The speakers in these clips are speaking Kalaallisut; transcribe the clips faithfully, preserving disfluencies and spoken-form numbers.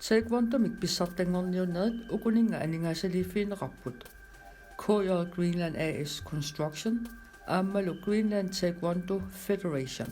Taekwondomik pissartanngorniunnerit ukuninnga aningaasaliiffigineqarput K J Greenland A/S Construction aammalu Greenland Taekwondo Federation.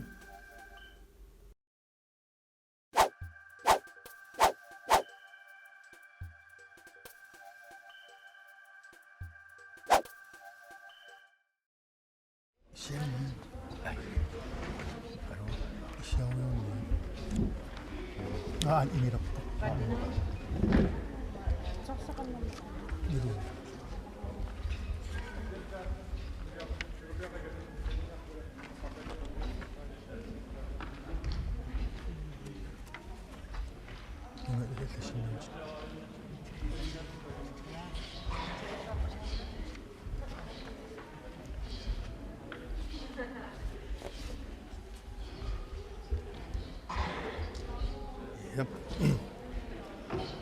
Ja.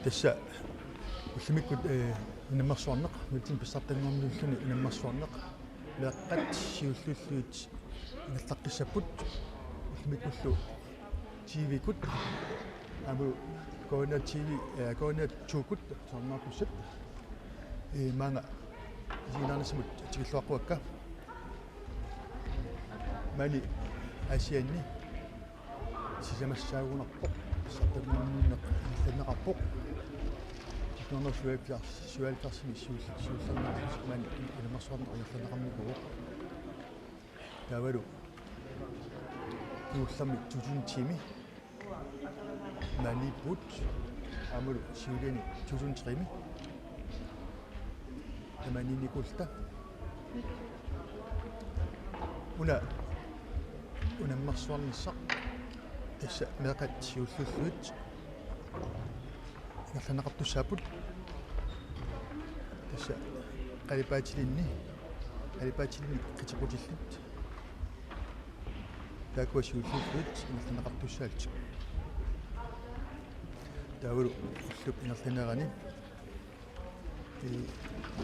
Tassa ullumikkut, eh, unammersuarneq, nutaanik pissartanngorniulluni unammersuarneq. Meeqqat siulliullugit ingerlaqqissapput ullumikkullu T V-kkut aamma K N R T V, eh, K N R to-kkut soorunami. Eh, maanga isiginnaarnissamut tikilluaqquakka. Maani Aasianni sisamassaagunarpoq, pissartanngorniunneq ingerlanneqarpoq. Nitten hundrede og syvoghalvfjerds, syvoghalvfjerdsimi siul-, siullermeerlutik maani unammersuarneq ingerlanneqarnikuuvoq. Taavalu kingullermi to tusind ti-mi maaniippugut, aammalu siuliani to tusind tre-mi. Tamaaniinnikuulluta. Una unammersuarnissaq tassa meeqqat siulliullugit ingerlanneqartussaapput. Tassa qalipaatilinni, qalipaatilinnik qitequtillit taakkua siulliullugit ingerlanneqartussaallutik. Taavalu ullup ingerlanerani, eh,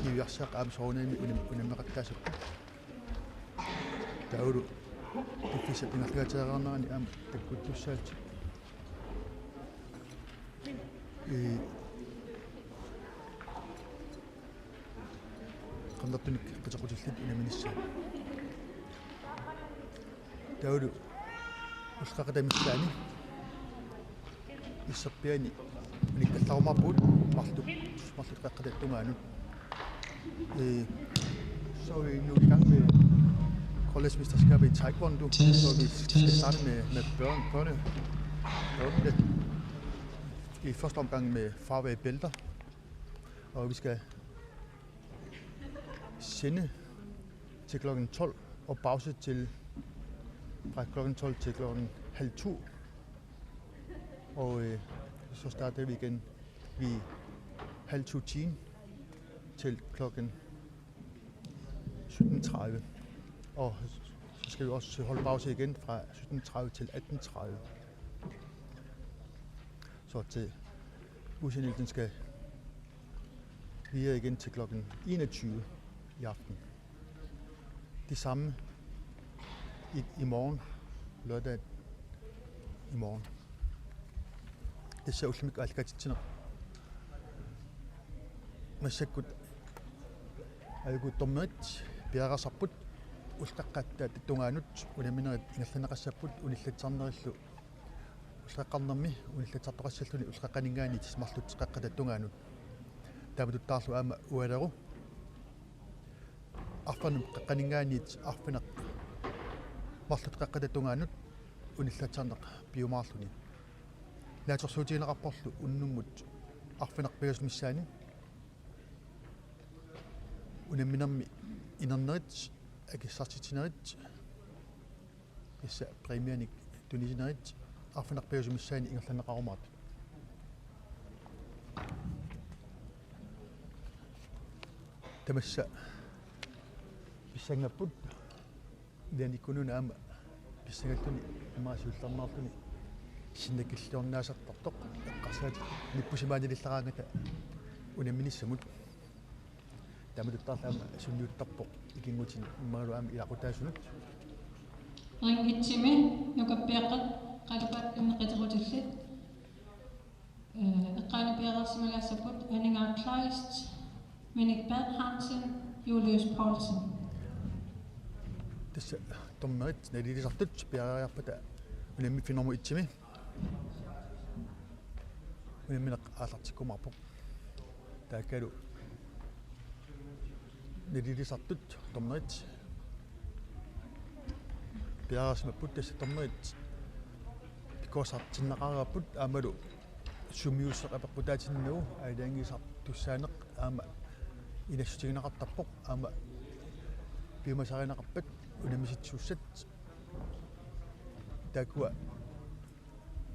niviarsiaqqat aamma soorunami unam-, unammeqattaasapput. Taavalu piffissap ingerlagaatereernerani aamma takkuttussaallutik. Eh, qernertunik qitequtillit unamminissaat. Taavalu ulloqeqqata missaani isserpiaani unikkallarumaarpugut marluk, marluk qeqqata tungaanut. Øh, så er vi nu i gang med grønlandsmesterskabet i taekwondo, så vi skal starte med, med børn, børne, børnene. I første omgang med farvede bælter, og vi skal sende til klokken tolv og pause til, fra klokken tolv til klokken halv to. Og, øh, så starter vi igen ved halv to-tiden til klokken sytten tredive. Og så skal vi også holde pause igen fra sytten tredive til atten tredive. Så til udsendelsen skal videre igen til klokken enogtyve i aften. Det samme i, i morgen, lørdag i morgen. Tassa ullumikkut aallakaatitsineq. Massakkut aajukut dommerit piareersarput, ulloqeqqata tungaanut unamminerit ingerlanneqassapput unillatsarnerillu. Ulloqeqqarnermi unillatsartoqassalluni ulloqeqqaninngaanniit marluk qeqqata tungaanut. Taamatuttaarlu aamma ualeru arfineq-qeqqaninngaanniit arfineq marluk qeqqata tungaanut unillatsarneq piumaarluni. Naatsorsuutigineqarporlu unnummut arfineq-pingasut missaanni unamminermi inernerit, akissartitsinerit, tassa præmianik tunisinerit arfineq-pingasut missaanni ingerlanneqarumaartut. Tamassa pissangaapput, ilianikkununa aamma pissangalluni, aamma siullermeerluni sinnakilliorniarsartartoq, eqqarsaatit nippusimaanilillaraangata unamminissamut. Taamatuttaarlu aamma sunniuttarpoq ikinngutinik imaluunniit aamma ilaqutaasunut. Ring et-imi nukappiaqqat qalipaatit qitequtillit. Eh, eqqaa- Simalasaput Aningaaq Kleist, Minik Bernhardsen, Julius Poulsen. Tassa dommerit nalilisartut piareeriarpata unammiffik nummer et-imi unammineq aallartikkumaarpoq. Taakkalu nalilisartut dommerit piareersimapput, tassa dommerit pikkorissartinneqareerput aammalu sumiusseq apeqqutaatinnagu aalajangiisartussaaneq aamma inassutigineqartarpoq aamma piumasarineqarpat unammisitsisussat taakkua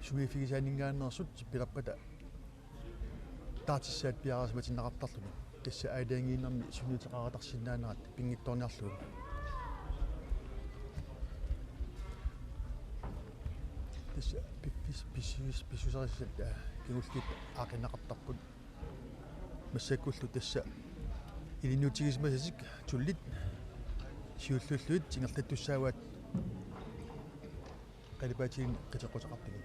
sumiiffigisaanninngaanneersut pilerpata taartissaat piareersimatinneqartarluni. Tassa aalajangiinermi sunniuteqareersinnaanerat pinngitsoorniarlugu. Tassa piffis-, pissuis-, pissuserisat, aa, kingulliit aaqqineqartarput. Massakkullu tassa ilinniutigisimasatik tullit siulliullugit ingerlattussaavaat qalipaatigineq qiteqquteqartuni.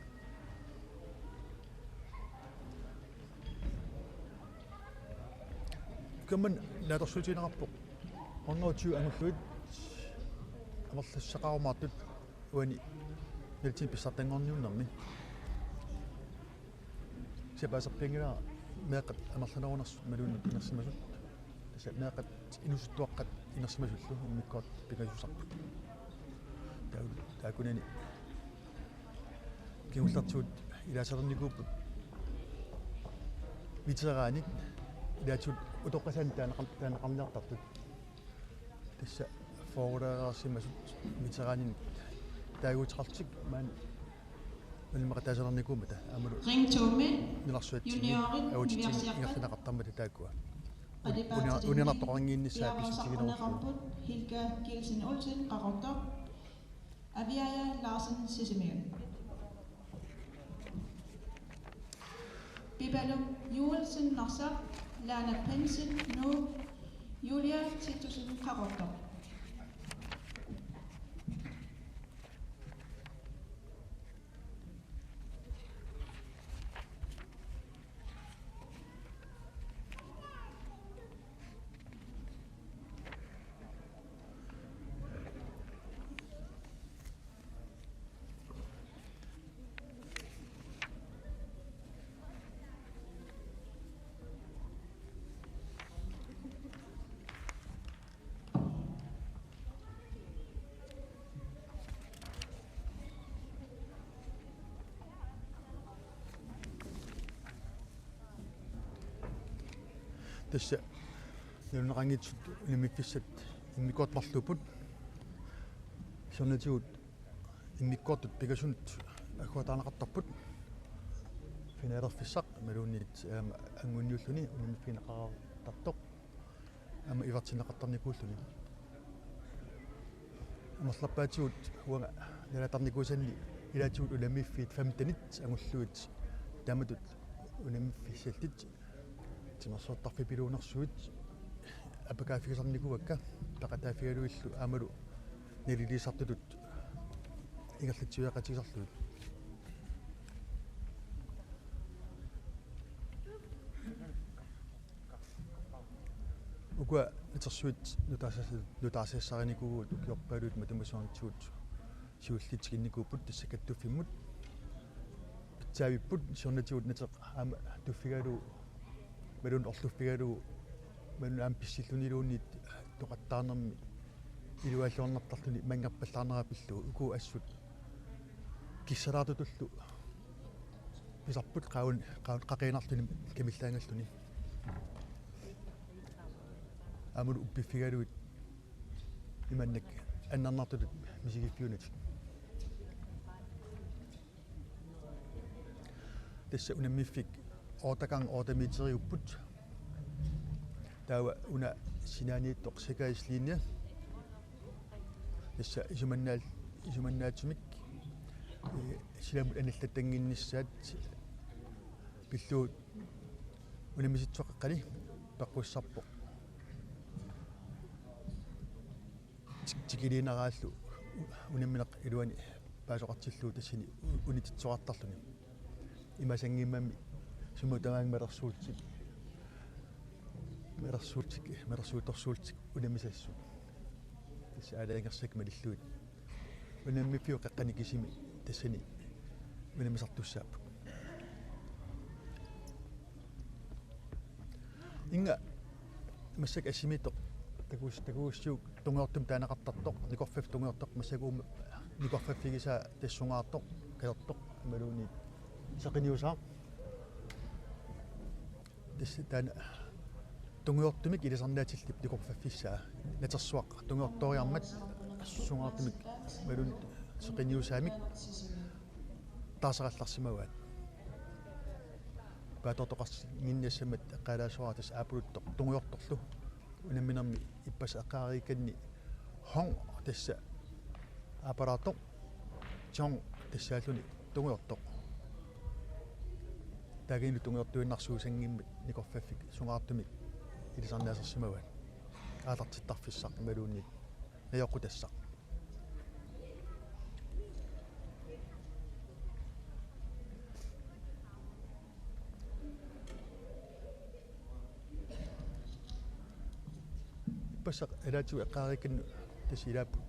Ukammanna naatsorsuutigineqarpoq hundrede og tyve angullugit amerlassaqarumaartut uani nalitsinni pissartanngorniunnermi. Sapaasarpianngilara meeqqat amerlanerunersut imaluunniit inersimasut. Tassa meeqqat inuusuttuaqqat inersimasullu immikkoortut pingasusarput. Taa-, taakkunani kingullertigut ilaasalernikuupput veteranit, ilaatigut utoqqasaannik taaneqar-, taaneqarniartartut. Tassa fyrreqarsimasut veteranit taaguuteqarlutik maani Nallimmaqataasalernikuummata aammalu Ring to-mi nilarsuatsinni juniorit autitsinnit niviarsiarpat ingerlanneqartarmata taakkua. Qalipaatit Uni-, uniarnartoqanngiinnissaa piareersarneqarput pissutiginerullugu. Hilka Kielsen Olsen, Qaqortoq, Aviaja Larsen, Sisimiut. Pipaluk Joelsen, Narsaq, Lana Pensen, Nuuk, Julia Titussen, Qaqortoq. Tassa nalunaqanngitsut unammiffissat immikkoortut marluupput. Siornatigut immikkoortut pingasunut agguataarneqartarput. Finalerfissaq imaluunniit aamma anngunniulluni unammiffigineqartartoq aamma ivertinneqartarnikuulluni. Amerlapaatigut uanga nalatarnikuusanni ilaatigut unammiffiit femtenit angullugit taamatut unammiffissallit timersortarfipiluunersuit apakaaffigisarnikuuakka peqataaffigalugillu aammalu nalilisartutut ingerlatsiviaqatigisarlugit. Ukua natersuit nutaarsa-, nutaarsiassarinikuuvugut ukiorpaaluit matuma siornatigut siulliit tikinnikuupput tassa kattuffimmut. Pitsaavipput siornatigut nateq aamma tuffigalugu imaluunniit orluffigalugu imaluunniit aamma pissilluniluunniit toqattaarnermi iluaalluarnartarluni manngerpallaarnera pillugu uku assut kissalaartutullu pisarput qaun-, qaun-, qaqiinarluni kamillaangalluni. Aammalu uppiffigalugit imannak annernartutut misigiffiunatik. Tassa unammiffik otte gange otte meteriupput. Taava una sinaaniittoq sikkerhedslinje. Tassa isumannaal-, isumannaatsumik, ee, silamut anillattannginnissaat pillugu unammisitsoqaqqani peqqussarpoq. Tik-, tikiliineraallu unammineq iluani paasoqartillugu tassani u-, unitsitsoqartarluni. Imaasanngimmami Sumut tamaanga malersuutit. Malersuutit, malersuutorsuutit unammisassut. Tassa aalajangersimasut malillugit. Unammiffiup qeqqani kisimi tassani unammisartussaapput. Inga massakkut assimiittoq takuss-, takugussiuk tungujortumik taaneqartartoq, nikorfaffiup tungujortoq, massakkut uuma nikorfaffigisaa tassungaartoq, kalertoq, imaluunniit seqinniusaaq. Tassa taanna tungujortumik ilisarnaatillit nikorfaffissaa, natersuaq tungujortooriarmat tassungaartumik imaluunniit seqinniusaamik taasaqallarsimavaat. Paatsoortoqarsinnginnassamaat eqqaalaassavara tassa aappaluttoq tungujortorlu unamminermi ippassaq eqqaareerikkanni hong tassa aappalaartoq, chong tassaalluni tungujortoq. Taakanilu tungujortuinnarsuusanngimmat nikorfaffik sungaartumik ilisarnaasersimavaat. Aallartittarfissaq imaluunniit najoqqutassaq. Ippassaq ilaatigut eqqaareerikkanni tassa ilaapput.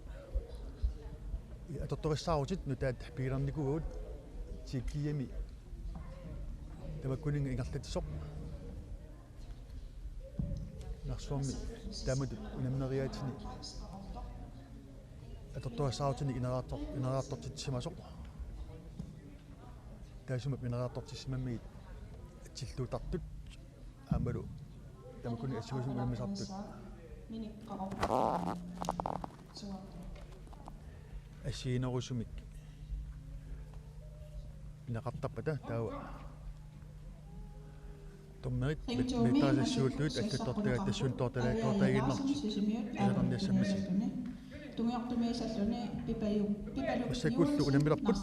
Atortorissaarutit nutaat pigilernikuuagut, Tjekkiami tamakkuninnga ingerlatsisoq. Narsuarmi taamatut unammeriaatsini atortorissaarutinik ineriartor-, ineriartortitsisimasoq. Taassuma ineriartortitsisimammagit atsilluuttartut aammalu tamakkuninnga assingusumik unammisartut. Assiginerusumik pineqartarpata taava dommerit mit-, meterisiullugit allattortagaat tassuntoortalaat toortaaginnartut isertarniassammatigit. Tungujortumiisalluni Pipaju, Pipaluk. Massakkullu unammilerput,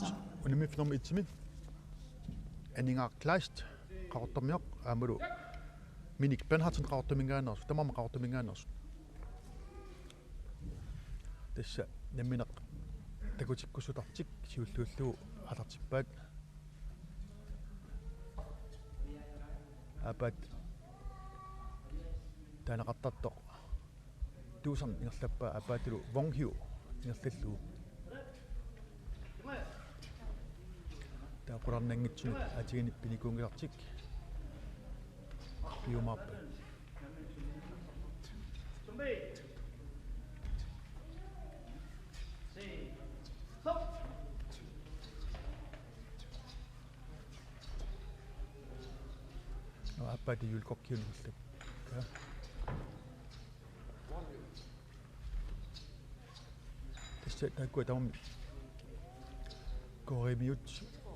unammiffiup nummer etsimi Aningaaq Kleist, Qaqortormioq, aammalu Minik Bernhardsen Qaqortuminngaanneersoq, tamarmik Qaqortuminngaanneersut. Tassa nammineq takutikkussutartik siulliullugu aallartippaat. Aappaat taaneqartartoq Tuusang ingerlappaa, aappaatilu Wong Hiu ingerlallugu. Taava qularnanngitsunik aatigini pinikuunngilartik piumaarpaat. Nå, aappaat Juul Kokkiunik. Tassa taakkua tamarmik koorimiut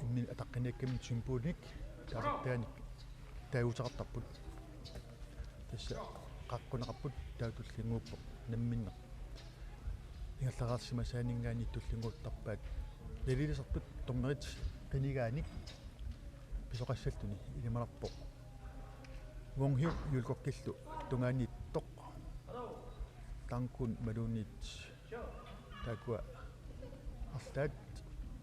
imminut ataqqinniakkamik symbolimik taasartaganik taaguuteqartarput. Tassa qaaqquneqarput taava tullinnguuppoq namminneq. Ingerlareersimasaaninngaanniit tullinnguuttarpaat. Nalilisartut dommerit qinigaanik pisoqassalluni ilimanarpoq Wong Hiu Juul Kokkillu tungaaniittoq, Tangkun imaluunniit taakkua arlaat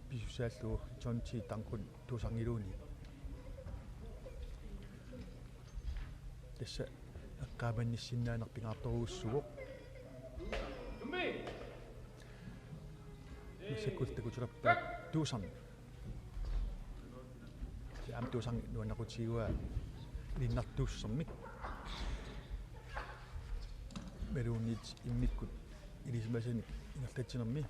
pisussaallugu John T. Tangkun Tuusangiluunniit. Tassa eqqaamannissinnaaneq pingaartorujussuuvoq. Massakkut takutilerpaat Tuusang. Aamma Tuusang nuannaqutigivaa ilinnartuussusermik imaluunniit immikkut ilisimasanik ingerlatsinermi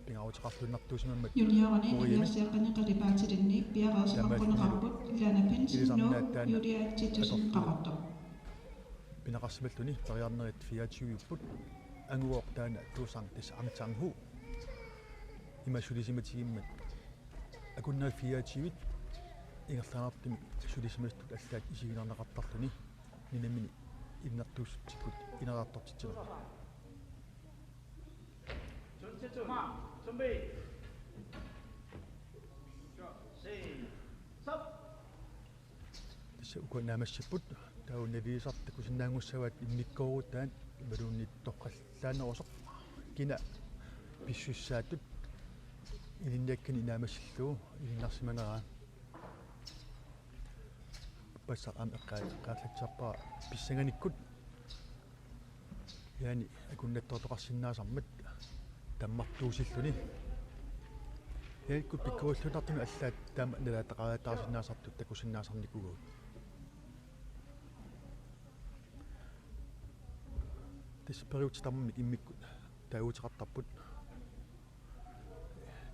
pingaaruteqarluinnartuusimammat. Juniorerne Koreami. Niviarsiaqqani qalipaatilinnik piareersimaqquneqarput Lana Pinsen, Nuuk, ilisarnaattaaq Julia Titussen, atorlugu Qaqortoq. Pineqarsimalluni periarnerit fireogtyve-upput. Anguvoq taanna Tuusang, tassa Ang Chang Hu. Ima sulisimatigimmat akunnerit fireogtyve-t ingerlaannartumik sulisimasutut allaat isiginnaarneqartarluni. Nunamini ilinnartuussitsikkut ineriartortitsinermi. Tassa ukua naammassipput, taava nalilisartut takusinnaanngussavaat immikkoorutaat imaluunniit toqqallaanerusoq, kina pissussaatut ilinniakkani naammassillugu ilinnarsimaneraa. Bassaq aamma eqqaa-, eqqaallatsiarpara pissanganikkut. Ilaanni akunnattoortoqarsinnaasarmat tammartuusilluni. Ilaannikkut pikkorilluinnartunut allaat taama nalaataqaataarsinnaasartut takusinnaasarnikuugatta. Tassa periutsit tamarmik immikkut taaguuteqartarput.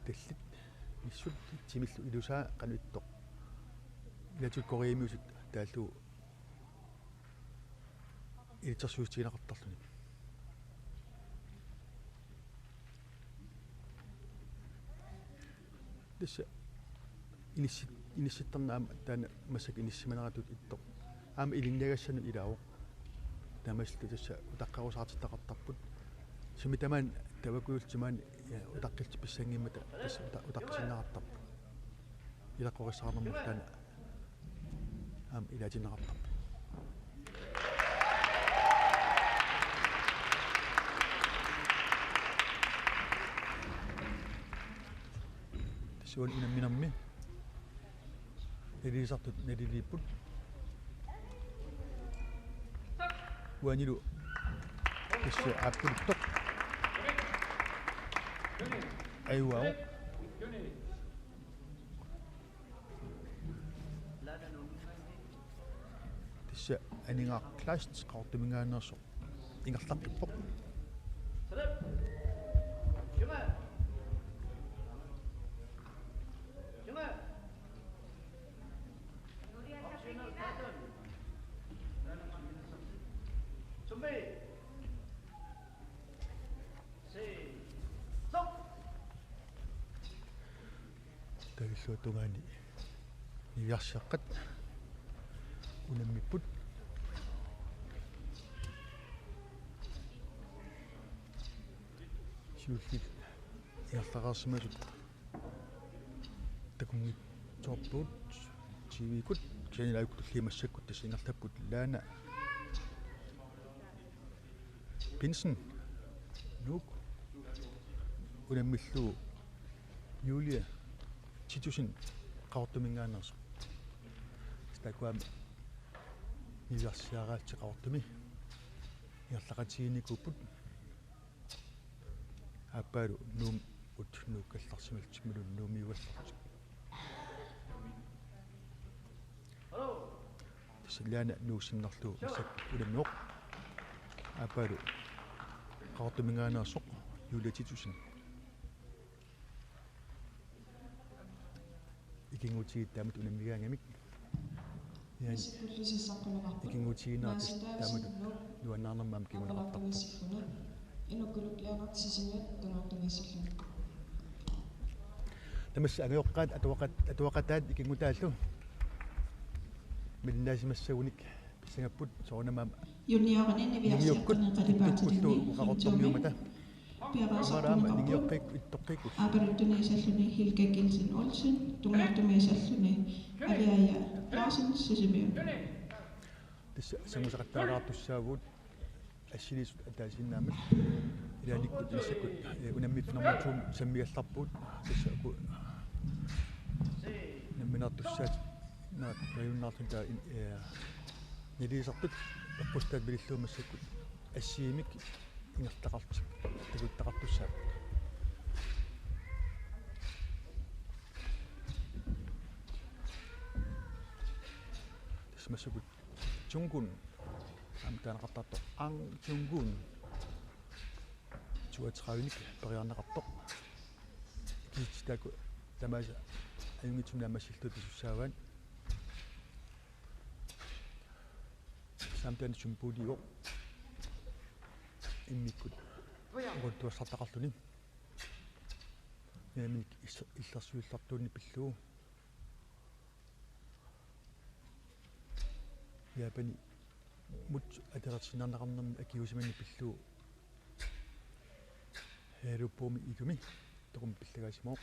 Tallit, nissut, timillu ilusaa qanoq ittoq. Ilaatigut koreamiusut taallugu ilitsersuussutigineqartarluni. Tassa inissit-, inissittarneq aamma taanna massakkut inissisimaneratut ittoq. Aamma ilinniagassannut ilaavoq. Taamaasilluni tassa utaqqerusaartitaqartarput. Sumi tamaani taakkuulluni maani, ja, utaqqillutik pissanngimmata tassa uta-, utaqqisinneqartarput. Ilaqquersaarnermut taanna aamma ilaatinneqartarpoq. Tassa uani unamminermi nalilisartut naliliipput. Uanilu tassa aappaluttoq. Ajugaavoq. Tassa Aningaaq Kleist Qaqortuminngaanneersoq ingerlaqqippoq. Taagilluatungaani niviarsiaqqat unammipput. Siulliit ingerlareersimasut takunngitsoorput T V-kkut, kisianni ilaajukkut tulliani massakkut tassa ingerlapput Laana Pinsen, Nuuk, unammillugu Julie Titussen Qaqortuminngaanneersoq. Taakkuami niviarsiaraatsit Qaqortumi ingerlaqatigiinnikuupput. Aappaalu Nuummut nuukkallarsimallutik imaluunniit Nuummiugallarlutik. Tassa Laana Nuuk sinnerlugu massakkut unammivoq. Aappaalu Qaqortuminngaanneersoq Julie Titussen. Ikinnguutigiit taamatut unammigaangamik. Ian ikinnguutigiinnerat taamatut nuannaarnermik aamma kinguneqartarpoq. Tamassi angajoqqaat atuaqat-, atuaqataat ikinngutaallu malinnaasimassagunik pissangapput soorunami aamma juniorinit niviarsiaqqanik qalipaatinik Qaqortumiummata. Piareersartuneqarput. Aamma aamma ningiorqikkut ittoqqikkullu. Aappaluttumiisalluni Hilka Kielsen Olsen, tungaanut tungaanut aliaja Larsen Sisimiut. Tassa sammusaqattaalaartussaavugut assiliisut ataasiinnaammat ilaannikkut massakkut, eh, unammiffik nummer to sammigallarpugut. Tassa uku nammineertussaatit naak pajunnaartut taa in-, eh, nalilisartut eqqussataat malillugu massakkut assigiimmik ingerlaqartut takuttaqartussaapput. Tassa massakkut Jungkook aamma taaneqartartoq Ang Jungkook toogtredivenik periarneqartoq. Kiitsi taakku tamaasa ajunngitsumik naammassillutik pisussaavaat. Samtani symbolit immikkut oqaluttuassartaqarluni. Naamik is-, illersuillartuunneq pillugu. Japanimut ateqarsinnarneqarnermi akiuusimaneq pillugu. Heeruppumi itumi toqum pillagaasimavoq.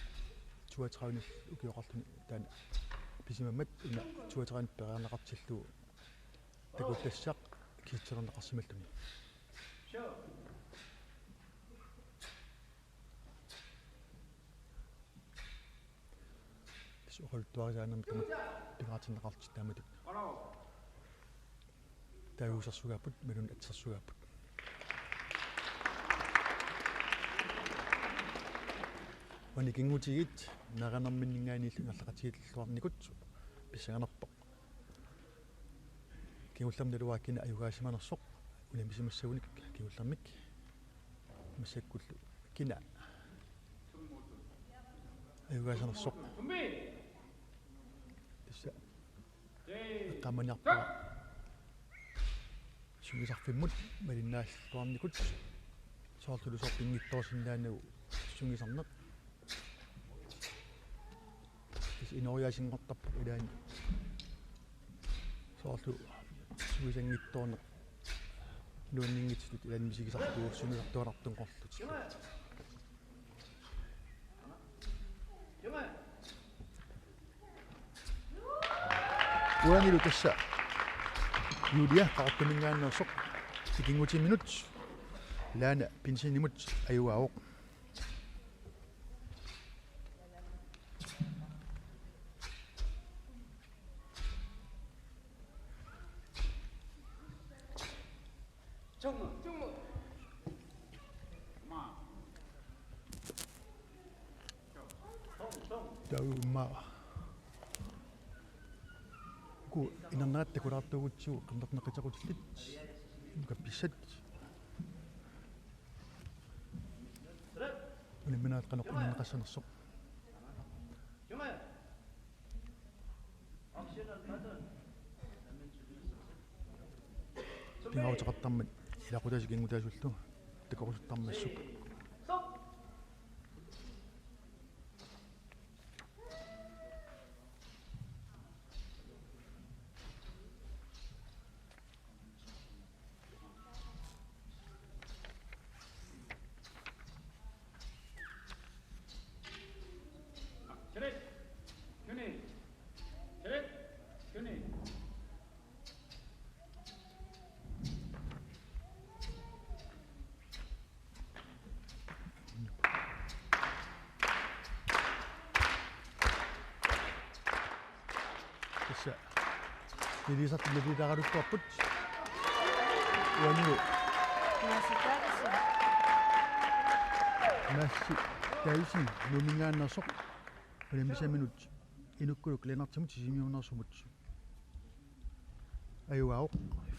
Toogtredive ukioqarluni taanna pisimammat una toogtredive periarneqartillugu takuttassaq kiitsalerneqarsimalluni. Tassa oqaluttuarisaanermi tama-, pingaartinneqarlutik taamatut. Taaguusersugaapput, imaluunniit atsersugaapput. Uani ikinngutigiit meeraanerminninngaanniillu ingerlaqatigiilluarnikut pissanganarpoq kingullermik naluara kina ajugaasimanersoq unammisimasunik kingullermik. Massakkullu kina ajugaasimanersoq. Tassa eqqaamaniarpara sungiusarfimmut malinnaalluarnikut, soorlu soorlu pinngitsoorsinnaanagu sungiusarneq. Tassa inooriaasinngortarpoq ilaanni soorlu sungiusanngitsoorneq nuanninngitsutut ilaanni misigisartuuvoq sungiusartuarartunngorlutik. Uanilu tassa Julia Qaqortuminngaanneersoq ikinngutiminut Lana Pinsenimut ajugaavoq. Taava immaqa uku inerneratta takulaartuugutsigu qernerneqateqqutillit. Uka pissat. Unamminerit qanoq inernaqassanersoq. Pingaaruteqartarmat ilaquttat ikinngutaasullu takorusuttarmassuk. Tassa iliuuseqartut nalileraluttuarput. Uanilu Maasi Davidsen Nuumminngaanneersoq unammisaminut Inukkuluk Lennartimut Sisimiuneersumut ajugaavoq.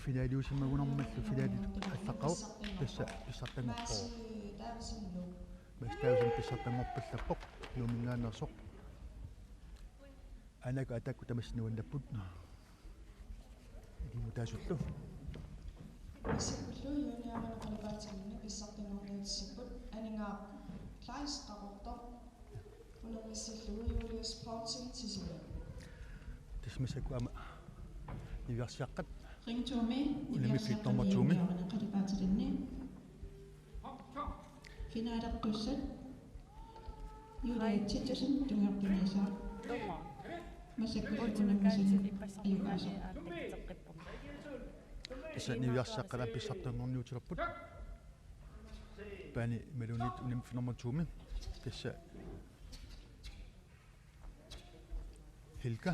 Finaaliusimagunarmallu finaalikkut allaqqavoq, tassa pissartanngorpoq. Maasi Davidsen pissartanngorpallappoq Nuumminngaanneersoq. Anagu atakkut tamassi nuannapput. Ikinngutaasullu. Massakkut juniorermiut qalipaatinni pissartanngorniutissipput Aningaaq Kleist Qaqortoq unammissillugu Julius Poulsen Sisimiut. Tassa massakkut aamma niviarsiaqqat. Ring to-mi unammissillugu nummer to-mi. Juniorermiut qalipaatinni. Finaaleqqussat Julia Titussen Tungerpiniisa. Massakkut unammisaminut ajugaasoq. Tassa niviarsiaqqat pissartanngorniutilerput. Paani imaluunniit unammissillugu nummer to-mi. Tassa Helga.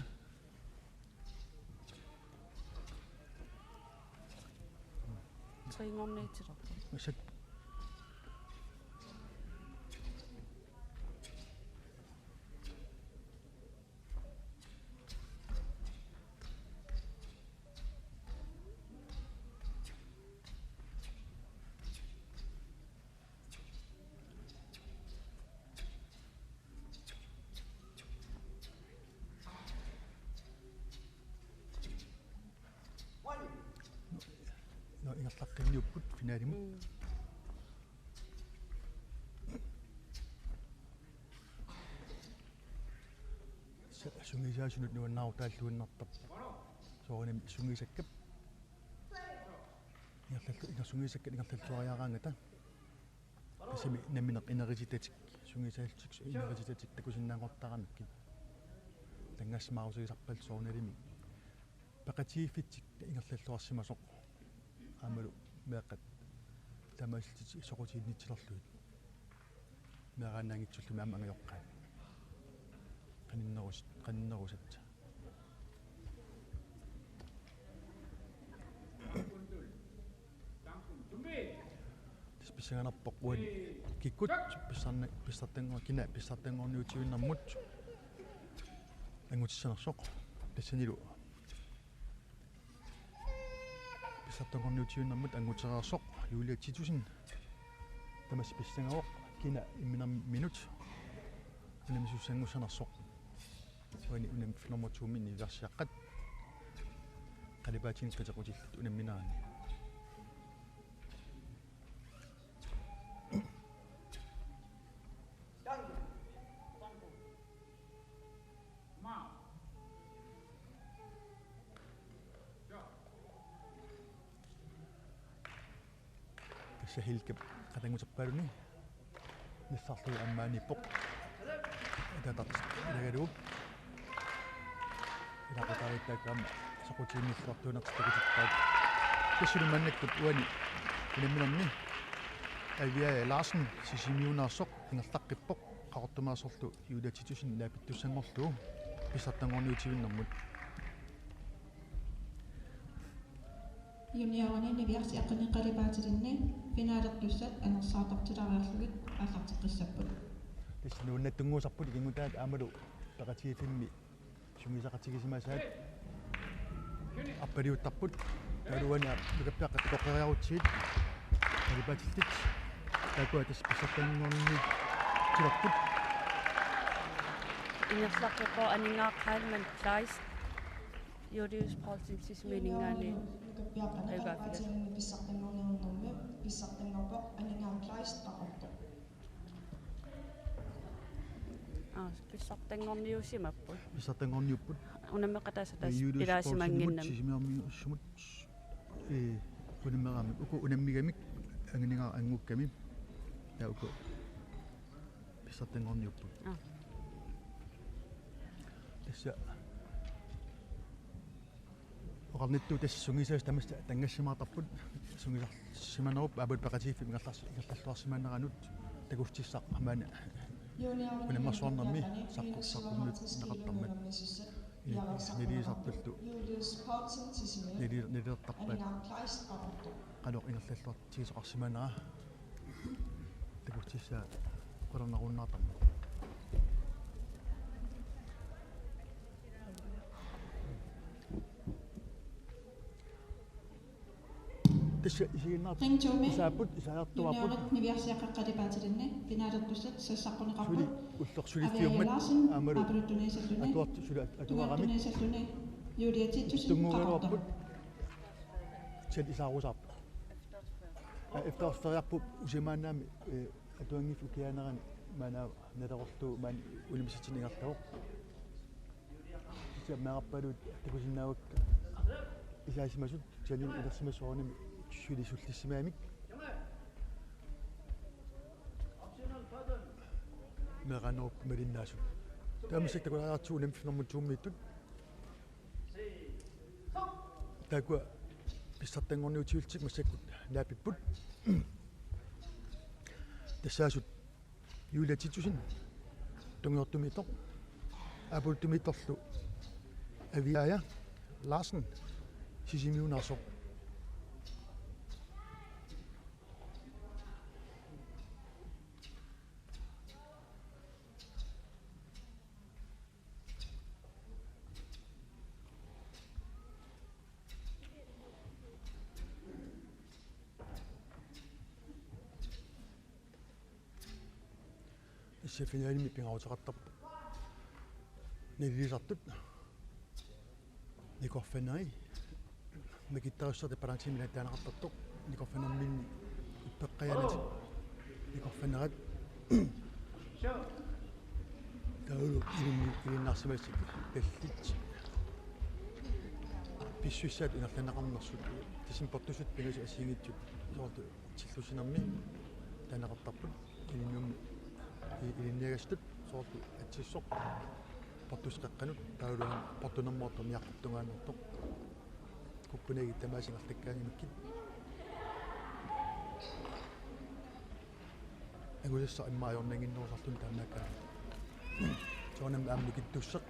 Trinngorniutilerpoq. Massakkut. Nå, ingerlaqqinniupput finaalimut. Mm. Sa-, sungiusaasunut nuannaarutaalluinnartarpoq. Soorunami sungiusakkap. Ingerlallu-, inger-, sungiusakkat ingerlalluariaraangata. Tassami nammineq inerisitatik, sungiusaallutik inerisitatik takusinnaanngortaramikkit. Tanngassimaarutigisarpallu soorunalimi peqatigiiffitsik ingerlalluarsimasoq. Aammalu meeqqat taamaasillutik soqutiginnitsilerlugit. Meeraannaanngitsullumi aamma angajoqqaat. Qaninnerus-, qaninnerusat. Pissanganarpoq uani kikkut pissarna-, pissartanngor-, kina pissartanngorniutivinnermut angutissanersoq. Tassanilu pissartanngorniutivinnermut angutereersoq Julia Titussen tamassi pissangavoq, kina imminerminut unammisussanngussanersoq. Uani unamminermut to-mi niviarsiaqqat qalipaatinik qitequtillit unammineranni. Tassa Hilkep qatannguterpaaluni. Nissarlu ammaaniippoq. Atatartik ilagalugu. Ilaqutariittaakka aamma soqutiginnilluartuunertik takutippaat. Tassalu maannakkut uani unamminermi Aviaja Larsen Sisimiunaarsoq ingerlaqqippoq, Qaqortumaasorlu Julia Titussen naapittussanngorlugu pissartanngorniutivinnermut. Juniorerni niviarsiaqqanni qalipaatilinni finalertussat anersaartortileriarlugit aallarteqqissapput. Tassa nuannaartunnguusarput ikinngutaat aammalu peqatigiiffimmi sungiusaqartigisimasaat arpaliuttarput. Taavalu uani nukappiaqqat toqqariarutsigit qalipaatillit. Taakkua tassa pissartanngorniutilerput. Ingerlaqqippoq aningaaq Heilmann Kleist, Julius Poulsen Sisimiuninngaanniit. Nukappiaqqat qalipaatilinni pissartanngorniunnermi pissartanngorpoq aningaaq Kleist Qaqortoq. Aa, pissartanngorniusimapput. Pissartanngorniupput. Unammeqataasat tassa Julius ilaasimanngimmat Poulsenimut, Sisimiormiut, ee, unammeramik, uku unammigamik, aningaaq anngukkami. Taava uku pissartanngorniupput. Aa. Tassa oqarnittut tassa sungiusasut tamassi tanngassimaartarput, sungiusarsimanerup aammalu peqatigiiffik ingerlars-, ingerlalluarsimaneranut takussutissaq maani unammersuarnermi saqqu-, saqqummiunneqartarmat. Nili-, niligisartullu nili-, nililertarpaat. Qanoq ingerlalluartigisoqarsimanera. Takussutissaq qularnarunnaartarmat. Tassa isiginnaartut isaapput, isaajartuaarput. Juniorit niviarsiaqqat qalipaatilinni finalertussat sassaqquneqarput. Suli ulloq suliffeqarmat aammalu atuartut suli at-, atuaramik. Julia Titussen Qaqortoq. Tassa isaarusaarput. Aa, efterårsferiarput usimaannaami, ee, atuanngiffik ukiaanerani maanna naleqorlugu maani unammisatsinni ingerlavoq. Kisianni meerarpaaluit takusinnaavakka isaasimasut, kisianni ilersimasut soorunami suli sullissimagamik. Meeraanerup malinnaasut. Taava massakkut takulaariartigu unamminermut to-miittut. Taakkua pissartanngorniutivillutik massakkut naapipput. Tassaasut Julia Titussen, tungujortumiittoq, aappaluuttumiittorlu Aviaja Larsen, Sisimiunaarsoq. Tassa finalimi pingaaruteqartarput niligisartut. Nikorfaneri mikittarissaartut penaltimik taaneqartartoq. Nikorfanerminni uppeqqajaannatik nikorfanerat. Taavalu ilinni-, ilinniarsimasut tallit. Pissusissaat ingerlanneqarnersut. Tassami portussat pingasut assigiinngitsut soorlu tillussinermi taaneqartarput. Ilinnium-, i-, ilinniagassatut soorlu atsissoq portussat qeqqanut, taavalu portunermoortoq niaqqup tungaannertoq. Kukkunagit tamaasa ingerlakkaangamikkit. Angusassaq immaqa ajornannginnerusarluni taamaakkami. Soorunami aamma mikittussaq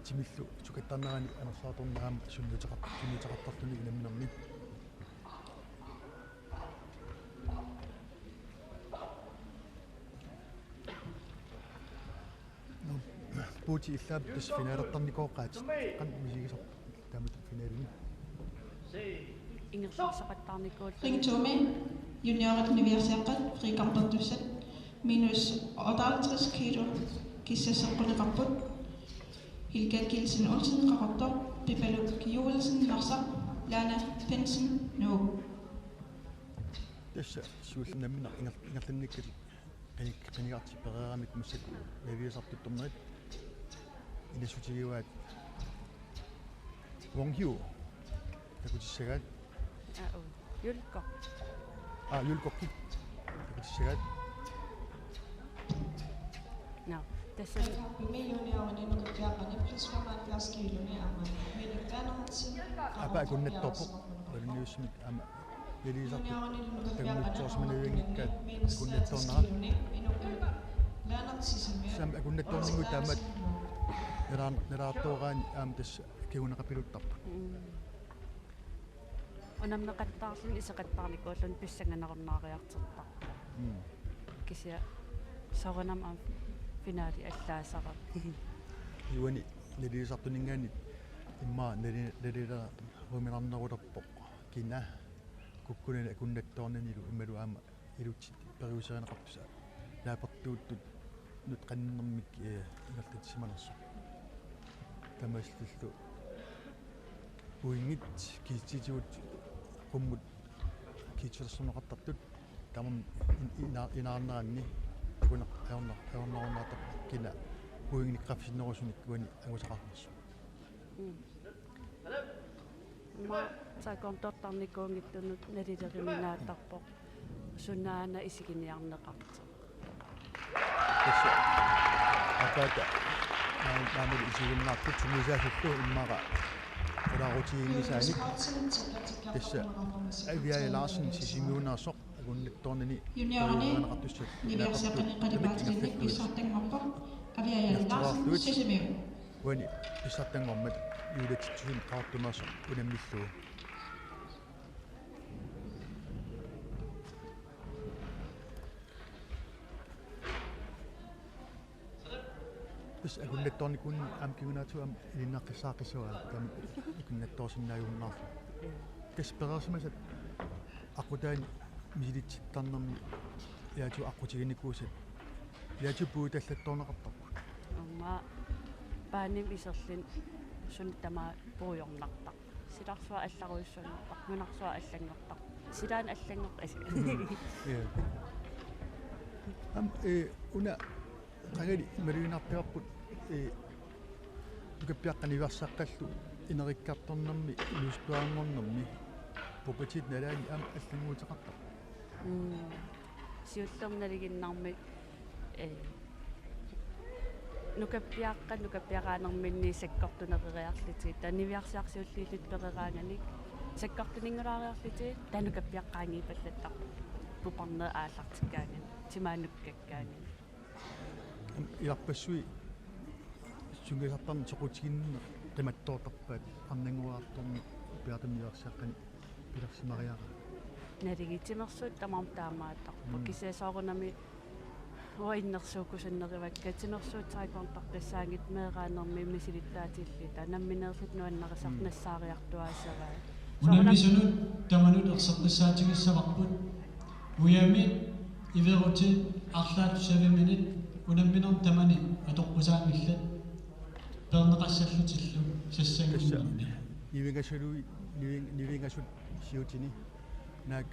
timillu sukattarnerani anersaartornerani aamma sunniuteqar-, sunniuteqartarluni unamminermi. Uti illaap tassa finalertarnikooqaat. Qanoq misigisarpit taamatut finalini? Ingerlaarsoqattaarnikuulluni. Ring to-mi juniorit niviarsiaqqat frikampertussat minus otteoghalvtreds kilo kissaseqquneqarput. Hilka Kielsen Olsen, Qaqortoq, Pipaluk Joelsen, Narsaq, Lana Bensen, Nuuk. Tassa siulliit nammineq inger-, ingerlannikkat qinik-, qinigartik pereeramik massakkut naligiissartut dommerit inassutigivaat Wang Hiu takutissagaat. Aa, uu. Julko. Aa, Julkokki takutissagaat. Nå, tassa Juniorerne nukappiaqqani plus femoghalvfjerds kilonik aamma Mille Bernhardsen. Aapa akunnattoorpoq. Valuniussimik aamma naligiissartut takunnitsoorsimanavigikkaat akunnattoornera. Sam akunnattoornigut taamaat nalaar-, nalaartooraanni aamma tassa kinguneqapiluttarput. Mm. Unammeqattaarluni iseqattaarnikuulluni pissanganarunnaariartortarpoq. Mm. Kisianni soorunami aamma finali allaasarami. Uani naligiissartuninngaanniit immaqa nali-, nalileruminarnerulerpoq kina kukkunani akunnattoornanilu imaluunniit aamma ilutsit periuserineqartussat naapertuuttut nutqannermik, eh, ingerlatsissimanersoq. Taamaasilluni pointit kiisitsitigut qummut kiitsilersorneqartartut tamarmik in-, ina-, inaarneranni takuneq ajorna-, ajornarunnaartarpoq kina pointinik qaffakkinnerusunik uani angusaqarnersoq. Mm. Immaqa taekwondoortarnikuunngitsunut nalileriminaattarpoq sunaana isiginiarneqartoq. Tassa apaata naam-, naamik isiginnaartut sungiusaasullu immaqa qulaarutiginngisaannik. Tassa Aviaja Larsen Sisimiunaasoq akunnattoornani Juniorerne periuseqartussat niviarsiaqqani qalipaatilinnik pissartanngorpoq Aviaja Larsen Sisimiut. Uani pissartanngormat Juulatitsusin Qaqortumaasoq unammillugu. Tassa akunnattoornikuunni aamma kingunaatigut aamma ilinniaqqissaaqissuaa taama akunnattoorsinnaajunnarlu. Tassa pereersimasat aqqutaani misilitsittarnermi ilaatigut aqqutiginikuusat ilaatigut puiutallattoorneqartarput. Aamma paanimi iserluni suna tamaat puiornartarpoq. Silarsuaq allarujussuanngortarpoq, nunarsuaq allanngortarpoq. Silaanni allanngortarpoq. Ja. Aamma, eh, una qangali maluginartuarput, eh, nukappiaqqat niviarsiaqqallu inerikkartornermi inuusuttuaranngornermi pubertetit nalaanni aamma allannguuteqartarput. Mm. Siullermik nalinginnarmi, eh, nukappiaqqat nukappiaraanerminni sakkortunereriarlutik, taava niviarsiarsiulliullutik pereraanganik sakkortuninngulaariarlutik, taava nukappiaqqat qaangiuppallattarput puparneq aallartikkaangat, timaat nukkakkaangat. Ilarpassui sungiusartarneq soqutiginninneq qimattoortarpaat, arnannguarartorneq piaartumik niviarsiaqqanik pilersimariaraa. Naligi timersuut tamarmik taamaattarput. Mm. Kisianni soorunami uanga innersuukkusunnerivakka, timersuut taekwondoortartussaanngitsut meeraanermi misilittaatilluta, nammineerluta nuannarisartut, mm, nassaariartuaaseraat. Unammisunut tamanut erseqqissaatigissavarput. Ujami, iverutit, arlaat saviminit unamminermi tamani atoqqusaanngillat. Peerneqassallutillu sassanngunnerni. Nivingasului-, niving-, nivingasut siutini. Naak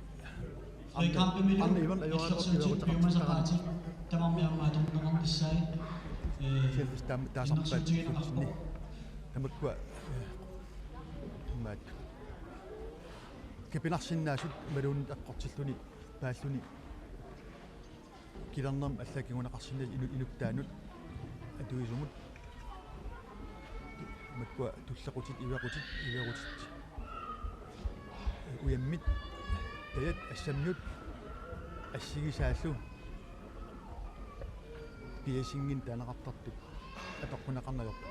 Frikampimilu arne ivan ajoraluartoq illutsitut iveruteqartittaraat. Piumasaqaatit tamarmik aamma atorneqarnissaat. Ee, selvis tam-, taasarpaat innersuussutigineqarpoq. Siutini. Tamakkua, eh, maat. Kapinarsinnaasut imaluunniit eqqortilluni paalluni. Kilernermik allaat kinguneqarsinnaasut inu-, inuttaanut atuisumut. Makkua tullequtit, ivequtit, ivequtit. Ujammit, tajat assammiut assigisaallu. Piercinginik taaneqartartut atoqquneqarneq ajorput.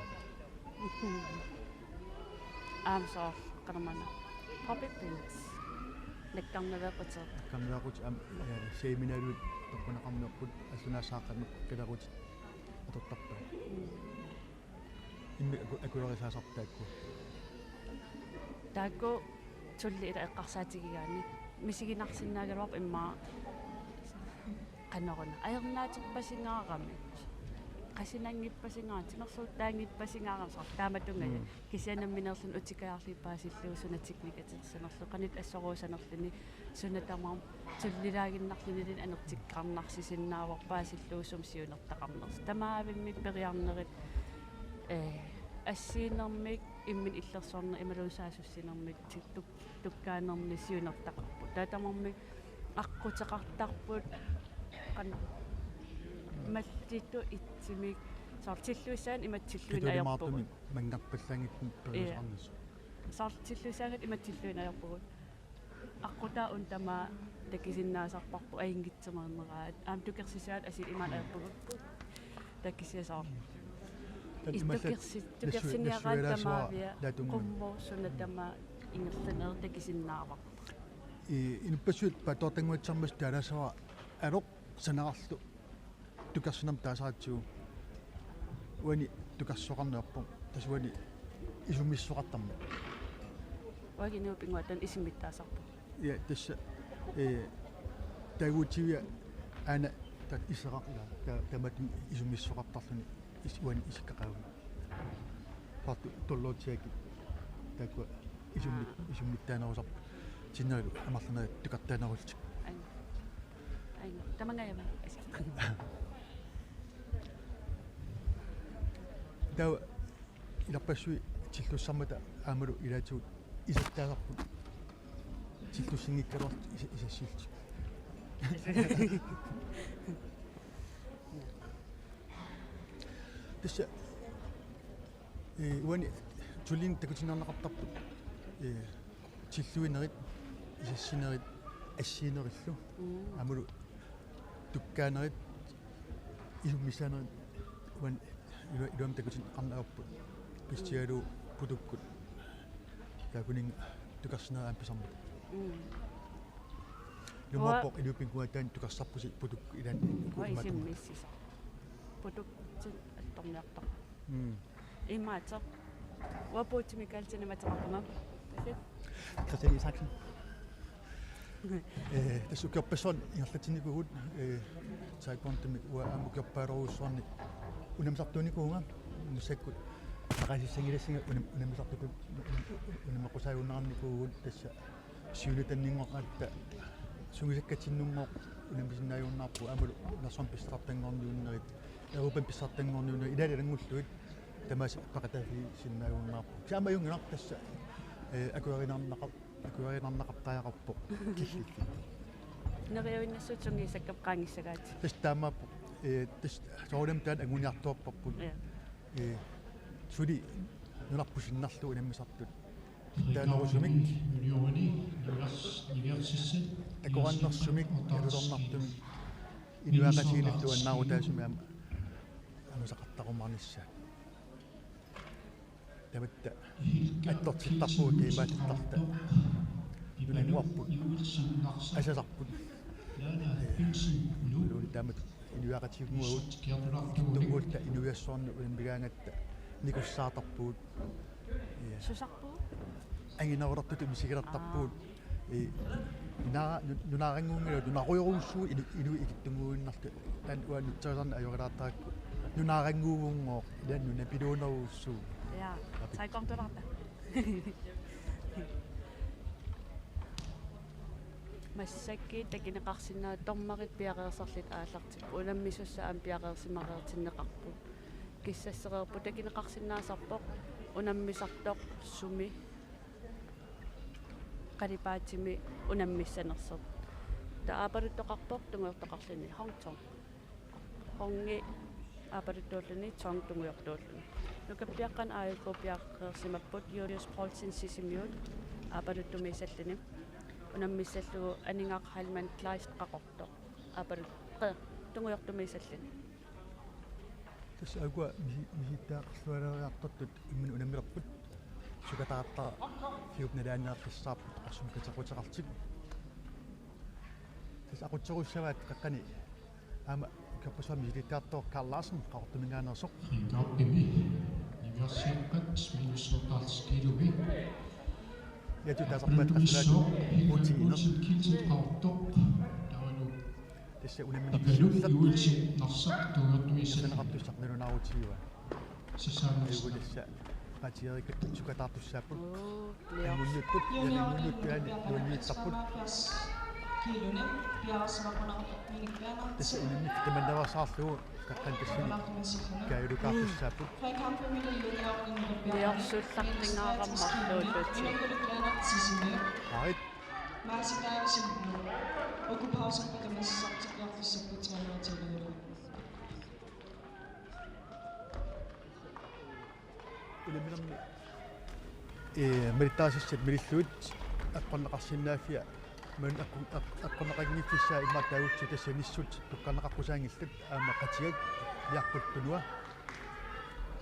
Aamma soorlu qanormaanna. Poppy pins. Nakkarnaveeqqutit. Nakkarnaveeqqutit aamma, eh, seminaluit toqquneqarniarput allunaassaaqqat qilerutit atortarpaat. Mm. Immi aku-, akuerisaasarput taakku. Taakku tulliit ila eqqarsaatigigaanni misiginarsinnaagaluarput immaqa qanoruna. Ajornaaterpasingaarami. Qasinanngippasingaarami, timersuuttaanngippasingaarami soorlu taamatungajak. Mm. Kisianni nammineerluni utikajaarlugit paasillugu suna teknikatersinerlu, qanoq assoruussanerluni, suna tamarmi tullilaaginnarlunilu anertikkaarnarsisinnaavoq paasillugu sumi siunertaqarnersoq. Tamavimmik periarnerit, eh, assiginermik imminut illersorneq imaluunniit saassussinermik ti-, tuk-, tukkaanermi siunertaqarput. Taava tamarmik aqquteqartarput qan-, mallitut ittumik soorlu tilluissaanut imatut tilluinnarpugut. Katulimaartumik manngerpallaanngitsumik. Ja. Periusarnissaq. Soorlu tilluissaanut imatut tilluinnarpugut. Aqqutaa una tamaat takusinnaasarparput ajunngitsumeerneraa. Aamma tukersissaat asit imaat ajorpugut. Takusiasaar. Taanna imaassaat tukersi-, nassu-, tukersiniaraat nassuialaassuara tamaaviat laatunngam. Qummut suna tamaat ingerlanerit takusinnaavarput. I-, inuppassuit paatsoortannguatsiarmata taalaassuara aloq sanerarlu tukersinermut taasaratsigu. Uani tukersoqarneq ajorpoq. Tassa uani isummissoqartarmat. Uagut inuit pinnguaat taanna isummittaasarput. Ja, tassa, eh, taaguutivia aana ta-, iseraq ila, ta-, tamatumik isummissoqartarluni is-, uani isikka qaavani. Paattu tollotsiaki taakku isummi-, aa, isummittaanerusarput. Sinnerilu amerlanerit tukartaanerullutik. Aana. Aana. Tamangajama asi. Taava ilarpassui tillussarmata aammalu ilaatigut isattaasarput. Tillussinngikkaluartut isa-, isassillutik. Tassa, eh, uani tulliinnaq takutinniarneqartarput, eh, tilluinerit, isassinerit, assiginerillu. Mm. Aammalu tukkaanerit, isummissaanerit uani ilu-, iluamik takutinneqarneq ajorput. Pissutigalugu putukkut. Taakuninnga tukersinerit aamma pisarmata. Mm. Ilumut. Uanga iluit pinnguaat taanna tukersarpusi putukkut ilaanni. Uanga imaattumut. Isummissisoq. Putukkut attorniartoq. Mm. Imaattoq. Uanga Puuti Mikaelsenimik ateqarpunga. Tassa. Christian Isaksen. Eh, tassa ukiorpassuarni ingerlatsinnikuuvugut, eh, taekwondomik uanga aamma ukiorpaalorujussuarni unammisartuunikuuvunga, massakkut naqaasiissanngilassinga unam-, unammisartutut unammeqqusaajunnaarnikuuvugut, tassa siulitanninngooq aatsaat sungiusakkatsinnunngooq unammisinnaajunnaarpugut aammalu nersornut pissartanngorniunnerit, Europami pissartanngorniunnerit, ilaalu ilanngullugit tamaasa peqataaffigisinnaajunnaarpugut. Kisianni aamma ajunngilaq tassa, eh, akuerinarneqar-, akuerinarneqartariaqarpoq killillit. Neriuinnassuup sungiusakkamik qaangiussagaat. Tassa taamaappoq, eh, tassa soorunami taanna anguniartuarparput. Ja. Eh, suli nunarput sinnerlugu unammisartut. Taanerusumik. Takorannersumik, ilusornartumik. Inuiaqatigiinni nuannaarutaasumik aamma anguseqartarumaarnissaat. Tamatta attortittarpugut, imaatittarta. Nunannguarput. Asasarput. Luun taamatut inuiaqatigiinnguagut. Ikittunnguulluta inuiassuarnut unammigaangatta nikussaartarpugut. Ja. Susarpugut? Anginerulertutut misigilertarpugut. Aa. I, nuna-, nu-, nunaarannguunngilagut, nunarujorujussuugut inu-, inuit ikittunnguinnartut. Taanna uanga nutserisarneq ajorilaartarakku. Nunaarannguuvunngooq, ila nunapiluunerujussuuvoq. Ja, api. Taekwondolaarta. Massakkut takuneqarsinnaavoq dommerit piareersarlutik aallartipput. Unammisussat aamma piareersimareertinneqarput. Kissassereerput takuneqarsinnaasarpoq unammisartoq sumi qalipaatsumi unammissanersoq. Taava aappaluttoqarpoq tungujortoqarluni Hong Tong. Hongi aappaluttuulluni, Tong tungujortuulluni. Nukappiaqqat aajuku piareersimapput Julius Poulsen Sisimiut aappaluttumiisalluni. Unammissallugu Aningaq Heilmann Kleist Qaqortoq aappaluttoq tungujortumiisalluni. Tassa ukua misi-, misigittagaqarlualeriartortut imminut unammilerput. Sukataartara fiup nalaaniartassaarput oqarsimaqateqateqartik. Tassa aqutserussavaat qaqqani aamma ukiorpassuarni misilittagartoq Carl Larsen Qaqortuminngaanneersoq. Versiuqqat minus syvoghalvtreds kilovi. Ja, tu taasarpaat Appalatumissuaq Hilda Putin Kielsen Qaqortoq. Taavalu tassa unammineq Pipalu Juelsen Narsaq tungujortumiissaani. Narsaq nalunaarutigiva. Sissaannersa. Ajugu tassa partierikat sukataartussaapput. Oo, ja. Angunnuttut, ja, angunnuttut, ja, nuanniittarput. Tassa unammineq tamannaveersaarlugu. Taqqan tassani kaajalukaartussaapput. Niorsullartingaarama luullutik. Aarit. Unamminermi, ee, malittarisassat malillugit eqqorneqarsinnaaffia, maanna eqqor-, eq-, eqqorneqanngiffissaa immaqa taagutsigu tassa nissut tukkarneqaqqusaanngillat aamma qatiak Niarput Tunua.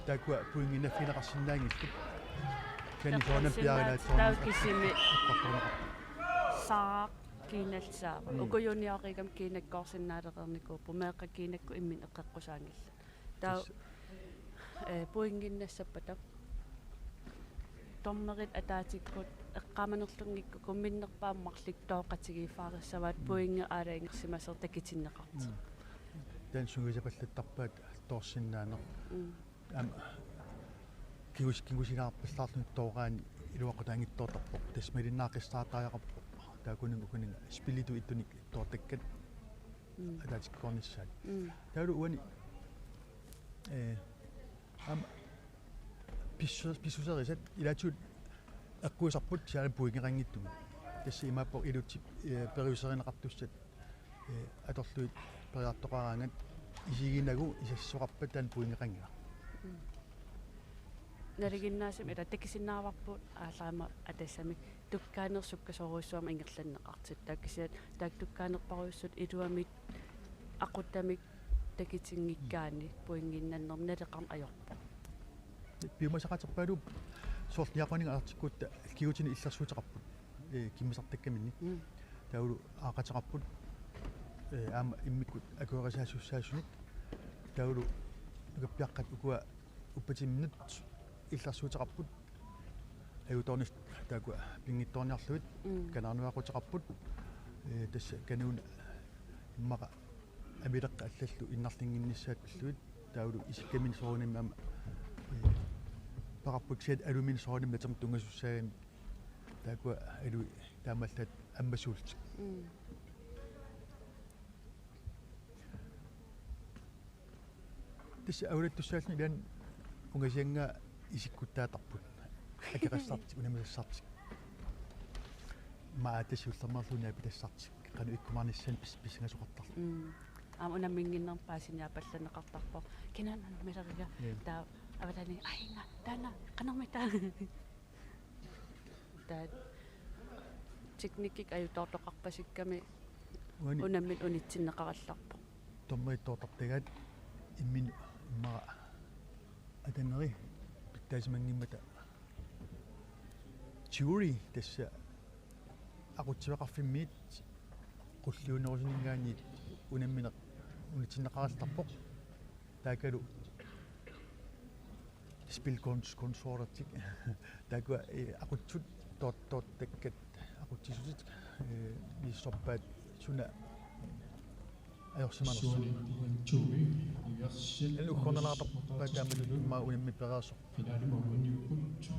Taakkua pointinnaffigineqarsinnaanngillat. Kani soorunami piarinaatsooq taava kisimi eqqortorneqarpoq. Saaq kiinalsaava. Mm. Uku juniorigami kiinakkoorsinnaalereernikuupput, meeqqat kiinakkut imminnut eqqeqqusaanngillat. Taava, tassa, eh, pointinnassappata. Dommerit ataatikkut eqqaamanerlunngikkukkit minnerpaamik marluk tooqatigiiffaarissavaat, mm, pointit aalajangersimasoq takutinneqartoq. Mm. Taanna sungiusapallattarpaat toorsinnaaneq. Mm. Aamma kingus-, kingusinneqarpallaarluni tooraanni iluaqutaanngitsoortarpoq. Tassa malinnaaqqissaartariaqarpoq. Taakkununnga ukuninnga spillitut ittunik toortakkat. Mm. Ataatikkoornissaat. Mm. Taavalu uani, eh, aamma pissu-, pissuserisat ilaatigut eqquisarput siaani pointeqanngitsumik. Tassa imaappoq ilutsip, eh, periuserineqartussat, eh, atorlugit periartoqaraangat isiginagu isassoqarpat taanna pointeqanngilaq. Mm. Nalinginnaasumik ila takusinnaavarput aallaraama atassamik tukkaaneq sukkasoorujussuarmik ingerlanneqartut. Taava kisianni taakku tukkaanerparujussut iluamik aquttamik takutinngikkaanni pointinnannermik naleqarneq ajorpoq. Piumasaqaaterpaaluupput soorlu niaqorninnga alartikkuutta kigutinik illersuuteqarput. Ee, kimmisartakkaminnik. Mm. Taavalu aaqateqarput, ee, aamma immikkut akuerisaasussaasunik. Taavalu nukappiaqqat ukua uppatiminut illersuuteqarput. Ajutoornissat taakku pinngitsoorniarlugit. Mm. Kanaarnuaquteqarput. Ee, tassa kanuuna immaqa amileqqat allallu innarlinnginnissaat pillugit. Taavalu isikkaminnik soorunami aamma, ee, peqarput kisianni aluminnik soorunami natermut tunngasussaagami. Taakkua alui taamaallaat ammasuullutik. Mm. Tassa aulatussaalluni ilaanni ungasianngaa isikkuttaatarput. Akeqassartik, unammisassartik. Maa tassa ullermeerlugu naapitassartik. Qanoq ikkumaarnissaannik pis-, pissangasoqartarluni. Mm. Aamma unamminnginnermik paasiniaapallanneqartarpoq. Kinaana unammilerigakku. Ja. Taava avalaani, "Ai, inga, taanna, qanormita?" Taava teknikkik ajutoortoqarpasikkami uani unammineq unitsinneqarallarpoq. Dommerittoortartagaat imminut immaqa ataneri pitsaasimanngimmat jury tassa aqutsiveqarfimmiit qulliunerusuninngaanniit unammineq unitsinneqarallarpoq. Taakkualu spilkonsulentitut. Taakkua, eh, aqutsisut toor-, toortakkat aqutsisutit, eh, misissorpaat suna ajorsimanersoq. Suani Puuan Tumi, Iversen, Elu uggornalaartarpaat taamatut immaqa unammineq pereersoq. Finalimi uaniupput.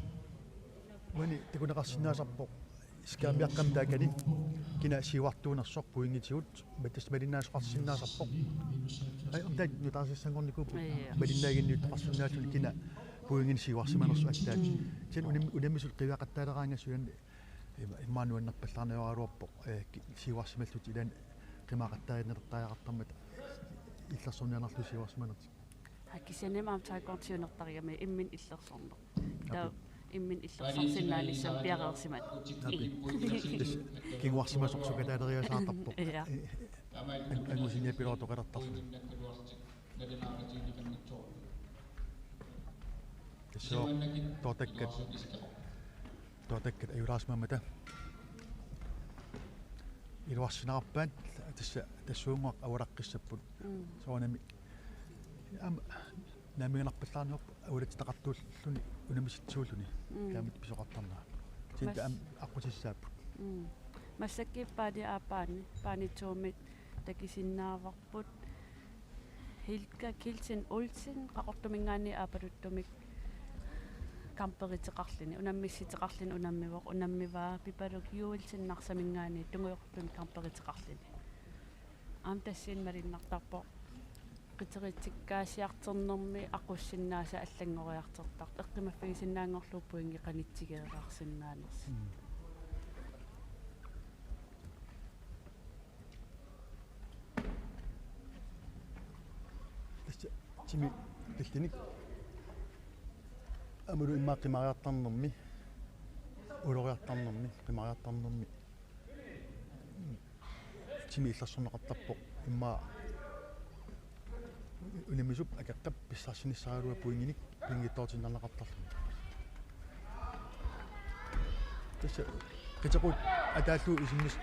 Uani takuneqarsinnaasarpoq skærmiaqqami taakani kina siuartuunersoq pointigut, ma-, tassa malinnaasoqarsinnaasarpoq. Ai, om taak nutaarsiassanngornikuupput. Ja. Malinnaaginniuttoqarsinnaalluni kina pointinik siuarsimanersoq aatsaat. Kisianni unam-, unammisut qiviaqattaaleraangassuk ima-, immaqa nuannerpallaarnaveeraluarpoq, eh, ki-, siuarsimallutik ilaanni qimaaqattaaginnartariaqartarmata illersorniarnerlutik siuarsimanertik. Aa, kisianni aamma taakkuupput siunertarigami imminut illersorneq. Taava imminut illersorsinnaanissamut piareersimaneq. Api. Tassa kinguarsimasoq sukataaleriasaartarpoq. Ja. An-, angusinniapiloortoqalertarluni. Tassa toortakkat. Toortakkat ajulaarsimammata. Iluarsinerarpaat tassa tassuunnguaq avalaqqissapput. Mm. Soorunami. Aamma naammaginarpallaarneq aulatsitaqartuulluni unammissisuulluni. Mm. Taamatut pisoqartarnera. Kisianni Mas- taama aqqutissaapput. Mm. Massakkut paani aappaani, paani tuumit takusinnaavarput. Hilka Kielsen Olsen, Qaqortuminngaanniit aappaluttumik kamperiteqarluni, unammissiteqarluni unammivoq, unammivaa Pipaluk Joelsen Narsaminngaanniit tungujortumik kamperiteqarluni. Aamma tassani malunnartarpoq qiteritsikkaasiartornermi aqussinnaasat allanngoriartortartut, eqqumaffigisinnaanngorlugu pointit qanitsigeeqqaarsinnaanersut. Mm. Tassa timi pillinik. Aammalu immaqa qimariartarnermi, uloriartarnermi, qimariartarnermi timi illersorneqartarpoq, immaqa unammisut akeqqat pissarsinissaraluat pointinik pinngitsoortinneqartarluni. Tassa qiteqquttut ataallugu isimmik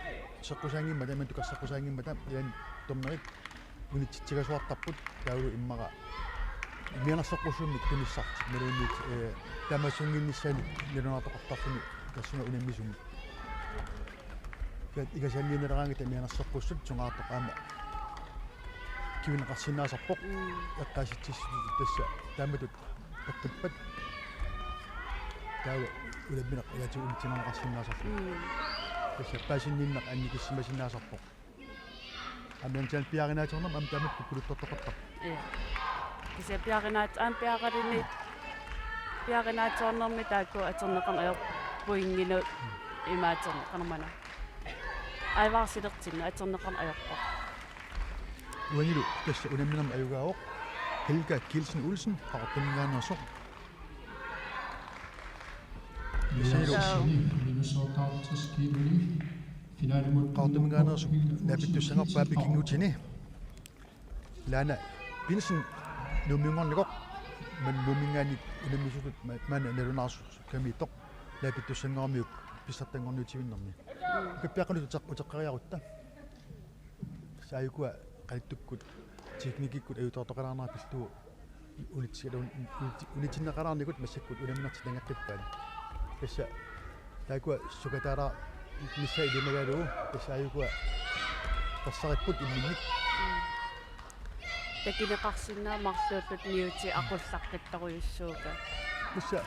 seqqusaanngimmata, tamanna tukarseqqusaanngimmata, ilaanni dommerit unitsitsigasuartarput, taavalu immaqa mianersoqqussummik tunissartik, imaluunniit, eh, taamaassunnginnissaannik nalunaartoqartarluni tassunga unammisumut. Taava ingasaanniinnaleraangata mianersoqqussut sungaartoq aamma kivinneqarsinnaasarpoq. Mm. Eqqaasitsissutut tassa taamatut peqqippat. Taava unammineq ilaatigut unitsinerneqarsinnaasarpoq. Mm. Tassa paasinninneq annikissimasinnaasarpoq. Aamma taanna piaarinaatsoornermi aamma taamatut kukkuluttortoqartarpoq. Ja. Kisianni piaarinaat-, aamma piaaraluni, piaarinaatsoornermi taakku atorneqarneq ajorput pointinut imaaterneq qanormaana. Aivarsilertinnu atorneqarneq ajorpoq. Uanilu tassa unamminermi ajugaavoq Helga Kielsen Olsen, Qaqortuminngaanneersoq. Isilu. Qaqortuminngaanneersoq naapittussanngorpaa pikinngutini. Laana Pinsen Nuummiunngornikoq, maani Nuumminngaanniit unammisutut ma-, maani nalunaarsukkamiittoq, naapittussanngoramiuk pissartanngorniutivinnermi. Mm. Ukappiaqqanut uteq-, uteqqeriarutta. Tassa aajukua qanittukkut teknikkikkut ajutoortoqalaarnera pillugu unitsi-, unitsi-, unitsinneqalaarnikut massakkut unamminertik nangeqqippaat. Tassa taakkua sukataalaarnissaat ilimagalugu tassa aajukua tassaripput imminnik. Takuneqarsinnaavoq marluullutik niutit aqullaqqittorujussuupput. Tassa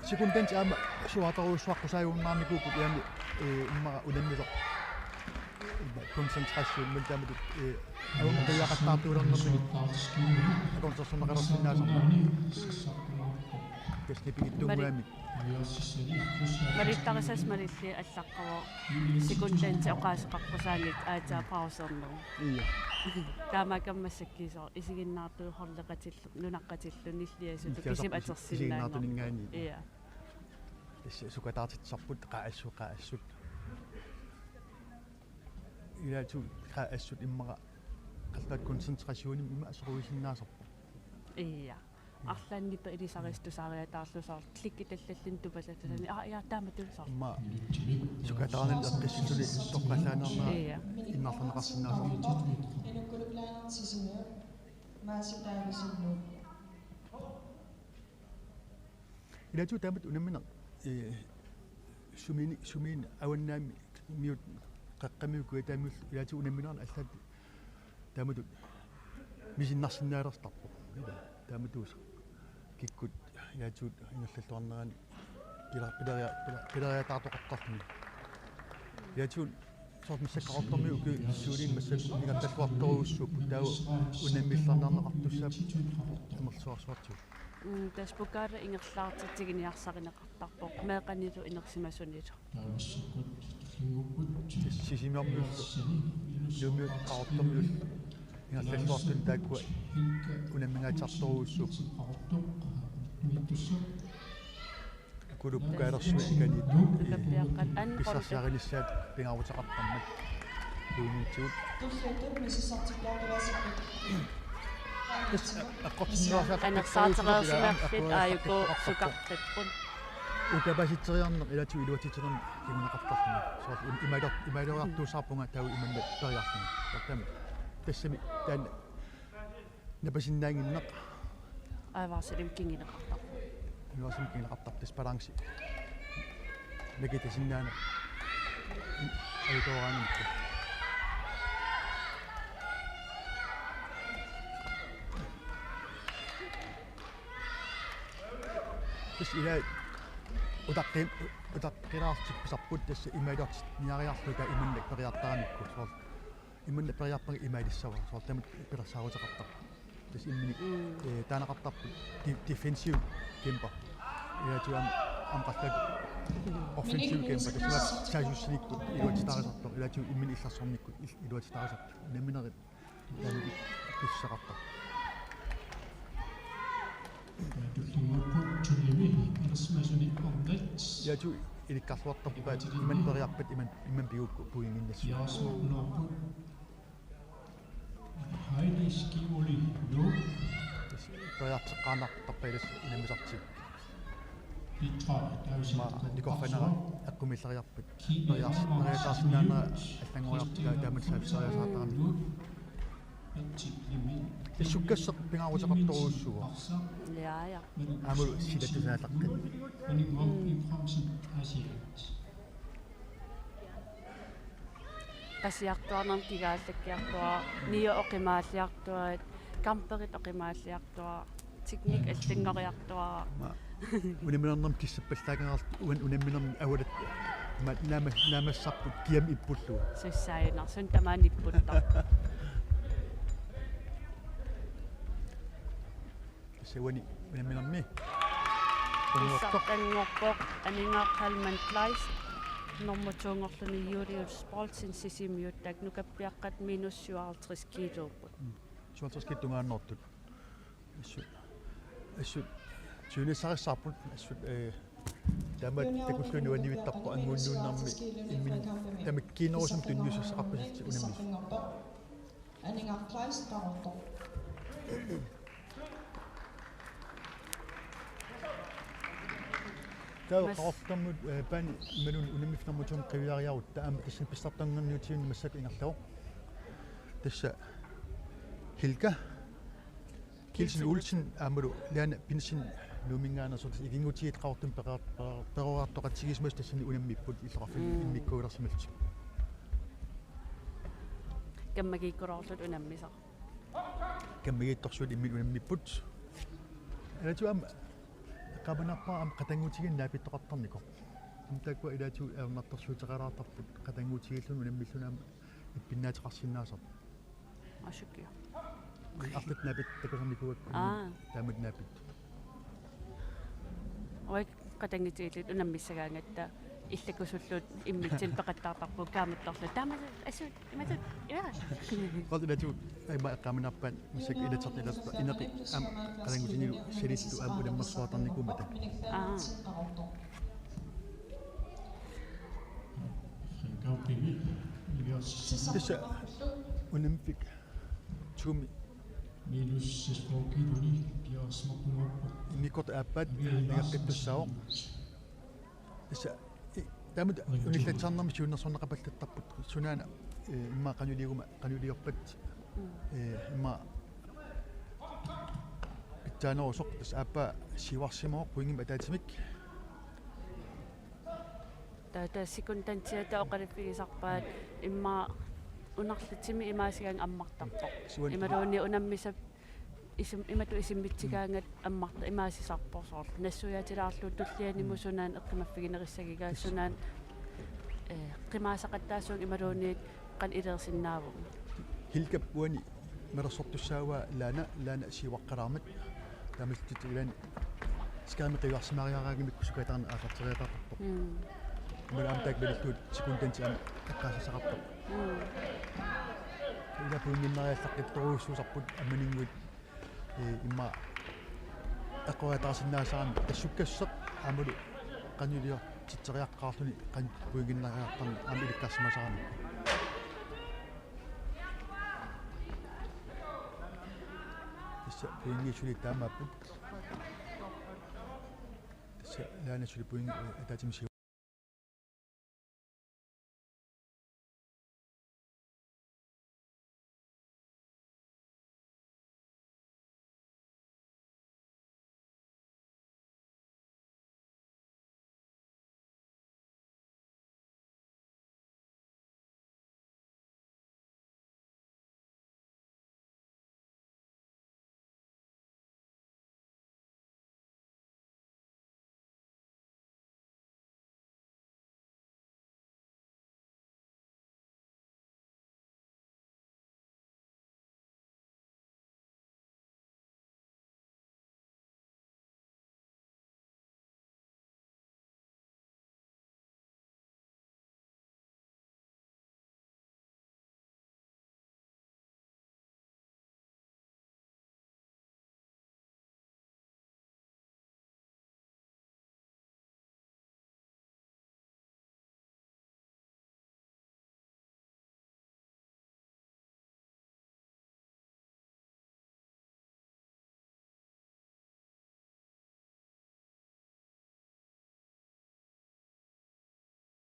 sekundit aamma suaartorujussuaqqusaajunnarnikuupput, ilaanni, eh, immaqa unammisoq. Immaqa koncentration, men taamatut, eh, aamma qiviaqattaartuulernermi akornarsorneqalersinnaasarmat. Tassa nipigittunnguamik. Mali-, malittarisassat malillugit allaqqavoq. Sekundit oqaaseqaqqusaanngitsut aatsaat pauserneq. Ja. Taamaakkami massakkut isoq isiginnaartut holdeqatillu, nunaqqatillu, nilliasutut, nilliasutut kisimi atorsinnaanngorput. Isiginnaartuninngaanniit. Ja. Tassa sukataartitsisarput qaa assut, qaa assut. Ilaatigut qaa assut immaqa qallunaatut koncentrationimik ima soruisinnaasarpoq. Ja. Arlaanni nipi ilisarissut tusaariataarlugu soorlu klikki tallalluni tupallattasani. Aa, ja, taamatut soorlu. Immaqa sukataarnermik eqqissisuni toqqallaannarnera, ja, innarlerneqarsinnaasarpoq. Ilaatigut taamatut unammineq, eh, sumiini-, sumiinut avannaani miut qaqqamiut kujataamiullu ilaatigut unammineq allaat taamatut misinnarsinnaalertarpoq. Ila, taamatuusaq. Kikkut ilaatigut ingerlalluarnerani pila-, pileria-, pila-, pileriataartoqartarluni. Ilaatigut soorlu massakkut Qaqortormiut ukiut siuliini massakkut ingerlalluartorujussuupput, taava unammillerneqartussaapput amerlasoorsuartigut. Mm, tassa pokaali ingerlaartitsiginiarsarineqartarpoq meeqqanilu inersimasunilu. Sisimiormiut, Nuummiut, Qaqortormiut ingerlalluartut taakkua unammingaatsiartorujussuupput. Ukulu pokaalersui ikani, eh, pissarsiarinissaat pingaaruteqartarmat. Tuuminngitsigut. Tassa eqqortinniarsartut, anersaatereersimalerlutik aajuku sukarpipput. Ukapasitseriarneq ilaatigut iluatsitsinermi kinguneqartarluni. Soorlu im-, imaalior-, imaaliortuussaarpunga taava imanna periarluni. Tassami, tassami taanna napasinnaannginneq. Ajuvaarsilimmi kinguneqartarpoq. Ajuvaarsilimmi kinguneqartarpoq, tassa balanci. Nakitasinnaaneq. Ajutooraangamikku. Tassa ilaa utaqqi-, utaqqilaartipparput tassa imaaliortinniariarluta imannak periartaramikku. Soorlu imannak periarpaga imaalissavara. Soorlu tamatta pilersaaruteqartarpoq. Tassa imminik, mm, eh, taaneqartarput de-, defensive kæmper. Ilaatigut aamma, aamma qallak offensive kæmper. Tassa saassussinikkut iluatsitaarisartoq. Ilaatigut imminut illersornikkut il-, iluatsitaarisartoq. Unamminerit taanna pissaqartarpoq. Tulliupput tullimi ilersimasuni ordat. Ilaatigut ilikkarluartarpaat imannak periarpat imannak, imannak pigukku pointinnassaaq. Jaasmornuarput. Heidi Skivoli Lund. Periarteqqaannartarpaat ilissi unammisartut. Petra Davidsen. Ma nikorfanera eqqumiilleriarpat. Periarteqqaannartarsinnaanera allanngoriarpat taamatut saaffigisarisartarami. Sukkasseq pingaaruteqartorujussuuvoq. Ja, ja. Aamma silattusaalaqqat. Qasiartuarnermi kigaallakkiartuaat, niu oqimaalliartuaat, kamperit oqimaalliartuaat, teknik allanngoriartuaat. Ma, unamminernermi kissappallaaqaarluta uan unamminermi avalat ma-, naama-, naamassarput kiamik ippullugu. Sussaajunnarsunik tamaani ipputtarpoq. Tassa uani unamminermi. Kissartanngorpoq, aningaaq Kalman Kleist, nummer to-nngorluni Julius Poulsen, Sisimiut, taakku nukappiaqqat minus syvoghalvtreds kiluupput. Mm. Syvoghalvtreds kilut tungaannoortut. Assut. Assut. Tyvenissarissaarput. Assut, eh, taama takullugu nuannivittarpoq annguunnuunnermi imminut tamakkiinerusumik tunniussassaqarpasitsi unammisut. Aningaaq Kleist Qaqortoq. Taava Qaqortormiut, eh, paani imaluunniit unammiffik nummer to-mik qiviariarutta aamma tassani pissartanngorniutivinni massakkut ingerlavoq. Tassa Hilka Kielsen Olsen aammalu Lana Pinsen Nuumminngaanneersoq, tassa ikinngutigiit Qaqortumi peqar-, peqar-, peroriartoqatigiissimasut tassani unammipput illoqarfinni, mm, immikkuulersimallutik. Kammagiikkuloorlutik unammisaq. Kammagiittorsuit imminnut unammipput. Ilaatigut aamma eqqaamanerpaaq aamma qatanngutigiinnik naapittoqartarnikoq. Aamma taakkua ilaatigut ajornartorsiuteqalaartarput qatanngutigiilluni unammilluni aamma ippinnaateqarsinnaasarput. Asukiaq. Arlaat naapittoq takusarnikuuakka. Aa. Taamatut naapittoq. Uagut qatanngutigiilluta unammissagaangatta illakusulluta immitsinnut peqattaartarpugut kaamattorluta. Taama assut, imatut, ja. Qolti ilaatigut aamma eqqaamanerpaat massakkut ilatsertilaarpa ineqi aamma qatanngutinilu salillu aamma unammersuartarnikuummata. Aa. Tassa unammiffik Tumi. Minus seks kilunik piareersimagunarpoq. Immikkoortut aappaat nigeqqittussaavoq. Tassa, i-, taamatut unillatsaarnermi siunnersorneqapallattarput sunaana, eh, immaqa qanoq ilioruma, qanoq iliorpat, mm, eh, immaqa pitsaanerusoq, tassa aappaa siuarsimavoq pointimik ataatsimik. Taava, taava sekundantiata oqaluffigisarpaat immaqa unarlutimik imaasigaangat ammartarpoq. Suan- Imaluunniit unammisap isum-, imatut isimmitsigaangat ammarta-, imaasisarpoq soorlu. Nassuiaatilaarlugu tullianimut, mm, sunaana eqqumaffigineqassagiga, sunaana, eh, qimaasaqattaassuunga imaluunniit qanoq ileersinnaavugut. Hilkap uani malersortussaavaa Lana, Lana siuaqqalaarmat. Taamaalillutit ilaanni skærmi qiviarsimaariaraangamikku sukataarneq aallarteriataartarpoq. Mm. Imaluunniit aamma taakku malillugu sekundantit aamma eqqaasassaqarpoq. Mm. Ila pointinnariallaqqittorujussuusarput ammaninnguit, eh, immaqa eqqoriataarsinnaasarami tassa sukkasseq aammalu qanoq iliortitseriaqqaarluni qanoq pointinnariartarneq aamma ilikkarsimasarami. Tassa pointit suli taamaapput. Tassa Lana suli pointit, eh, ataatsimik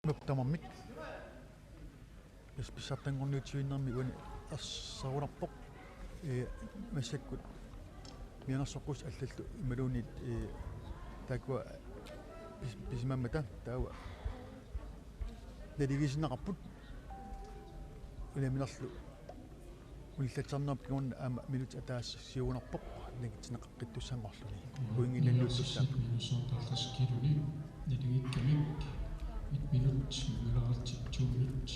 Map tamarmik. Pis-, pissartanngorniutiinnarmi uani erserunarpoq. Ee, massakkut mianersoqqus allallu imaluunniit, ee, taakkua pis-, pisimaammata taava naligiissinnaqarput. Unamminerlu ullatsarnerpigorn aamma minut ataaseq siugunarpoq nangitsinneqaqqittussanngorluni. Pointinnut nalliuttussaapput. Minutsit minussaartarlaskiluni naligiikkamik et minut, mangalaarlutik to minut.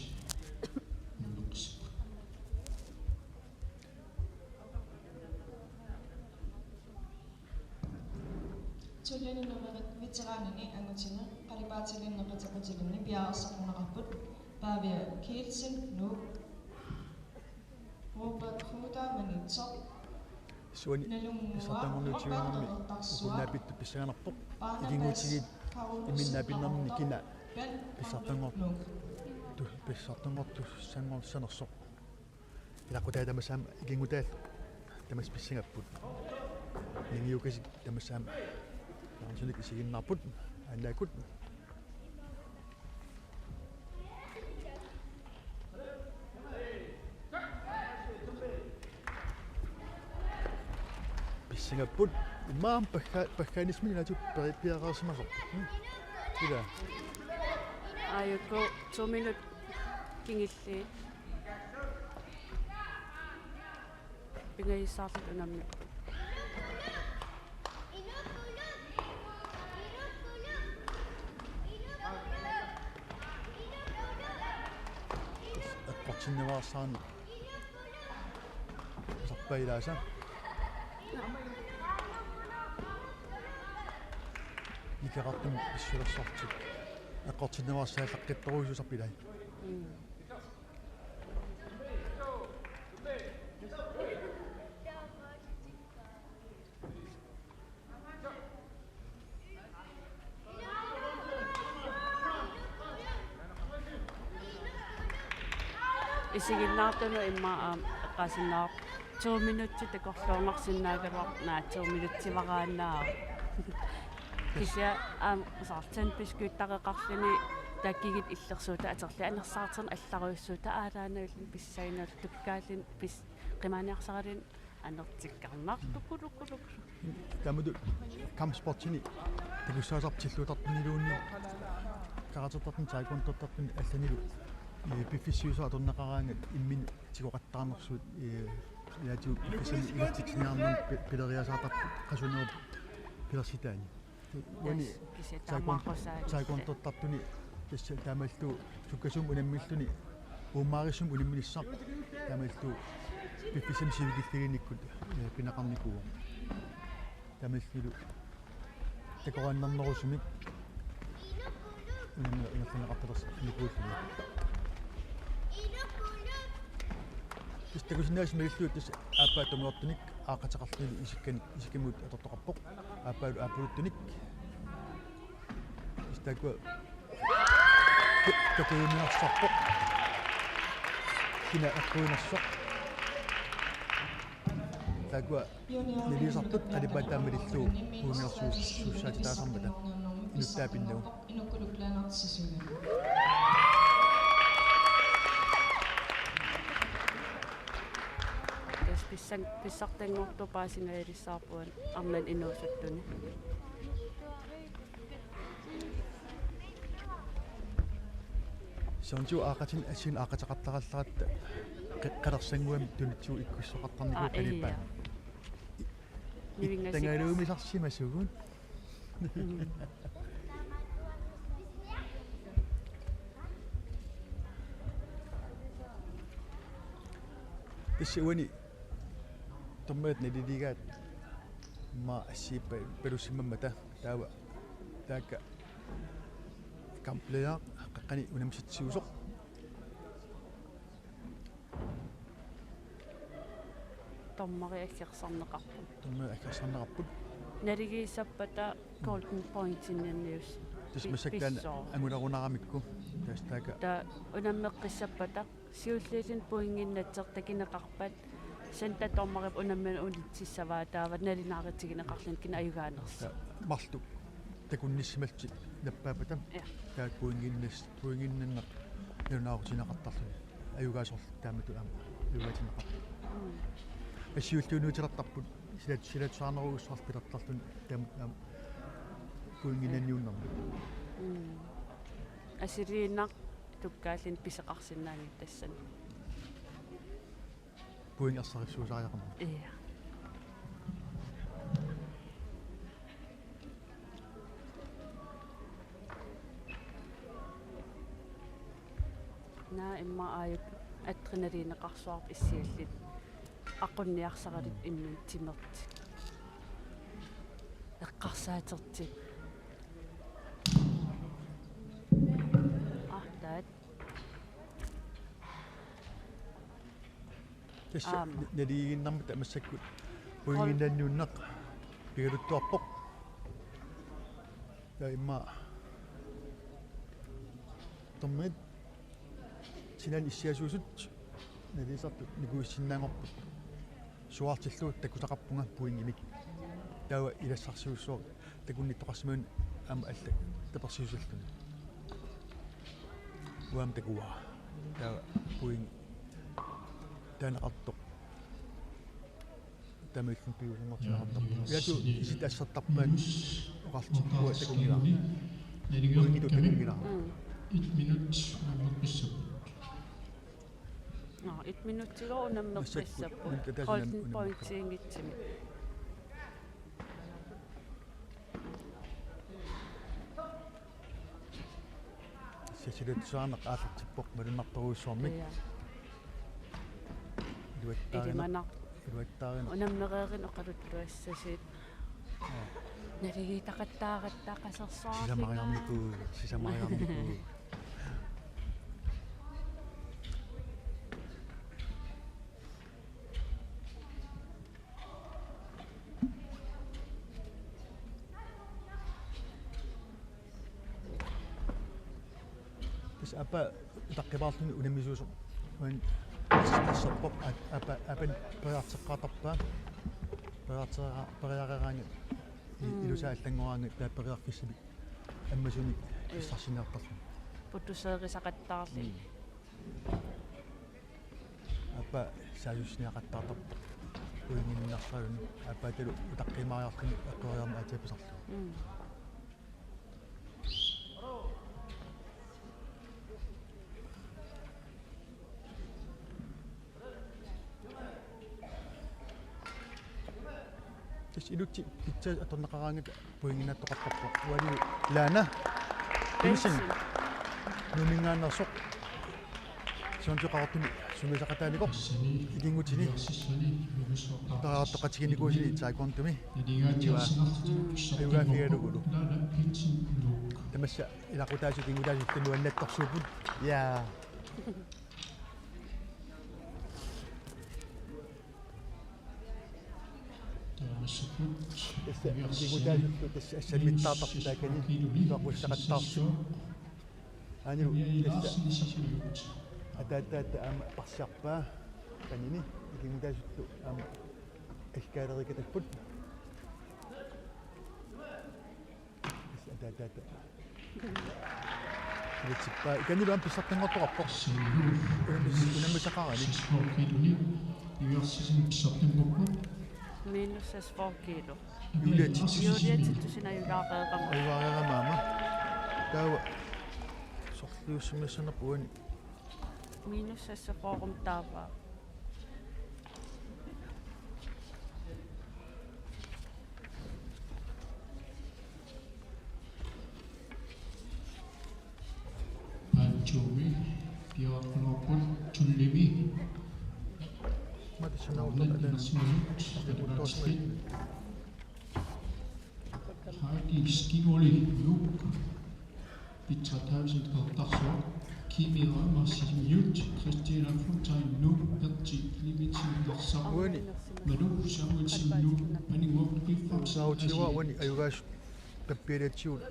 Unammeqqissapput. Tulliani nummerit veteranini angutini qalipaatilinni qitequtilinni piareersarneqarput Pavia Kielsen, Nuuk, Robert Huda, Maniitsoq, suani Nalunnguaq, pissartanngorniutiinnarmi Robert Oqartarsuaq, ukunnaapittu pissanganarpoq. Barnabas, ikinngutigiit Paulus, imminnut naapinnerminni kina pissartanngor-, Nuuk, tu-, pissartanngortussanngorsanersoq. Ilaquttat tamassi aamma ikinngutaat tamassi pissangapput. Ningiukasik tamassi aamma naarsunik isiginnaarput aallaakkut. Pissangapput immaqa pagga-, paggaanissaminnut ilaatigut peri-, piareersimasoq. Hmm. Ila. Aajuku to minut kingulliit. Pingajussaatit unammipput. Eqqortinniarsaarneq. Sarpaa ilaasa. Nikeqartumik pissulersortik. Eqqortinniarsaarneq aallaqqittorujussuusarput ilai. Mm. Isiginnaartunut immaqa aamma eqqaasinnaavoq to minutsit takorluuinnarsinnaagaluarput, naa to minutsivaraannaavoq. Kisianni aamma soorlu ten beskyttereqarluni taakku kigit illersuutit atorlugit anersaartorneq allarujussuuvoq, taava aalaangaluunniit pissanganarluni tukkaalluni pis-, qimaaniarsaraluni anertikkarnarlugu, lugu, lugu. Taamatut kampsportini takussaasarput tilluuttartuniluunniit, karatertartuni, taekwondoortartuni allanilu, ee, piffissaq siusoq atorneqaraangat imminut tigoqattaarnersut, ee, ilaatigut piffissami ingerlatsiniarnermi pi-, pileriasaartarput qasunerup pilersitaani. Uani kisianni taekwon-, taamaaqqusaat taekwondoortartuni tassa taamaalillutik sukkasuumik unammilluni uummaarissumik unamminissaq taamaalillutik piffissami sivikillilinnikkut, eh, pineqarnikuuvoq. Taamaalillutik takoraannarnerusumik unammineq ingerlanneqartalersi-, nikuulluni. Tassa takusinnaasat malillugu tassa aappaa tungaartunik aaqqateqarlunilu isikkan-, isikkamut atortoqarpoq. Aappaalu aappaluttunik. Tassa taakkua ki-, kakujuminarsarpoq. Kina eqquinersoq. Taakkua niliusartut qalipaataa malillugu puigunarsuus-, suussaatitaasarmata inuttaapinnagu. Tassa pissang-, pissartanngortoq paasingajalissavarput arnani inuusuttuni. Soorlu aaqqatin-, assiginngi aaqqateqartarallaratta qe-, qalersanguami tunitsigut ikkussoqartarnikuuvoq. Aa, qalipaa. Ii. Ittangaluumisarsimasugut. Mm. Tassa uani dommerit naliligaat immaqa assigiippata palussimammata taava taakka kampleja qaqqani unammisatsiusoq. Dommeri aggersarneqarput. Dommeri aggersarneqarput. Naligiissappata golden pointinnius. Tassa pi-, massakkut taanna pissoq. Angularunaramikku. Tassa taakku. Taava unammeqqissappata siulliulluni pointinnatseq takuneqarpat. Center dommerip unammineq unitsissavaa taava nalunaarutigineqarluni kina ajugaanersoq. Taava marluk. takunnissimallutik nappaappata. Ja. Taava pointinnas-, pointinnanneq nalunaarutigineqartarluni. Ajugaasorlu taamatut aamma ajugaatinneqarpoq. Mm. Assiulluunniutilertarput silat-, silatussaarnerujussuarlu pilertarluni taamatut aamma pointinnanniunnermut. Mm. Assiliinnaq tukkaallini pisoqarsinnaanngitsoq tassani. Pointit ersarissuusariaqarmata. Ja. Naa immaqa aajuku adrenalineqarsuarput issiallit aqunniarsaralutik imminnut timertik. Eqqarsaatertik. Artaat. Tassa aamma. Na-, naligiinnarmata massakkut pointinnanniunneq pigaluttuarpoq. Taava immaqa dommerit sinaanni issiasuusut naligisartut nikuissinnaanngorput. Suaartillugu takusaqarpunga pointimik. Taava ilassarsiussooq takunnittoqarsimagunik aamma allat tapersiusilluni. Uanga takuara. Taava pointi taaneqartoq. Taamaalilluni piujunnartinneqartarpoq. Ilaatigut isit assertarpaat oqartut uanga takunngilara. Pointikkut takunngilara. Mm. Et minut unammeqqissapput. Nå, et minutsigooq unammeqqissapput. Massakkut unammeqqissapput. Golden pointiinngitsumik. Tassa silatussaarneq aallartippoq malunnartorujussuarmik. Ja. Iluattaarina-, ilimanaq. Iluattaarina-. Unammereerineq oqaluttuassasut. Ja. Navigiitaqattaaratta qasersuarsinga. Sisamariarnikuuvoq, sisamariarnikuuvoq. Tassa aappaa utaqqimaarluni unammisuusoq. Uani asserpoq aap-, aappaa, aappaa periarteqqaartarpaa. Periartera-, periareeraangat i-, mm, ilusaa allanngoraangat taava periarfissami ammasunik, mm, pissarsinerartarluni. Putuseerisaqattaarluni. Mm. Aappaa saassussiniaqattaartarpoq. Pointinnartarluni. Aappaatalu utaqqimaariarluni eqqoriarneq aatsaat pisarlugu. Mm. Tassa ilutsip pitsaasut atorneqaraangata pointinnaattoqartarpoq. Uani Laana Bentzen. Bentzen. Nuumminngaanneersoq. Siornatigut Qaqortumi sungiusaqataanikoq ikinngutini. Periartoqatiginikuusuni taekwondomi. Iniva. Ajugaaffigalugulu. Tamassa ilaqutaasut ikinngutaasut nuannattorsuupput. Ja. Tassa ikinngutaasut tassa assammittaartarput taakani iluaqutissaqattaarput. Aanilu tassa ataataata aamma parsiarpaa qanini ikinngutaasut aamma aggaalerikatapput. Tassa ataataata. Ilatippaa ikanilu aamma pissartanngortoqarpoq. Unammis-, unammisaqarani. Minus seksogfyrre kilo. Julia Titus. Julia Titus ajugaareerama aamma. Taava sorliussimassanerpoq uani. Minus seksogfyrre taava. Paatsuumi, piareerput tullimi. Mati sanauta. Heidi Skingoli, Nuuk. Petra Davidsen, Qeqertarsuaq. Kimi Reimer, Sisimiut. Christina Fontaine, Nuuk. Berti Clemmensen, Narsaq. Uani. Malou Samuelsen, Nuuk. Paninnguaq, P fem. Nautiwa, uani, ajugaasut. Pappialatsigut.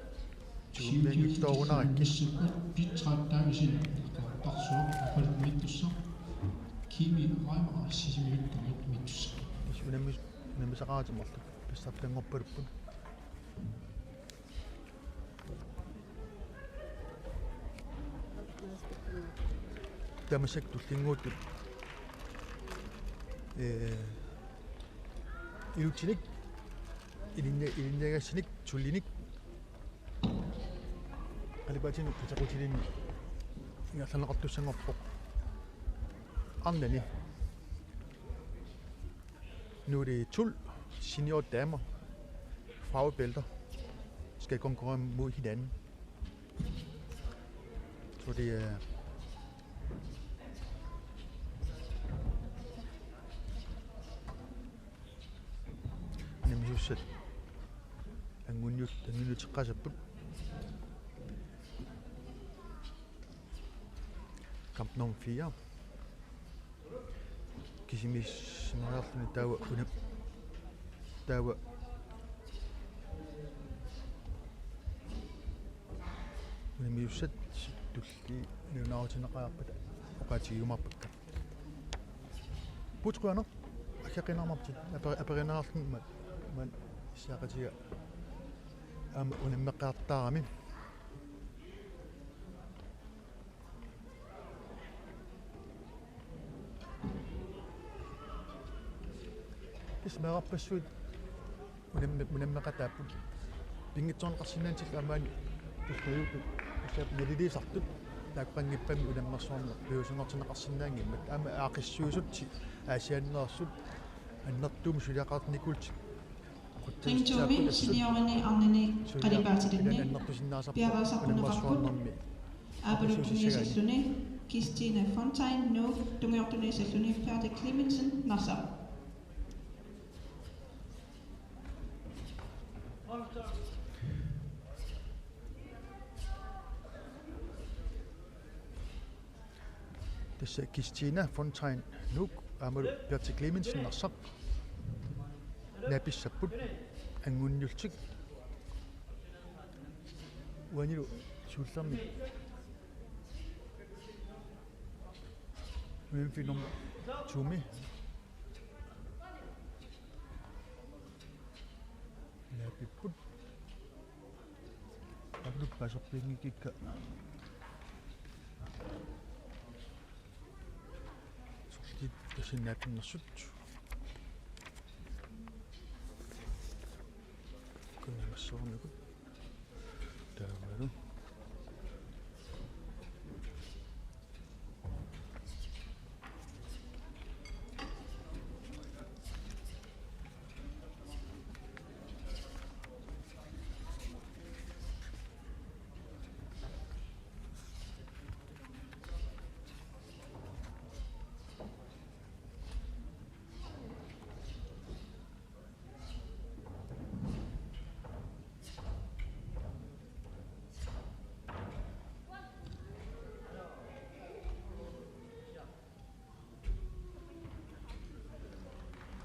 Tigummianngitsoorunarakkit. Petra Davidsen, Qeqertarsuaq, Qaqortumiittussaq. Kimi Reimer, Sisimiut, Qaqortumiittussaq. Unammis-, unammisaqaratik marluk pissartanngorpalupput. Tamassi tullinnguuttut, ee, ilutsinik, ilinni-, ilinniagassanik, tullinik, qalipaatinik qiteqqutilinnik ingerlanneqartussanngorpoq. Arnani. Nu er det tolv senior damer, farvebælter, skal konkurrere mod hinanden. Så det er nemlig så, at anguniut, anguniut Kamp nummer fire. Kisimiissineriarluni taava una-, taava unammiussat tulliit nalunaarutigineqariarpata oqaatigiumaarpakka. Puut qujanaq, aggeqqiinnarmarputit, aperi-, aperiinnarluni ma-, maani issaaqatiga aamma unammeqqaartaarami. Tassa meerarpassuit unammi-, unammeqataapput. Pinngitsoorneqarsinnaanngillat aamma tulliuttut, tulliuttut naliliisartut, taakkunanngippammi unammersuarneq piviusunngortinneqarsinnaanngimmat. Aamma aaqqissuisut, Aasianneersut, annertuumik suliaqarnikuullutik. Ringtumi seniorini arnani qalipaatilinnik piareersarneqarput. Aapaluttunisalluni Kirstine Fontaine, Nuuk, tungaanut tungaanut Per Clemmensen, Narsaq. Tassa Kirstine Fontaine, Nuuk, aammalu Berthe Clemmensen, Narsaq, naapissapput anguniullutik. Uanilu siullermik unammiussat nummer to-mi naapipput. Aammalu paaserpianngikkikka sorliit tassa naapinnersut. Kunnamassuarnikut. Taavalu.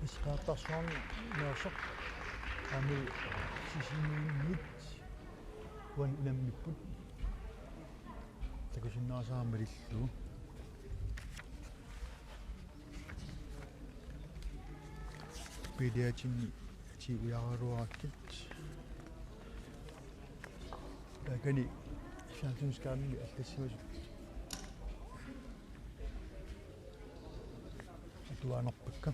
Tassa Qeqertarsuarmi Narsaq aammalu Sisimiunit uani unammipput. Takusinnaasaramik malillugu. Piliatinni ati ujaraaluarakkit. Taakani fjernsynsskærmimi allassimasut atuaannarpakka.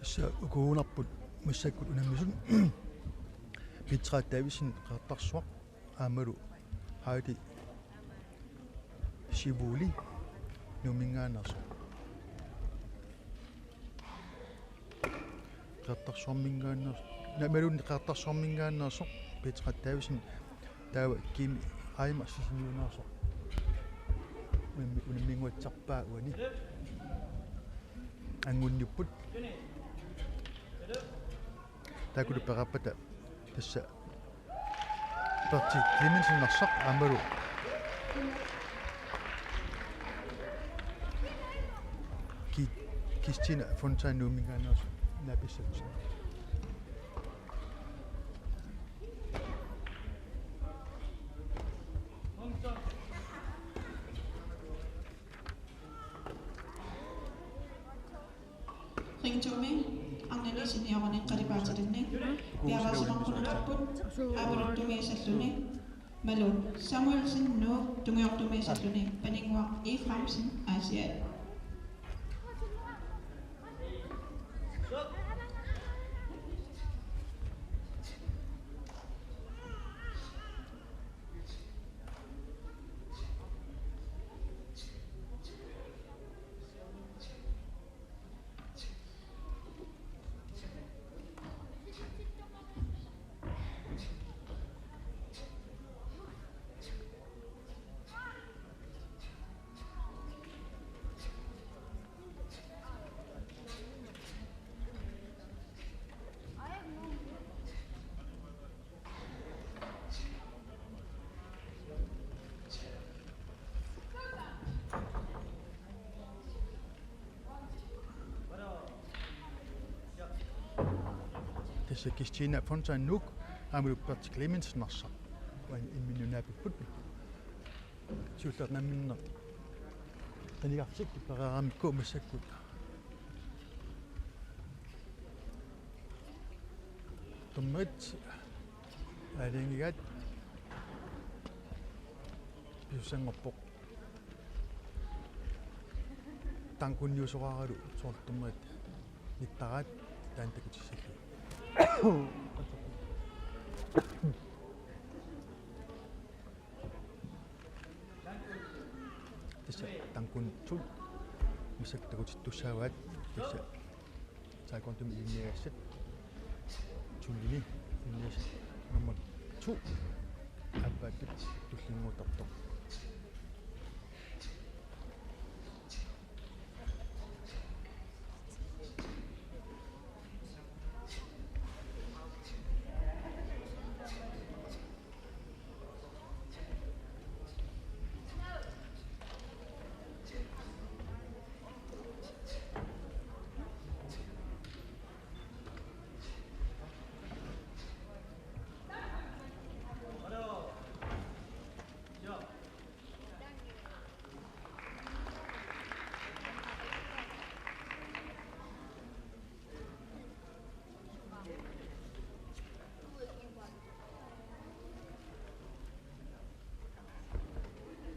Tassa ukuugunarput massakkut unammisut Petra Davidsen Qeqertarsuaq aammalu Heidi Sivuli Nuumminngaanneersoq. Qeqertarsuarminngaanneersoq, na-, imaluunniit Qeqertarsuarminngaanneersoq Petra Davidsen, taava Kim Reimer Sisimiuneersoq. Unammi-, unamminnguatsarpaa uani. Angunniupput. Taakkulu peqarpata tassa Berti Clemmensen Narsaq aammalu Ki-, Christina Fontaine Nuumminngaanneersoq naapissatsinni. Ring to-mi arnani seniorerneq qalipaatilinnik piareersimaqqunneqarput, aamma tungiusalluni Malou Samuelsen Nuuk, tungiortumiisalluni Paninnguaq Efraimsen, Aasiaat. Tassa Christina Fontaine Nuuk aammalu Berti Clemmensen Narsaq. Uani imminnut naapipput. Siullermik namminneq qinigartik pereeramikku massakkut. Dommerit aalajangigaat pisussanngorpoq. Tankunniusoraaralu soorlu dommerit nittaraat taanna takutissallugit. Tassa tankun to massakkut takutittussaavaat, tassa taekwondomi ilinniagassat, to-ni ilinniagassat nummer to aappaattut tullinnguuttartoq.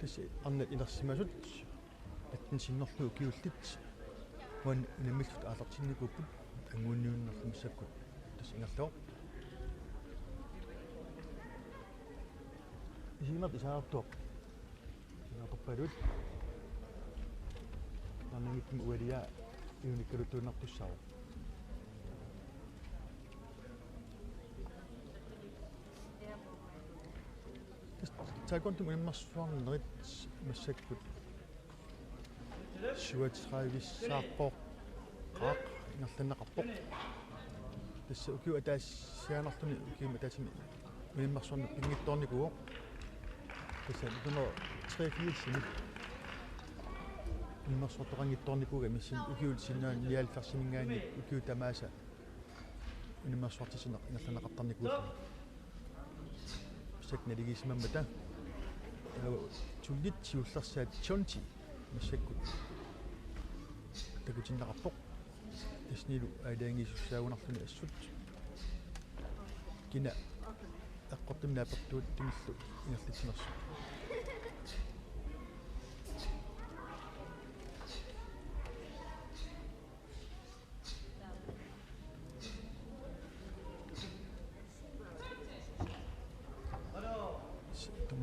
Tassa arnat inersimasut atten sinnerlugit ukiullit uani unammillutik aallartinnikuupput, anguinniunnerlu massakkut tassa ingerlavoq. Isiginnartut isaartuaq. Naapappaluit. Taannanngitsumik ualiaa iunikkaluttuinnartussaavoq. Taekwondomi unammersuarnerit massakkut syvogtredive-ssaarpoq, qaaq ingerlanneqarpoq. Tassa ukiup ataasiaannarluni ukiumut ataatsimi unammersuarneq pinngitsoornikuuvoq. Tassa nitten hundrede treogfirsimi unammersuartoqanngitsoornikuugami, tassa ukiut sinnaani nioghalvfjerdsiminngaanniit ukiut tamaasa unammersuartitsineq ingerlanneqartarnikuulluni. Massakkut naligiissimammata, taava to-nit siullersaat Chonti massakkut takutinneqarpoq. Tassanilu aalajangiisussaagunarluni assut. Kina eqqortumik naapertuuttumillu ingerlatsinersoq.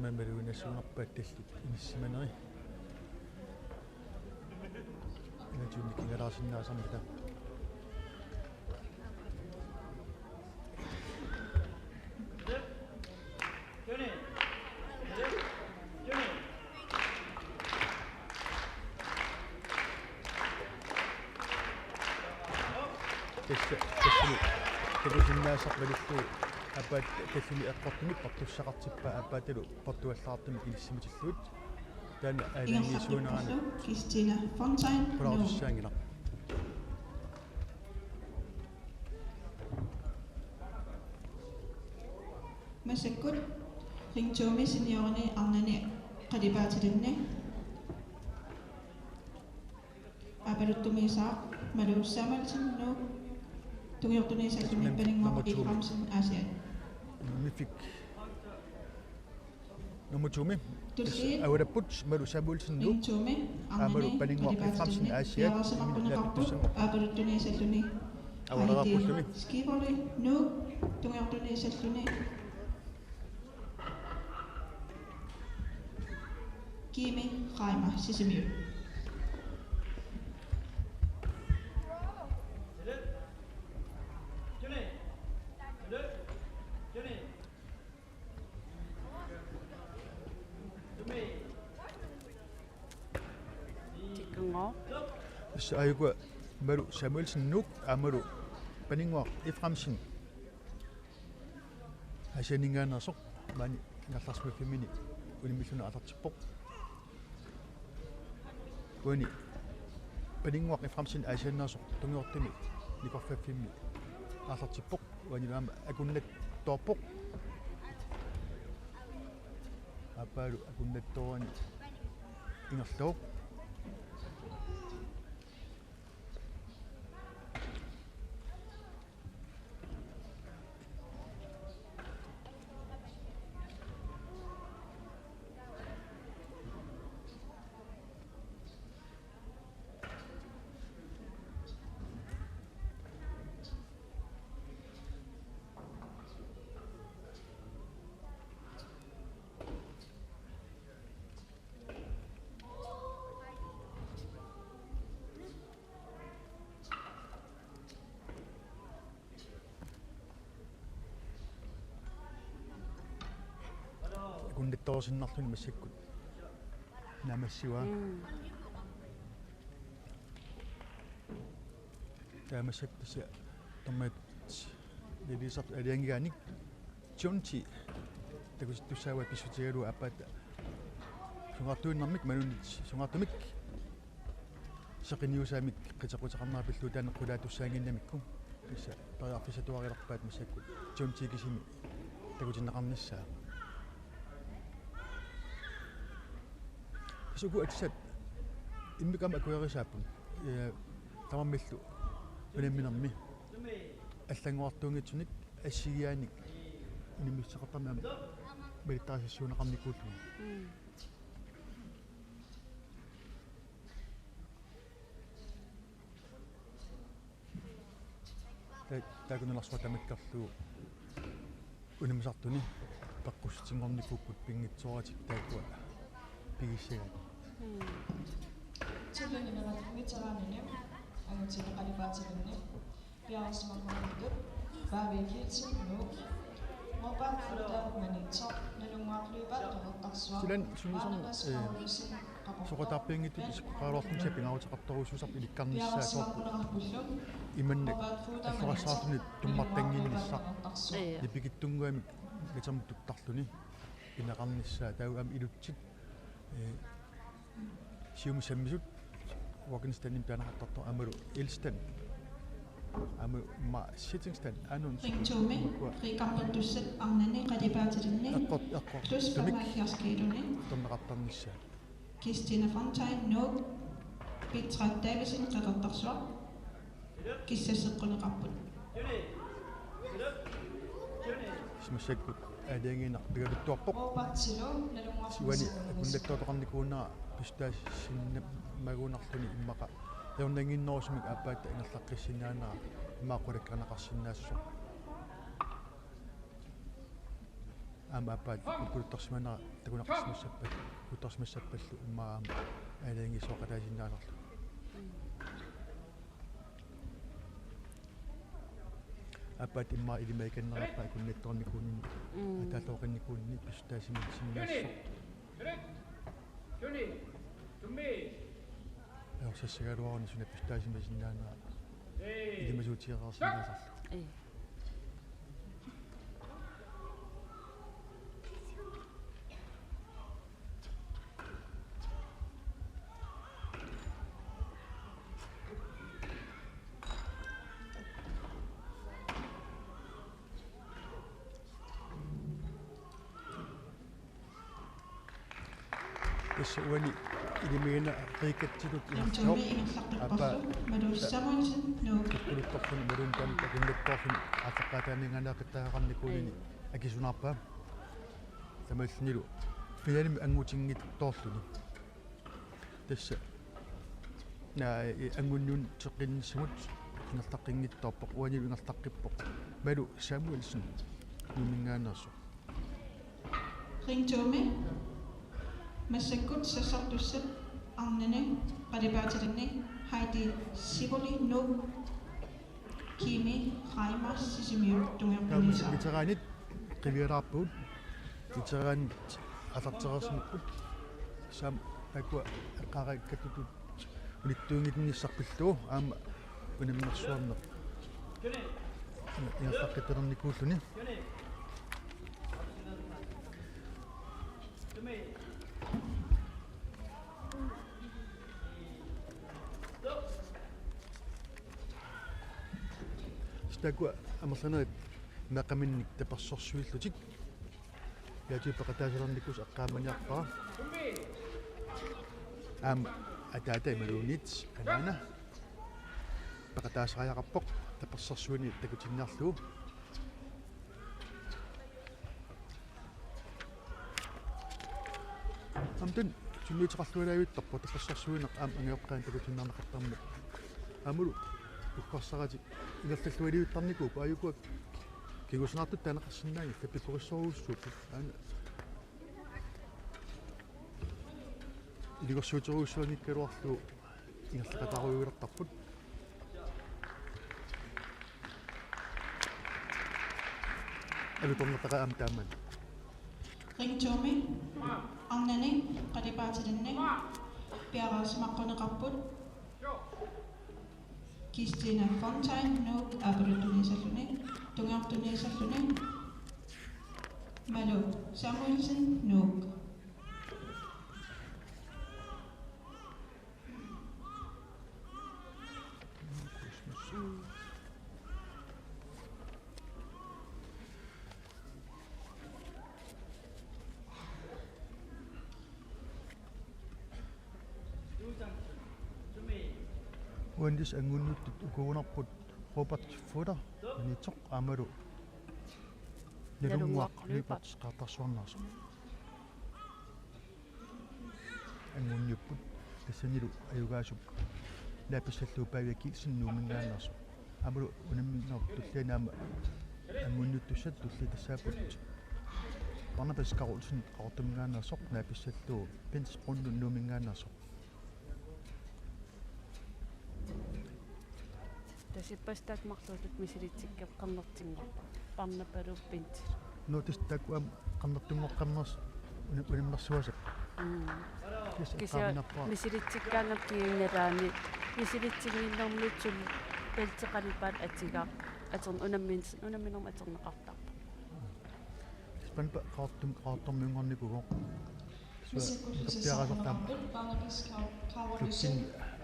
Malugineqarsimapput tallit inissimaneri. Inatut kingalaarsinnaasarmata. Tassa, tassami takusinnaasaq malillugu aappaata tallini eqqortumik portussaqartippaa aappaatalu portuallaartumik inissimatillugit. Taanna aalajangiisuunerani Christina Fontaine, Nuuk. Qularutissaanngilaq. Massakkut ring to-mi seniorerni arnani qalipaatillugu. Aappaluttumiisaaq Malu Samuelsen, Nuuk, tungiortunissallugu Paninnguaq Efraimsen, Aasiaat. Mifik. Nummer to-mi. Tulliit. Aulapput Malu Samuelsen, Nuuk. Nummer to-mi. Aammalu Paninnguaq Efraimsen, Aasiaat. Piareersimaqquneqarput aappaluttunissallugu. Aularaarpullumi. Heidi Skiboli, Nuuk, tungiortunissallugu. Kimi Reimer, Sisimiut. Tikkanngooq. Tassa aajukua Malu Samuelsen, Nuuk, aammalu Paninnguaq Efraimsen. Aasianninngaanneersoq maani ingerlaarsimaffimminni unammilluni aallartippoq. Uani Paninnguaq Efraimsen Aasianneersoq tungiortumi nikorfaffimmi aallartippoq. Uani aamma akunnattoorpoq. Aappaalu akunnattoorani ingerlavoq. Akunnattoorsinnarluni massakkut naammassivaa. Mm. Taava massakkut tassa dommerit nalilersortut aalajangigaannik John T. Takutittussaavaat pissutigalugu aappaata sungaartuinnarmik, malunnit sungaartumik seqinniussamik qiteqquteqarnera pillugu taanna qulaatussaannginnamikku. Tassa periarfissatuarilerpaat massakkut John T. kisimi takutinneqarnissaa. Tassa uku atisat immikkut aamma akuerisaapput. Ee, tamarmillu unamminermi allanngorartuunngitsunik assigiiaanik unammissuteqartarmik aamma malittarisassuunneqarnikuulluni. Mm. Ta-, taakkunalaarsuaq tamakkerlugu unammisartuni peqqussutinngornikuupput pinngitsooratik taakkua pigissagaat. Mm. Tillinimeraat veteranini angutini qalipaatillugu piareersimaqqumiittut Pavia Kielsen, Nuuk, Robert Futter Maniitsoq, Nalunnguaq Lyberth Qeqertarsuaq. Silan sunisam, Anders, eh, Paulussen, Qaqortoq, soqutaarpianngitsut isikkoqaraluartumik sapingaaruteqartorujussuusarput ilikkarnissaa soorlu imannak alloqassaarluni tummartannginnissaq. Ee. Nipikitsunnguamik natermut tuttarluni pineqarnissaa taava aamma ilutsit, ee, siumut sammisut walk-in standimik taaneqartartoq aammalu elstand aammalu immaqa sitting stand aanun. Ring to-mi, Rikard Pontussen arnani qalipaatillugu. Eqqort-, eqqort-, Plus tumik femoghalvfjerds kiiluni. Torneqartarnissaa. Christina Fontaine, Nuuk, Petra Davidsen, Qeqertarsuaq, kissasseqquneqarput. Massakkut aalajangiineq pigaluttuarpoq. Robert Silo, Nalunnguaq. Uani akunnattoortoqarnikuunera pisutaassinnaammagunarluni immaqa ajornannginnerusumik aappaata ingerlaqqissinnaanera immaqa qulakkeerneqarsinnaassasoq. Aamma aappaat kukkuluttorsimanera takuneqarsimassappallu, kukkuluttorsimassappallu immaqa aamma aalajangiissuaqataasinnaasarlu. Aappaat immaqa ilimagikannerarpaa akunnattoornikuuninni, mm, ataalluaqqinnikuuninni pissuttaasimassinnaassasoq. Ajorsassagaluaruni suna pissuttaasimasinnaanera ilimasuutigeqarsinnaasarlu. Ee. Tassa uani ilimagineqartitut ingerlaqqipparput Malu Samuelsen, Nuuk. Kukkuluttorfik Malu taama akunnattoorfik aallaqqaataaninngaanneeqqittariaqarnikuunini akisunaarpaa. Taamaalillunilu finalimi angutinngitsoorluni. Tassa. Naa, i-, angunniunneqqinnissamut ingerlaqqinnginnerpoq, uanilu ingerlaqqippoq Malu Samuelsen, Nuumminngaanneersoq. Ringtone. Massakkut sassartussat arnani qalipaatilinni Heidi Sivoli, Nuuk. Kimi Reimers, Sisimiut, tungerpuniisa. Veteranit qiviaraarput. Veteranit aallartereersimapput. Saam akua eqqaarikkatutut unittuunngitsunnissaq pillugu aamma unamminersuarneq ingerlaqqittalernikuulluni. Tassa taakku amerlanerit meeqqaminnik tapersersuillutik. Ilaatigut peqataasalernikuusut eqqaamaniarpara. Aamma ataata imaluunniit anaana peqataasariaqarpoq tapersersuineq takutinniarlugu. Aamma taanna sunniuteqarlualaavittarpoq tapersersuineq aamma angajoqqaani takutinniarneqartarmat. Aammalu uggorsaratik ingerlallualiivittarnikuupput, aajuku kingusinaartut taaneqarsinnaanngillat, pikkorissorujussuupput. Aana iligorsuuterujussuanngikkaluarlugu ingerlaqataarujuulertarput. Alutornartaqaaq aamma taamani. Ringtone arnani qalipaatilinni piareersimaqqunneqarput Christina Fontaine, Nuuk, aappaluttunisalluni, tungaanut tunissalluni Malu Samuelsen, Nuuk. Uani tassa angunniuttut ukuugunarput Robert Futter, Maniitsoq, aammalu Nalunnguaq, Nalunnguaq Lyberth, Lyberth, Qeqertarsuarnaasoq. Angunniupput tassanilu ajugaasup naapitsallugu Pavia Kielsen, Nuumminngaanneersoq. Aammalu unamminerup tulliani aamma angunniuttussat tulliani tassaapput Barnabas Carlsen, Qaqortuminngaanneersoq, naapitsallugu Bent Brønlund, Nuumminngaanneersoq. Tassa ippassaq taakku marluullutik misilitsikkaat qernertinngorput. Barnabalu Bent. Nå, tassa taakku aamma qernertunngoqqammersoq una-, unammersuassapput. Mm. Tassa kisianni eqqaaminarpara misilitsikkaangama kingunerani misilitsinnginnermi sul Bent qalipaat atigaaq atorn-, unammin-, unamminermi atorneqartarpoq. Tassa Barnabas Qaqortum-, Qaqortormiunngornikuuvoq. Massakkut piareersartaam-, sassarneqarput Barnabas Ka-, Carlsen,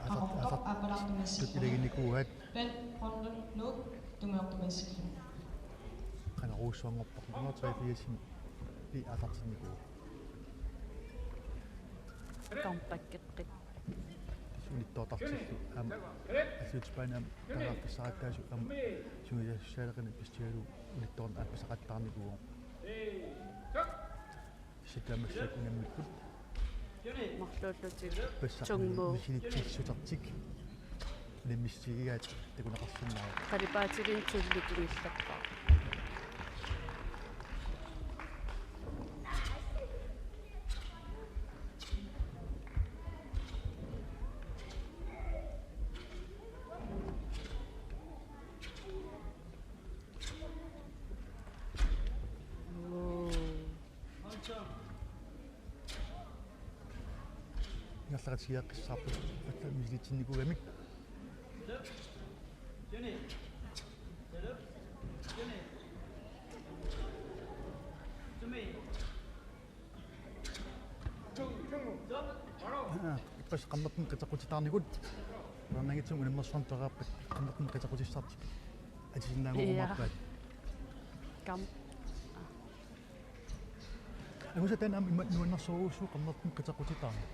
klubbinik aappalaartumik atortut ilaginikuuaat. Bent Brønlund, Nuuk, tungaanut tunissalluni. Qanoq uussuanngorpoq, nummer treogfirsimi pi aallaartinnikuuvoq. Comeback-eqqit. Tassa unittoortartillu aamma Alliutip Spaanimi aamma tangaaffissaqattaasut aamma sungiusaaleqineq pissusigalugu unittoorneq aamma pisaqattaarnikuuvoq. Sitamassak unammipput. Marluullutik tungmuu. Misilitsiissutartik. Unammissigaat takuneqarsinnaavoq. Qalipaatilinnik tulliani kingullerpaaq. Taqqatigiaqqissaarput, allat misilitsinnikuugamik. Aa, ippassaq qernertumik qiteqqutitaarnikut. Uernangitsum unammersuarnik peqarpat qernertumik qiteqqutissartik atisinnaanngorumaarpaat. Kam. Angusat taanna aamma ima nuannersorujussuuvoq qernertumik qiteqqutitaarneq.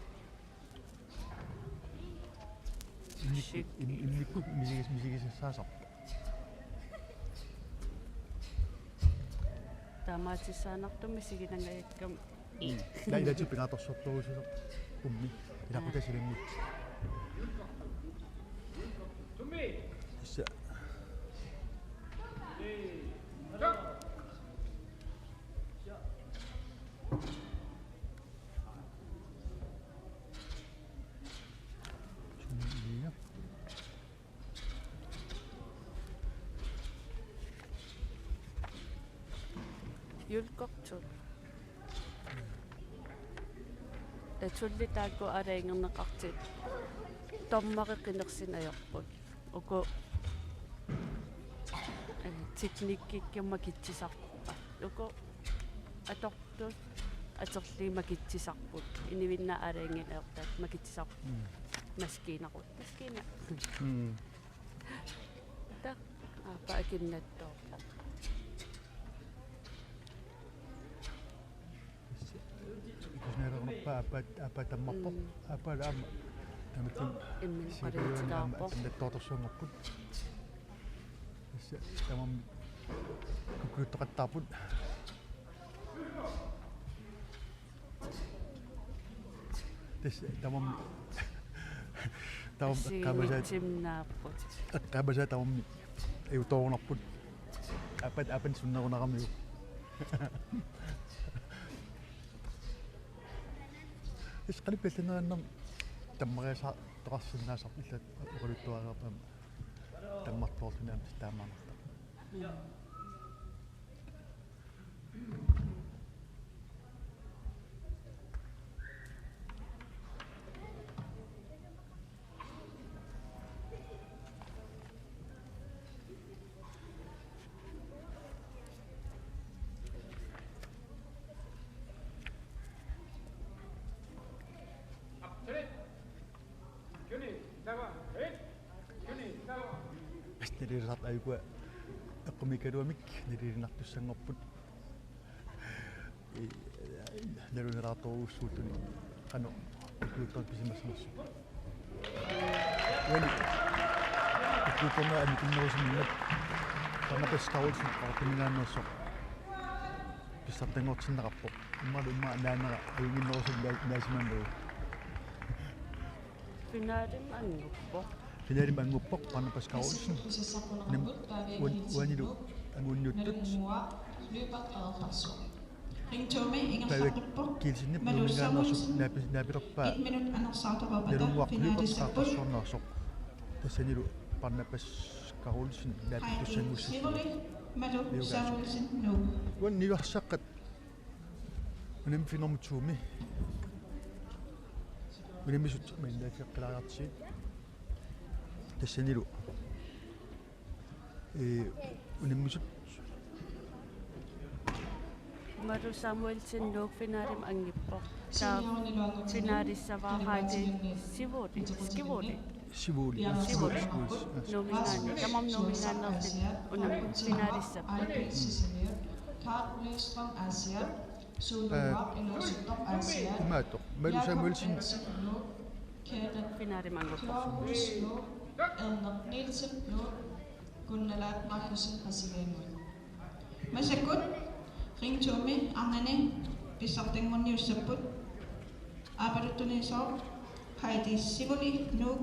Immikkut, im-, immikkut misigis-, misigisassaasarpoq. Taamaatissaanartumik misiginangajakkami. Mm. Ila-, ilaatigut pingaaruteqartorujussuusoq ummi. Ilaquttat silanngutsit. Tassa. Juulli Kortut. Ee, tulliit taakku aalajangerneqartut. Dommeri qinersineq ajorput. Uku, ee, teknikkikkut makitsisarput. Uku atortut atorlugit makitsisarput. Inuinnaat aalajangiineq ajortaat makitsisarput. Mm. Maskiinarut. Maskiina. Mm. Taava aappaa akinnattoorpoq. Ikusinaalaarpaa aappaa, aappaa tammarpoq. Mm. Aappaa aamma tamatim imminut siuliani aamma qaliutilaarpoq. Akinnattoortorsuanngorput. Tassa tamarmik kukkuluttoqattaarput. Tassa tamarmik, tamarmik eqqaamasaat. Assigiinngitsunik naapput. Eqqaamasaat tamarmik ajutoorunarput. Aappat, aappat sunnerunaramiuk. Tassa qalipaat allaneriinnermi tammariasaartoqarsinnaasarpoq, ilaa oqaluttuariarput aamma tammartoorluni aamma taamaannertarpoq. Mm. Nalilersaartut ajukua eqqumiikkaluamik naliliinnartussanngorput. Ee, nalunalaartorujussuulluni qanoq kukkuluttoq pisimassanersoq. Uani kukkuluttornera annikinnerusumik Barnabas Carlsen Qaqortuminngaanneersoq pissartanngortinneqarpoq. Immaqa immaqa naanera ajunnginnerusumik naa-, naasimannagu. Finalimi annguppoq. Finalimi annguppoq Barnabas Carlsen. Uan-, uanilu anguniuttut. Pavek Kielsenip Nuummingaanneersoq naapi-, naapilerpaa Nalunnguaq Lyberth Qaqortorsuarneersoq. Tassanilu Barnabas Carlsen naapittussanngussasoq. Uani niuersaqqat unammisut nummer to-mi. Unammisut malinnaaffigeqqilaariartigit. Tassanilu. Ee, unammisut. Malu Samuelsen Nuuk finalimi anngippoq. Taava finalissavaa Heidi Sivoli. Skivoli. Sivoli. Sivoli. Sivoli. Nuummingaanneer-, tamarmik Nuummingaanneersut unammisut finalissapput. Karl Løvstrøm, Aasiaat. Suli Ee, Nuuk iluusuttoq Aasiaat. Imaattoq. Malu Samuelsen. Jakob Hansen Nuuk. Kenneth Finalimi annguppoq. Thorhus Nuuk. Erneq Nielsen Nuuk. Kunnalaat Markussen Qasigiannguit. Massakkut ring to-mi arnani pissartanngorniussapput. Aappaluttunisooq Heidi Sivoli Nuuk.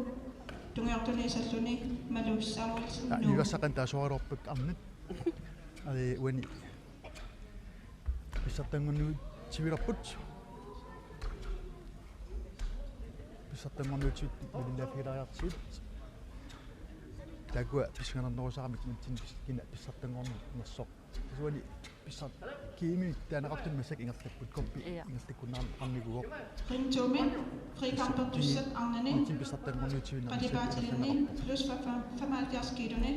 Tungujortunisalluni Malu Samuelsen Nuuk. Niuersaqqat taasoraluarput arnat. Aa, uani. Pissartanngorniutsivilerput. Pissartanngorniutsivittut malinnaaffigilaariartigit. Taakkua pissanganarnerusaramik nunatsinni pis-, kina pissartanngornersoq. Tassa uani pissar-, Kiimimi taaneqartuni massakkut ingerlapput, koppi Ja. ingerlakkunneqarnikuuvoq. Ring to-mi, frikampertussat arnani, Martin pissartanngorniutivinnermi qalipaatillinni plus femoghalvfjerds kiiloni,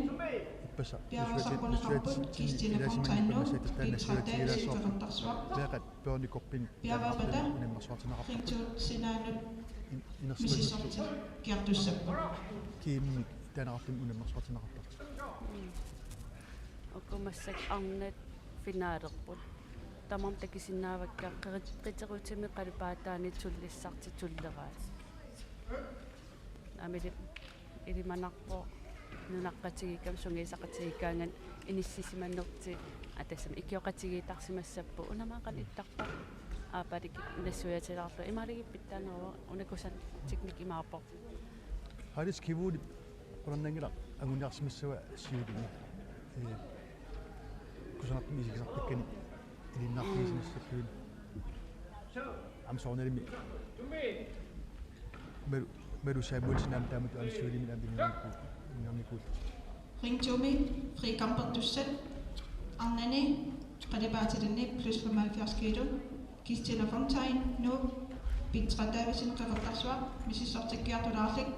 uppassa piareersarpuneqarput, Christine Fontaine, Pitratta, Sylvia Qeqertarsuaq. Leqat børnekoppin Piareerpata, unammersuartinneqarput. Ring to sinaanut in-, inersimasut misissortikkiartussaapput. Kiimimi taaneqartuni unammersuartinneqartartut. Uku massakkut arnat finalerput. Tamarmik takusinnaavakka qeri-, qiterutimi qalipaataanit tullissartik tulleraat. Aamma ili-, ilimanarpoq nunaqqatigiikkama sungiusaqatigiikkaangat inissisimanertik, aa, tassami ikioqatigiittarsimassapput, una aamma qanoq ittarpa, aappaalikka nassuiaatilaarlugu, imaaligippittanero, una kusanartumik imaappoq. Haaris Kivuli qularnanngilaq anguniarsimassavaa siulimi. Ee, kusanartumik isigisartakkani ilinniarfigisinnassallugit. Aamma soorunalimi Malu, Malu Samuelsen aamma taamatut aamma siulimi aamma ingernikuu-, ingernikuu-. Ring to-mi, frikampertussat arnani, qalipaatilinni plus femoghalvfjerds kilo, Christina Fontaine, Nuuk, Pitra Davidsen, Qeqertarsuaq, misissortikkiartulaarlik.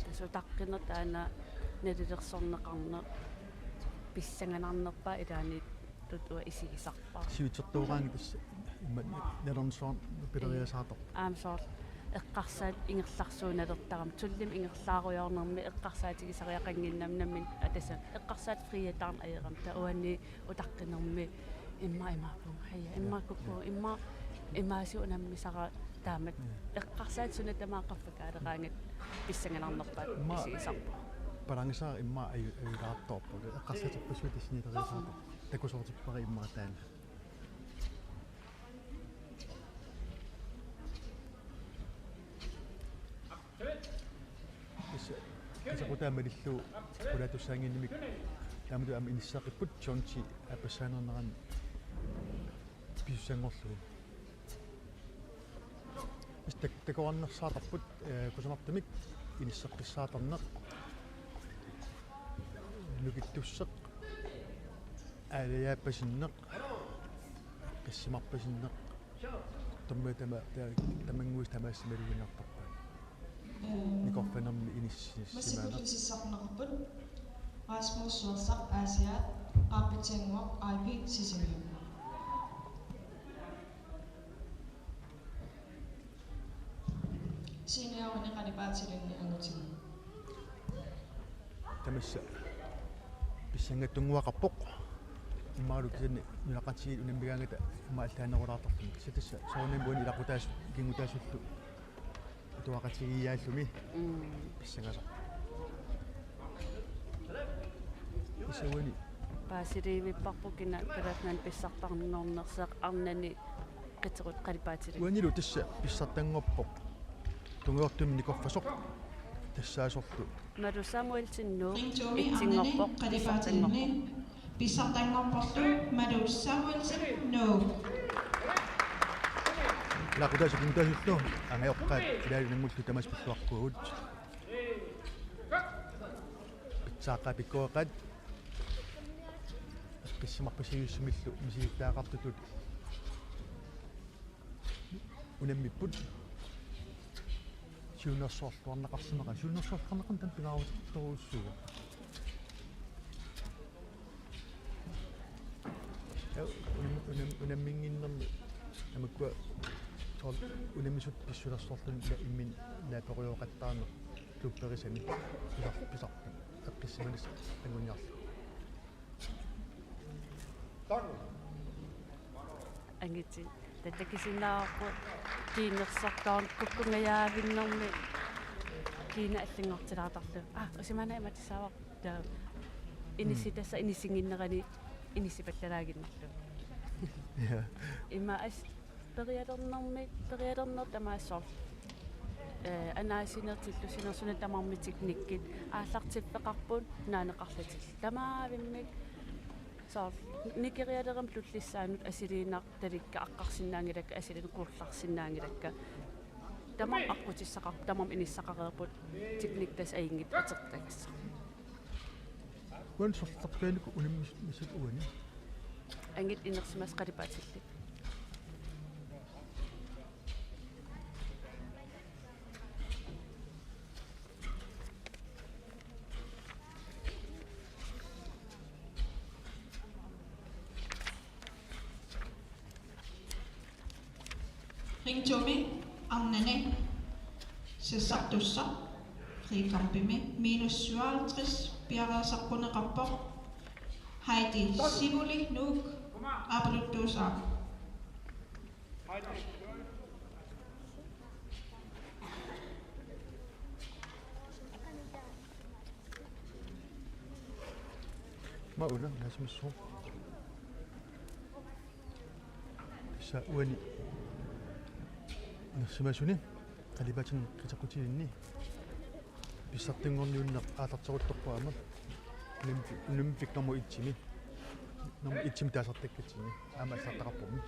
Tassa utaqqineq taanna nalilersorneqarneq pissanganarnerpaaq ilaanniittut uanga isigisarpara. Sivitsertuuraangi tassa imma nalornissaat pileriasaartarpoq. Aamma soorlu eqqarsaat ingerlarsuunalertarami, tulliani ingerlaarujoornermi eqqarsaatigisariaqannginnami nammineq, aa, tassa eqqarsaat friataarneq ajorami, taava uani utaqqinermi immaqa imaappunga, haja, immaqa kukku, immaqa imaasiit unammisara taamatut. Ja. Eqqarsaat suna tamaat qaffakaaleraangat pissanganarnerpaaq. Immaqa isigisarpara. Balanceeraq immaqa aju-, ajulaartorpoq. Eqqarsaaterpassuit tassani ileriasaartarput. Takusoortippara immaqa taanna. Tassa, tassa qutaamaalillu qulaatussaannginnamik taamatut aamma inisseqqipput, John T. aappassaanernerani pisussanngorlugu. Tassa tak-, takuarnersaartarput, ee, kusanartumik inisseqqissaartarneq, nukittusseq, aalajaappasinneq, qissimarpasinneq. Tamarmik tama-, ta-, tamannguaq tamaasa maluginiartarpaat. Ehm, nikorfanermi inissisimaneq. Massakkut ilisissaqarneqarput Rasmus Suersaq, Aasiaat, qaarpitsannguaq Ivy Sisimiut. Senioruni qalipaatilinni angutini. Tamassa pissanngasunnguaqarpoq. Immaqalu kisianni nunaqqatigiit unammigaangata immaqa allaanerulaartarluni. Kisianni tassa soorunami uani ilaqutaasut ikinngutaasullu atuaqatigiiaalluni. Mm. Pissangasoq. Tassa uani. Paasiliivipparput kina Kalaallit Nunaanni pissartanngornersoq arnani qiterut qalipaatilik. Uanilu tassa pissartanngorpoq. Tungujortumik nikorfasoq tassaasorlu. Malu Samuelsen, Nuuk, etsinngorpoq, pissartanngorpoq. Pissartanngorporlu Malu Samuelsen, Nuuk. Ilaqutaasut ikinngutaasullu angajoqqaat ilaalu namullu tamaasa pilluaqquagut. Pitsaaqqaat pikkoreqaat. Qissimarpasiuissummillu misilittagaqartutut unammipput. Siunnersorluarneqarsimaqaat. Siunnersorluarneqarneq taanna pingaaruteqartorujussuuvoq. Ja, unam-, unam-, unamminnginnermi tamakkua soorlu unammisut pissulersorluni imminut naaperujooqattaarneq klubberisani pisar-, pisarput eqqissimanissaq anguniarlugu. Angutit, taava takusinnaavarput kiinnersortaarneq kukkungajaavinnermi kiinaq allanngortilaartarlugu. Aa, usimaana imaattussaavarput taava inissi-, mm, tassa inissinnginnerani inissipallalaaginnarlugu. Ja. Immaqa as-, perialernermi, perialerneq tamaasa soorlu, ee, anaasineq, tillussineq, suna tamarmi teknikkit aallartiffeqarput naaneqarlutillu. Tamaavimmik Soorlu nikerialerami tullissaanut asiliinnartalikka aqqarsinnaanngilakka, asiliinnut kuullarsinnaanngilakka. Tamarmik aqqutissaqar-, tamarmik inissaqareerput, teknik tassa ajunngitsoq atortagassaq. Uani sorleq piaanikkut unammis-, misat uani. Angit inersimasut qalipaatillit. Ring to-mi arnani sassartussaq frikampimi minus syvoghalvtreds piareersarneqarpoq. Heidi Sivuli Nuuk aapaluttuusaaq. Mauna naasimassuuq. Tassa uani inersimasuni qalipaatinik qiteqqutilinni pissartanngorniunneq aallarteruttorpoq aamma. Unammi-, unammiffik nummer et-imi. Nummer et-imi taasartakkatsinni. Aamma allaartaqarpormi.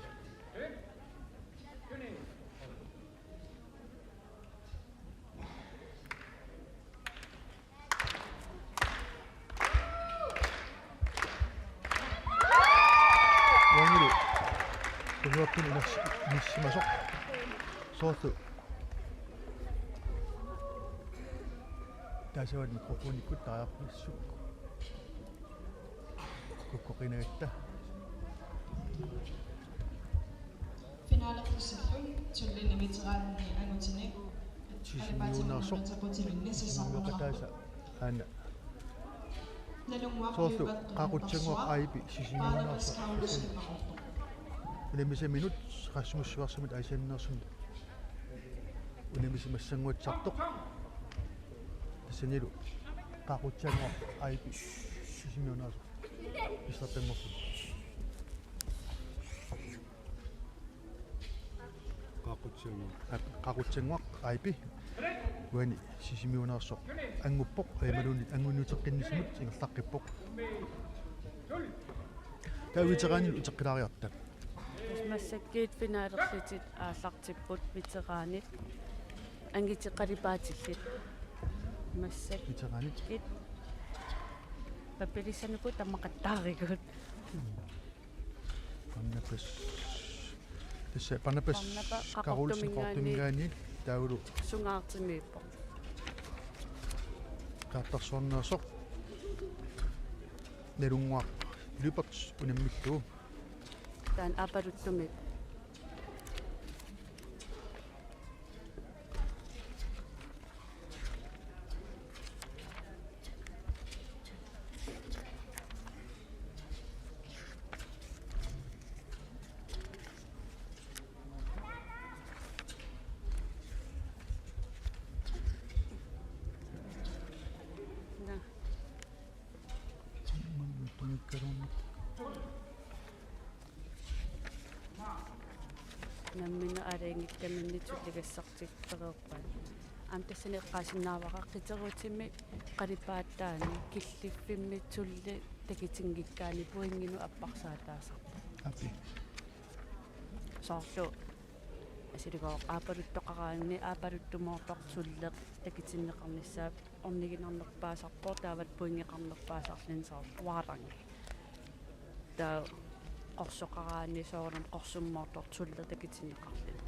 Uanilu. Tunuartun inersi-, inissimasoq. Soorlu. Taasavani mikrofonikkut taarpissuk. Kukkoqinagatta. Finalertussallu tulliani veteranini angutini. Sisimiunersoq. Sisimiunersoq. Aana. Soorlu Qaaqutsannguaq Aipi Sisimiunersoq. Unammisaminut Rasmus Schwarzimut Aasianneersunut. Unammisimassannguatsiartoq. Tassanilu Qaaqutsannguaq Aipi Sisimiunersoq. Pissartanngorluni. Qaaqutsannguaq. Aa, Qaaqutsannguaq Aipi. Uani Sisimiunersoq. Anguppoq, imaluunniit angunniuteqqinnissamut ingerlaqqippoq. Taava veteranit uteqqilaariarta. Massakkut finalerlutit aallartipput veteranit. Angutit qalipaatillit. Massakkut. Veteranit. Pappialassanikut tamakku taarikut. Barnabas. Tassa Barnabas. Barnabas Karolsen Qaqortuminngaanniit. Qaqortuminngaanniit taavalu. Sungaartimiippoq. Qaartarsuarneersoq. Nalunnguaq Lyberth unammillugu. Taanna aappaluttumiippoq. Nammineq aalajangikkaminnit tulliugassartik pereerpaat. Aamma tassani eqqaasinnaavara qiterutimi qalipaataani killiffimmi tulliani takutinngikkaanni pointinut apparsaataasarpoq. Api. Soorlu asiligoq aappaluttoqaraanni aappaluttumoortoq tulleq takutinneqarnissaa orniginarnerpaasarpoq taavalu pointeqarnerpaasarluni soorlu uaarlangi. Taava qorsoqaraanni soorunami qorsummoortoq tulleq takutinneqarluni.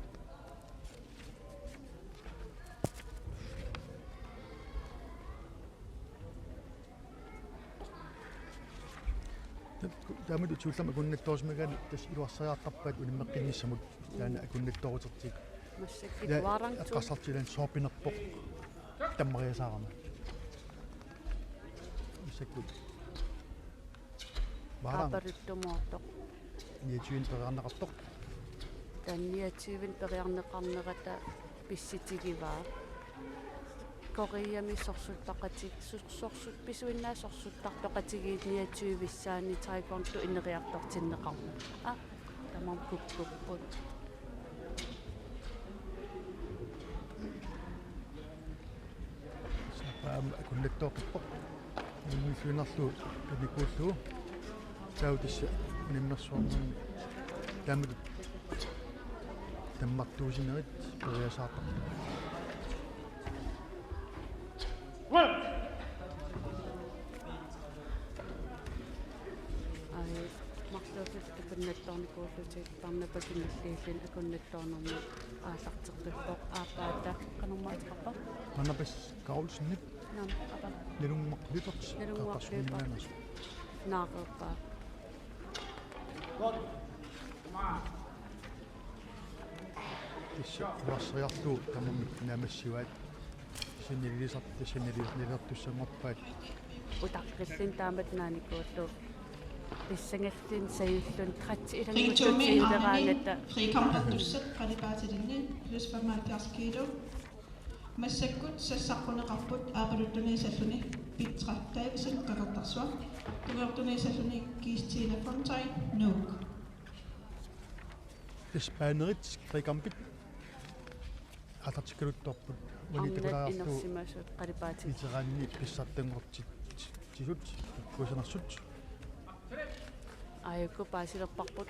Taamatut siullermik akunnattoorsimagaanni tassa iluarsariartarpaat unammeqqinnissamut taanna akunnattoorutigu. Massakkut. Ja, uaarang tu- eqqarsartigilaarluni sooq pinerpoq tammariasaarama. Massakkut. Uaarang. Aappaluttumoortoq. Niogtyve periarneqartoq. Taanna niogtyve periarneqarnerata pissitigivaa. Koreami sorsuttaqati-, sor-, sorsut-, pisuinnaat sorsuttartoqatigiit niogtyve-ssaanni taekwondo ineriartortinneqarmat. Aa, tamarmik kukkupput. Sapaam akunnattooqippoq. Unnilluinnarlugu pinikuullugu. Taava tassa unammersuarnermi taamatut tammartuusinerit periasaartarput. Ai, marluullutik akunnattoornikuullutik, tarnapa kingulliulluni akunnattoornermi aallarteqqippoq. Aappaata qanormaa ateqarpa? Barnabas Carlsenip. Naamik, aappaat. Nalunnguaq Lyberth. Nalunnguaq Lyberth. Qeqertarsuarninngaanneersoq. Naareerpaa. Tassa uarseriarlugu tamarmik naammassivaat. Sinnilisartut sinnilisartussanngorpaat. Utaqqilluni taamatut naanikuullugu. Pissangallutik sajulluni tretti ilanngullugit siuleraangatta. Frikamp qalipaatillugu plus femoghalvfjerds kilo. Massakkut sassaqquneqarput aappaluttunisalluni Petra Davidsen Qeqertarsuaq, tungujortunisalluni Kirstine Fontaine, Nuuk. Tassa baanerit frikampit aallartikkaluttorput. Uani arnat takulaarlugu inersimasut qalipaatit. Veteranit pissartanngortitsisut kusanarsuut. Aajuku paasilerparput.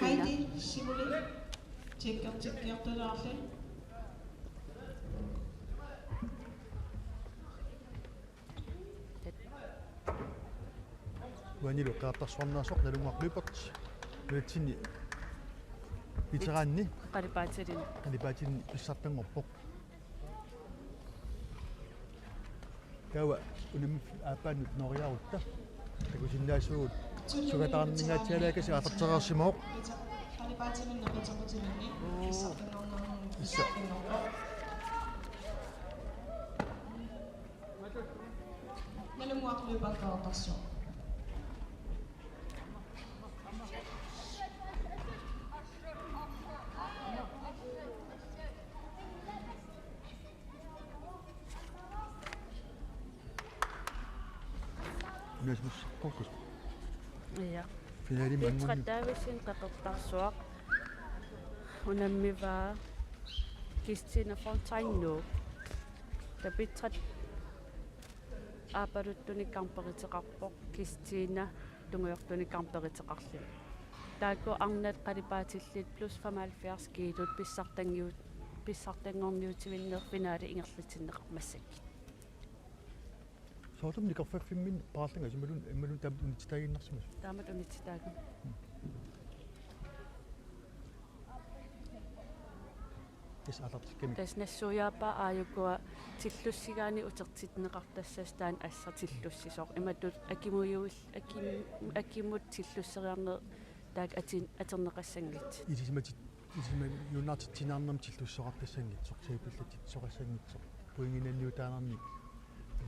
Heidi Simuli, tjekkertikkiartulaarli. Uanilu Qeqertarsuarneersoq Nalunnguaq Lyberth. Nunatsinni veteranini. Qalipaatillugu. Qalipaatillugu pissartanngorpoq. Taava unammi aappaanut nooriarutta. Takusinnaasugut sukataarningaatsialaakasi aallartereersimavoq. Issa. Nalunnguaq Lyberth Qeqertarsuaq. Unammissaqqukkus. Ja. Finalimi Petra angunni. Davidsen Qeqertarsuaq. Unammivaa Kirstine Fontaine Nuuk. Taava Petra aappaluttunik kamperiteqarpoq, Kirstine tungujortunik kamperiteqarluni. Taakku arnat qalipaatillit plus femoghalvfjerds kiilut pissartanngiu-, pissartanngorniutivinneq finale ingerlatsinneqarpoq massakkut. Soorlumi nikorfaffimminni paarlanga imaluunniit, imaluunniit taamatut unitsitaaginnarsimasut. Taamatut unitsitaaginnarsimasut. Tassa aallartikkamik. Tassa nassuiaappaa aajukua tillussigaanni utertinneqartassasut taanna assut tillussisoq. Imatut akimujuil-, akim-, akimut tillusseriarneq taakku atin-, atorneqassanngitsut. Ilisimatit-, ilisimajuunnaartitsinermi tillussisoqartassanngitsoq, sapillatsitsisoqassanngitsoq. Pointinniutaanermi.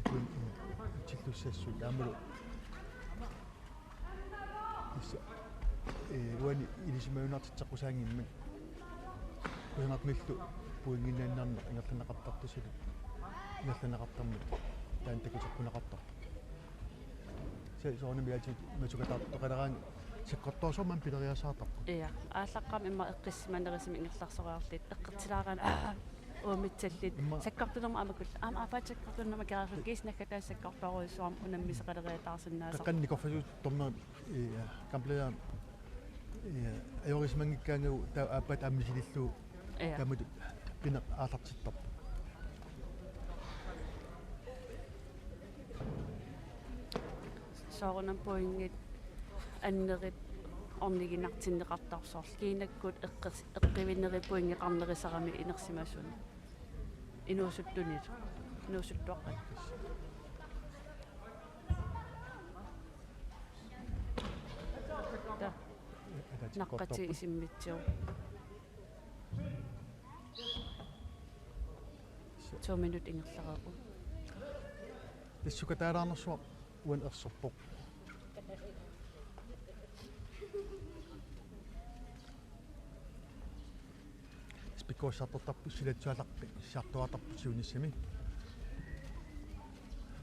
Pointit tillussassut aammalu. Tassa, ee, uani ilisimajuunnaartitseqqusaanngimmat kusanartumillu pointinniunneq ingerlanneqartartussatut ingerlanneqartarmat taanna takuteqquneqartarpoq. Sa-, soorunami ilaatigut massakkortooqaleraangat sakkortoorusummik pileriasaartarput. Ja, aallaqqaammut immaqa eqqissimanerusumik ingerlarsoriarlutik eqqortilaaraanni, aa, uumitsallutik. Immaqa sakkortunermut aamma kullu. Aamma aappaat sakkortunermut keerarlu kiisnakka taas sakkortoorujussuarmik unammisoqaleriataarsinnaasoq. Qeqqani nikorfasut dommeri, ja, kampleja, ja, ajorisimanngikkaangagu taava aappaat aamma misilillugu. Ja. Taamatut pineq aallartittarpoq. Soorunami pointit annerit orniginartinneqartarpoq soorlu kiinakkut eqqis-, eqqivinerit pointeqarnerusaramik inersimasut. Inuusuttunilu. Inuusuttuaqqat. Ta-, naqqatigisimmitsigu. To minut ingerlareerpoq. Tassa sukataalaarnersuaq uani erserpoq. Spikkorsartortarput silatsualaqqi, siartuaartarput siunissami.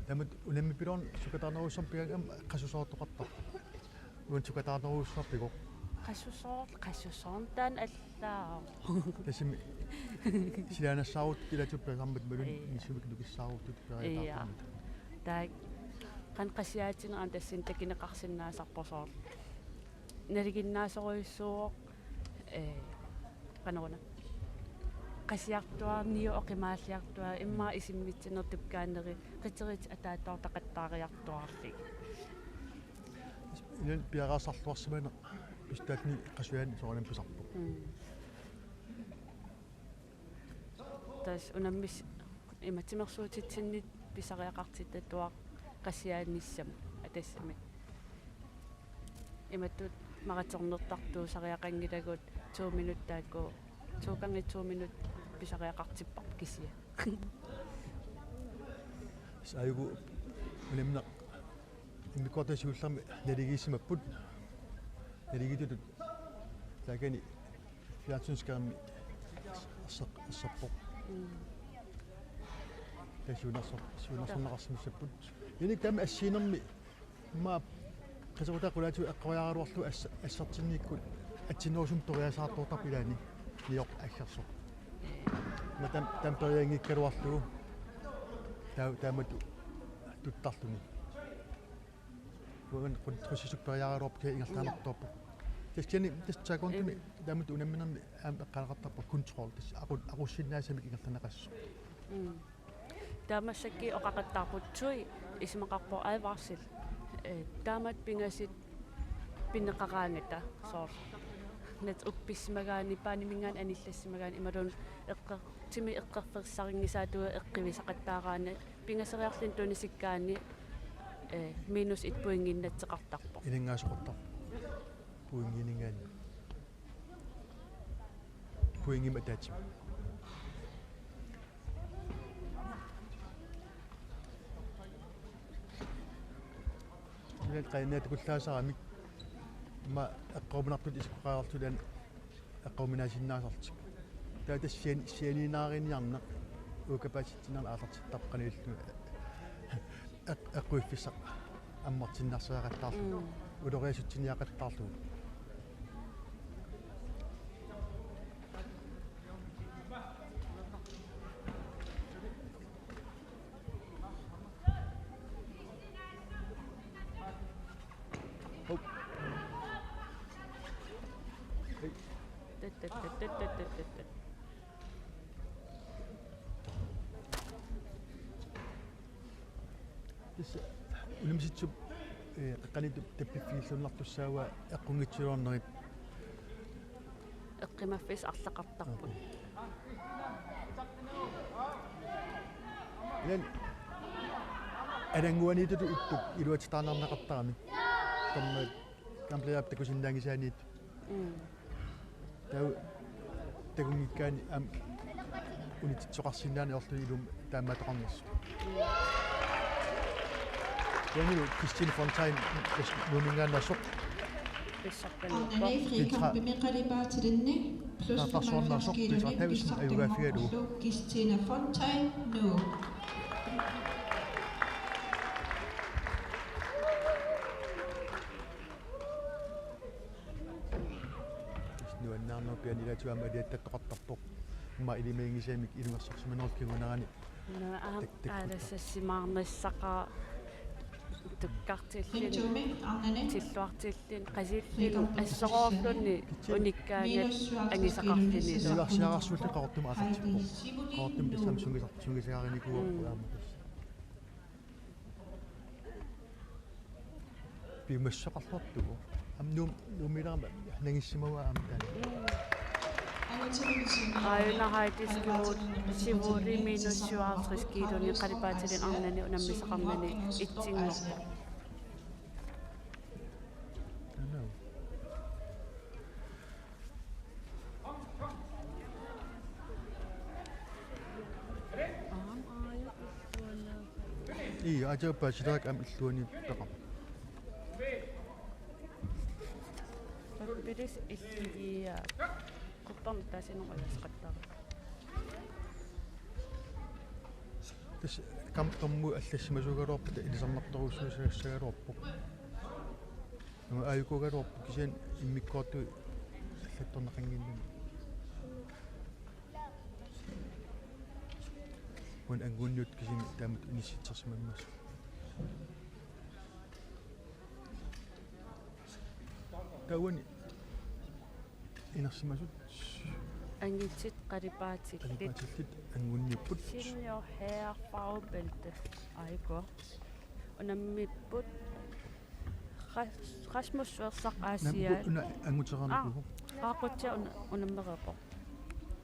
Taamatut unammipiloorneq sukataarnerujussuarmik pigaangamik qasusoortoqartarpoq. Uani sukataarnerujussuarpigoq. Qasusoor-, qasusoorn taanna allaavoq. Tassami silaannassaarut ilaatigut pilersaarmat malun. Ii. Nissumik nukissaaruttut. Ii. Periataartummat. Taak Qanoq qasiaatinik aamma tassani takuneqarsinnaasarpoq soorlu. Nalinginnaasorujussuuvoq, ee, qanoruna. Qasiartuaarniu oqimaalliartuaarniu immaqa isimmitsinertut kaanneri qiterit ataattoortaqattaariartuaarlugit. Ilani piareersarluarsimaneq pisutaatini qasujaani soorunami pisarpoq. Mm. Tassa unammis-, ima timersuutitsinnit pisariaqartitatuaq qasiaanissamut atassamik. Imatut maratonnertartuusariaqanngilagut to minut taakku, to gange to minut pisariaqartipparput kisianni. Tassa aajuku unammineq immikkoortut siullermik naligiissimapput. Naligiittutut taakani fjernsynsskærmi erseq-, erserpoq. Mm. Tassa siunnerso-, siunnersorneqarsimassapput. Inik taama assiginermi immaqa qiterutaa qulaatigut eqqoriaraluarlugu assa-, assertinnikkut atsinnerusumik toriasaartoortarpoq ilaanni nioq aggersoq. Ima taam-, taama perianngikkaluarlugu taa-, taamatut tuttarluni. Uanga qul-, qutsisuk periaraluarpoq kisianni ingerlaannartoorpoq. Tassa kisianni tassa taekwondoni taamatut unamminermi aamma eqqaaleqartarpoq control, tassa aqu-, aqussinnaasumik ingerlanneqassasoq. Mm. Taava massakkut oqaqattaarput Tui, isumaqarpoq advarsel. Ee, taamatut pingasut pineqaraangata soorlu. Nat uppissimagaanni, paaniminngaanniit anillassimagaanni, imaluunniit eqqer-, timi eqqerfissarinngisaatut eqqivisaqattaaraanni, pingasoriarluni tunisikkaanni, ee, minus et pointiinnatseqartarpoq. Ilanngaasoqartarpoq. Pointiininngaanniit. Pointimik ataatsimik. Ilaa qainnaatukullaasaramik ima eqqorminartut isikkoqarlutik eqqorminaasinnaasartik. Taava tassa sian-, sianiinnariniarneq uukapaatsitsinnarneq aallartittarpoq qanoq ililluni eq-, eqquiffissaq ammartinnarsariaqattaarlugu. Mm. Uloriasutsiniaqattaarlugu. Hop. Hej. Tut, tut, tut. Tassa unammisitsisup, ee, qeqqaniittup tappiffigilluinnartussaavaa eqqunngitsuliornerit. Eqqumaffissaq arlaqartarput. Ilaa anannguaniittutut ittut iluatsitaarneqartarami. Tamma kampliap takusinnaanngisaaniittut. Mm. Taava takunngikkaanni aamma unitsisoqarsinnaaneq ajorluni ilumut taamaattoqarnersoq. Uanilu Christine Fontaine, Nuumminngaanneersoq. Pissartanngorpoq. Arnani frikampimi qalipaatilinni plus femoghalvfjerds kiiloni pissartanngorpoq Christine Fontaine, Nuuk. Nuannaarnerpiani ilaatigut aamma aliattattoqartarpoq. Immaqa ilimaginngisamik ilungersorsimanerlugu kingunerani. Una aamma tak-, tak-, aalassassimaarnissaqaaq tukkartilluni, Fintumi, arnani. Tilluartilluni, qasilluni, assoroorluni, unikkaangat angisaqarlunilu. Silarsiararsuulli Qaqortumi aallartippoq. Qaqortumi tassami sungisar-, sungisagaarinikuuvoq aamma tassa. Piumassuseqarluartugut. Aamma Nuum-, Nuummiilerama nangissimavaa aamma taanna. Aajuna Heidi Skivud, Skivudi minus syvoghalvtreds kiiloni qalipaatilinni arnani unammisaqarnani itsinngorpoq. Hello. Ii, aatsaat paasilaak aamma illuaniittaqarpoq. Pappilis illigiaa. Qupperneq taasineq ujasaqattaarpoq. Tassa kam-, kamut allassimasuugaluarpata ilisarnartorujussuussagaluarpoq. Aamma aajukuugaluarpoq kisianni immikkoortut allattorneqannginnami. Uani anguunniuttut kisimi taamatut inissitsersimammassuk. Taavani inersimasut angutsit qalipaatillit. Qalipaatillit anguniipput. Senior herre farvebælte. Aigua. Unammipput Ras-, Rasmus Sversaq Aasiaat. Una anguteqarnikuuvoq. Aa, Qaaqqutsiaq una-, unammereerpoq.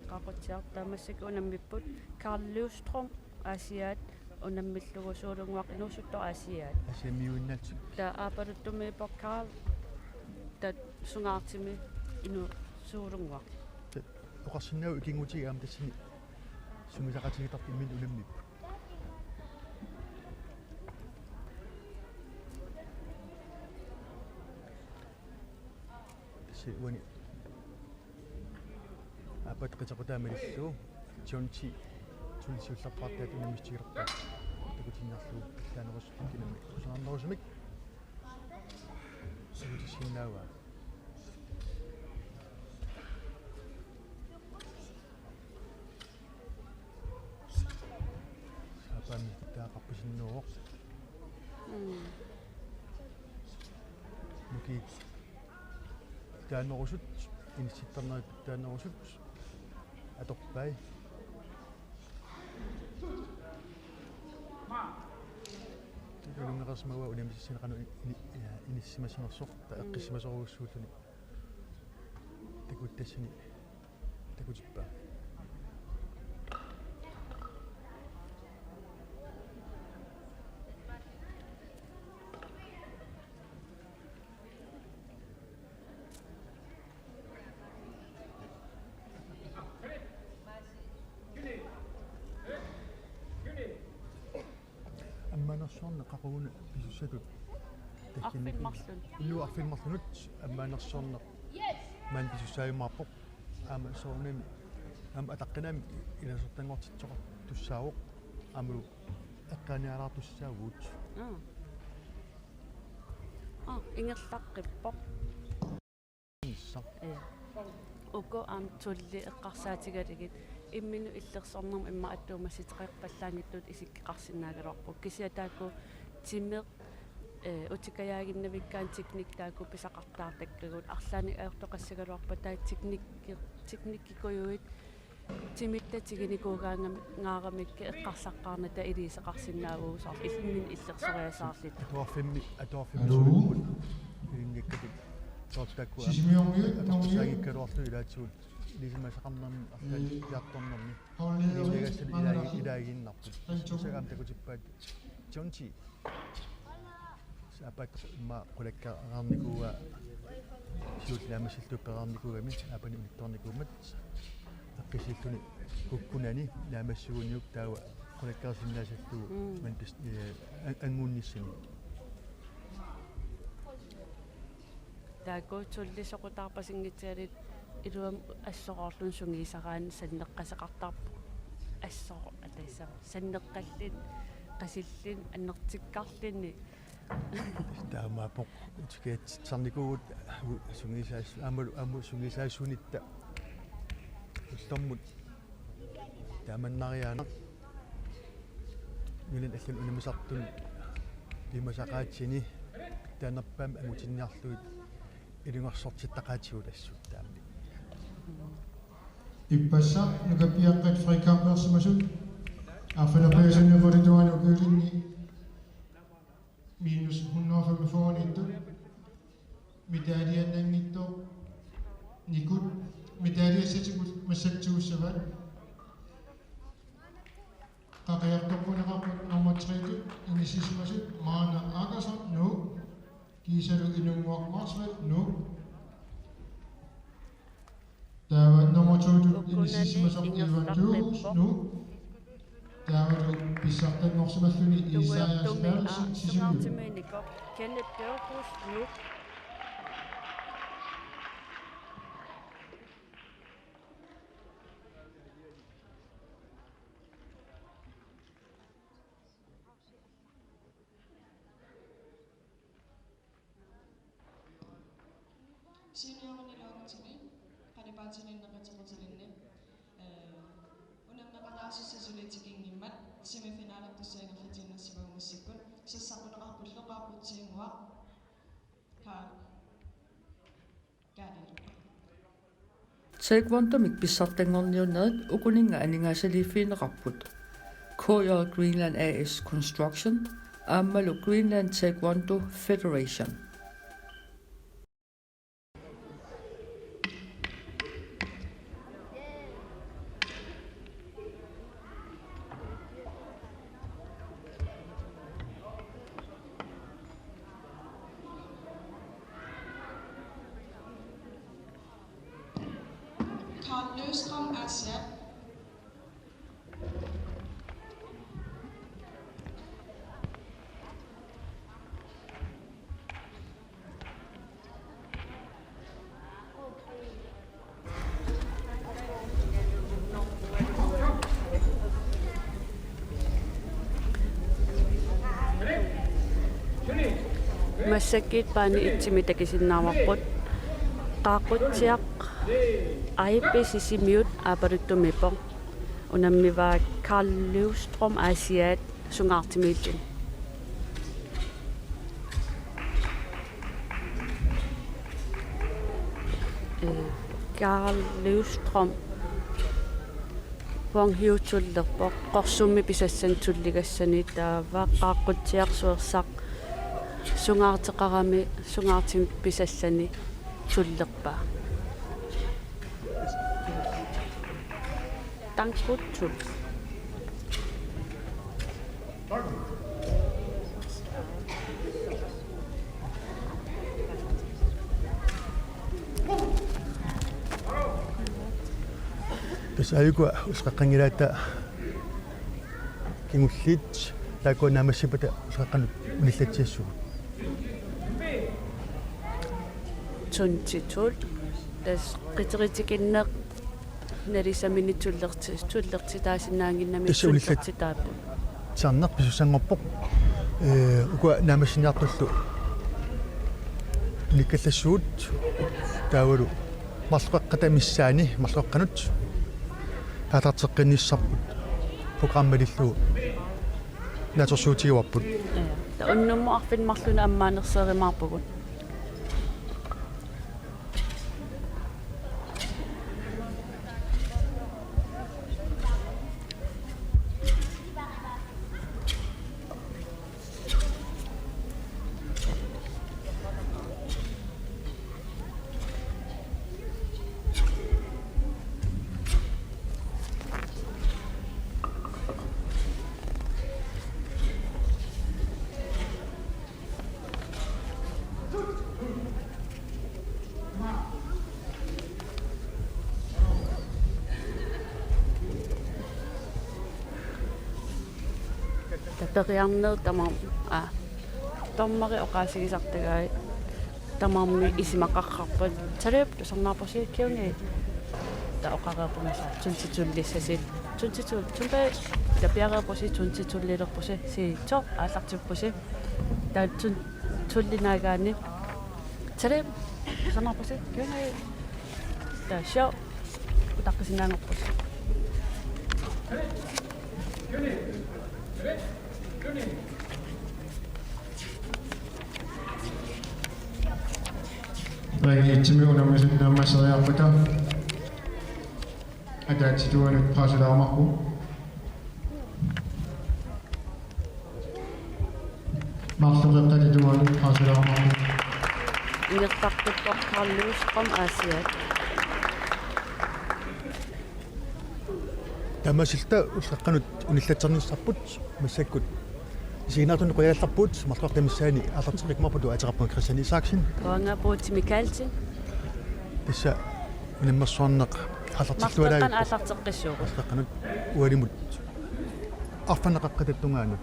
Qaaqqutsiaq taamaasillutik unammipput Karl Løvstrøm Aasiaat unammillugu Suulunnguaq inuusuttoq Aasiaat. Aasiaat miuinnaatsik. Taava aappaluttumiippoq Karl taava sungaartimi inu Suulunnguaq. Oqarsinnaavoq ikinngutigiga aamma tassani sungiusaqatigiittartut imminnut unammipput. Tassa uani aappaa qiteqqutaa malillugu John T. Tulli siullerpaartaat unammisutigilerpaat. Takutinniarlugu pillaanerusumik kinami kusanarnerusumik. Siutissinnaavaa. Sapaammi taaqarpisinneruvoq. Mm. Nukiit taanerusut, inissittarnerit taanerusut, atorpai. Ilungersimavaa unammisassanik qanoq ini-, ini-, inissisimanersoq, taava eqqissimasorujussuulluni. Takuttassani takutippaa. Ammaanersuarneq qaqugu pisussatut? Arfineq-marlunut. Illu arfineq-marlunut ammaanersuarneq maani pisussaajumaarpoq. Aamma soorunami aamma ataqqinami ilasortanngortitseqartussaavoq. Aamma eqqaanialaartussaavugut. Aa. Aa, ingerlaqqippoq. Issa. Ja. Uku aamma Tulli eqqarsaatigalugit imminut illersornermi immaqa attuumassuteqarpallaanngitsutut isikkoqarsinnaagaluarpugut. Kisianni taakku timeq, eh, utikajaaginnavikkaanni teknik taakku pisaqartaartakkagut. Arlaannik ajortoqassagaluarpat taava teknikki-, teknikkikujuit timitta tiginikuugaangamik eqqarsaqqaarnata iliuuseqarsinnaavugut soorlu imminut illersoriasaarluta. Atuarfimmi, atuarfimmi sulimmut ilinniakkatut soorlu taakkua Sisimiormiut, atortussaanngikkaluarlugu ilaatigut ilisimasaqarnermi arlaatigut piartornermi ilinniagassallu ilaaginnarput. Tassa aamma takutippaat John T. Sapaatip aamma qulakkeerarnikuuaa siulleq naammassillugu pereernikuugami aappaani unittoornikuummat eqqissilluni kukkunani naammassiguuniuk taava qulakkeersinnaasallugu. Mm. Maani pis-, eh, an-, angunnissani. Taakku Tulli soqutaarpasinngitsugaluit iluamik assoroorluni sungiusaraanni sanneqqasoqartarpoq. Assoro-, atassam, sanneqqalluni, qasilluni, annertukkarluni. Taamaappoq utikajaatsitsisarnikuuvugut sungiusaas-, aammalu, aamma sungiusaasunitta ullormut taamannariaannaat. Nunani allani unammisartuni piumasaqaatsini taanerpaamik angutinniarlugit ilungersortittaqaatigut assut taamani. Ippassaq nukappiaqqat Frederik Karlbergsimasut arfineq-pingasunut qulit tungaanut ukiulinni minus hundrede og femogfyrre-niittut. Medaljeannanngitsoq Nikut medaljessatikut massakkut tigussavaat. Qaqiartoqquneqarput nummer tre-tut inissisimasut Maana Akerson, Nuuk, kiisalu Inunnguaq Motzfeldt, Nuuk. Taava nummer to-tut inissisimasoq Ivan Djurhuus, Nuuk. Taavalu pissartanngorsimalluni Isaias Berthelsen, Sisimiut. Kenneth Djurhuus, Nuuk. Seniorermiluunniit qalipaatinik neqatequtilinnik, eh, unammeqataasussat suli tikinngimmat semifinalertussat ingerlatiinnassavagut massakkumut. Sassaqquneqarpullu Qaaqqutsiinnguaq. Karl. Taekwondomik pissartanngorniunnerit ukuninnga aningaasaliiffigineqarput: K J Greenland A/S Construction aammalu Greenland Taekwondo Federation. Karl Løvstrøm, Aasiaat. Massakkut baane et-imi takusinnaavarput. Qaaqqutsiaq I B C-miut aappaluttumiippoq. Unammivaa Karl Løvstrøm, Aasiaat, sungaartimiilluni. Ee, Karl Løvstrøm Wang Hiu tullerpoq, qorsummi pisassani tulligassani, taava qaaqqutsiarsuersaq sungaarteqarami sungaartumik pisallani tullerpaa. Tankuttul. Tassa aajuku ulloqeqqanngilaatta kingulliit taakku naammassippata ulloqeqqanut unillatsiassuugut. Twenty-two. Tassa qiteritikkinneq nalisamini tullerti-, tullertitaasinnaannginnami. Tassa unillat-, tullertitaapput. Saarneq pisussanngorpoq. Ee, ukua naammassiniartullu unikkallassuugut taavalu marloqeqqata missaani marloqeqqanut aallarteqqinnissarput programmilillugu naatsorsuutigaarput. Ee, ta unnummut arfineq-marlunut ammaanerseerumaarpugut. Taperiarneq tamaat, aa, dommeri oqaasigisartagai tamarmik isumaqarput. Tareerp, tusarnaarpusi, kiuni? Taava oqareerpunga soorlu twenty-two-lissasi. Twenty-two, tumpa tapiareerpusi, twenty-two-lilerpusi, siitso aallartippusi. Taava twenty-two-linaagaanni. Tareerp, tusarnaarpusi, kiuni? Taava show utaqqisinnaanngorpusi. Ring et-imi unammis-, unammisariaqarputa. Ataatsip tungaanut pausilaarumaarpugut. Marloqeqqata tungaanut pausilaarumaarpugut. Ingerlaqqippoq Karl Løvstrøm, Aasiaat. Taamaasilluta ulloqeqqanut unillatsiarnissarput massakkut. Isiginnaartunut qujagallarpugut, marloqeqqata missaani aallarteqqikkumaarpugut, ateqarpunga Christian Isaksen. Uanga Puuti Mikaelsen. Tassa unammersuarneq aallartillualaarpoq. Marloqeqqanut aallarteqqissuugut. Marloqeqqanut ualimut arfineq-qeqqata tungaanut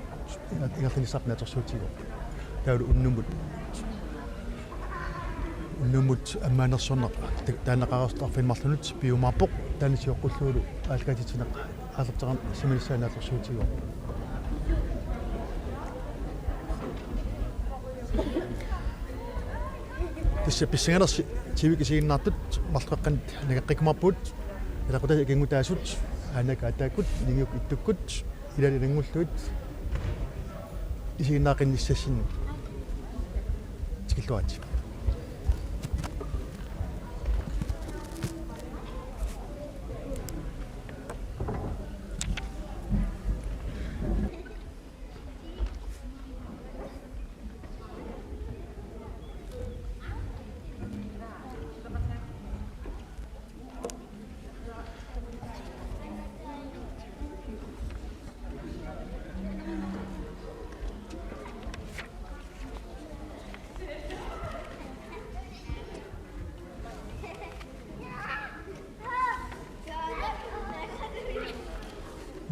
ingerlanissarput naatsorsuutigaarput. Taavalu unnummut, unnummut ammaanersuarneq ta-, taannaqareersut arfineq-marlunut piumaarpoq, taanna sioqqullugulu aallakaatitsineq aallarteqarsimanissaa naatsorsuutigaarput. Tassa pissanganarsi tivik isiginnaartut marloqeqqanut nangeqqikkumaarpugut, ilaquttat ikinngutaasut, aanaakkat aataakkut, ningiukkut ittukkut, ilaat ilanngullugit isiginnaaqqinnissassinnik tikilluaritsi.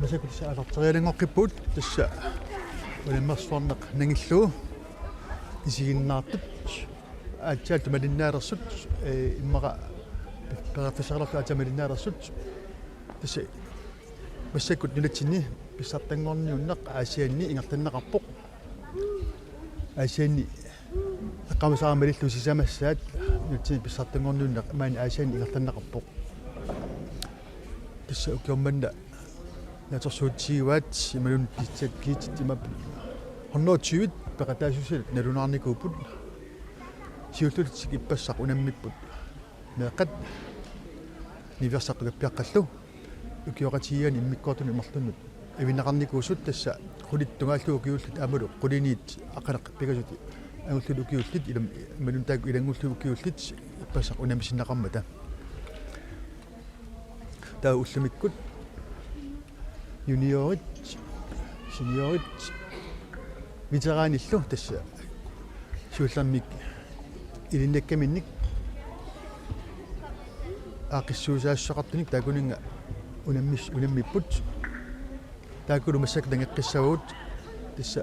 Massakkut tassa aallarterialanngoqqippugut, tassa unammersuarneq nangillugu isiginnaartut, aatsaat tumalinnaalertut, ee, immaqa periarfissaqalerlugu aatsaat tumalinnaalertut. Tassa massakkut nunatsinni pissartanngorniunneq Aasianni ingerlanneqarpoq. Aasianni eqqaamasara malillugu sisamassaat nunatsinni pissartanngorniunneq maani Aasianni ingerlanneqarpoq. Tassa ukioq manna naatsorsuutigivaat imaluunniit pitsat kiitsit imapput hundrede og tyve peqataasussat nalunaarnikuupput. Siulliullutik ippassaq unammipput meeqqat niviarsiartut appiaqqallu. Ukioqatigiinni immikkoortuni marlunnut avinneqarnikuusut tassa qulit tungaallugu ukiullit aammalu quliniit aqqaneq-pingasut angullugit ukiullit ilami imaluunniit taakku ilanngullugu ukiullit ippassaq unammisinneqarmata. Taava ullumikkut juniorit, seniorit, veteranillu tassa siullermik ilinniakkaminnik aaqqissuussaassaqartunik taakkuninnga unammis-, unammipput. Taakkulu massakkut nangeqqissavagut tassa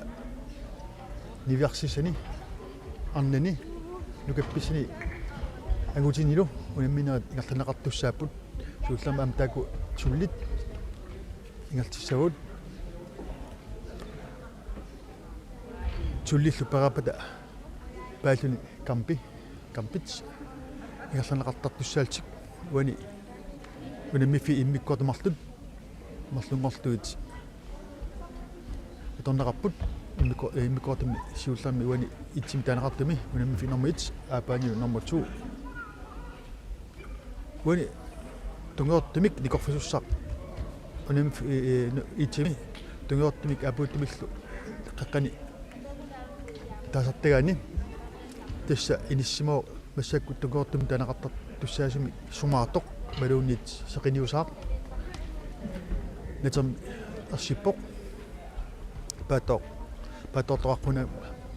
niviarsiassani, arnani, nukappissani angutinilu unamminerit ingerlanneqartussaapput. Siullermik aamma taakku tullit ingerlassavagut. Tullillu pereerpata paalluni kampi, kampit ingerlanneqartartussaallutik uani unammiffiit immikkoortut marluk marlunngorlugit atorneqarput. Immikko-, ee, immikkoortumi siullermi uani et-imi taaneqartumi unammiffiit nummer et, aappaanilu nummer to. Uani tungujortumik nikorfisussaq unammi-, ee, ee, nu-, et-imi tungujortumik aappuuttumillu qeqqani taasartagaani tassa inissimavoq massakkut tungujortumik taaneqartartussaasumik sumaartoq imaluunniit seqinniusaaq. Natermi ersippoq. Paattoor-, paattoortoqaruna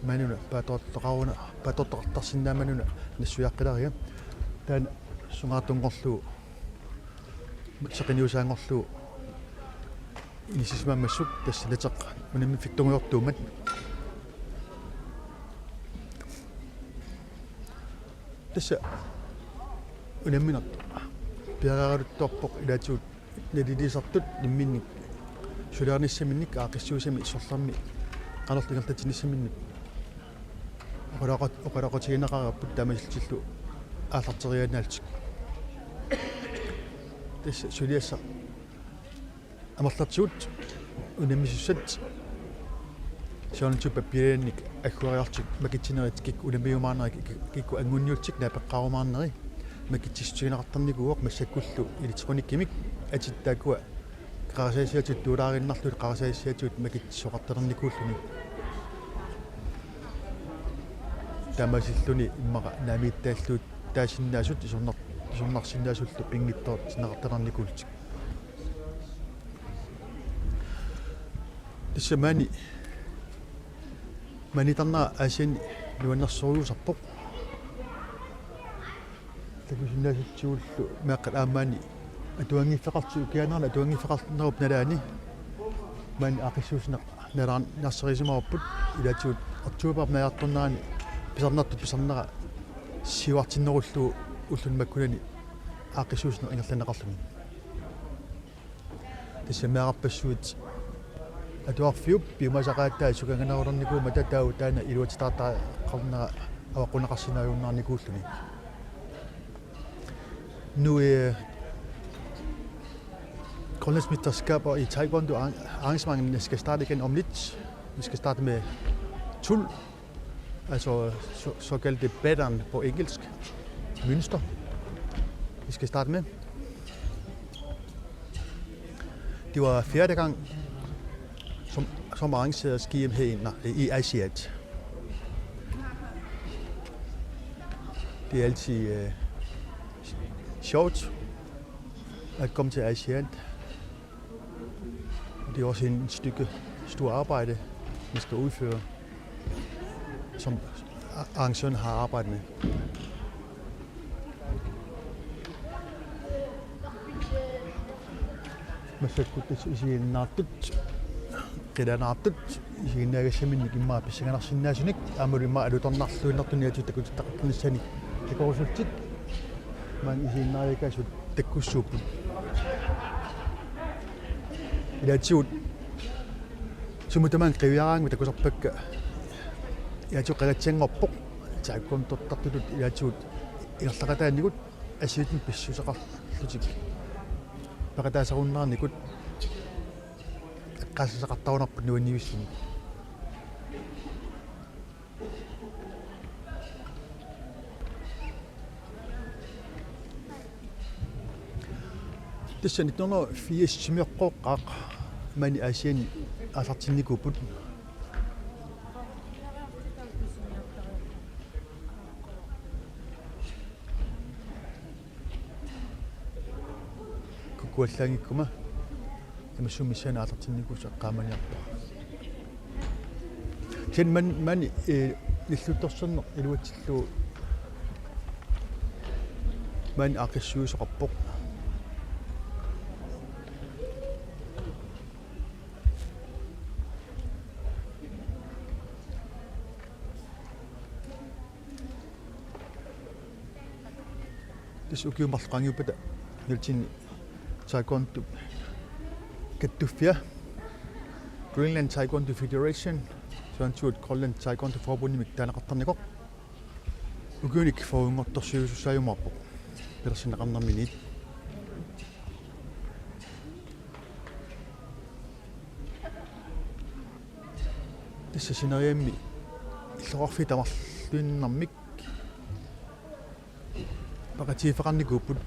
manuna, paattoortoqaruna, paattoortoqartarsinnaamanuna nassuiaqqileriga. Taanna sungaartunngorlugu, seqinniusaanngorlugu inissisimaammassuk tassa nateq unammiffik tungujortuummat. Tassa unamminertut piareeraluttuarpoq ilaatigut naliliisartut namminneq suliarinissaminnik aaqqissuussami sorlermi qanorlu ingerlatsinissaminnik oqaloqat-, oqaloqatigineqareerput taamasillutillu aallarteriaannaallutik. Tassa suliassaq amerlatigut unammisussat siornatigut pappialannik agguariarlutik makitsinerit kikkut unammiumaarneri kik-, kikkut anngunniullutik naapeqqaarumaarneri makitsissutigineqartarnikuuvoq massakkullu elektronikkimik atit taakkua qarasaasiaatigut tuulaariinnarlugit qarasaasiaatigut makitsisoqartalernikuulluni. Taamaasilluni immaqa naamiittaallugu taasinnaasut isornar-, isornarsinnaasullu pinngitsoortinneqartalernikuullutik. Tassa maani, maaniittarnera Aasianni nuannersorujussuusarpoq. Takusinnaasatigullu meeqqat aamma maani atuanngiffeqartut ukiaanerani atuanngiffeqarnerup nalaani maani aaqqissuussineq nalaarn-, narsarisimavarput ilaatigut oktoberip najartornerani pisarnertut pisarnera siuartinnerullugu ulluni makkunani aaqqissuussineq ingerlanneqarluni. Tassa meerarpassuit atuarfiup piumasaqaataat sukanganerulernikuummata taava taanna iluatitaartaqarnera avaqqunneqarsinnaajunnaarnikuulluni. Nu, øh, Grønlandsmesterskaber i Taekwondo arrang-, arrangementet skal starte igen om lidt. Vi skal starte med tolv, altså så, såkaldte pattern på engelsk. Mønster. Vi skal starte med. Det var fjerde gang, som, som arrangeres G M herinde i Aasiaat. Det er altid øh, sjovt at komme til Aasiaat. Det er også en stykke stort arbejde, man skal udføre, som arrangøren har arbejdet med. Massakkut tassa isiginnaartut, qilanaartut, isiginnaagassaminnik immaqa pissanganarsinnaasunik, aammalu immaqa alutornarluinnartunik ilaatigut takutittaqartarnissaannik takorusullutik, maani isiginnaariakaasut takkussuupput. Ilaatigut sumut tamaanga qiviaraangat takusarpakka, ilaatigut qangatsanngorpoq, taakkununnga tortartutut ilaatigut ingerlaqataanikkut assigiinngitsunik pissuseqarlutik peqataasarunnaarnikut eqqaasassaqartarunarput nuannivissunik. Tassa nitten hundrede og firs-imi oqqooqqaaq maani Aasianni aallartinnikuupput. Kukkuallaanngikkuma imassummi missaani aallartinnikuusoq eqqaamaniarpara. Kisianni maani, maani, eh, nilluttorsiorneq iluatsillugu maani aaqqissuisoqarpoq. Tassa ukiut marluk qaangiuppata nunatsinni taekwondo kattuffia, Greenland Taekwondo Federation, sunaluunniit Greenland Taekwondo Forbundimik taaneqartarnikoq, ukiunik fyrrenngortorsiuisussaajumaarpoq pilersinneqarnerminiit. Tassa sineriammi illoqarfiit tamarluinnarmik peqatigiiffeqarnikuupput.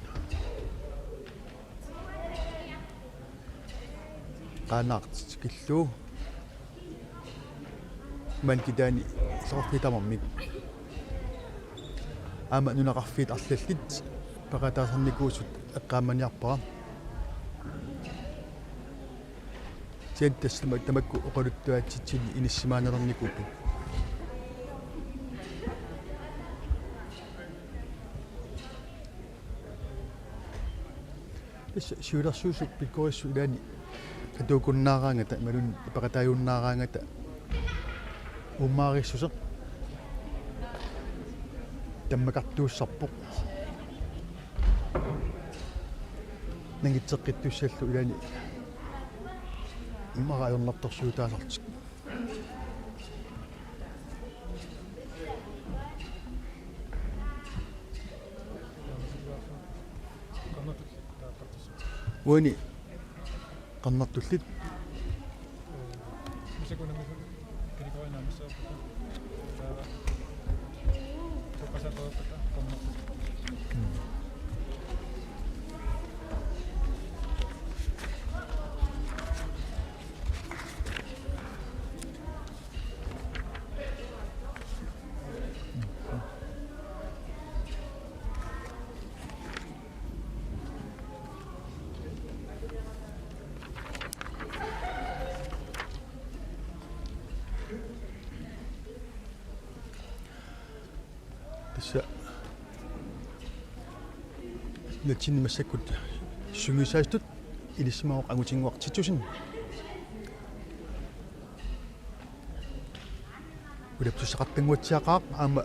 Qaanaaq tikillugu maani kitaani illoqarfiit tamarmik aamma nunaqarfiit arlallit peqataasarnikuusut eqqaamaniarpara. Kisianni tassa tama-, tamakku oqaluttuatsitsinni inissimaannarnikuupput. Tassa siulersuisut pikkorissut ilaanni atuukunnaaraangata imaluunniit peqataajunnaaraangata uummarissuseq tammakartuussarpoq. Nangitseqqittussallu ilaanni immaqa ajornartorsiutaasartik. Uani qernertullit. Tassa nunatsinni massakkut sungiusaasutut ilissimasoq angutinnguaq ti tusind. Ulaptussaqartannguatsiaqaaq aamma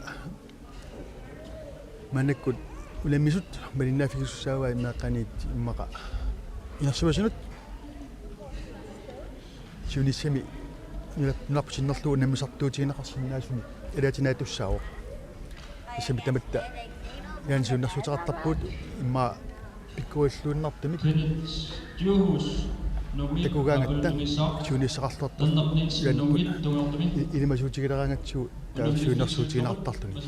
maannakkut unammisut malinnaaffigisussaavai meeqqaniit immaqa inersimasunut. Siunissami nuna-, nunarput sinnerlugu unammisartuutigineqarsinnaasunik ilaatinnaatussaavoq. Tassami tamatta ilaanni siunnersuuteqartarpugut immaqa pikkorilluinnartumik takugaangatta siunissaqarluartarluta ilaanni i-, ilimasuutigileraangatsigu taava siunnersuutigineqartarluni.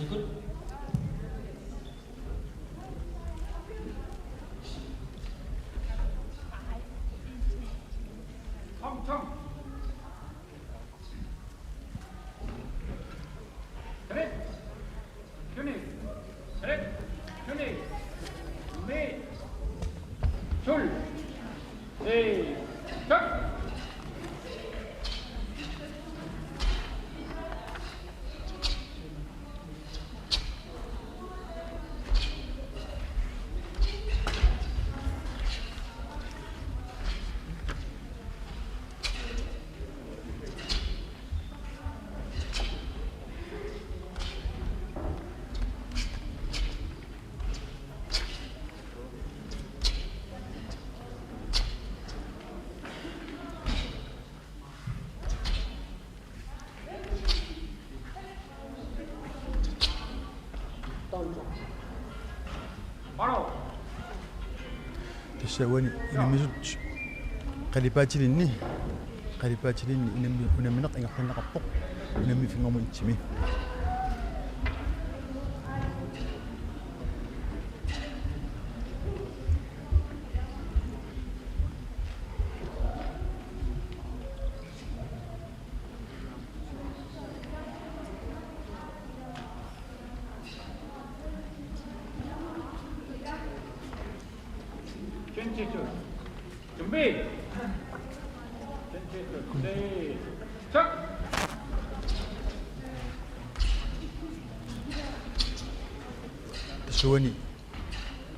Tassa uani unammisut qalipaatilinni, qalipaatilinni unammi-, unammineq ingerlanneqarpoq, unammi fem-imi. Chin, chin, chin. Chin, chin, chin. Stay. Chuck. Tassa uani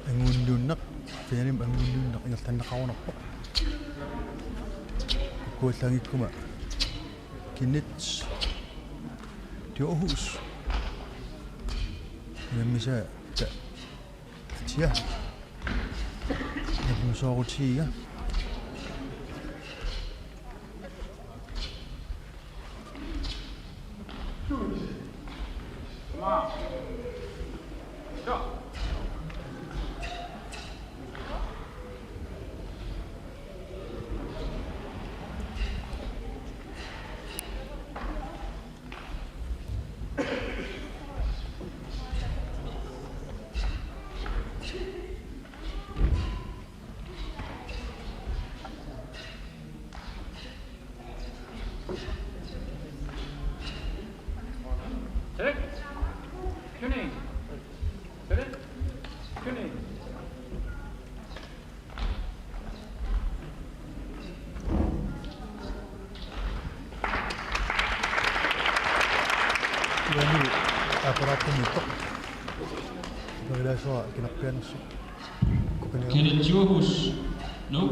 anguilluunneq, finalimi anguilluunneq ingerlanneqarunarpoq. Ukkuallaanngikkuma Kenneth Djurhuus unammisaata atia. Nalusoorutigiga. Uani aappalaartumiittoq. Nerilaasua kinarpianersoq. Kenneth Djurhuus, Nuuk,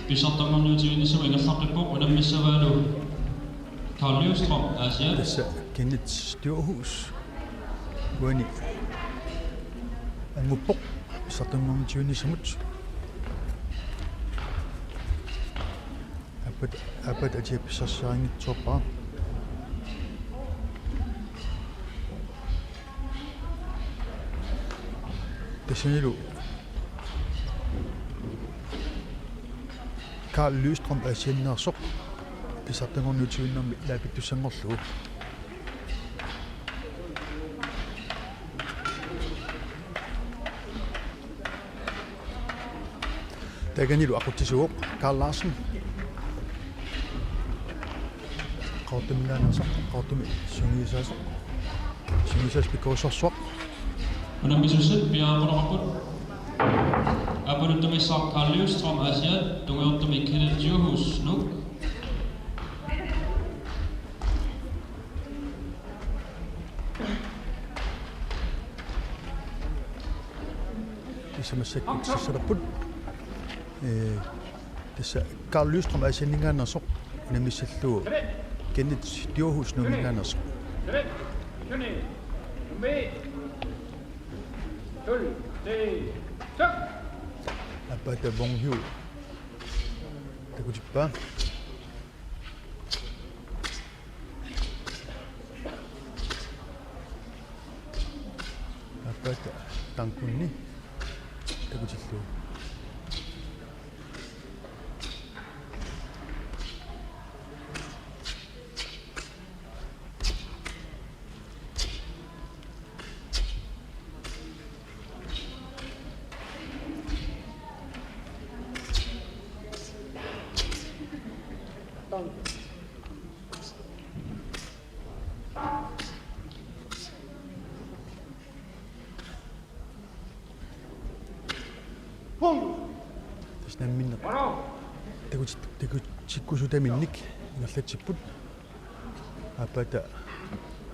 pissartanngorniutivinnissamut ingerlaqqippoq, unammissavaalu Carl Løvstrøm, Aasiaat. Tassa Kenneth Djurhuus uani anguppoq pissartanngorniutivinnissamut. Aappaat, aappaat atia pissarsiarinngitsoorpara. Tassanilu Carl Løvstrøm Aasianneersoq pissartanngorniutivinnermi laapittussanngorlugu. Takannilu aqutsisuuvoq Carl Larsen. Qaqortuminngaanneersoq, Qaqortumi sungiusaasoq. Sungiusaasoq pikkorissorsuaq. Unammisussat piareerneqarput. Aappaluttumiissaaq Carl Løvstrøm, Aasiaat, tungujortumik Kenneth Djurhuus, Nuuk. Tassa massakkut sissalerput. Ee, tassa Carl Løvstrøm Aasianninngaanneersoq unammissallugu Kenneth Djurhuus Nuumminngaanneersoq. Aappaata Wong Hiu takutippaa. Aappaata Tangkunni takutillugu. Tassa namminneq takuti-, takutikkusutaminnik ingerlatsipput. Aappaata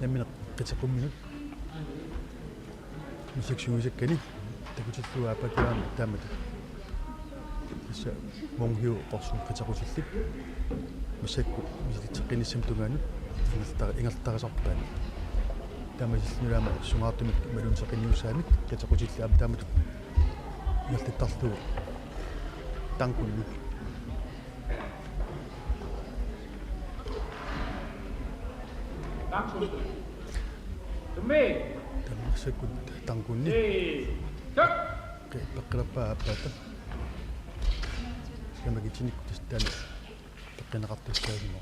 namminneq qiteqqumminut. Massakkut sungiusakkani takutillugu aappaata taamatut. Tassa Wong Hiu qorsuk qiteqqutillit. Massakkut misilitseqqinnissamut tungaanut ingerlata-, ingerlatarisarpaat. Taamaasilluni aamma sungaartumik malunnseqqinniussaamik qiteqqutillit aamma taamatut ingerlattarlugu Tangkunni. Tangkunni. Tumi. Tamassakkut Tangkunni. Ee. Pe-, peqqilerpaa aappaata. Kamakitinikkut tassa taanna peqqineqartussaasimo.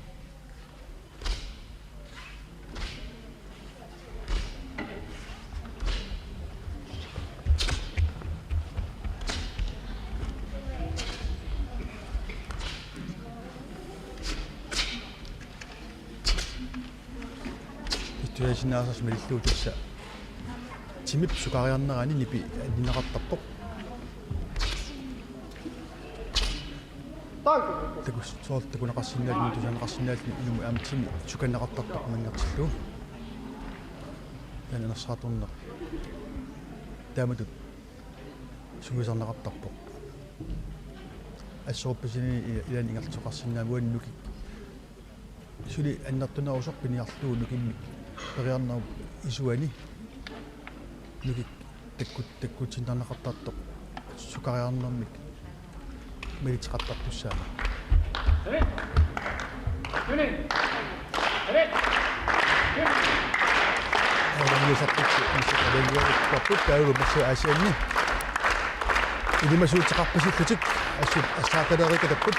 Istuasinnaasas malillugu tassa. Timip sukariarnerani nipi annineqartarpoq. Takus-, soorlu takuneqarsinnaalluni, tusaneqarsinnaalluni inummut aamma timi sukanneqartartoq manngertillugu. Taanna nassaatorneq. Taamatut sungiusarneqartarpoq. Assorpassuarni i-, ilaanni ingerlateqqaarsinnaammat uani nukik. Suli annertunerusoq piniarlugu nukimmik periarnerup isuani. Nukik takkut-, takkutsinnarneqartartoq sukariarnermik malitseqartartussaammat. Aalajangiusartut misilittaliuarput taavalu massakkut Aasianni ilimasuuteqarpisullutik assut assaartalereerikatapput.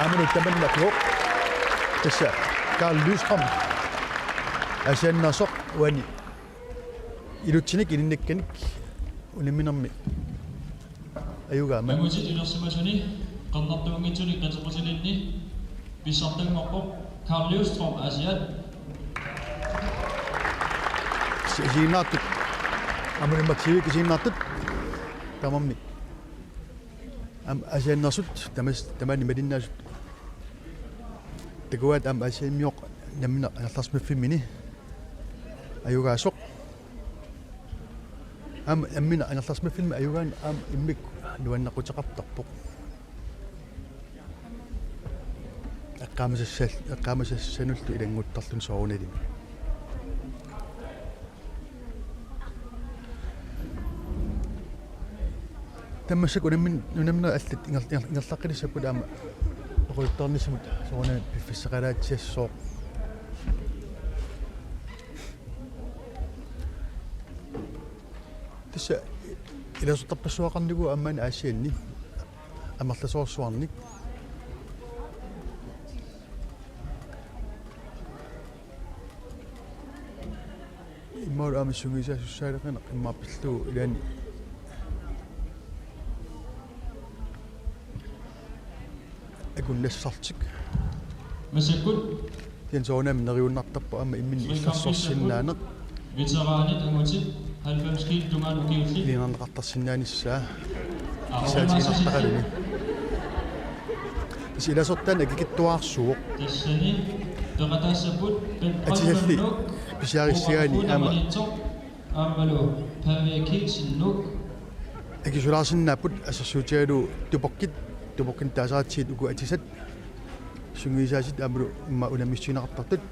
Aammalu tamanna atuoq tassa Karl Lystrøm Aasianneersoq uani ilutsinik ilinnakkanik unamminermi ajugaammat. Angutit ilersimasuni qernertuunngitsunik qiteqqutilinni pissartanngorpoq Karl Løvstrøm Aasiaat. Si-, isiginnaartut. Aamma Maxivic isiginnaartut. Tamarmik. Aamma Aasianneersut tamas-, tamaani malinnaasut. Takuat aamma Aasianneersoq nammineq angerlarsimaffimmini ajugaasoq. Aamma nammineq angerlarsimaffimmini ajugaani aamma immikkut nuannaquteqartarpoq. Eqqaamasassal-, eqqaamasassanullu ilannguttarluni soorunalimi. Tamassi unammin-, unamminerit allat inger-, inger-, ingerlaqqilissapput aamma oqaluttuarnissamut soorunami piffissaqalaatsiassooq. Tassa ilasortarpassuaqarnikuuvoq aamma Aasianni amerlasoorsuarnik. Immaqa aamma sungiusaasussaaleqineq immaqa pillugu ilaanni akunnassartik. Massakkut. Tassa soorunami neriunnartarpoq aamma imminni illersorsinnaaneq. Veteranit angutit halvfems kilo tungaanut ukiullit. Ilinarneqartarsinnaanissaa. Aa, kisaatiginartaqaluni. Tassa ilasortaani akikitsuararsuuvoq. Tassani peqataassapput Petra Atisalli Nuuk, pisiarissagaanni Robert aamma Fuller Maniitsoq, aammalu Pavia Kielsen Nuuk. Akisulaarsinnaapput assersuutigalugu tupoqqit, tupoqqinut taasaratsigit uku atisat, sungiusaasit aammalu immaqa unammissutigineqartartut,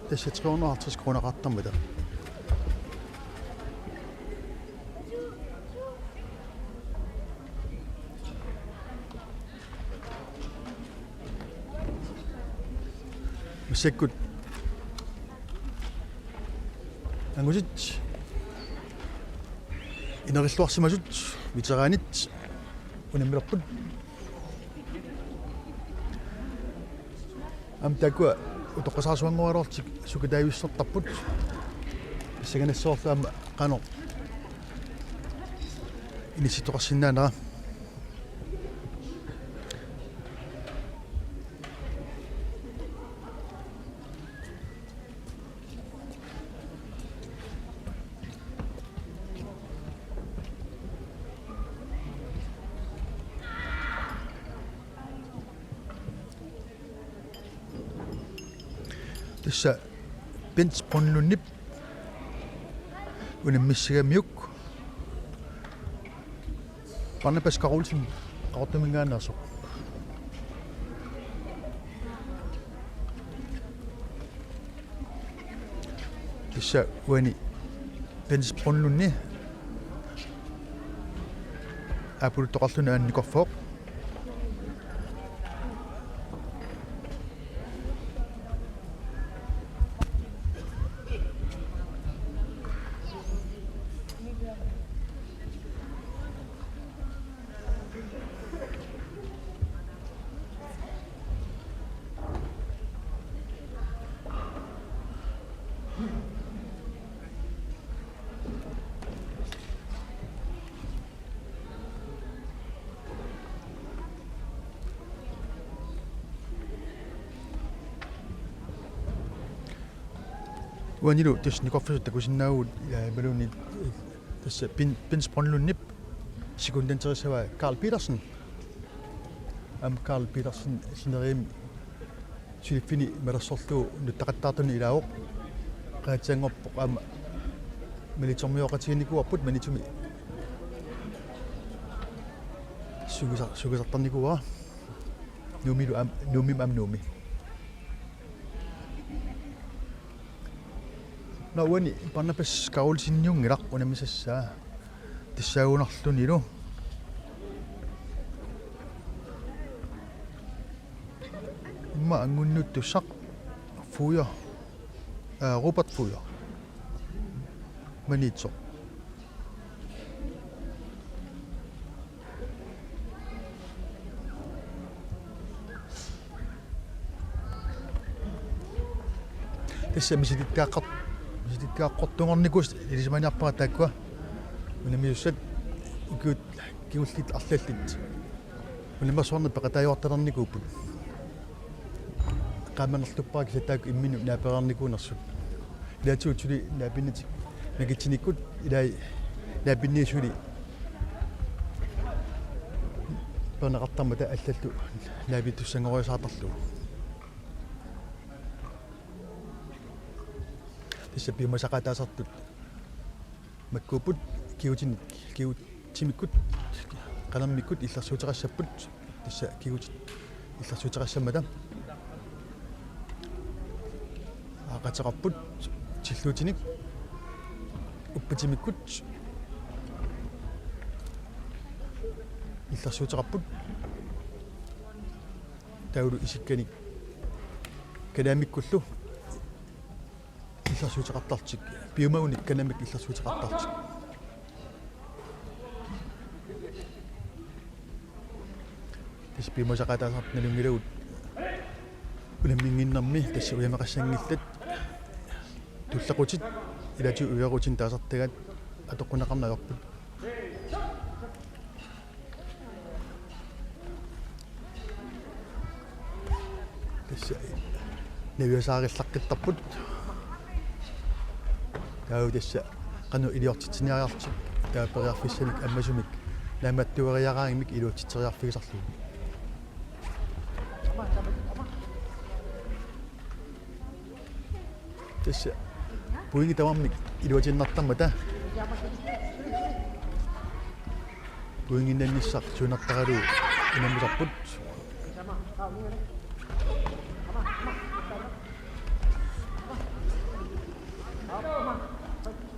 tassa tre hundrede og halvtreds kroneqartarmata. Massakkut angutit inerilluarsimasut veteranit unammilerput. Aamma taakkua utoqqasaarsuanngoraluarlutik sukataavissortarput. Pissanganassavarlu aamma qanoq inissittoqarsinnaanera. Tassa Bent Brønlundip unammissagamiuk. Barnabas Karolsen, Qaqortuminngaanneersoq. Tassa uani Bent Brønlundi aapuluttoqarluni aanikorfooq. Uanilu tassa nikorfisut takusinnaavugut, ja, imaluunniit, eh, tassa Pin-, Pins Brønlundip sekundanterissavaa Carl Petersen. Aamma Carl Petersen sineriammi suliffini malersorlugu nuttaqattaartuni ilaavoq. Qaatsianngorpoq aamma malitsormioqatiginikuuarput, manitsumi sugisar-, sugisartarnikuuara. Nuummilu aam-, Nuummi aamma Nuummi. Nå, uani Barnabas Carlseniunngilaq unammisassaa. Tassaagunarlunilu. Immaqa anngunniuttussaq Fujer. Aa, Robert Fujer. Maniitsoq. Tassa misilittagaqar-, misilittagaqartunngornikuusut ilisimaniarpara taakkua. Unammisussat ukiut kingulliit arlallit unammersuarneq peqataajuartalernikuupput. Qaamanerluppara kisianni taakku imminnut naapereernikuunersut. Ilaatigut suli naapinnatik nakitsinikkut ilai naapinniit suli peerneqartarmata allallu naapittussanngoriasaartarlugu. Tassa piumasaqaataasartut makkuupput kigutinik, kigutimikkut, qanermikkut illersuuteqassapput, tassa kigutit illersuuteqassammata. Aaqateqarput tilluutinik uppatimikkut illersuuteqarput. Taavalu isikkanik kanaamikkullu illersuuteqartarlutik. Piumagunik kanaamik illersuuteqartarlutik. Tassa piumasaqaataasartut nalunngilagut unamminnginnermi, tassa ujameqassanngillat. Tullequtit ilaatigut ujaqutit taasartagaat atoqquneqarneq ajorput. Tassa naviasaarilluaqqittarput. Taava tassa qanoq iliortitsiniariarlutik, taava periarfissanik ammasumik naammattueriaraangamik iluatsitseriarfigisarlugu. Tassa pointit tamarmik iluatiinnartarmata pointinnannissaq siunertaralugu unammisarput.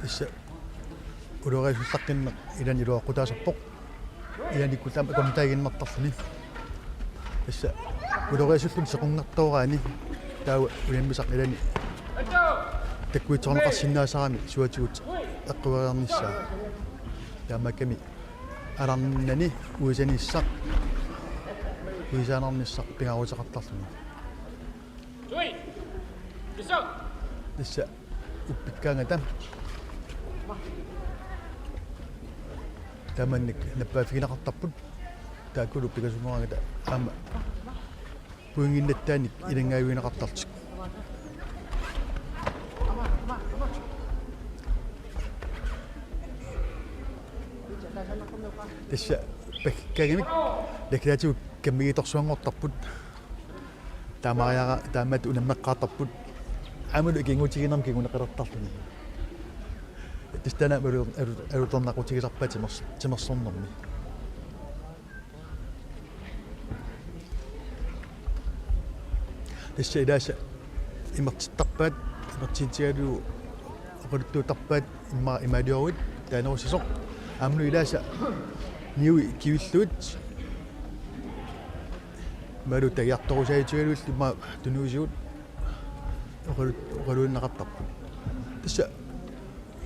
Tassa uloriasullaqqinneq ilani iluaqutaasarpoq. Ilanikkullu aamma akornataaginnartarluni. Tassa uloriasulluni sequnngartooraanni taava unammisaq ilani takkuitsoorneqarsinnaasarami suatigut eqqueriarnissaa. Taamaakkami alarnani uisanissaq, uisaanarnissaq pingaaruteqartarluni. Tassa uppikkaangata taamannak nappaaffigineqartarput, taakkulu uppikasunngoraangata aamma pointinnattaannik ilanngaavigineqartarlutik. Tassa pakkikkaangamik naggataatigut kammigitorsuanngortarput. Taamariara-, taamatut unammeqqaartarput. Aammalu ikinngutigiinnermik kinguneqalertarluni. Tassa taanna alu-, alu-, alutornaqutigisarpaat timers-, timersornermi. Tassa ilaasa imertittarpaat, imertitsigalugu oqaluttuuttarpaat immaqa imaaliorlutik taanerussisoq. Aammalu ilaasa niui kivillugit imaluunniit tagiartorusaatigalugit immaqa tunuisigut oqalu-, oqaluinneqartarput. Tassa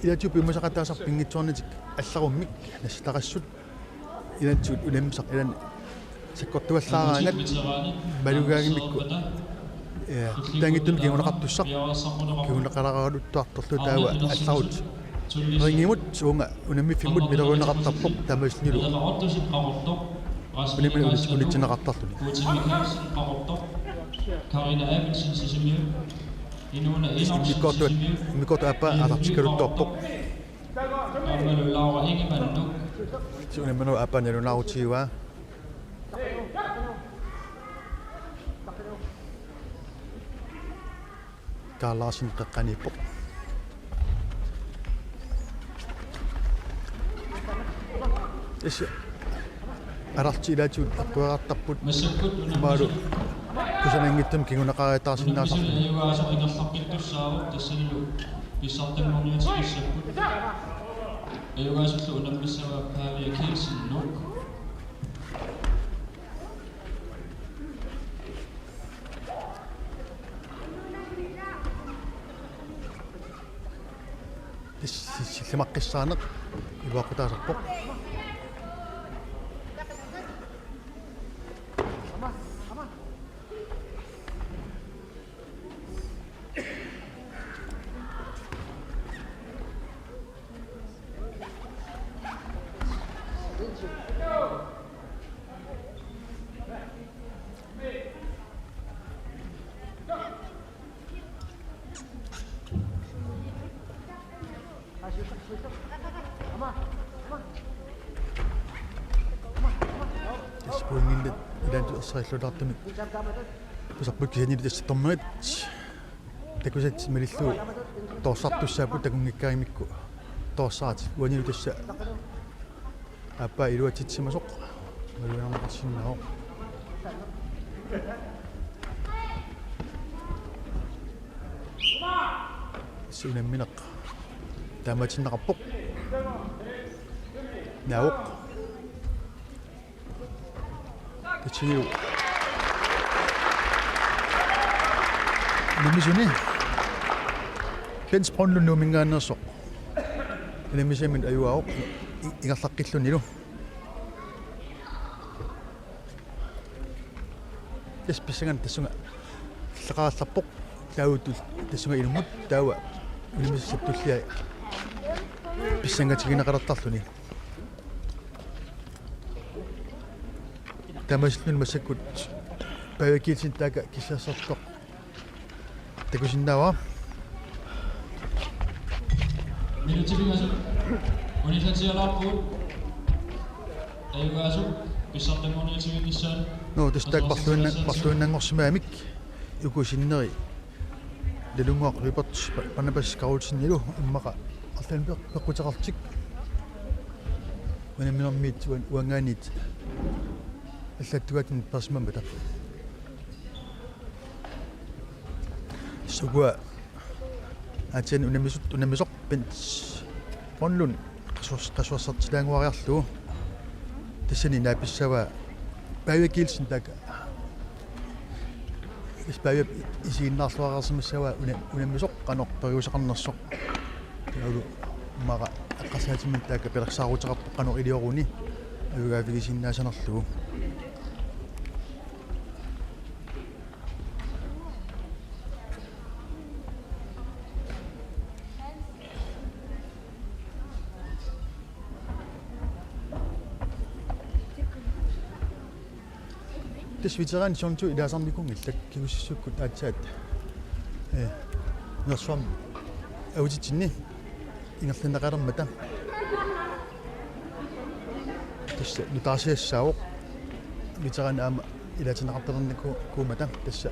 ilaatigut piumasaqaataasarput pinngitsoornatik allarummik nassataqassut. Ilaatigut unammisaq ilani sakkortuallaaraangat malugaangamikku. Ja, taanngittumik kinguneqartussaq. Kinguneqaleraluttuartorlu taava allarut. Ringimut uunga unammiffimmut miloriunneqartarpoq taamaasillunilu. Unammineq unit-, unitsinneqartarluni. Karina Abelsen, Sisimiut. Inuuna Inorsi Immikkoortuat, Sisimiut. Immikkoortup aappaa aallartikkaluttoorpoq. Aammalu Laura Ingemannuk. Unamminerup aappaa nalunaarutigivaa. Karl Larsen qeqqaniippoq. Tassa aallartit ilaatigut eqquerartarput. Massakkut imaalu kusananngitsumik kinguneqariataarsinnaasarluni. Unammisuni ajugaasoq ingerlaqqittussaavoq, tassanilu pissartanngorniutigissapput. Ajugaasullu unammissavaa Pavia Kielsen, Nuuk. Sillimaqqissaaneq iluaqutaasarpoq. Tassa pointillit ilaatigut ersarilluartumik pisarput, kisiannili tassa dommerit takusat malillugu torsartussaapput takunngikkaangamikku torsaratik. Uanilu tassa aappaa iluatsitsimasoq malugineqarsinnaavoq. Tassa unammineq taamaatsinneqarpoq. Naavoq. Tassanilu unammisuni Bent Brønlund Nuumminngaanneersoq unammisaminnut ajugaavoq i-, ingerlaqqillunilu. Tassa pissanganaq tassunga killeqarallarpoq, taavalu tassunga inummut taava unammisassap tullia pissangatigineqalertarluni. Taamaasilluni massakkut Pavia Kielsen taakku kissassartoq takusinnaavara. Minutsit pingasut unillatsialaarpugut. Ajugaasoq pissartanngorniutiginnissaanik. Nå, tassa taakku marluinna-, marluinnanngorsimagamik uku sinneri Nalunnguaq Lyberth, Barnabas Carlsenilu immaqa arlaannik peq-, peqquteqarlutik. Unamminermiit uan-, uanngaanniit allattugaatinut peersimammata. Sukua aatsaat unammisut, unammisoq Bent Brønlund qasuers-, qasuersaartilaannguariarlugu. Tassani naapissavaa Pavia Kielsen taakku. Tassa Paviap isiginnaarluareersimassavaa una-, unammisoq qanoq periuseqarnersoq. Taavalu immaqa eqqarsaatiminnik taakku pilersaaruteqarpoq qanoq ilioruni ajugaaffigisinnaassanerlugu. Tassa veteranit siornatigut ilaasarnikuunngillat kingusissukkut aatsaat, eh, nersuam avutitsinni ingerlanneqalermata. Tassa nutaarsiassaavoq veteranit aamma ilaatinneqartalerniku-, kuummata tassa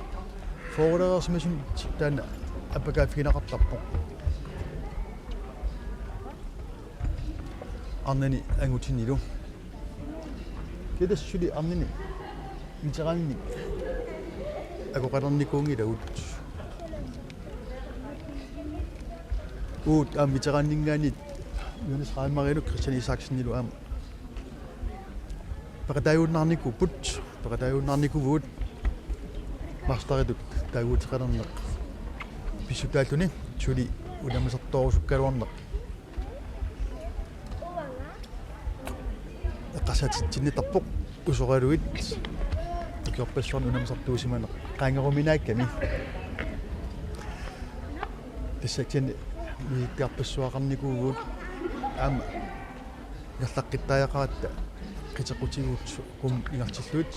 fyrrereersimasunit taanna appakaaffigineqartarpoq. Arnani angutinilu. Kisianni suli arnani veteraninik akoqalernikuunngilagut. Uagut aamma veteraninngaanniit Jonas Reimarinuk Christian Isaksenilu aamma peqataajunnaarnikuupput, peqataajunnaarnikuuvugut masteritut taaguuteqalerneq pissutaalluni, suli unammisartoorusukkaluarneq eqqarsaatitsinnittarpoq usoraluit ukiorpassuarni unammisartuusimaneq qaangeruminaakkami. Tassa kisianni misigittarpassuaqarnikuuvugut aamma ingerlaqqittariaqaratta qiteqqutigut qummi ingerlallugit.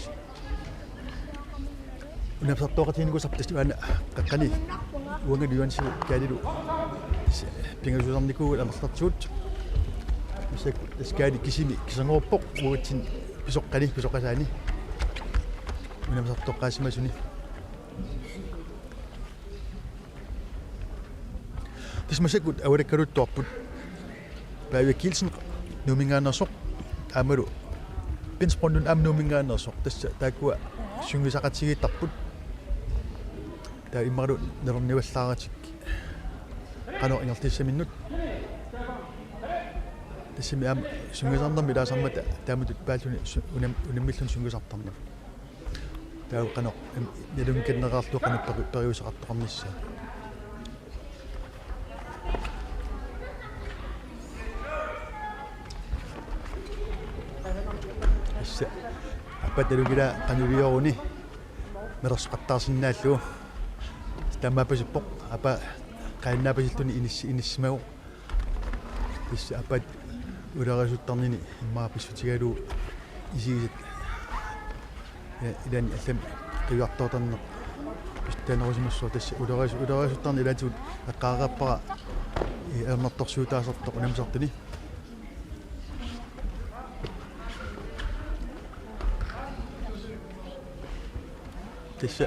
Unammisartooqatiginikuusarput tassa uani qeqqani Uangalu Johansen Kaalilu pingasuusarnikuugaluarlugu amerlartigut. Massakkut tassa Kaali kisimi kisangorpoq uatsinnut pisoqqani pisoqasaani. Unammisartoqqaasimasuni. Tassa massakkut avalakkaluttuarput. Pavia Kielsen Nuumminngaanneersoq aammalu Bent Brønlund aamma Nuumminngaanneersoq, tassa taakkua sungiusaqatigiittarput. Taava immaqalu nalornivallaaratik qanoq ingerlassaminnut. Tassami aamma sungiusarnermi ilaasarmata taamatut paalluni su-, unam-, unammilluni sungiusartarneq. Taava qanoq, em, nalunngikkaluarlugu qanoq peri-, periuseqartoqarnissaa. Tassa. Aappaat nalunngilara qanoq ilioruni. Meersoqattaarsinnaallugu. Taamaapasippoq. Aappaat qaannaapasilluni inissi-, inissimagu. Tassa aappaat uloriusuttarnini immaqa pissutigalugu isigisat. Ja, ilaanni allamik qiviartortarneq pissutaanerusimassaaq, tassa ulorius-, uloriusuttarneq ilaatigut eqqaareerpara, i, ajornartorsiutaasartoq unammisartuni. Tassa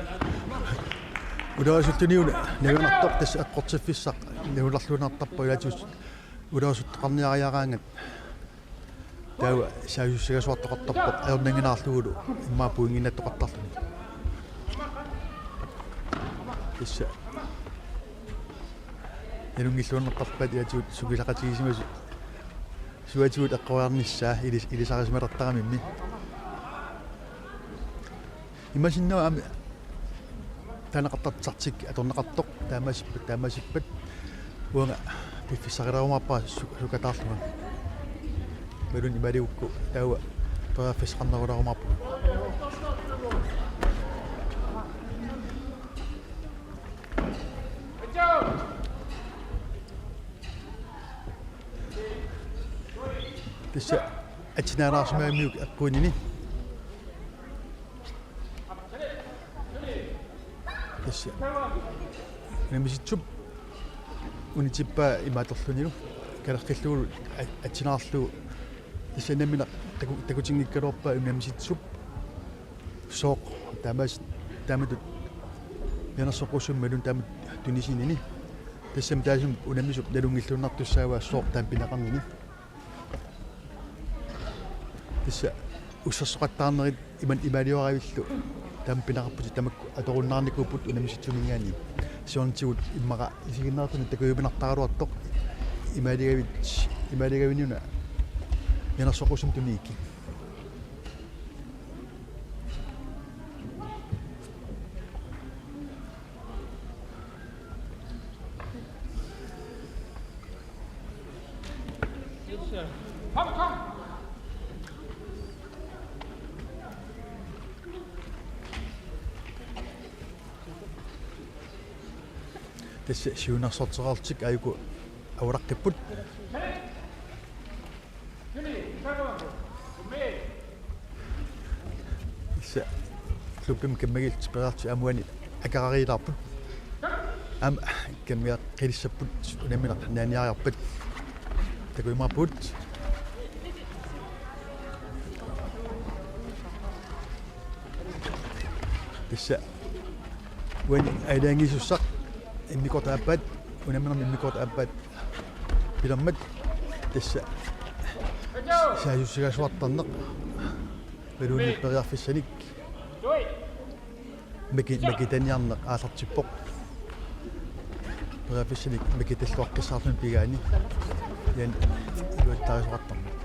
uloriusulluniuna navianartoq tassa eqqortiffissaq navianarluinnartarpoq ilaatigut uloriusuttoqarniariaraangat. Taava saassussagaasuartoqartarpoq ajornannginnaarlugulu immaqa pointinnattoqartarluni. Tassa nalunngilluinnartarpaat ilaatigut sungiusaqatigisimasut. Suaatigut eqqoriarnissaa ilis-, ilisarisimalertaramimmi. Imaassinnaavoq aamma taaneqartartut arsartik atorneqartoq taamaasippat, taamaasippat. Uanga piffissaqalaarumaarpara su-, sukataarlunga. Imaluunniit imaaligukku taava periarfissaqarnerularumaarpunga. Tassa atsinalaarsimagamiuk eqquinini. Tassa unammisitsup unitippaa imaatorlunilu kaleqqillugulu a-, atsinaarlugu. Tassa nammineq taku-, takutinngikkaluarpaa unammisitsup sooq taamaas-, taamatut mianersoqqussummik imaluunniit taamatut tunisinini. Tassami taassuma unammisup nalunngilluinnartussaavaa sooq taama pineqarnini. Tassa ussersoqattaarnerit imannak imaalioravillu taama pineqarputit tamakku atorunnaarnikuupput unammisitsuminngaanniit. Siornatigut immaqa isiginnaartunut takujuminartaraluartoq imaaligavit, imaaligavinuna mianersoqqussummik tunigikkit. Tassa siunnersorteqarlutik aajuku avalaqqipput. Tassa klubbimi kammagiillutik periarfissat aamma uani akariilaarput. Aamma kammagiaqqilissapput unammineq naaniariarpat. Takujumaarpugut. Tassa uani aalajangiisussaq immikkoortut aappaat, unamminermi immikkoortut aappaat pilermat tassa saassussagaasuartarneq imaluunniit periarfissanik maki-, makitaniarneq aallartippoq. Periarfissanik makitalluaqqissaarluni pigaani. Ian iluattarisoqartarmat.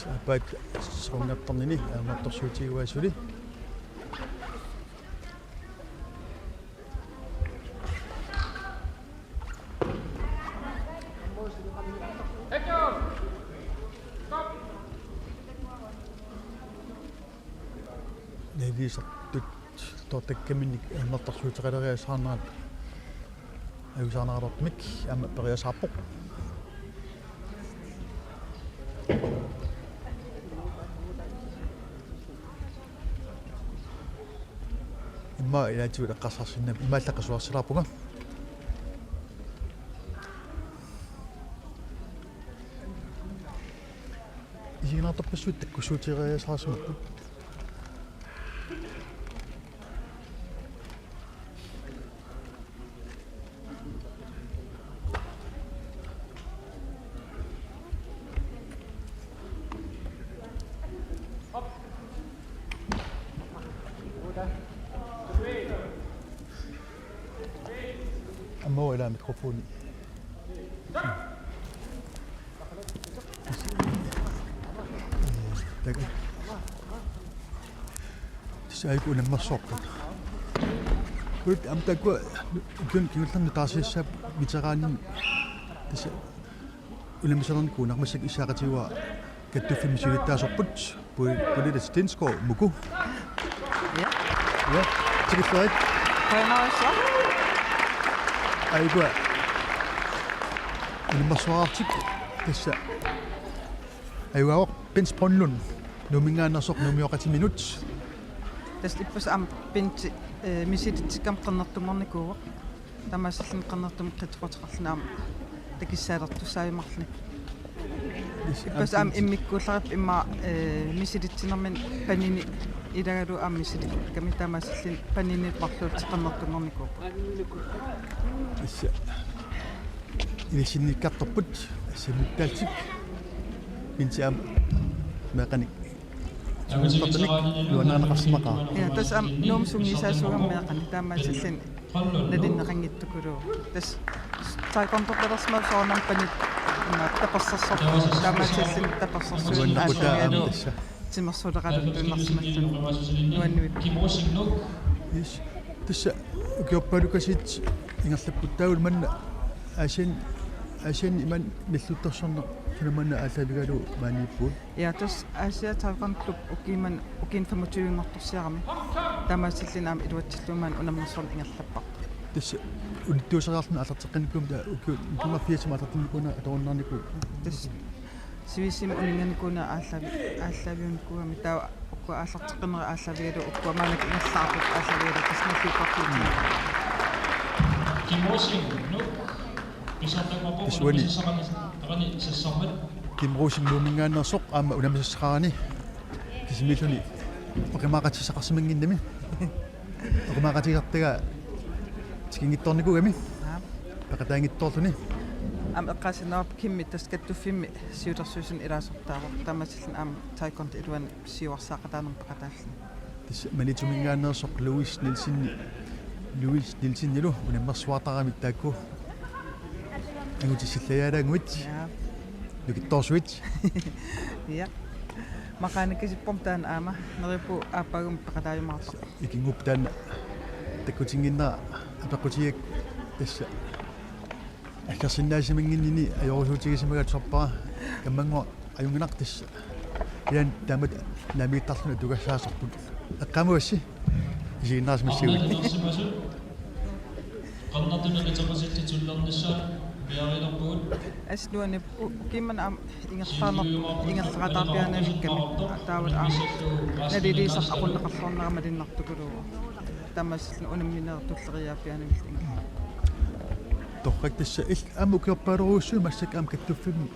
Aappaat soorunnertarnini ajornartorsiutigaat suli. Ilisartut toortakkaminnik annertarsuuteqaleriasaarnerat ajuusaarneqalertumik aamma periasaarpoq. Immaqa ilaatigut eqqarsarsinnaavat, imaallaqqasuarsilaarpunga. Isiginnaartorpassuit takkussuuteqaleriasaarsimapput. Aamma ila mikrofoni. Tak. Tassa aajuku unammersuarput. Kuit aamma taakkua ukiuni kingullerni taarsiassaapput veteraninut. Tassa unammisalernikut naammasseq issaaqatigiuara kattuffimmi siulittaasorput Pu-, Pulette Stensgaard Muku. Ja. Ja, tikilluarit. Qujanarsuaq. Aajuku unammersuartik tassa. Ajugaavoq Bent Brønlund, Nuumminngaanneersoq Nuummioqatiminut. Tassa ippassaq aamma Bent, eh, misilitsikkama qernertunngornikuuvoq. Taamaasilluni qernertumik qitsoqateqarluni aamma takissaalertussaajumaarluni. Ippassaq aamma immikkuullarippoq immaqa, eh, misilitsinermini panini ilagalugu aamma misilikkami taamaasilluni panini marluullutik qernertunngornikuupput. Tassa. Ilissinniikkartorput, assimmittaallutik, Bent aamma meeqqanik. Nuannaarneqarsimaqaaq. Ja, tassa aamma Nuummut sungiusaasuugami meeqqanik, taamaasilluni nalinneqanngitsukuluuvoq. Tassa taekwondotalersimasoq soorunami panit, ima, tapersersorput, taamaasilluni tapersersuineq Nuannequtaa aamma aallaavigalugu tassa. Timersuuteqaluttuinnarsimalluni nuannivipput. Yes. Tassa ukiorpaalukaasiit ingerlapput, taava manna Asian, Asian imannak nalliuttorsiorneq kinamanna aallaavigalugu maaniippugut. Ja, tassa Asia Taekwondo Klub ukiummat, ukiuni femogtyve-nngortorsiarami. Taamaasilluni aamma iluatsillugu maani unammersuarneq ingerlapparput. Tassa unittuuseriarluni aallarteqqinnikuugami, taava ukiut nitten hundrede og firs aallartinnikuuneq atorunnaarnikuuvoq. Tassa sivisimi uninnganikuuneq aallaavi-, aallaaviunnikuugami, taava uku aallarteqqinnerit aallaavigalugu uku maannakkut ingerlaarput aallaavigalugu tassa nalliuttorsiutigalugu. Kim Rosing, Nuuk. Pisartakmarpoq. Tassa uani unammisassaqarani, sassammat. Kim Rosing Nuumminngaanneersoq aamma unammisassaqarani. Kisimiilluni oqimaaqatigisaqarsimannginnami. Oqimaaqatigisartagaa tikinngitsoornikuugami. Aap. Peqataanngitsoorluni. Aamma eqqaasinnaavara Kimmi tassa kattuffimmi siulersuisuni ilaasortaavoq. Taamaasilluni aamma taekwondop iluani siuarsaaqataanermut peqataalluni. Tassa Maniitsuminngaanneersoq Louis Nielsen, Louis Nielsenilu unammersuartaramik taakku. Angutissilaajaalaannguit. Ja. Nukittoorsuit. Ja. Maqaanakasippormi taanna aamma neriuppunga aappaagumut peqataajumaartoq. Ikinnguuppoq taanna takkutinnginnera apeqqutigigakku tassa. Aggersinnaasimanngimmat ajorusuutigisimagaat sorpara kammannguaq ajunngilaq tassa. Ilaanni taamatut naammagiittarluni atugassaasorput. Eqqaamavassi isiginnaarsimassagavit. Qernertunik qiteqqusillit tullernissaat piareerpugut. Asnuani u-, ukiummat aamma ingerlaarneq ingerlaqataarpiaannavikkami taavalu aamma naliliisaq aqunneqarluarnera malunnartukuluuvoq. Taamaasilluni unammineq tulleriiaarpiaannavillugu ingerlaarpoq. Torrak, tassa il-, aamma ukiorpaaluussuit massakkut aamma kattuffimmi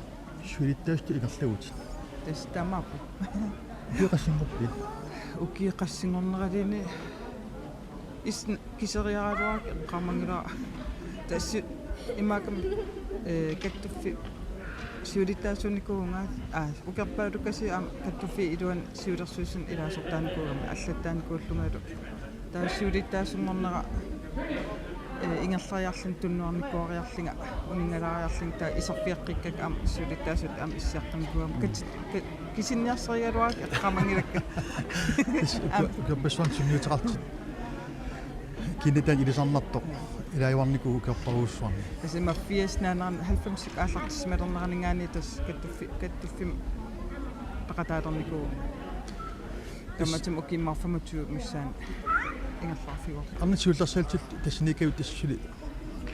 siulittaasutit ingerlavutit. Tassa taamaappoq. Ukiut qassinngorpit? Ukiut qassinngorneralini is-, kiseriaraluarakku eqqaamanngilara. Tassa imaakkami, eh, kattuffiup siulittaasuunikuuvunga, aa, ukiorpaalukaasiit aamma kattuffiup iluani siulersuisuni ilaasortaanikuugami allattaanikuullungalu. Taava siulittaasunngornera, eh, ingerlariarlunga tunuarnikuuariarlunga uninngalaariarlunga taava iserfigeqqikkakka aamma siulittaasuutit aamma issiaqqinikuugami. Kat-, ka-, kisiniarsarigaluarakku eqqaamanngilakka. Tassa uki-, ukiorpassuarni sunniuteqartut. Kisianni taanna ilisarnartoq ilaajuarnikuuvoq ukiorpaaluussuarni. Tassa immaqa firs naanerani halvfemsikkut aallartissimalerneraninngaanniit tassa kattuffi-, kattuffimmi peqataalernikuuvoq. Tamatuma ukiumut femogtyve missaani ingerlaarfigaarput. Aamma siullersaatsit tassaniikkagut tassani.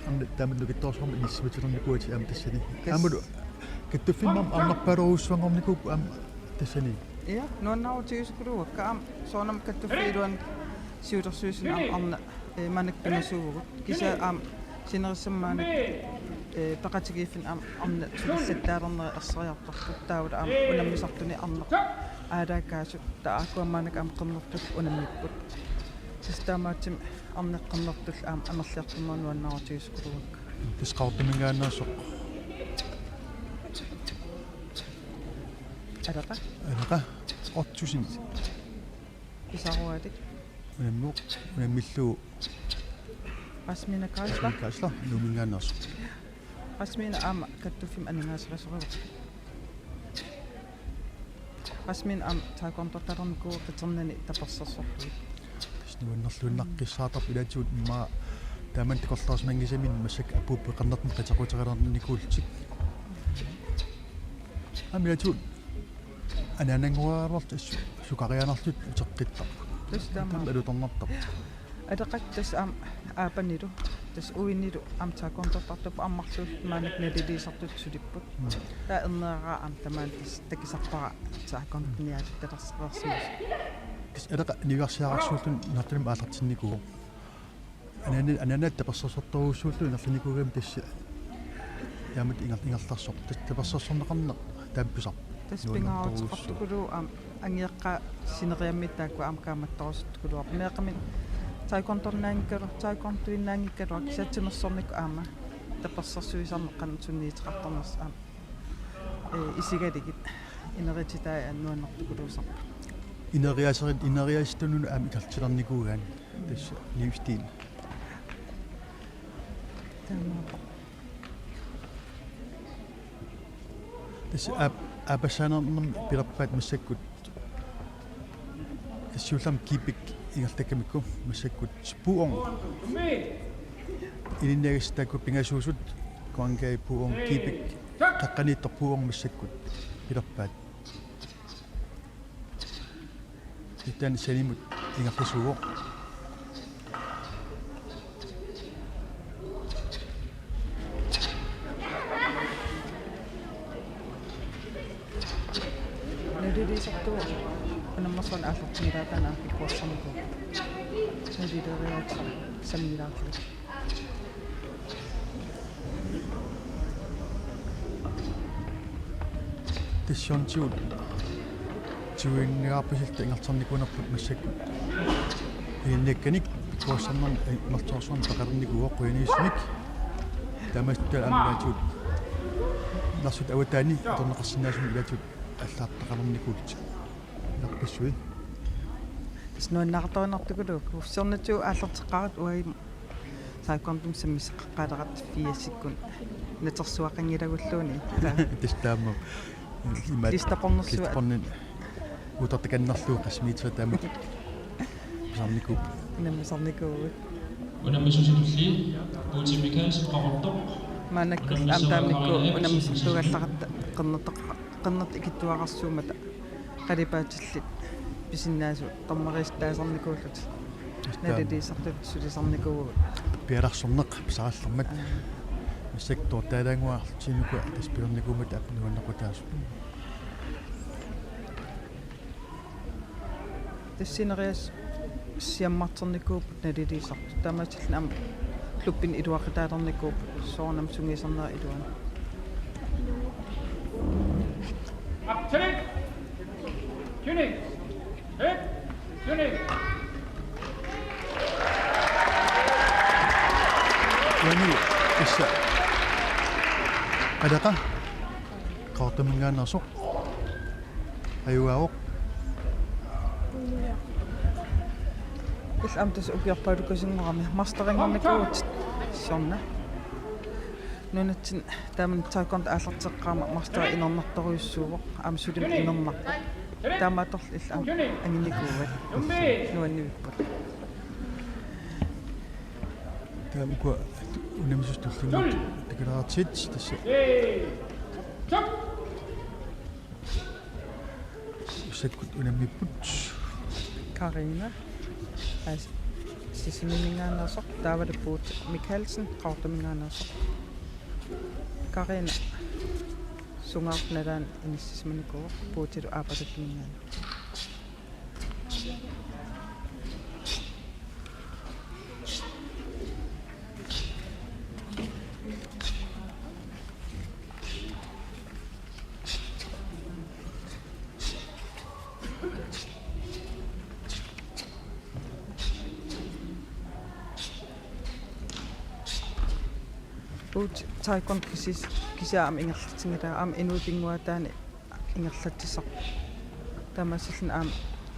Aamma taamatut nukittoorsuarmik inissisimatilernikkuugakkit aamma tassani. Yes. Aammalu kattuffimmi aamma arnarpaalerujussuanngornikuupput aamma tassani. Ja, nuannaarutigisukuluugakka aamma soorunami kattuffiup iluani siulersuisuni aamma arnat, eh, maannakkut pingasuuvugut. Kisianni aamma sinerissami maannakkut, eh, peqatigiiffinni aamma arnat sulisattaalernerat erseriartorpoq taavalu aamma unammisartunik arnat aalaakkaasut taava aakkua maannakkut aamma qernertullu unammipput. Tassa taamaattumik arnat qernertullu aamma amerliartornerat nuannaarutigisukuluugakka. Tassa Qaqortuminngaanneersoq. Aleqa? Aleqa. Otte tusind. Pisaruatik. Unammivoq, unammillugu. Rasmina Kaisla. Rasmina Kaisla, Nuumminngaanneersoq. Rasmina aamma kattuffimmi aningaaserisorivara. Rasmina aamma taekwondottalernikuuvoq qiternani tapersersorlugit. Tassa nuannerluinnaqqissaartarpoq ilaatigut immaqa taamannak takorloorsimanngisamik massakkut apuupput qernertunik qiteqquteqalernikuullutik. Aamma ilaatigut anaanannguaraluartut assut sukariaannarlutik uteqqittarput. Tassa taama. Taama alutornartarpoq. Aleqat tassa aamma aapanilu, tassa uinilu aamma taekwondottartuupput aamma marluullutik maannakkut naliliisartutut sulipput. Mm. Taava erneeraa aamma tamaani tassa takusarpara taekwondottarnialersimasoq. Tassa Aleqa niuersiararsuulluni inerlunimi aallartinnikuuvoq. Anaana-, anaanaat tapersersortorujussuullugit ingerlanikuugamik tassa taamatut inger-, ingerlarsoq. Tassa tapersersorneqarneq taamaapput. Tassa nuannertorujussuuvoq. Pingaaruteqartukuluuvoq aamma angajoqqaat sineriammiit taakku aamma kaammattorusukuluarput. Meeqqamik taekwondornaanngikkaluarlutik, taekwondoinnaanngikkaluarlutik kisianni timersornikkut aamma tapersersuisarneq qanoq sunniuteqartarnersoq aamma, eh, isigalugit ineriartortitaaneq nuannertukuluusarpoq. Ineriaaserit-, ineriaasertunut aamma ikertilernikuugaat. Tassa livsstil. Taamaappoq. Tassa aap-, aappassaanermi pilerpaat massakkut. Tassa siullermik Kibik ingerlakkamikku massakkut Puong. Ilinniagassat taakku pingasuusut Kuangai Puong Kibik qeqqaniittoq Puong massakkut pilerpaat. Itaani sanimut ingerlasuuvoq. Naliliisartuuvoq unammersuarnik aallartinngilaataa aamma pikkorissarnikuuvoq. Nalileriaatsit sammilaarlugit. Tassa siornatigut tiguinniarpisilta ingerlanikuunerput massakkut. Ilinniakkanik pikkorissarnermi imertoorsuarnik peqalernikuuvoq qujaniissumik. Taamaattumik aamma ilaatigut narsut avataani atorneqarsinnaasumik ilaatigut allaartaqalernikuullutik. Ilarpassui. Tassa nuannaartorinartukuluuvoq. Siornatigut aallarteqqaaratsigit uagut taekwondomik sammisaqaqqaaleratta firsikkut natersuaqanngilagulluunniit. Tassa taama. Imaat Listerbornersuaq. Listerbornit uuttortakannerlugu qasimiitsuat taama. Pisarnikuupput. Unammisarnikuuvugut. Unammisutulli Putin Mikaelsen Qaqortoq. Maannakkut aamma taamanikkut unammisartuugallaratta qernertoq-, qernertoq ikittuararsuummata qalipaatillit pisinnaasut dommeriisitaasarnikuullutik. Tassa taama. Naliliisartutut sulisarnikuuvugut. Pialarsorneq pisarallarmat. Aa. Massakkut toortaalaannguartinnikuuvoq tassa pilernikuummat aamma nuannequtaasut. Tassa ineriartortitaaneq siammarternikuupput naliliisartut. Taamaattumik aamma klubbinut iluaqutaalernikuupput soorunami sungiusarnerup iluani. Up, Tilley! Tilley! Hit! Tilley! Uani tassa Aleqa Qaqortuminngaanneersoq. Ajugaavoq. Illit aamma tassa ukiorpaalukasinngorami masteringernikuuvutit siorna. Nunatsinni taamani taekwondo aallarteqqaarmat master inernartorujussuuvoq aamma sulimmik inernarpoq. Taamaattorli illit aamma anginikuuvat. Nuannivipput. Taava ukua unammisut tullinnguupput takulaartigit tassa. Massakkut unammipput. Karina, as-, Sisimiuninngaanneersoq, taavalu Puut Mikkelsen, Qaqortuminngaanneersoq. Karina, sungaartoq nalaani inissisimanikuuvoq, Puutilu Aappaluttuninngaanneersoq. Puut taekwondo kisis-, kisianni aamma ingerlatsinngilara, aamma inuit pinnguaataanni ingerlatsissaaq. Taamaasilluni aamma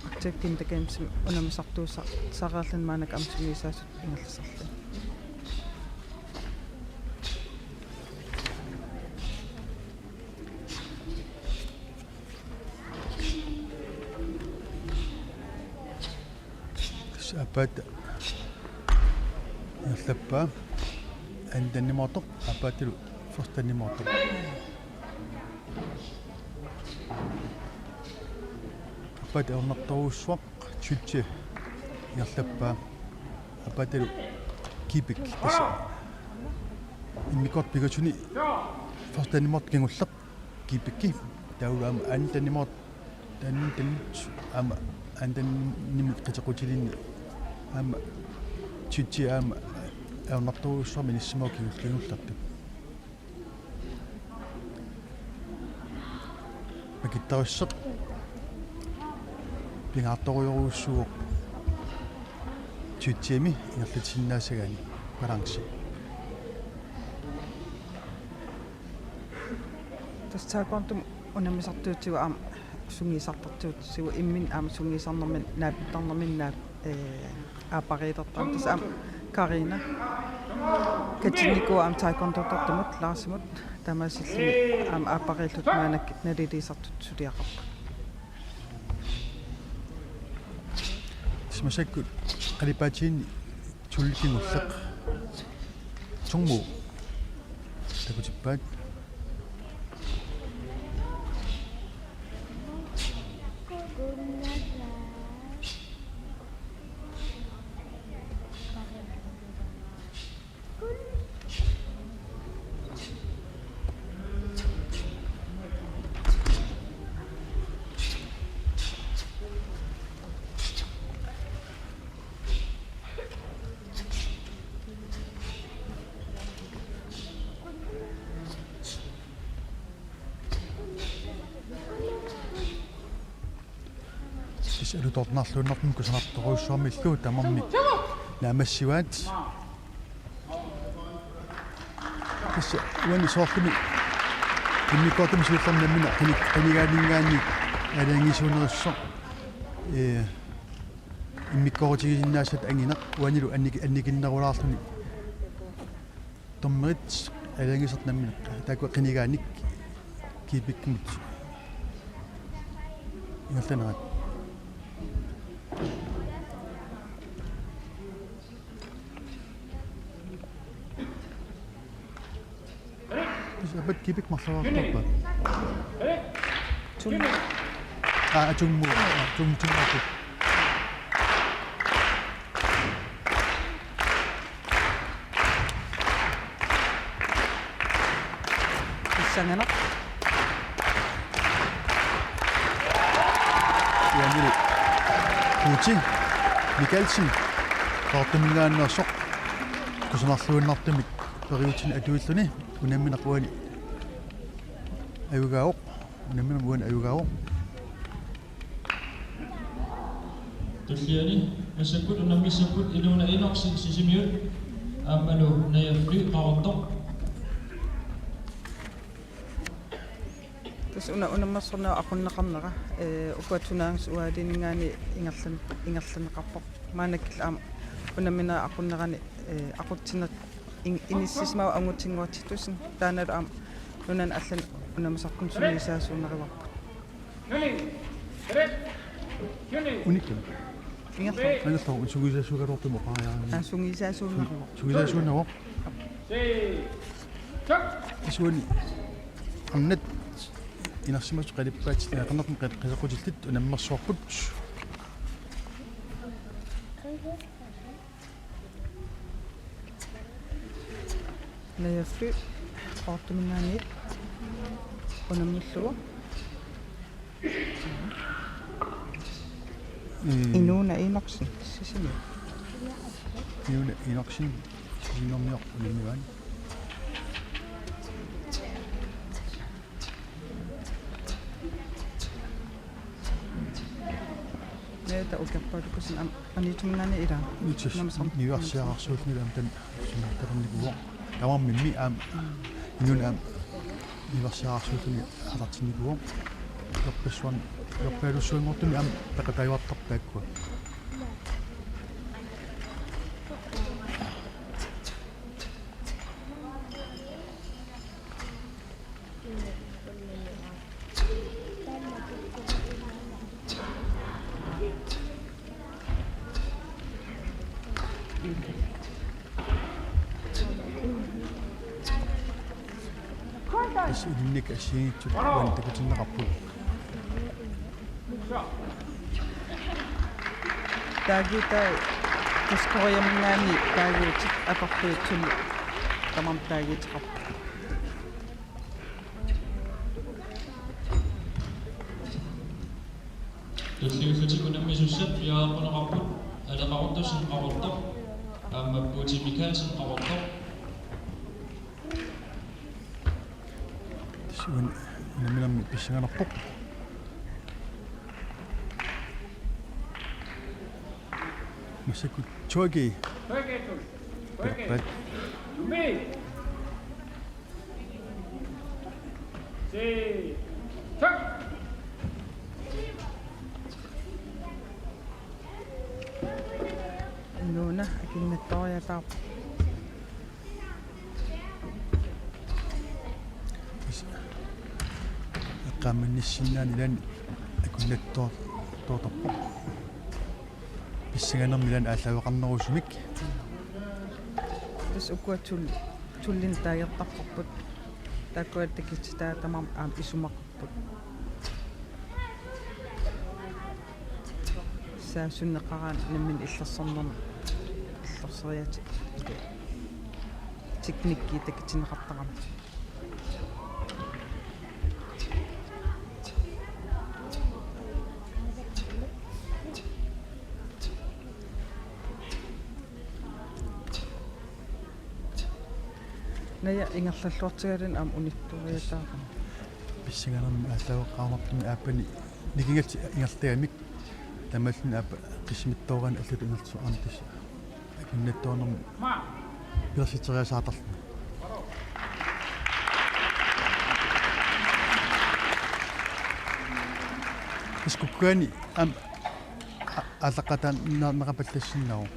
Arctic Winter Gamesimi unammisartuussaq sareerluni maannakkut aamma sungiusaasut ingerlasarluni. Tassa Aappaata ingerlappaa. Anden nimoortoq, Aappaatalu første nimoortoq. Aappaata ajornartorujussuaq, Tjytje ingerlappaa. Aappaatalu Kibik tassa immikkoortut pingasuni første nimoortoq kingulleq. Kibikki, taavalu aamma anden nimoortoq, anden, aamma anden nimut qiteqqutilinni, aamma Tjytje aamma ajornartorujussuarmik inissisimavoq kingul-, kingullertut. Makittarusseq pingaartorujorujussuuvoq Tjytjemi ingerlatissinnaassagaanni, balance. Tassa taekwondomut unammisartuutigut aamma sungiusartartuutigut, imminut aamma sungiusarnermini naapittarnermini naap-, ee, aappariilertarami. Tassa aamma Karina katinnikuuvoq aamma taekwondoortartumut Larsimut, taamaasilluni aamma aappariillutik maannakkut naliliisartut suliaqarput. Tassa massakkut qalipaatiginni tolv kingulleq. Tungmu takutippaat. Tassa alutornarluinnartumik kusanartorujussuarmillu tamarmik naammassivaat. Tassa uani soorlumi immikkoortumi siullermi nammineq qini-, qinigaaninngaanniit aalajangiisuunerissoq. Ee, immikkoorutigisinnaasat angineq uanilu annik-, annikinnerulaarluni. Dommerit aalajangiisartut nammineq taakku qinigaanik Kibikkimut ingerlanerat. Tassa Aappaat Kibik marloriartorpaa. Tung. Aa, Tungmu. Aa, Tung, Tungmu. Pissanganaq. Uanilu Puuti Mikkelsen Qaqortuminngaanneersoq kusanarluinnartumik periutini atuilluni unammineq uani ajugaavoq, unammineq uani ajugaavoq. Tulliani massakkut unammissapput Ilona Enoksen Sisimiut aammalu Naja Fly Qaqortoq. Tassa una unammersorneq aqunneqarnera, ee, ukua tunaangas uaaliininngaanniit ingerlan-, ingerlanneqarpoq. Maannakkut aamma unamminerit aqunneranni, ee, aqutsineq in-, inissisimavoq Angutinngortittusin, taannalu aamma nunanut allanut unammisartunut sungiusaasuunnaruarput. Unikkami. Ingerlaannaq. Angerlaannaq sungiusaasuugaluartumik oqariarami. Aa, sungiusaasuunnaruvoq. Sungiusaasuunnaruvoq. Isuani arnat inersimasut qalipaat, ee, qannertum qil-, qileqqutillit unammersuarput. Naja Fly, Qaqortumingaanniit unammillugu. Mm. Inuuna Enoksen, Sisimiut. Inuuna Enoksen, Sisimiormiut unammivaat. Naja, ukiorpaaluit aamma Aniitsumingaanniit ilaa. Nitsis. Namsam. Niuersiararsuulluni aamma taanna simaattarnikuuvoq. Tamarmimmi aamma Inuuna aamma niuersiararsuulluni aallartinnikuuvoq. Ukiorpassuarni, ukiorpaalussuanngortumi aamma peqataajuartarput taakkua. Tassa ilinnik assigiinngitsut uani takutinneqarput. Taaguutai, tassa Koreamingaanniit taaguutit atorlugu tuli tamarmik taaguuteqarput. Tulliullutik unammisussat piareerneqarput, Aleqa Ottosen Qaqortoq, aamma Puuti Mikaelsen Qaqortoq. Tassa uani unamminermi pissanganarpoq. Massakkut Torki. Torki. Inuuna akunnattooriataarpoq. Eqqaamanissinnaanera akunnattoor-, -toortarpoq. Pissanganermi ilaanni aallaaveqarnerusumik. Tassa ukua tul-, tullinik taaguuteqarput. Taakkua takutitaa tamarmik aamma isumaqarput. Saassunneqaraanni nammineq illersornermi, illersorniarlutik teknikki takutinneqartarami. Naja, ingerlalluartigalugu aamma unittuariataarami. Pissanganermi aallaaveqarnerput aappani nikingatta ingerlagamik. Taamaalilluni aappaat qissimatoorani allatut ingerlasoqarami tassa. Akunnattoornermi pilersiteriasaartarluni. Tassa kukkuani aamma a-, aallaqqaataanneqarpallassinnaavoq.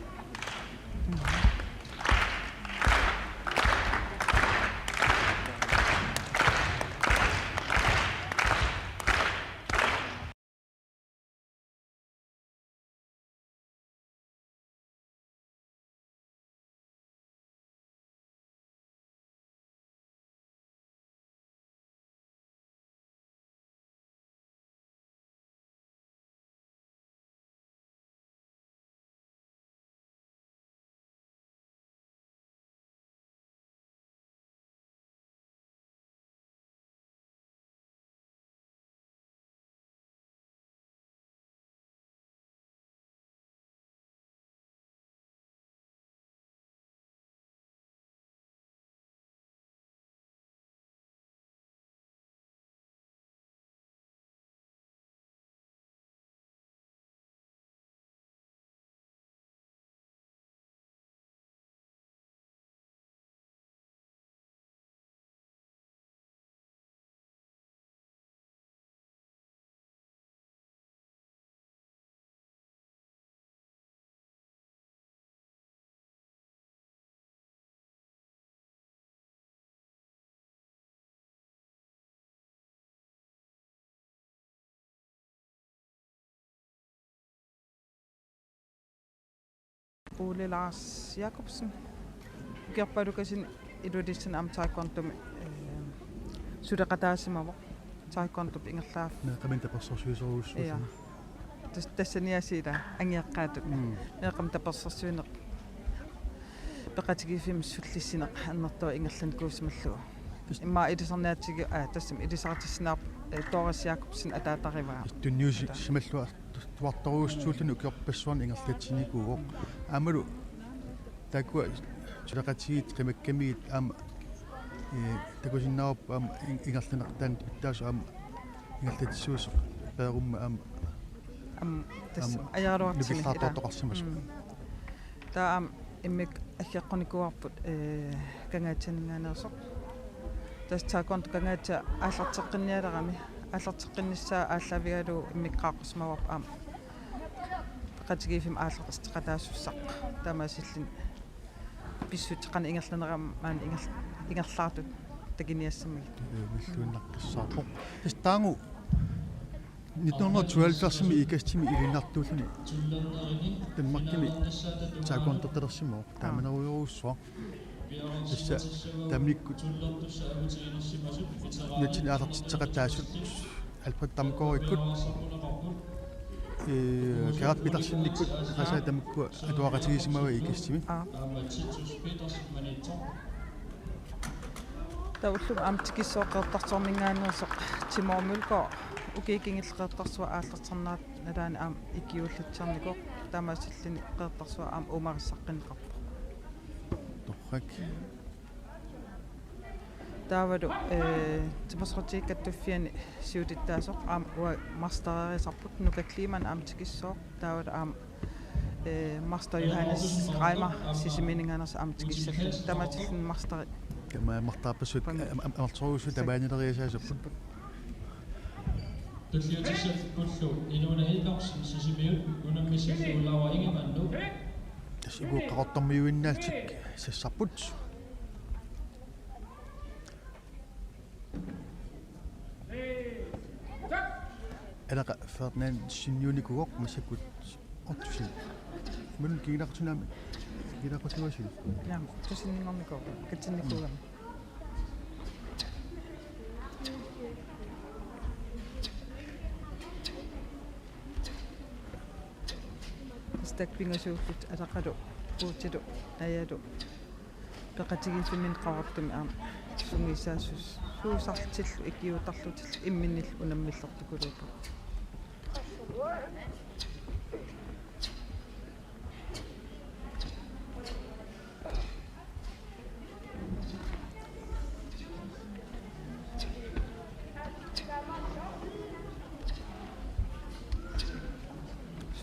Ole Lars Jakobsen. Ukiorpaaluit Ilulissani aamma taekwondomi, eh, suleqataasimavoq. Taekwondop ingerlaaf-. Meeqqaminnik tapersersuisorujussuulluni. Ja. Tas-, tassaniaasiit ila angajoqqaatut. Mm. Meeqqamik tapersersuineq peqatigiiffimmik sullissineq annertuumik ingerlanikuusimallugu. Immaqa ilisarniatigu, aa, tassami ilisaritissinneqarpoq, eh, Doris Jakobsen ataatarivaa. Tunniusi-, simalluartuartorujussuulluni ukiorpassuarni ingerlatsinikuuvoq. Aammalu taakkua suleqatigiit qimakkamigit aamma, eh, takusinnaavarput aamma in-, ingerlanertaanut pitsaasut aamma ingerlatsisuusoq peerummat aamma Am, tassa, aamma ajaluartimi, nukillaartoqarsimasoq. Mm. Taava aamma immikkut aggeqqunikuuarput, eh, Kangaatsianinngaanneersoq. Tassa taekwondo Kangaatsiaq aallarteqqinnialerami. Aallarteqqinnissaa aallaavigalugu immikkut qaaqqusimavarput aamma peqatigiiffimmik aallarteqataasussaq. Taamaasilluni pissutsit qanoq ingerlanerannik maani inger-, ingerlaartut takuniassammagit. Ee, villuinnaqqissaarpoq. Tassa taanna nitten hundrede tooghalvfjerdsimi Ikastimi iliinnartuulluni Danmarkimi taekwondotalersimavoq. Taamanerujorujussuaq. Tassa taamanikkut nunatsinni aallartitseqataasut Alfred Damgaardikkut, ee, Gerhard Petersenikkut, tassa tamakkua atuaqatigiissimavaat Ikastimi. Aa. Taava ullumi aamma tikissooq Qeqertarsuarminngaanneersoq Timur Mølgaard, ukiut kingulliit Qeqertarsuaq aallartinnerata nalaani aamma ikiuullatsiarnikoq, taamaasilluni Qeqertarsuaq aamma uumarissaqqinneqarpoq. Torrak. Taavalu, eh, Timersoqatigiit Kattuffianni siulittaasoq aamma uanga mastererisarput, Nuka Kleemann aamma tikissooq, taavalu aamma, eh, master Johannes Reimer Sisimiuninngaanneersoq aamma tikissallugu. Taamaasilluni masteri. Kama masterpassuit. Pam-, am-, am-, amerlasoorujussuit tamaaniileriasaassapput. Tulliutissallu Inuuna Hillersen Sisimiut unammissallugu Laura Ingemannuk. Tassa uku Qaqortormiuinnaallutik sassarput. Alaqa Ferdinand sinniunikuuvoq massakkut Ottosen. Mun kinguneqartut aamma. Kinguneqartut aamma. Naamik, tusinninngornikuuvoq, katsinnikuugami. Tassa taakku pingasuullutik Alaqalu, Puutilu, Najalu. Peqatigiiffimminni Qaqortumi aamma sungiusaasus-, -suusarlutillu ikiuutarlutillu imminnillu unammillertukuluupput.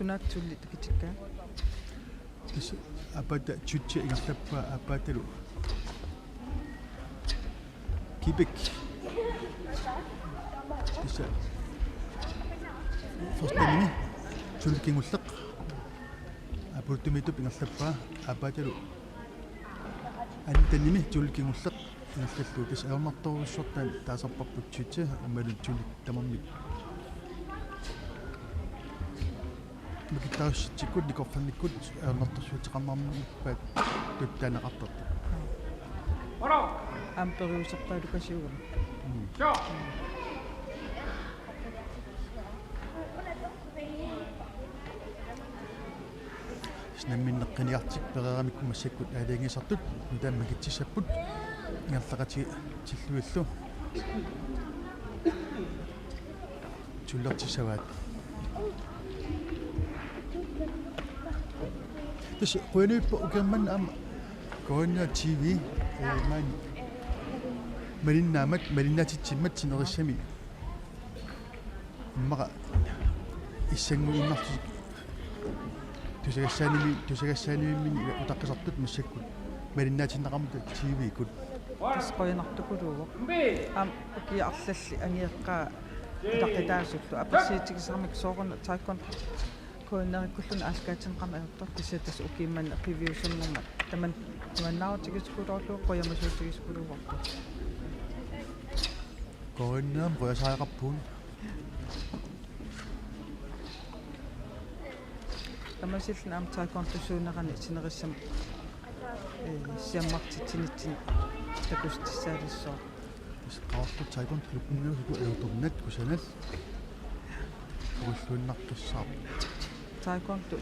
Sunaaffa tulli takutikkaat? Tassa aappaattut Tjytsja ingerlappaa, aappaatalu Kibæk. Tassa førstenimi Tjulli Kingulleq. Aappaluttumi Tjytsja ingerlappaa, aappaatalu andenimi Tjulli Kingulleq ingerlallugu, tassa ajornartorujussuartaat taasarparput Tjytsja aammalu Tjulli tamarmik. Mikittarussutsikkut, nikorfannikkut ajornartorsiuteqarnarnerpaat tuttaaneqartartut. Aamma periuserpaalukasiugami. Mm. Namminneq qinigartik pereeramikku massakkut aalajangiisartut nutaamik makitsissapput ingerlaqatigiit tilluillu. Tullertissavaat. Tassa qujanarpoq ukioq manna aamma K N R T V, eh, maani malinnaammat, malinnaatitsimmat sinerissami. Immaqa issannguinnarlutik tusagassaanimi-, tusagassaanimminni utaqqisartut massakkut malinnaatinneqarmata T V-kkut. Tassa qujanartukuluuvoq. Aamma ukiut arlallit angajoqqaat utaqqitaasullu apersuutigisarmata soorunami taekwondo K N R-ikkulluunniit aallakaatinneqarneq ajortoq, kisianni tassa ukiup manna piviusunnermat tamanna nuannaarutigisukuluarlugu qujamasuutigisukuluuarput. K N R-mut qujasariaqarpugut. Taamaasilluni aamma taekwondosuunerani sinerissami, eh, siammartitsinitsinni takussutissaalissooq. Tassa Qaqortoq Taekwondo Klubbinngaanneersugut ajortornat kusanat. Puulluinnaqqissaarpoq. Taekwondo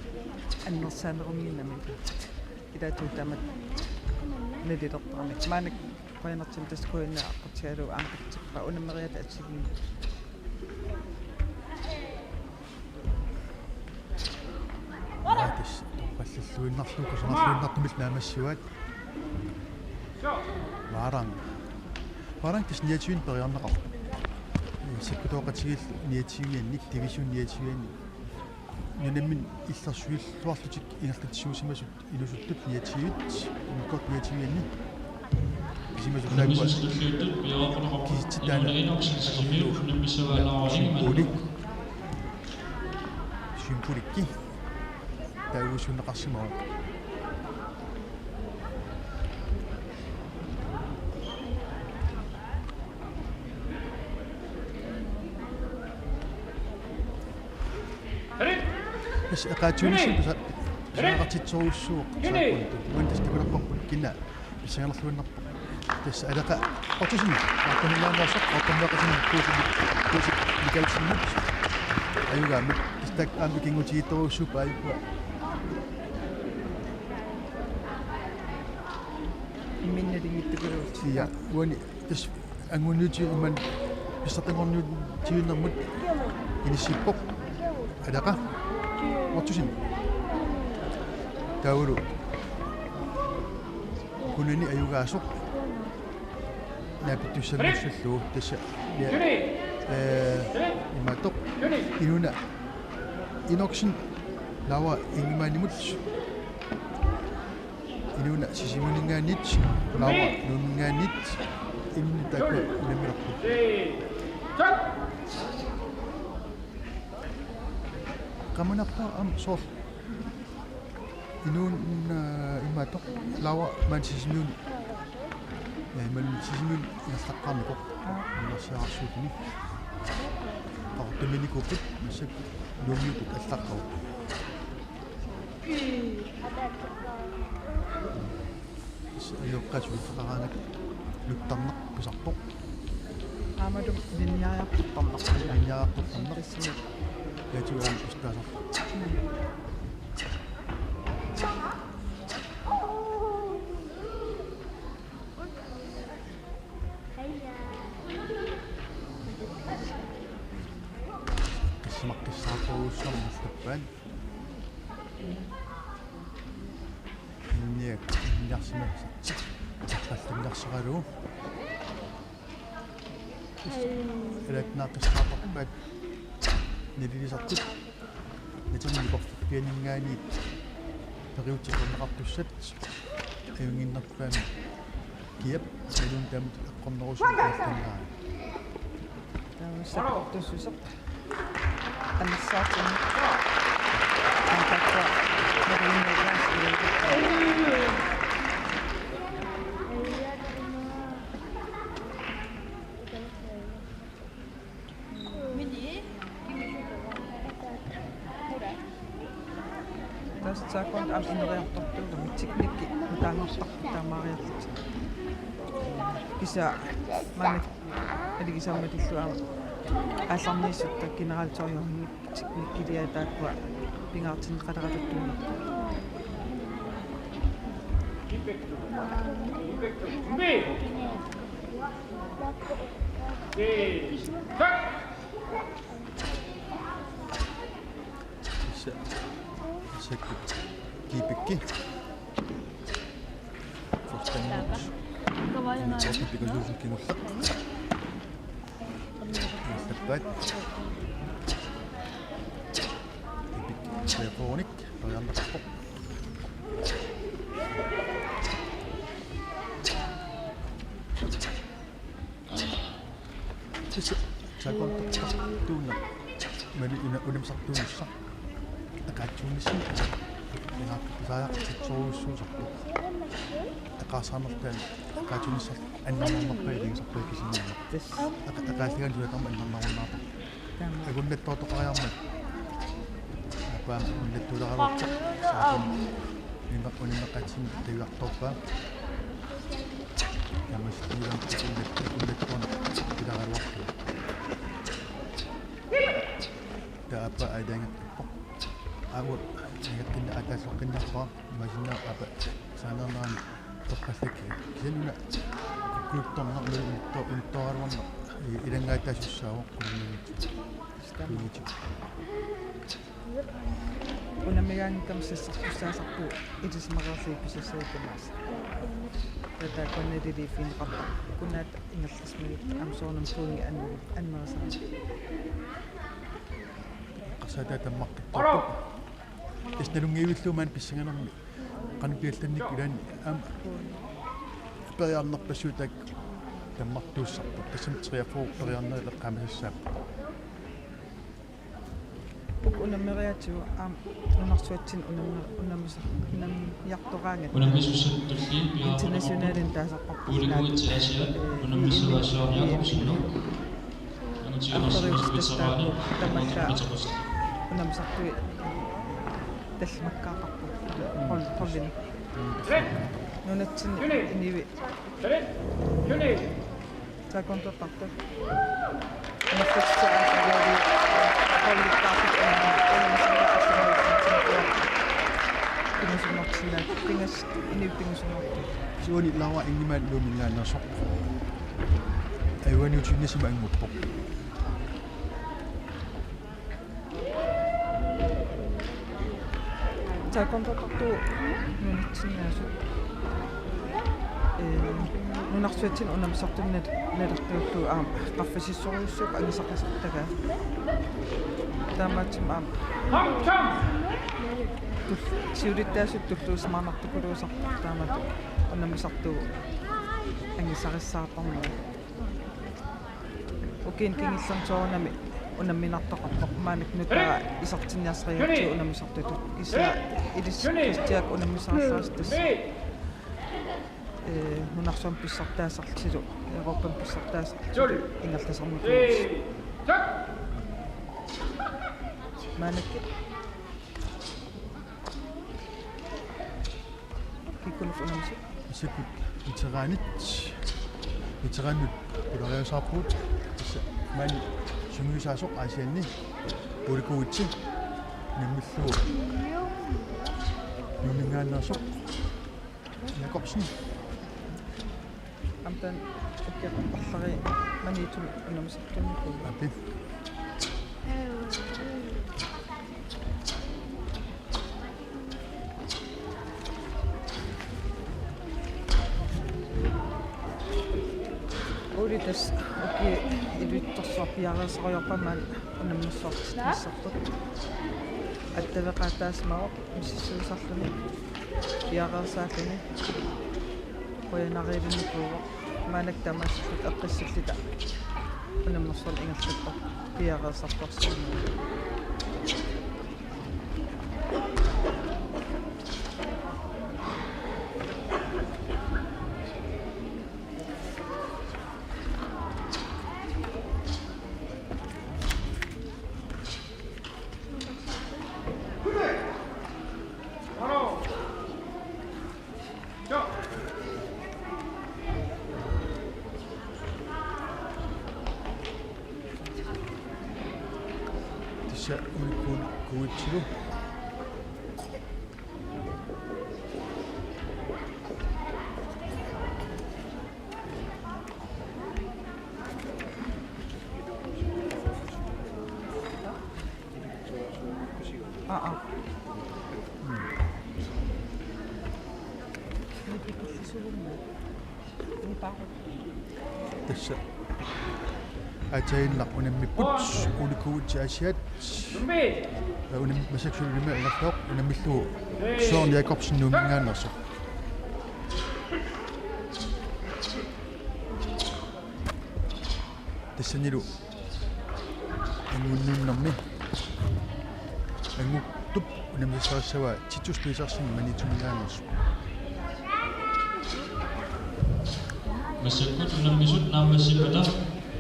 annersaanerumiinnami. Ilaatigut taamatut nalilertarami. Maannakkut qujanartumik tassa K N R aqqutigalugu aamma taktikpa unammeriata assigiimmut. Aatis, toqqallalluinnarlugu, kusanarluinnartumillu naammassivaat. Varang. Varang tassa niogtyve periarneqarpoq. Sakkutooqatigiillu niogtyve-annik, division niogtyve-annik. Nunammineq illersuilluarlutik ingerlatsisuusimasut inuusuttut niogtyve, immikkoortut niogtyve-anni. Pisimasut taakkua kisitsisinnaaneq symboli. Symbolikki. Taaguusunneqarsimavoq. Tassa eqaatsuunissaq pisa-, pisariaqartitserujussuuvoq taekwondo. Uani tassa takulerparput kina pissanganarluinnarpoq. Tassa Aleqa Ottosen, Ottosen Ottosen Kuusik, Kuusik Mikaelsenimut. Ajugaammat tassa taakku aamma ikinngutigiittorujussuupput aajuku. Imminnalinngittukuluu. Ja, uani tassa anguniuti iman pissartanngorniutigiinnermut inissippoq. Aleqa Ottosen. Taavalu kunani ajugaasoq. Naapittussanngussallugu tassa. Ja. Ee, imaattoq. Inuuna Enoksen Laura Ingemannimut. Inuuna Sisimiuninngaanniit, Laura Nuumminngaanniit, imminut taakku unammilerput. Qamunarpoq aamma soorlu. Inuuna, ee, imaattoq, Laura maani Sisimiuni. Ee, maani Sisimiuni ingerlaqqaarnikoq. Aa. Ingerlaqqaarsuutini. Qaqortumiinnikuupput, massakkut Nuummiupput allaqqavoq. Ajoqqaat suliffeqaraangat nuttarneq pisarpoq. Aammalu linjeriartortarneq. Linjeriartortarneq. Tassami. Ilaatigut aamma pistaasarpoq. Mm. Qissimaqqissaartorujussuarmik allappaat. Inniak-, inniarsimassaaq. Qallunnarsigalugu. Ilaatigut naaqqissaartarpaat nalilisartut. Natermi nikorfiffianinngaanniit periutsikkorneqartussat. Ajunnginnerpaamik kiap iluun taamatut eqqornerusunik aallannaaq. Taava sakkortussuseq. Annersaartumik. Antakka. Tassa taakku aamma ineriartortuugami teknikki nutaannartarpoq taamaariarlutik. Kisianni maanna aligisarmatillu aamma aallarniissutta generaltøjornik teknikkiliai taakkua pingaartinneqaleratuttuunerput. Tassa, tassa kibikki. Forstænimut. Kavajana. Tassa pikasuusun kingullaq. Allappaat. Kibikki. Telefonik. Periarneqarpoq. Tassa taekwondo-rtuuneq. Maani una-, unammisartuunissaq. Eqaatsuunissaq. Ina-, pisariaqartitserujussuusarpoq. Eqaarsaarnertaa eqaatsuunissaq annernarnerpaat iligisarpaat kisinnaaneq. Tassa. Eqa-, eqaalligaanni sulatarmat annernarunnaartarpoq. Taama. Akunnattoortoqariarmat. Aappaam akunnattuuleraluarpoq. Saatam. Unimma-, unimmeqaatsimik tajuartorpaa. Tamassuulam akunnat-, akunnattuarneq ilaraluarpoq. Aappaat aalajangerpoq. Aamma aalajangerpoq, ataalluaqqinnerpaaq, imaassinnaavoq aappaat saanernerani toqqallakkit. Kisianni una kukkuluttorneq unitto-, unittoraluarneq ilanngaataasussaavoq unammigitsigu. Unammigaangakkit sassartussaasarpugut ilisimareerlugit pisassagutta tamaasa. Taava taakkunani relieffigineqartarput. Kunaata ingerlasmagit aamma soorunami puuni annu-, annerisarami. Eqqarsaataat tammaqqittarput. Tassa nalunngivillugu maani pissanganermi qanoq piallannik ilaanni aamma periarnerpassuit taakku tammartuussarput. Tassami treogfyrre periarnerit eqqaamasassaapput. Uku unammeriaatsigut aamma nunarsuatsinni unammi-, unammisar-, unammiartoraangatta. Unammisussat tulliit piareerpagut. Internationalini taasarparput. Puulikuuitsi Aasiaat, ee, unammissavat Søren Jakobsen Nuuk. Artoriutsitastaapput tamatta unammisartui tallimakkaartarput. Hold-, holdini. Nunatsinni inuit taekwondoqartut. Amerlatsitsaat aasiaat, qullittaartut, pingasunngortinnaa, pingas-, inuit pingasunngortut. Suuni Laura Ingemann Nuumminngaanneersoq. Ajugaaniutiinnassamut annguppoq. Taekwondoqartut nunatsinni aasiit. Ee, nunarsuatsinni unammisartunut nal-, naleqqiullugu aamma qaffasissorujussuupput angisaqisartagaat. Taamaattumik aamma tul-, siulittaasut tulluusimaarnartukuluusarput taamaattumik unammisartugut angisarissaartarnerat. Ukiuni kingullerni soorunami unamminartoqarpoq, maannakkut nutaaq isertinniarsarigatsigu unammisartutut. Kisianni ilissi Kristiak unammisarallarsi tassa, ee, nunarsuarmi pissartaasarlugu, Europami pissartaasarlugu ingerlasarnikuuvoq. Maannakkut kikkunnut unammisut? Massakkut veteranit, veteranit pulariasaarpugut. Tassa maani sungiusaasoq Aasianni Puulikuuitsi unammillugu Nuumminngaanneersoq Jakobsen. Aamma taanna ukioqarlari Maniitsumi unammisartunnikuuvoq. Aap. Uuli tassa ukiut iluttorsuaq piareersariarpaa maani unammissuartitsissarput. Attaveqaataasimavoq misissuisarluni piareersaalluni. Qujanarujussuuvoq. Maannakkut tamaasa eqqissilluta unammersuarnut ingerlappoq piareersartorsiornermi. Tassa unikkuun kuitsilu. Aa, aa. Tassa. Aatsaannguaq unammipput, Ole Kuitse Aasiaat. Unam-, massakkut unammi ingerlavoq, unammillugu Søren Jakobsen Nuumminngaanneersoq. Tassanilu angunnuunnermi anguttup unammisarissavaa Titus Petersen Maniitsuminngaanneersoq. Massakkut unammisut naammassippata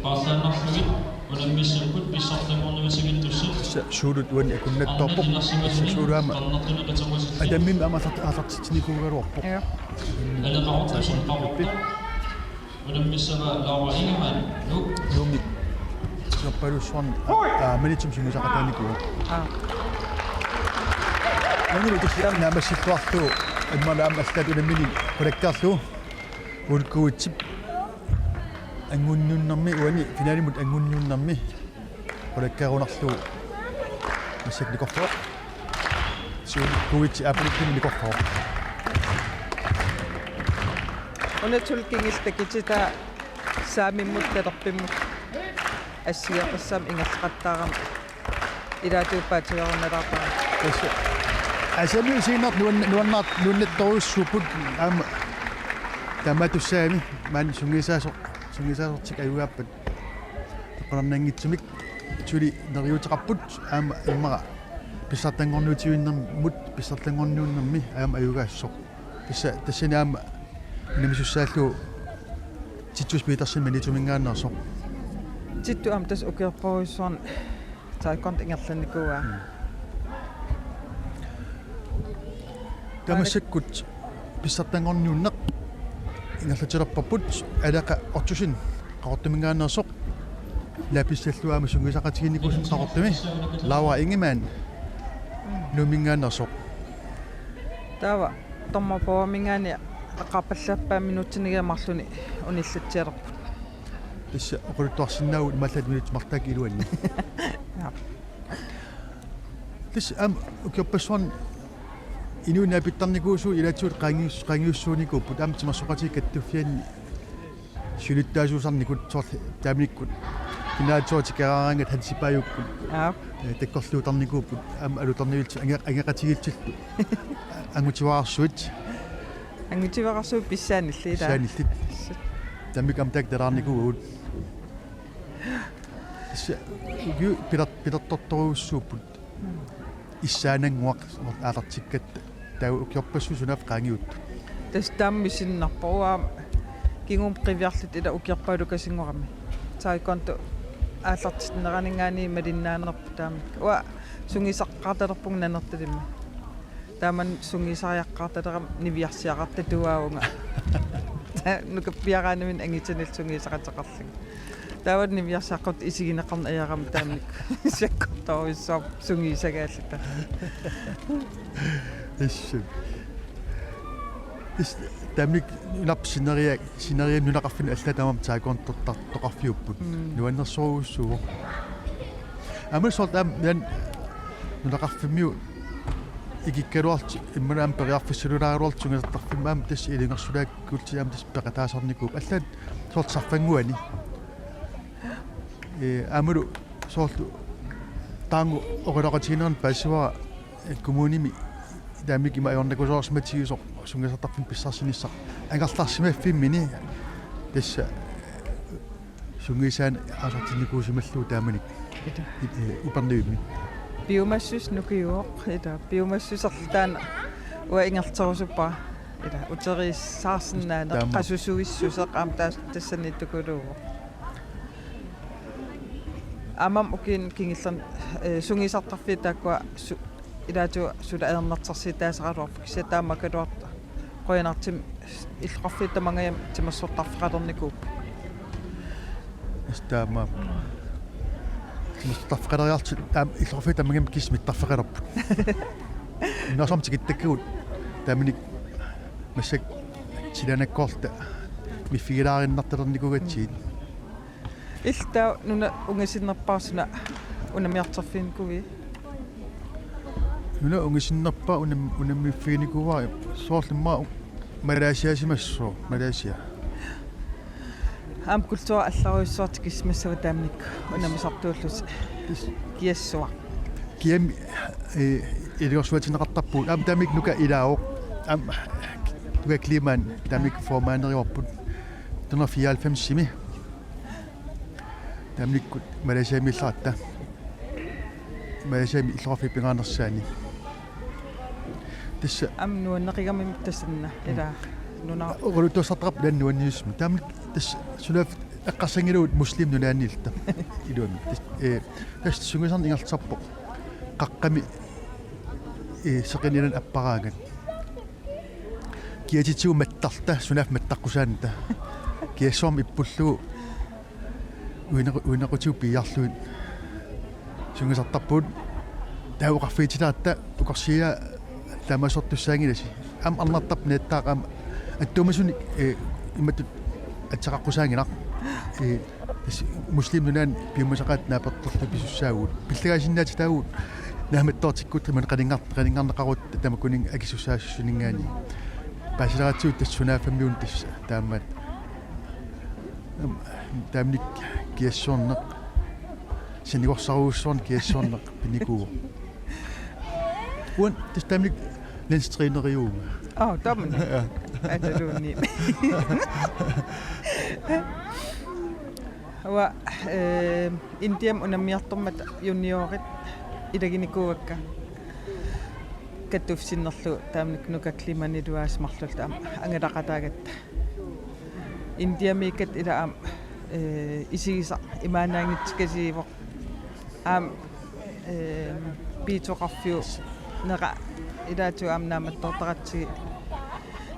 paarlaannarlugit unammissakkut pissartanngorniutiginnittussat. Tassa suulut uani akunnattoorpoq. Tassa suuluama atammimmi aamma aasart-, aasartitsinikuugaluarpoq. Ja. Aneqartoq sunqarpoq. Unammissavaa Laura Ingemann, Nuuk. Nuummi. Sorpalus Swan, aa, Maniitsumi sungiusaqataanikuuvoq. Aa. Uani tassa naammassilluarlugu immaqalu aamma allaat unammineq qulakkeerlugu. Ulkuutsip angunniunnermi uani finalimut angunniunnermi qulakkeerunarlugu massakkut nikorfaq. Suut kuitsi apulikkuni nikorfaq. Una tulkingil takititaa saamimmut talerpimmut assigiiaqqissaamik ingerlaqattaarami ilaatigut paatsulerunalaarpara. Tassa. Asami usiinnaq nuan-, nuannaat nuannattorujussuupput aamma taamaattussaagami maani sungiusaasoq, sungiusaasortik ajugaappat. Qanarnanngitsumik suli neriuuteqarput aamma immaqa pissartanngorniutivinnermut pissartanngorniunnermi aamma ajugaassasoq. Tassa tassani aamma unammissussaallugu Titus Petersen Maniitsuminngaanneersoq. Titu aamma tassa ukiorpassuarni taekwondo ingerlannikuuaa. Mm. Tamassakkut pissartanngorniunneq ingerlatilerparput Aleqa Ottosen Qaqortuminngaanneersoq. Lapissallua aamma sungiusaqatiginikuusoq Qaqortumi. Laura Ingemann Nuumminngaanneersoq. Taava dommerpaaminngaanniit eqqarpallappaa minutsiniga marlunni unillatsialerput. Tassa oqaluttuarsinnaavugut imaallaat minutsit marluk taakku iluanni. Jaa. Tassa aamma ukiorpassuarni inuit naapittarnikuusugut ilaatigut qaangius-, qaangiussuunikuupput aamma timersoqatigiit kattuffianni siulittaasuusarnikut soorlu taamanikkut kinaatsoortikeraaraangat Hansip Paajukkut. Aap. Eh, takkorluutarnikuupput aamma alutorniullutik ange-, angeqatigiillutillu. Angutivararsuit. Angutivararsuit pissaanillit, ilaa? Pissaanillit. Taamanikkut aamma taakku talaarnikuuvugut. Tassa ukiut piler-, pilertortorujussuupput. Issaanannguaq aallartikkatta taava ukiorpassuit sunaaffa qaangiuttut. Tassa taama misinnarpoq uanga kingumut qiviarluta ila ukiorpaalukasinngorami. Taekwondo aallartinneraninngaanniit malinnaanerput taamanikkut. Uanga sungiusaqattalerpunga Nanortalimmi. Taamani sungiusariaqartalerama niviarsiaqartatuaavunga. Nukappiaraangamik angutinillu sungiusaqateqarlunga. Taava niviarsiaqqutip isigineqarneq ajorama taamanikkut sakkortoorujussuarmik sungiusagaalluta. Issut. Is-, taamanikkut nunarput sineriak, sineriammi nunaqarfinni allaat tamarmik taekwondoqarfiupput. Mm. Nuannersorujussuuvoq. Aamma soorlu aamma nunaqarfimmiut ikikkaluarlutik immaqalu aamma periarfissalulaaraluarlutik sungiusartarfimmi aamma tassa ilungersulaakkutsigit aamma tassa peqataasarnikuupput. Allaat soorlu sarfannguani. Ee, aammalu soorlu taanna oqaloqatigiinnerani paasivara, ee, kommunimi taamanikkut ima ajornakusoorsimatigisoq sungiusartarfimmik pissarsinissaq angerlarsimaffimmini tassa sungiusaanik aallartinnikuusimallugu taamanikkut. Ita. Ee, Upernavimmi. Piumassuseq nukiuvoq, ita, piumassuserlu taanna uanga ingerlaterusuppara. Ita, uteriissaarsinnaaneq. Taama. Qasusuissuseq aamma taas-, tassaniittukuluuvoq. Aamma ukiuni kingullerni, ee, sungiusartarfiit taakkua su-, ilaatigut suli ajornartorsiutaasaraluarput kisianni taamaakkaluartoq qujanartumik illoqarfiit tamangajammik timersortarfeqalernikuupput. Tassa taama. Timersortarfeqaleriarlutik taama illoqarfiit tamangajammik kisianni mittarfeqalerput. Naasormi tikittakkagut taamanikkut massakkut silanakkoorta miffigilaarinnartalernikuugatsigit. Illit taava nuna ungasinnerpaaq suna unammiartorfiginikuuit? Nuna ungasinnerpaaq unam-, unammiffiginikuuara soorlu immaqa Malaysiasimassooq, Malaysia. Aamma kulturi allarujussuaq tikisimassava taamanikkut unammisartuullusi. Is- Kiassuaq. Kiami, ee, ilungersuatinneqartarpugut. Aamma taamanikkut Nuka ilaavoq. Aamma Nuka Kleemann taamanikkut formaneriuarput. Nitten fireoghalvfemsimi. Taamanikkut Malaysiamiillaratta. Malaysiami illoqarfiit pingaarnersaanni. Tassa. Aamma nuanneqigami tassannga. Mm. Ila nuna. Oqaluttuassartaqarpoq ilaanni nuanniusumik. Taamanikkut tassa sunaaffa eqqarsanngilagut Muslimip Nunaanniilluta. Iluamik. Tassa, ee, tassa sungiusarneq ingerlatisarpoq. Qaqqami, ee, seqineq ilaanni apparaangat. Kiatitsigut mattarluta, sunaaffa mattaqqusaannata. Kiassuarmik ippullugu. Uinequ-, uinequtigut piiarlugit sungiusartarpugut. Taava oqarfigitsilaarta ukorsiia taamaassortussaanngilasi. Aamma arnartarput naattaaq aamma attuumasunik, eh, imatut ateqaqqusaanngilaq. Eh, tassa Muslimip Nunaanni piumasaqaat naapertorluta pisussaavugut. Pillagaasinnaatitaavugut naammattoortikkuutagut imaluunniit qaningar-, qaningarneqaruit tamakkuninnga akisussaassuninngaanniit. Paasileratsigu tassa sunaaffammiunut tassa taamaat. Am, taamanikkut kiassuarneq. Sanigussarujussuarnik kiassuarneq pinikuuvoq. Uani tassa taamanikkut landstræneriuvunga. Aa, taamani. Ja. Ataluunniit. Uanga, eh, Indiami unammiartormata juniorit ilaginikuuakka. Kattuffiup sinnerlugu taamanikkut Nuka Klimanilu aasiit marlulluta aamma angalaqataagatta. Indiamiikkatta ila aamma, eh, isigisaq imaannaanngitsikasiivoq. Aamma, eh, piitsoqarfiup neqa ilaatigut aamma naammattoortaratsigit.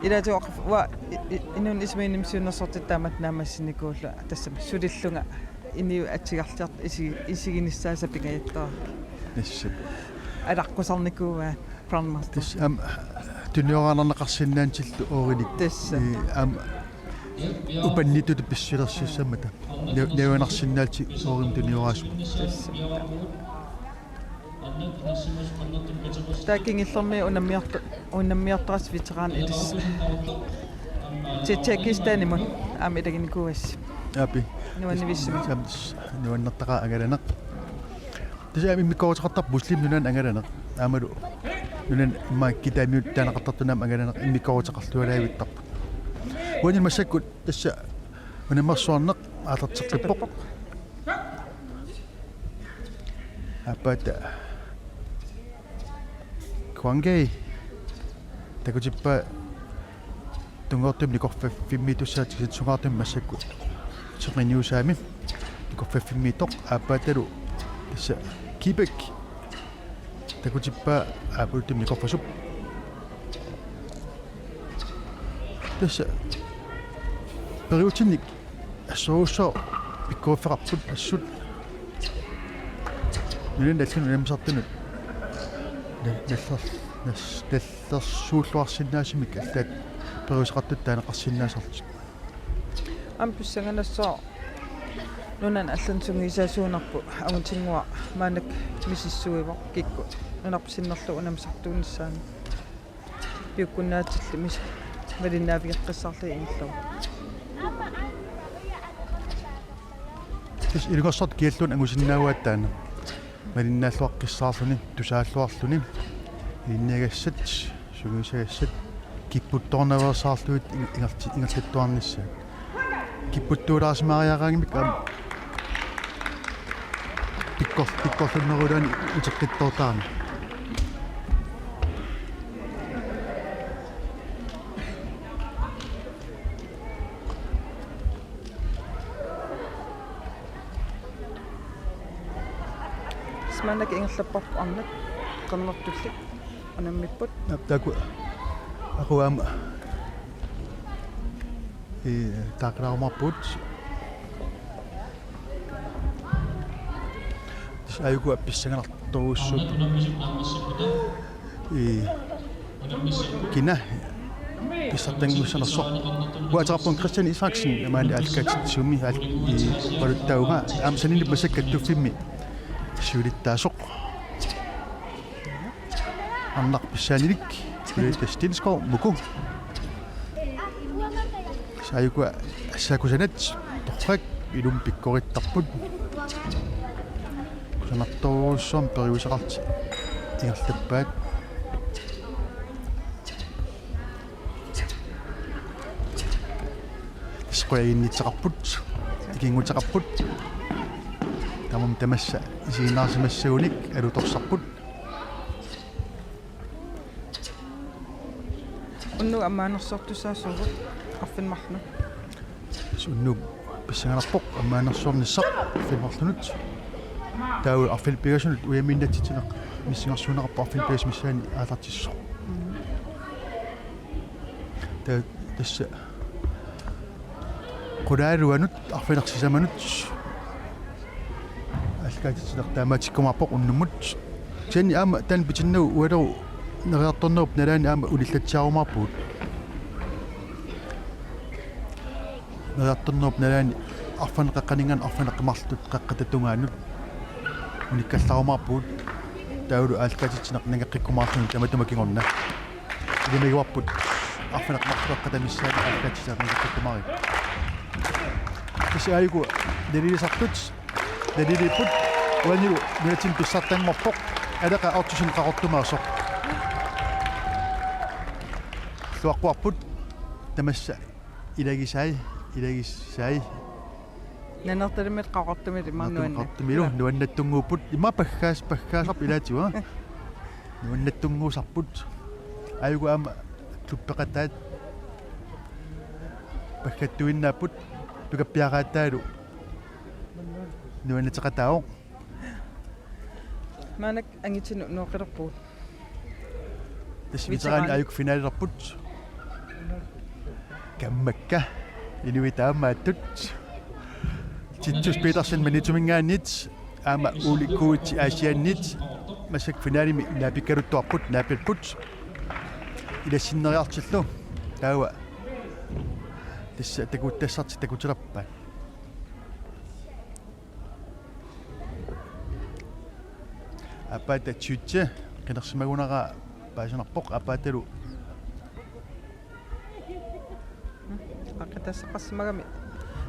Ilaatigut oqarf-, uanga i-, i-, inunnut isimiinnim siunnersortitut taamatut naammassinikuullugu tassami sulillunga inuit atugarliartut isi-, isiginissaasa pingajortoq. Tassa. Alaqqusarnikuuaat Grandmaster. Tassa aamma tunioraannarneqarsinnaanngilluinnarlugu oorinik. Tassa. Ii, aamma upannittutut pissusilersuissammata. Ne-, nevanarsinnaallutik oorimut tunioraasut. Tassa. Taava kingullermi unammiorto-, unammiortorassi veteran ilissi. Tajikistanimut aamma ilaginikuuassi. Aappi. Nuannivissummik. Aamma nuannertaqaaq angalaneq. Tassa aamma immikkoortitaqartarpoq Muslimip Nunaanni angalaneq. Aammalu nunani immaqa kitaamiut taaneqartartuni aamma angalaneq immikkoortitaqarlualaavittarpoq. Uani massakkut tassa unammersuarneq aallarteqqippoq. Aappaata Kuangei takutippaa tunngavittumi nikorfaffimmiittussaatigisaat sungaartumik massakkut teqiniusaami nikorfaffimmiittoq aappaatalu tassa Kibæk takutippaa aappaluttumi nikorfasup. Tassa periutsinnik assorujussuaq pikkoriffeqarput assut. Nunanit allanut unammisartunut. Na-, nallar-, nas-, nallersuulluarsinnaasumik allaat periuseqartutut taaneqarsinnaasarlutik. Aamma pissanganassaaq nunanit allanut sungiusaasuunerput angutinnguaq maannakkut misissuivoq kikkut nunarput sinnerlugu unammisartuunissaanut. Piukkunnaatillu mis-, malinnaavigeqqissaarlugit ingerlavoq. Tassa ilungersortut kialluunniit angusinnaavaat taanna. Malinnaalluaqqissaarluni, tusaalluarluni, ilinniagassat, sungiusagassat, kipputtoornaveersaarlugit ing-, ingerti-, ingerlattuarnissaat. Kipputtuulaarsimaariaraangamik aamma pikkor-, pikkorlunnerulaani uteqqittoortarami. Maannakkut ingerlapparput arnat qernertullit unammipput. Aap, taakku aqu aamma, ii, taaqqilaarumaarpugut. Tassa aajuku pissanganartorujussuupput. Ii, kina pissartanngussanersoq. Uanga ateqarpunga Christian Isaksen, maani aallakaatitsisumi aal-, ii, oqaluttaavunga, aamma saninnippoq massakkut kattuffimmi siulittaasoq. Arnaq pissaanilik, Ulrike Stensgaard, Muku. Tassa aajuku assaakusanat torrak ilumut pikkorittarput. Kusanartorujussuarmik periuseqarlutik ingerlappaat. Tassa qujaginnitseqarput, ikinnguteqarput. Tamanna tamassa isiginnaarsimassagunik alutorsarput. Unnugu ammaanersortussaassooq arfineq-marlunut. Unnugu pissanganarpoq ammaanersornissaq arfineq-marlunut. Taava arfineq-pingasunut ujamiinnatsitsineq missingersuunneqarpoq arfineq-pingasut missaanni aallartissasoq. Ta-, tassa qulaaluanut, arfineq-sisamanut, Kaatitsineq taamaatsikkumaarpoq unnummut. Kisianni aamma taanna pitinnagu ualeru neriartornerup nalaani aamma unillatsiarumaarpugut. Neriartornerup nalaani arfineq-qeqqaninngaanniit arfineq-marluk qeqqata tungaanut unikkallarumaarpugut. Taavalu aallakaatitsineq nangeqqikkumaarluni tamatuma kingorna. Ilimagivarput arfineq-marluk qeqqata missaani aallakaatitsineq nangeqqikkumaarpoq. Kisianni aajuku nalilisartut naliliipput, uanilu nunatsinni pissartanngorpoq Aleqa Ottosen Qaqortumeersoq. Illuaqquarput tamassa ilagisai, ilagisai. Nanortalimmilu Qaqortumilu immaqa Nanortalimmilu nuanna-, Qaqortumilu nuannattunnguupput, immaqa paggaas-, paggaasarput ilaatigut. Nuannattunnguusarput. Aajuku aamma klubbeqataat paggattuinnaapput, pikappiaqaataalu nuannateqataavoq. Maannakkut angitinut nooqilerpugut. Tassa veteraanit. Veteraanit aajuku finalilerput. Kammakka inuit taamaattut. Titus Petersen Maniitsuminngaanniit aamma Ole Kuitse Aasianniit massakkut finalimi naapikkaluttuarput, naapipput. Ilassinneriartillu taava tassa takuttassartik takutilerpaat. Aappaataa Tjytje qinersimagunarpaa paasinarpoq, aappaatalu. Aaqqitassaqarsimagami.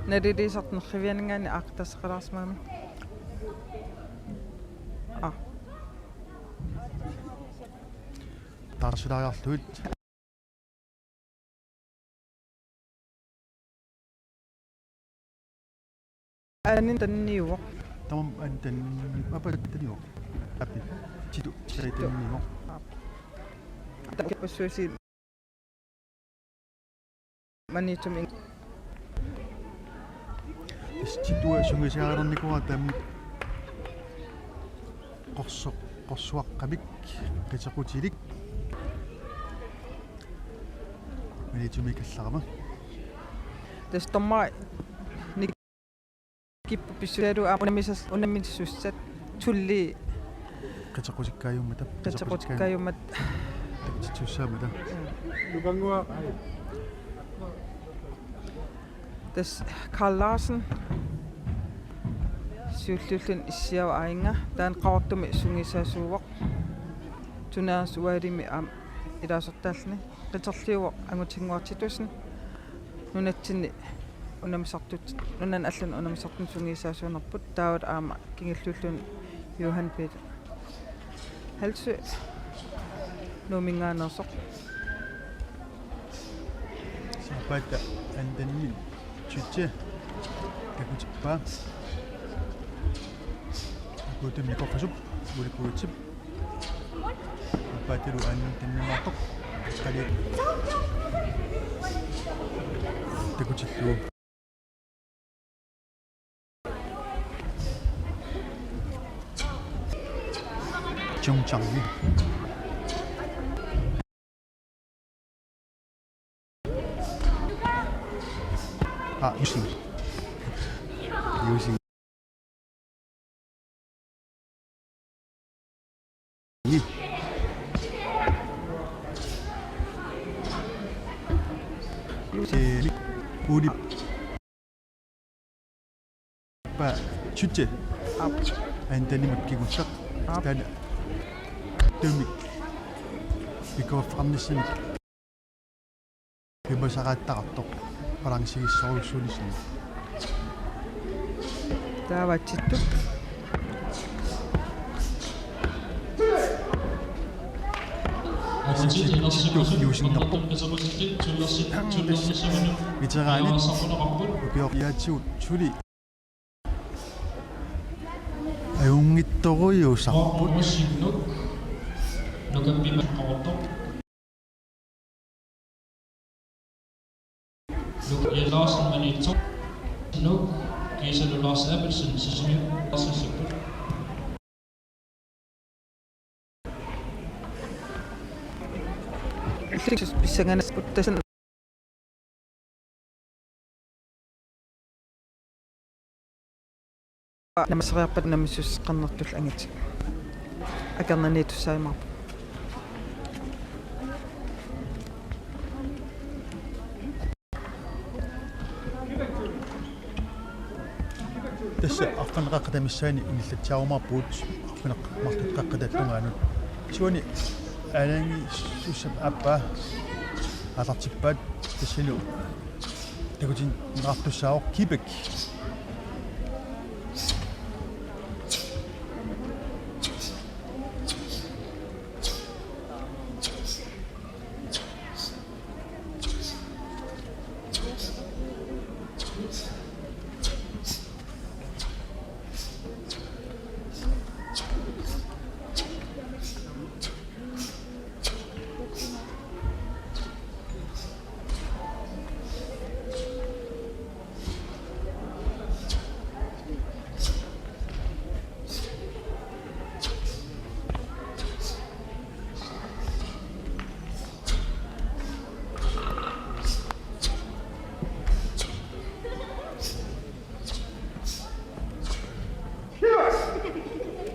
Naliliisartut nerrivianinngaanniit aaqqitassaqalaarsimagami. Aa. Taarsilaariarlugit. Anin tanniuvoq. Tamam, anin tanni-, apa tanniuvoq. Api. Titu, sai tanniuvoq. Tapassuusi. Maniitsumi. Tassa Titua sungiusaagalernikuuara taammi qorso-, qorsuaqqamik qiteqqutilik. Maniitsumi kallarama. Tassa dommer Nikippu pissusialu aamma unammisas-, unammisussat tulli qiteqqutikkaajummata. Qiteqqutikkaajummata. Takutitsuussaammata. Tassa Carl Larsen. Siulliulluni issiavaa aajunga. Taanna Qaqortumi sungiusaasuuvoq. Tunaas ualimi aamma ilaasortaalluni. Qiterliuvoq Angutinnguaq Titussen. Nunatsinni unammisartut, nunani allani unammisartuni sungiusaasuunerput, taavalu aamma kingulliulluni Johan Peter Halsø Nuumminngaanneersoq. Sapaata andanni Tjytje takutippaa. Akuutummi Nikorfasup, Ole Kuitsep. Aappaattalu anin tannimaartoq. Qali. Takutillugu. Chungchang. Ah, using. Using. Uli. Pa, Tjytje. Aap. Andanimut kingulleq. Aap. Taanna. Tuumik. Pikuaffeqarnissamik. Piumasaqaattaqartoq. Balancegissorujussuunissamik. Taava Tjyttup. Tjyttup iusinnarpoq. Veteraanit. Ukioq iaatsigut suli. Ajunngitsorujussuusarput. Nukampimaqqortoq. Nukialaarsin Maniitsoq. Nuuk Kiisalu Lars Abelsen Sisimiut arsassapput. Illiks pissanganassapput tassani. Naammasseriarpat unammissuseqarnertullu angutit. Akornanniittussaajumaarput. Tassa arfineq-qeqqata missaani ingerlatsiarumaarpugut, arfineq-marluk qeqqata tungaanut. Isuani aalajangiisussap aappaa aallartippaat, tassani takutinneqartussaavoq Kibæk.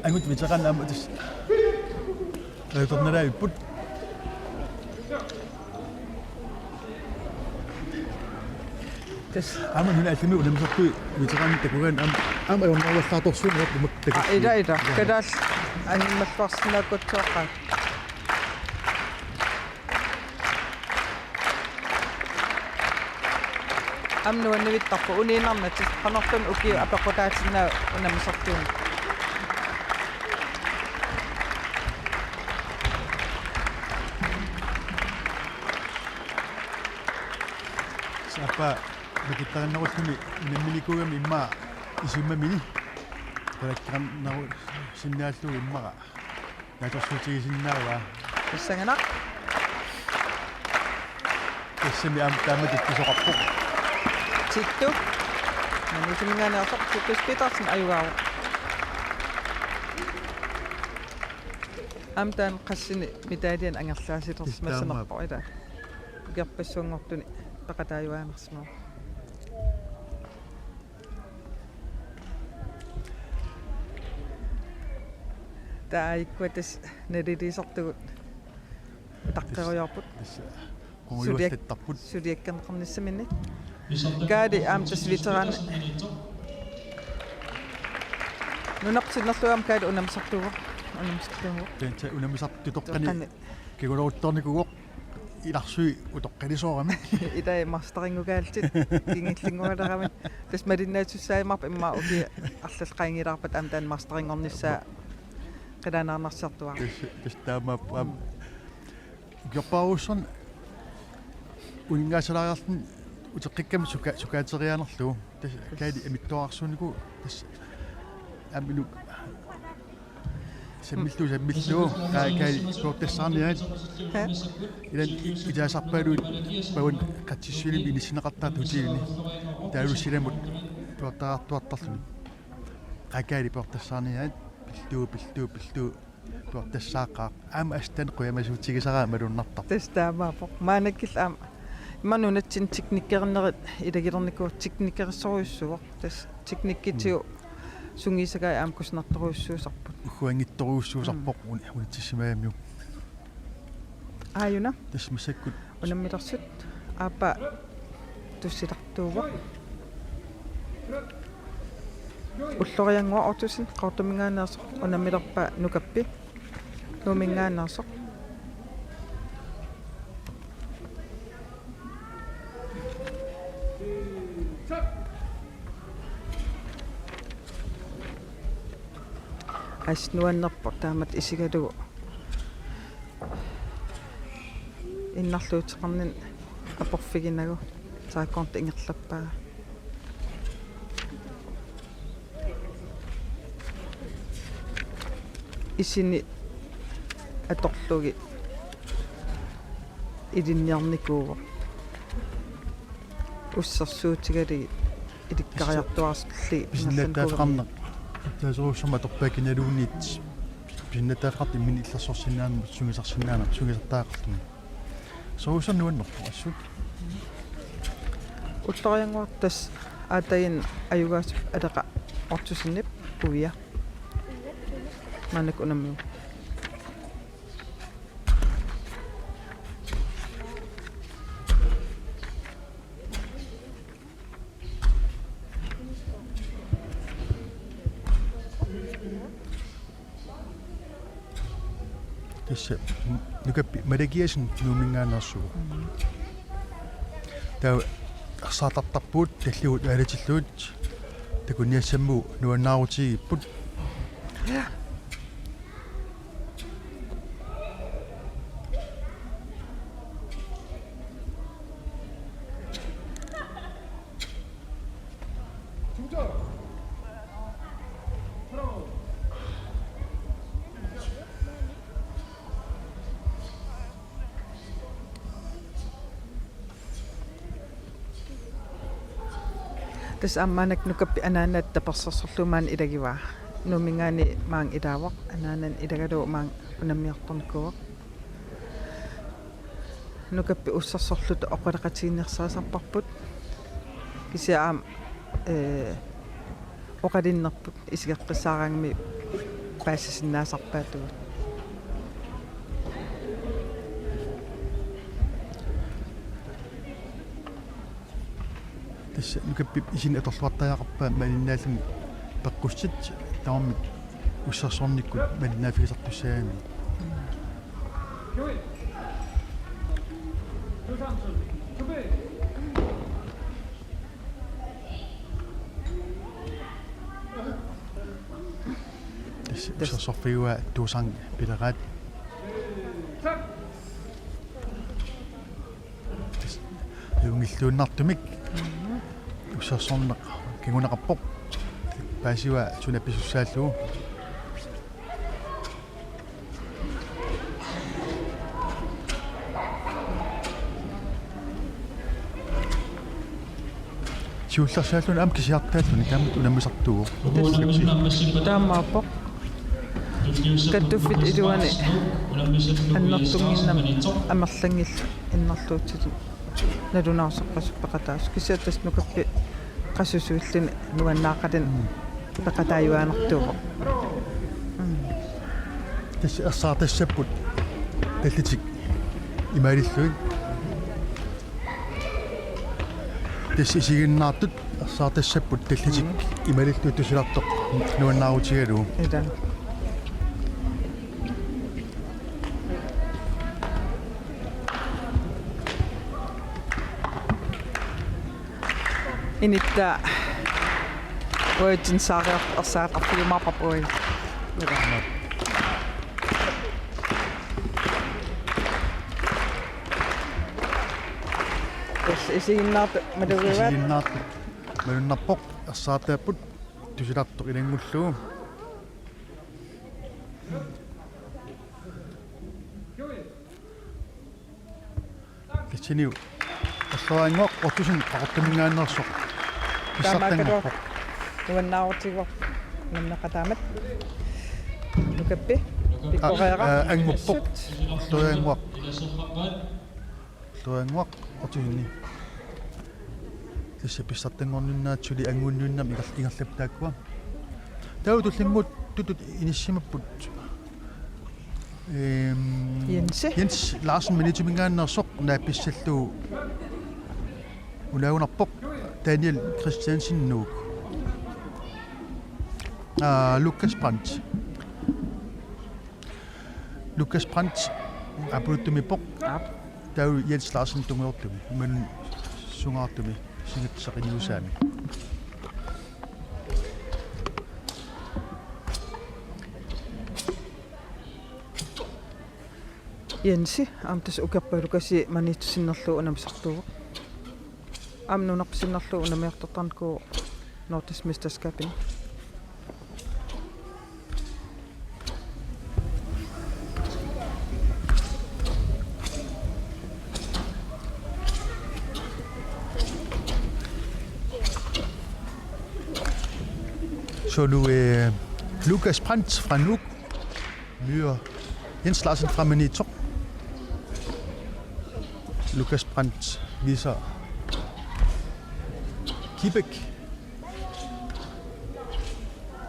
Angut veteran aamma tassa. Ajutornalaavipput. Tassa aamma nunat allamik unammisartui veteranit takugaanni aamma, aamma ajornaruallaartorsuuneq umattakut. Aa, ila, ila. Kalaallit animmalluarsinnaakkutsuaqqaat. Aamma nuannivittarput uniinnarnatik qanorluunniit ukiut apeqqutaatinnagit unammisartuunik. Saappa makittarinnerulluni unamminikuugami immaqa isummamini. Qulakkeernerusinnaallugu immaqa naatsorsuutigisinnaavaa. Pissanganaq. Tassami aamma taamatut pisoqarpoq. Tittu. Maniitsuminngaanneersoq Titus Petersen ajugaavoq. Aamma taanna qassini medaljen angerlaasilersimassanerpoq ila. Ukiorpassuanngortuni peqataajuaannarsimavoq. Taava ikkua tassa naliliisartugut utaqqerujoorput. Tassa qungujortarput. Suliak-, suliakkerneqarnissaminnik. Kaali aamma tassa veteran. Nunarput sinnerlugu aamma Kaali unammisartuuvoq. Unammisartuuvoq. Tassa unammisartutoqqani. Toqqani. Kiguleruttornikuuvoq. Ilarsui utoqqalisoorami. Ilai masterinngukaallutit kingullinngualeramik. Tassa malinnaasussaajumaapput immaqa ukiut arlallit qaangiilaarpata aamma taanna masterinngornissaa qilanaarnarsiartuaarpoq. Tassa, tassa taamaappoq aamma. Ukiorpaalussuarni uninngaasalaariarluni uteqqikkami suka-, sukaateriaanerlugu. Tassa Kaali amittuararsuunikuuvoq tassa aamma inuk Sammillugu, sammillugu. Kaa-, Kaali piortassaarniarit. Ha? Ilan i-, itaasarpaaluit pavan qatsissuilimmi inissinneqartartut hotelimi. Taavalu silamut piortaraartuartarluni. Kaa-, Kaali piortassaarniarit. Pillugu, pillugu, pillugu. Piortassaaqqaaq. Aamma assut taanna qujamasuutigisara malunnartarpoq. Tassa taamaappoq. Maannakkut aamma. Immaqa nunatsinni teknikerineri ilagilernikuuvoq teknikerissorujussuuvoq. Tassa teknikkitigut sungiusagaat aamma kusanartorujussuusarput. Ugguanngitsorujussuusarpoq. Mm. Un-, unitsissimagamiuk. Aajuna. Tassa massakkut. Unammilersut. Aappaa tussilertuuvoq. Ulloriannguaq Ottosen Qaqortuminngaanneersoq, unammilerpaa Nukappi Nuumminngaanneersoq. Assut nuannerpoq taamatut isigalugu innarluuteqarninni aporfiginagu saakkornit ingerlappaa. Isini atorlugit ilinniarnikuuvoq. Ussersuutigalugit ilikkariartuaarlugit pisinnaatitaaffeqarneq. Taasorujussuarmik atorpaa kinaluunniit pisinnaatitaaffeqartoq imminut illersorsinnaanermut, sungiusarsinnaanermut, sungiusartariaqarluni. Sorujussuarmik nuannerpoq assut. Ulloriannguaq tassa aatagiinnaq ajugaasup Aleqa Ottosenip. Uia. Maannakkut unammiuvoq. Tassa Nukappi Malakiasen Nuumminngaanneersuuvoq. Mm. Taava arsaartartarpugut tallimat aalatillugu takunniassammagu nuannaarutigigipput. Ja. Tassa aamma maannakkut Nukappi anaanaat tapersersorlugu maani ilagivaa. Nuumminngaanniit maanga ilaavoq, anaanani ilagalugu maanga unammiartornikuuvoq. Nukappi ussersorluta oqaloqatigiinnersaasarparput. Kisianni aamma, ee, oqalinnerput isigeqqissaaraangamik paasisinnaasarpaatigut. Tassa Nukappip isini atorluartariaqarpaa malinnaalluni peqqussutit tamarmik ussersornikkut malinnaaffigisartussaagami. Tassa ussersorfigaa Tuusang Pileraat. Tassa ajunngilluinnartumik ussersorneq kinguneqarpoq. Paasivaa suna pisussaallugu. Siullersaalluni aamma kisiartaalluni taamatut unammisartuuvoq. Taamaappoq. Kattuffiit iluanni annertunnginnami amerlanngillat innerluutitut nalunaarsoq qasut peqataasut. Kisianni tassa Nukappi qasusuilluni nuannaaqatini peqataajuaannartuuvoq. Mm. Tassa ersaartassapput tallitik imaalillugit. Tassa isiginnaartut ersaartassapput tallitik imaalillugit tusilartoq nuannaarutigalugu. Ila. Inittaa uatsinnut saariartoq ersaaqarfigiumaarparput uagut. Tassa isiginnaartut malugivaat. Isiginnaartut malunnarpoq, ersaartaapput tusilartoq ilanngullugu. Kissiniu Erloriannguaq Ottosen Qaqortuminngaanneersoq. Taamaakkaluartoq. Pissartanngorpoq. Nuannaarutigaarput nammeqataamat. Nukappi. Pikkoreera. Aa, annguppoq. Erloriannguaq. Erloriannguaq Ottoseni. Tassa pissartanngorninnaat suli angunniunnermi inger-, ingerlapput taakkua. Taava tullinnguuttutut inissimapput. Ehm, Jensi. Jens Larsen Maniitsuminngaanneersoq naappissallugu unaagunarpoq Daniel Christiansen Nuuk. Aa, Lukas Brandt. Lukas Brandt Apollo-ttumiippoq. Aap. Taava Jens Larsen tungujortumi. Imaluunniit sungaartumi. Singatsaqiniusaami. Jensi, aamma tassa ukiorpaaluit Lukasi Maniitsup sinnerlugu unammisartuuvoq. Aamma nunarput sinnerlugu unammiartortarnikuuvoq Nordisk Mesterskabini. Så nu, øh, Lukas Brandt fra Nuuk møder Jens Larsen fra Maniitsoq. Lukas Brandt viser Kibæk.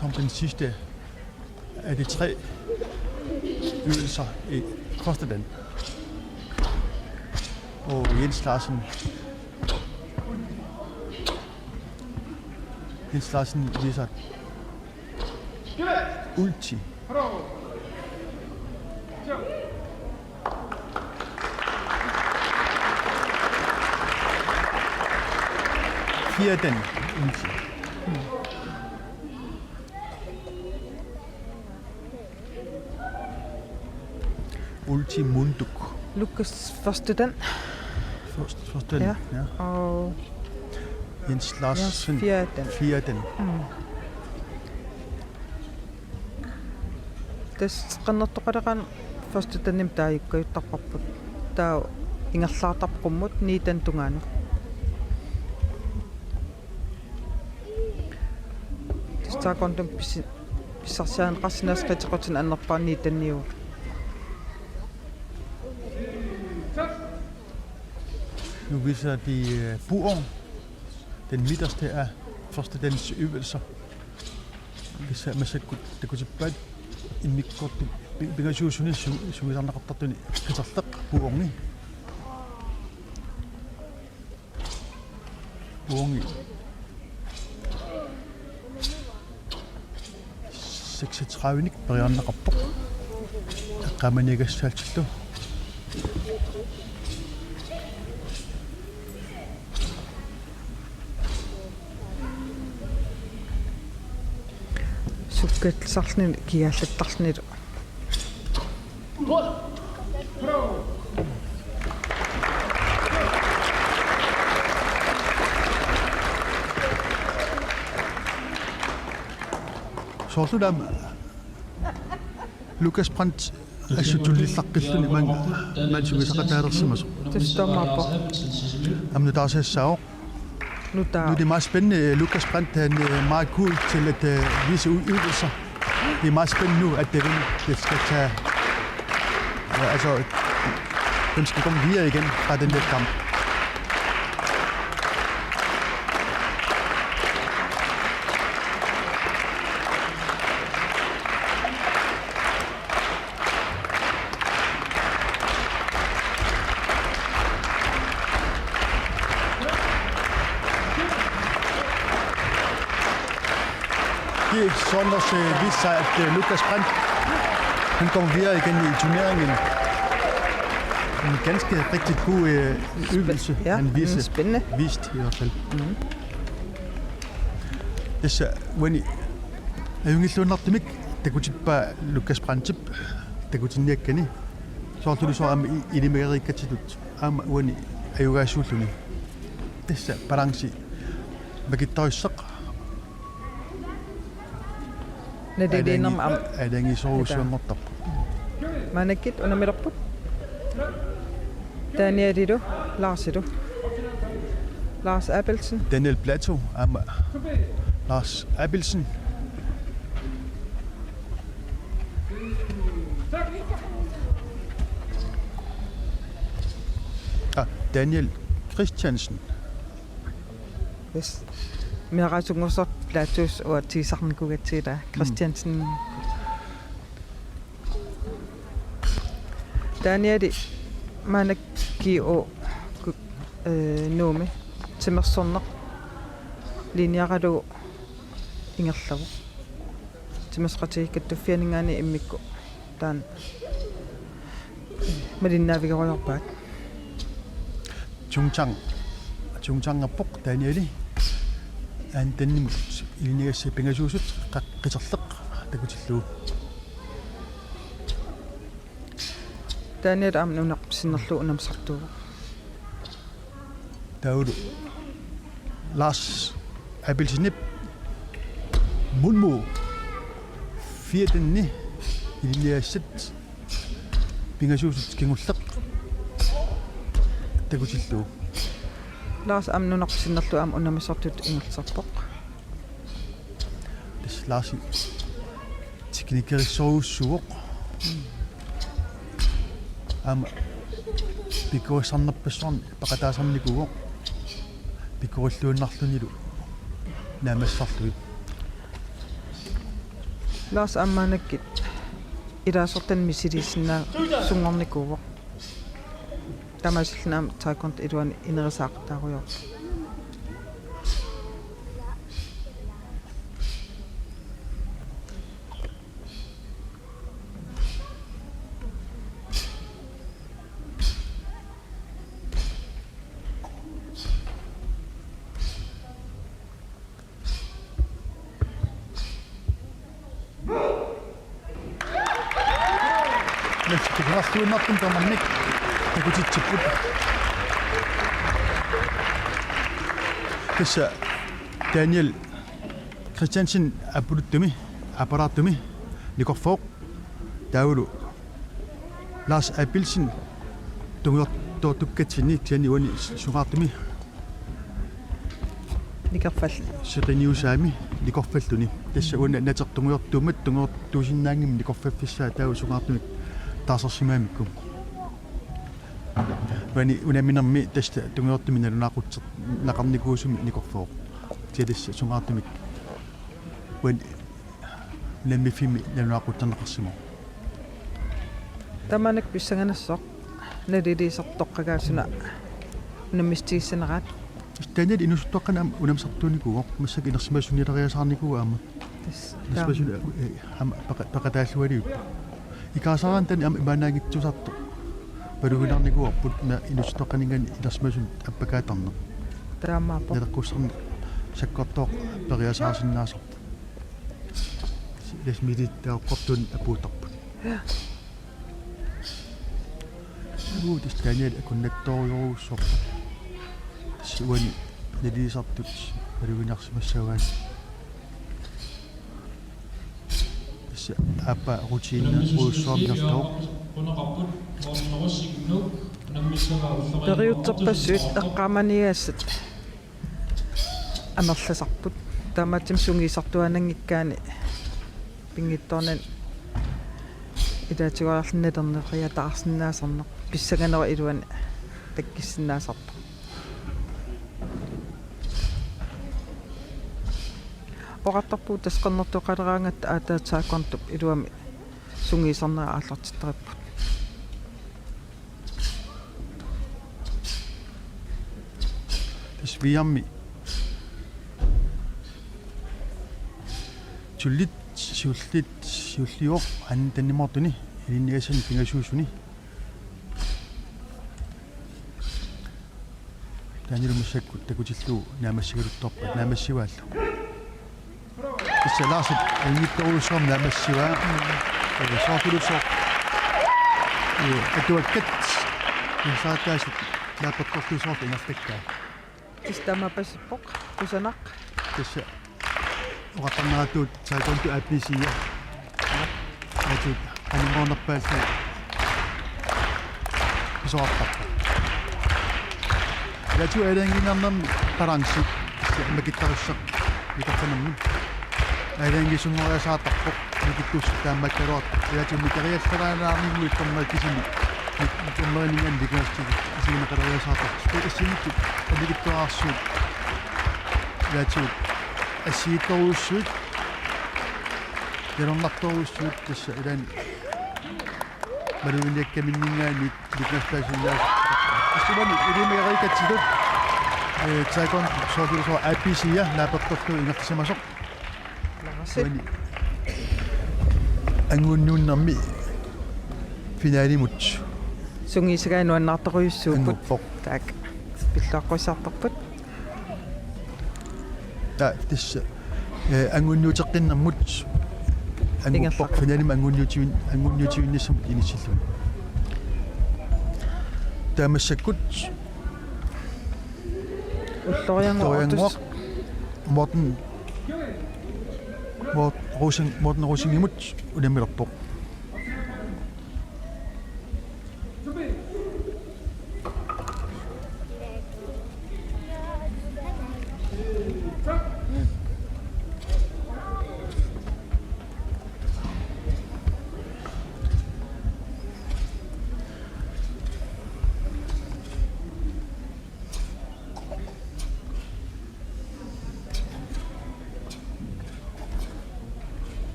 Som den sidste af de tre øvelser i første dan. Og Jens Larsen. Jens Larsen viser ulti. Fjerde dan ulti. Ulti Munduk. Lukas første dan. Første, første dan, ja. Ja. Og Jens Larsen. Jens fjerde dan. Fjerde dan. Mm. Tassa qannertoqaleqan første danimik taajukkajuttarparput. Taava ingerlaartarpoq qummut niende dan tungaanut. Tassa taekwondo pisi-, pissarsiarineqarsinnaasut qiteqqutinik annerpaaq niende daniuvoq. Nu viser de øh, buer. Den midterste af første dans øvelser. Hvis man så kunne, det kunne tilbage en mikro, det pingasuusuni sungisarneqartartuni qiterleq buerni. Buerni. Seksogtredive-nik periarneqarpoq. Eqqaamaniagassaallutillu. Sukkatsarluni kiallattarluni. Soorlu taama Lukas Brandt assut tullillaqqilluni maanga, maanga sungiusaqataalersimasoq. Tassa taamaappoq. Aamma nutaarsaassaavoq. Nutaaq. Nu er det meget spændende. Lukas Brandt, han er meget god til at øh, vise øvelser. Det er meget spændende nu, at det, det skal tage, øh, altså, hvem skal komme videre igen fra den der kamp? Det er sådan også øh, vist sig, at øh, Lukas Brandt, han kommer videre igen i turneringen. En ganske rigtig god øh, øvelse, ja, han viste, spændende. Vist i hvert fald. Mm. Tassa uani ajunngilluinnartumik takutippaa Lukas Brandtip takutinniakkani. Soorlu soorlu aamma i-, ilimageriikkatsitut aamma uani ajugaasuulluni. Tassa balanci makittarissaq. Naliliinermi aamma. Aalajangi-, aalajangiisorujussuanngortarpoq. Maannakkut unammilerput. Danielilu, Larsilu. Lars Abelsen. Daniel Plato, aamma Lars Abelsen. Ah, Daniel Christiansen. Yes. Meeraasunngorsoq Platos uatsiisarnikuugatsigu ila. Mm. Christiansen. Danieli maannakkut G O ku-, øh, Nuummi timersorneq linjeralugu ingerlavoq. Timersoqatigiit Kattuffianinngaanniit immikkut taanna malinnaavigerujoorpaat. Chungchang. Chungchang-erpoq Danieli. Anden danimut ilinniagassat pingasuusut qaq-, qiterleq takutillugu. Daniel aamma nunarput sinnerlugu unammisartuuvoq. Taavalu Lars Abelsenip Munmu fjerde dani ilinniagassat pingasuusut kingulleq takutillugu. Lars aamma nunarput sinnerlugu aamma unammisartutut ingerlasarpoq. Tassa Larsi teknikerissorujussuuvoq. Aamma pikkorissarnerpassuarnik peqataasarnikuuvoq. Pikkorilluinnarlunilu naammassisarlugit. Lars aamma maannakkut ilaasortanit misiliisinnaasunngornikuuvoq. Taamaasilluni aamma taekwondo iluani ineriartortaarujoorpoq. Nassuteqarluinnartut tamarmik takutitsipput. Tassa Daniel Christiansen Appaluttummi, Appalaartummi, nikorfooq. Taavalu Lars Abelsen tungujortoortukkatsinni kisianni uani Sungaartummi nikorfalluni. Seqiniusaami nikorfalluni. Tassa uani natertup tungujortuummat tungujortuusinnaanngimmat nikorfaffissaat taava Sungaartumik taarsersimagamikkit. Uani unamminermi tassa tungujortumik nalunaaqutseqarnikuusumik nikorfooq. Kisianni tassa Sungaartumik uani unammiffimmi nalunaaqutserneqarsimavoq. Tamanna pissanganassaaq naliliisertoqqagaasuna unammissutigissaneraat. Daniel inuusuttuaqqanik aamma unammisartuunikuuvoq, massakkut inersimasuniileriasaarnikuuvoq aamma. Tassa. Inersimasuni, eh, aamma peqa-, peqataalluarivippoq. Ikaasaraanni taanna aamma imaannaanngitsuusartoq. Paluginarnikuuarput na inuusuttuaqqaninngaanniit inersimasut appakaattarneq. Taamaappoq. Naleqqussarneq sakkortooq periasaarsinnaasarpoq. Lasmilittaaqortuun apuuttarput. Uu, tassa Daniel akunnattoorujussuuvoq. Tassa uani naliliisartut paluginarsimassavaat. Tassa aappaa rutiinerujussuarmi ingerlavoq. Periutserpassuit eqqaamaniassat amerlasarput. Taamaattumik sungiusartuaannanngikkaanni pinngitsoornani ilaatigut nalerneriataarsinnaasarneq pissanganera iluani takkissinnaasarpoq. Oqartarpugut tassa qernertoqaleraangatta aatsaat taekwondop iluamik sungiusarnerat aallartittaripput. Tassa viiarmi tulliit siulliit siulliuvoq aninni tannimaartuni ilinniagassani pingasuusuni. Taannalu massakkut takutillugu naammassigaluttorpaat, naammassivaallu. Tassa Lars ajunngitsorujussuarmik naammassivaa. Ee, soorlulusooq. Ee, atuakkat. Ingerlaataasut naapertorlugu soorlu ingerlakkaat. Tassa taamaapasippoq. Kusanaq. Tassa oqartarneratuut taekwondo A B C-a. Aatut animoornerpaallu pisoqartarpoq. Ilaatigut aalajangiinnarnermi balanci makittarissaq nikorfanermi. Aalajangiisunngoriasaartarpoq, nikittussat taamaakkaluartoq. Ilaatigut mikeriallalaarninnguit tornaa kisimi. Mik-, tornaaningan nikingassutsit isigineqaleriasaartarpoq. Isinittu anikittuararsuit. Ilaatigut assigiittorujussuit. Jalornartorujussuit tassa ilaanni maluginiakkaminninngaanniit nikingassutaasinnaasut. Assumani ilimeerikatsitut, eh, taekwondo soorlulusooq A B C-a naapertorlugu ingerlasimasoq. Lars. Uani angunniunnermi finalimut sungiusagaat nuannaartorujussuupput. Anguuppoq. Taakku. Pilluaqqusaartarput. Taa, tassa, eh, angunniuteqqinnermut. Anguuppoq. Ingerlaqqa. Finalimut angunniutiun-, angunniutiunnissamut inissilluni. Taava massakkut Ulloriannguaq. Ulloriannguaq. Morten, Mort-, Rosen-, Morten Rosingimut unammilerpoq.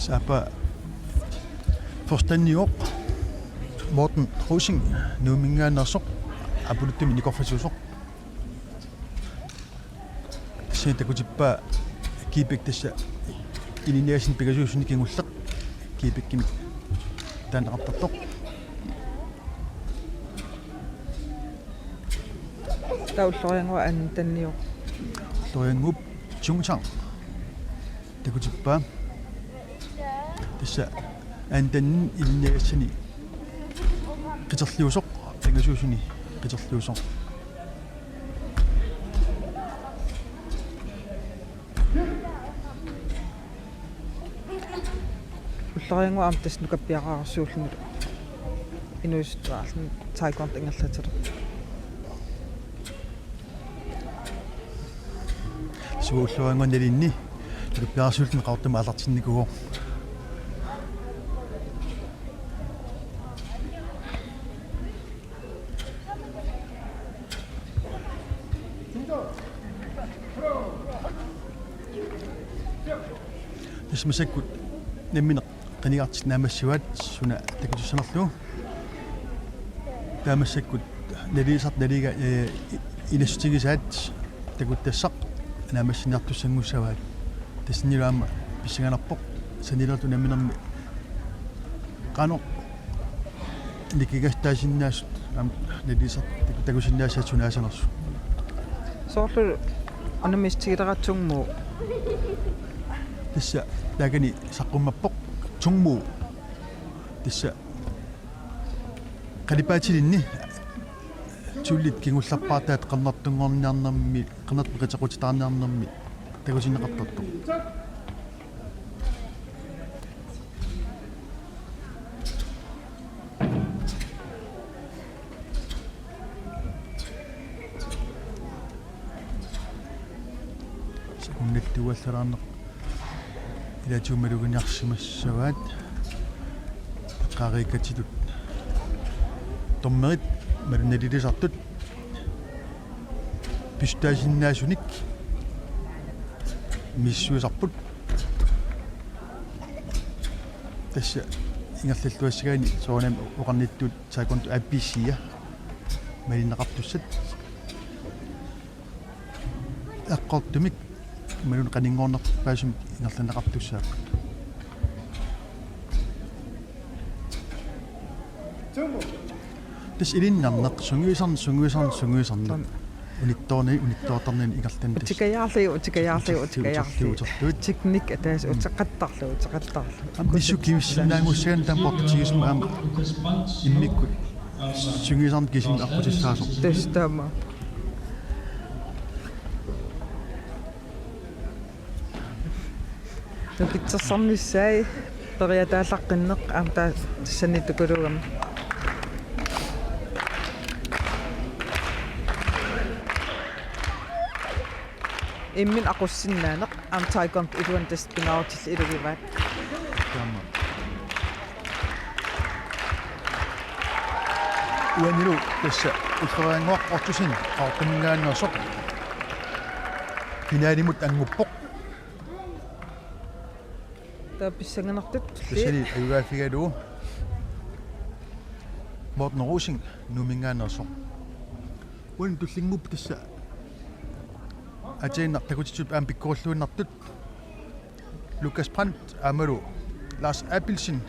Aap, forstanniuvoq Morten Rosing Nuumminngaanneersoq, absoluttimi nikorfasuusoq. Tassa takutippaa Kibæk, tassa ilinniagassani pingasuusuni kingulleq Kibækimik taaneqartartoq. Taava ulloriannguaq Anne Danniup. Ulloriannguup Chungchang takutippaa. Tassa Anne Danni ilinniagassani qiterliusoq, pingasuusuni qiterliusoq. Ulloriannguaq aamma tassa nukappiararsuulluni inuusuttuarluni taekwondoq ingerlatilerpoq. Suu, ulloriannguaq nalinni nukappiararsuulluni Qaqortumi aallartinnikuuvoq. Tassa massakkut nammineq qinigartitsisut naammassivaat suna takutissanerlugu. Taava massakkut naligisartut naliga-, eh, i-, inassutigisaat takuttassaq naammassiniartussanngussavat. Tassanilu aamma pissanganarpoq sanilerluta namminermi qanoq nikingassutaasinnaasut aamma naligisartut takusinnaassaat sunaasanersut. Soorlu unammissutigileraat Chungmu. Tassa taakani saqqummerpoq Chungmu. Tassa qalipaatilinni tulliit kingullerpaartaat qernertunngorniarnermi, qernertumik qiteqqutitaarniarnermi takutinneqartartoq. Sakunnattuallaraarneq ilaatigut maluginiarsimassavaat. Eqqaareerikkatsitut dommerit malunnalilisartut pissutaasinnaasunik misissuisarput. Tassa ingerlalluassagaanni soorunami oqarnittut taekwondo A B C-a malinneqartussat. Eqqortumik imaluunniit qaninngornerpaasumik ingerlanneqartussaapput. Tassa ilinnarneq sungiusarneq, sungiusarneq, sungiusarneq. Unittoornani, unittoortarnani ingerlanneq. Utikajaarlugit, utikajaarlugit, utikajaarlugit. Uterlugit, uterlugit. Teknik ataaseq, mm, uteqattaarlugit, uteqattaarlugit. Aamma pissutsit kivissinnaanngussagaanni taama portutigisumik aamma immikkut sungiusarneq kisimi aqqutissaasoq. Tassa taama. Nukittorsarnissaat periataallaqqinneq aamma taava tassani tukuluugami. Imminut aqussinnaaneq aamma taekwondo iluani tassa pingaarutillit ilugivaat. Taama. Uanilu tassa ulloriannguaq Ottosen Qaqortuminngaanneersoq finalimut annguppoq. Taava pissanganartut. Tassani ajugaaffigalugu Morten Rosing Nuumminngaanneersoq. Uani tullinnguuppoq tassa aatsaannguaq takutitsisut aamma pikkorilluinnartut. Lukas Brandt aammalu Lars Abelsen.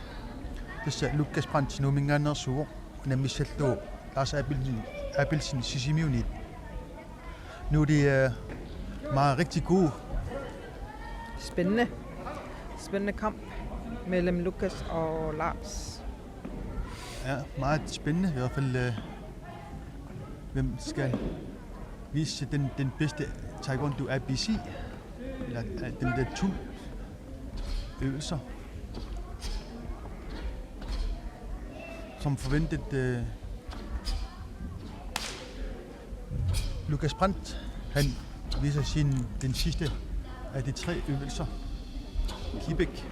Tassa Lukas Brandt Nuumminngaanneersuuvoq, unammissallugu Lars Abelsen, Abelsen Sisimiuniit. Nu er det, øh, meget rigtig gode. Spændende. Spændende kamp mellem Lukas og Lars. Ja, meget spændende i hvert fald. Øh, hvem skal vise den, den bedste taekwondo A B C? Eller, øh, den der to øvelser. Som forventet, øh, Lukas Brandt, han viser sin, den sidste af de tre øvelser. Kibæk.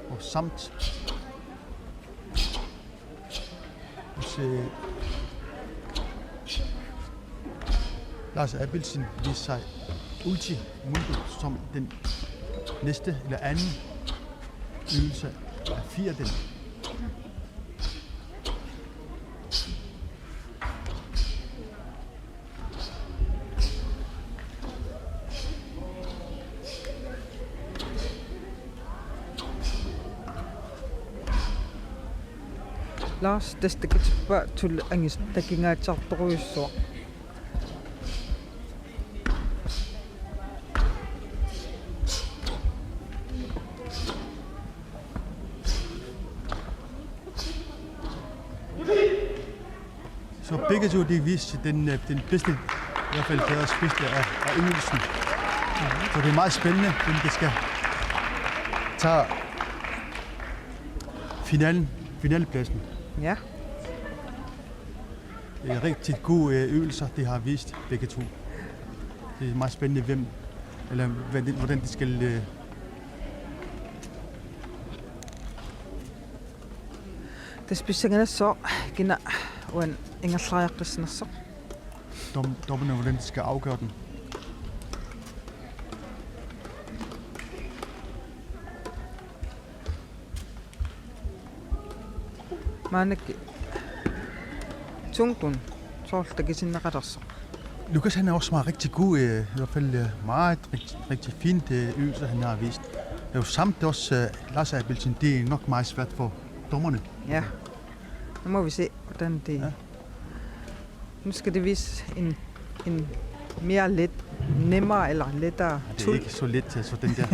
Og samt hvis, øh, Lars Abelsen viste sig ulti mundo som den Næste, eller anden øvelse, er fire den. Lars, tassa takutippa tuli angis takingaatsaartorujussuaq. Så begge to, de viste den, øh, den bedste, i hvert fald deres bedste af, af øvelsen. Så det er meget spændende, hvem der skal tage finalen, finalepladsen. Ja. Det er rigtig gode, øh, øvelser, de har vist begge to. Det er meget spændende, hvem, eller hvad det, hvordan de skal, øh, Tassa pissanganassaaq kina uani ingerlariaqqissanersoq. Dom-, dommerne, hvordan de skal afgøre den. Maannakkut Tungtun soorlu takusinnaqalersoq. Lukas, han er også meget rigtig god, øh, i hvert fald, øh, meget rigtig, rigtig fint, øh, øvelse, han har vist. Det er jo samt også, øh, Lars Abelsen, det er nok meget svært for dommerne. Ja. Nu må vi se, hvordan det... Ja. Nu skal det vise en, en mere let, nemmere eller lettere... Ja, det er tul. Ikke så let, altså, den der.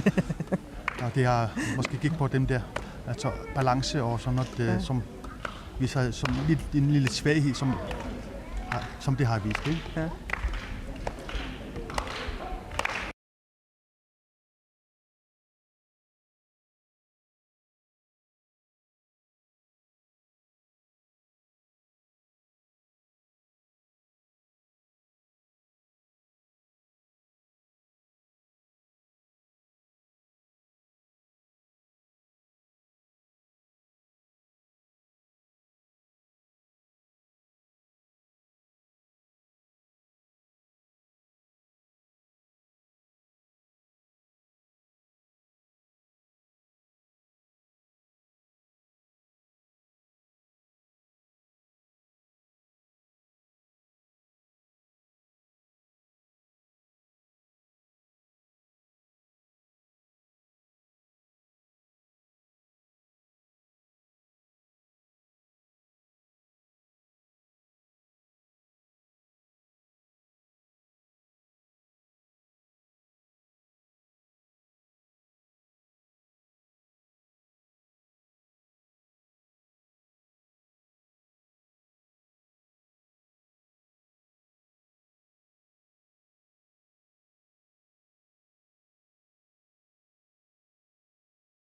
Og det har måske kigget på dem der, altså balance og sådan noget, øh, ja, som viser som lidt, en lille svaghed, som, har- som det har vist, ikke? Ja.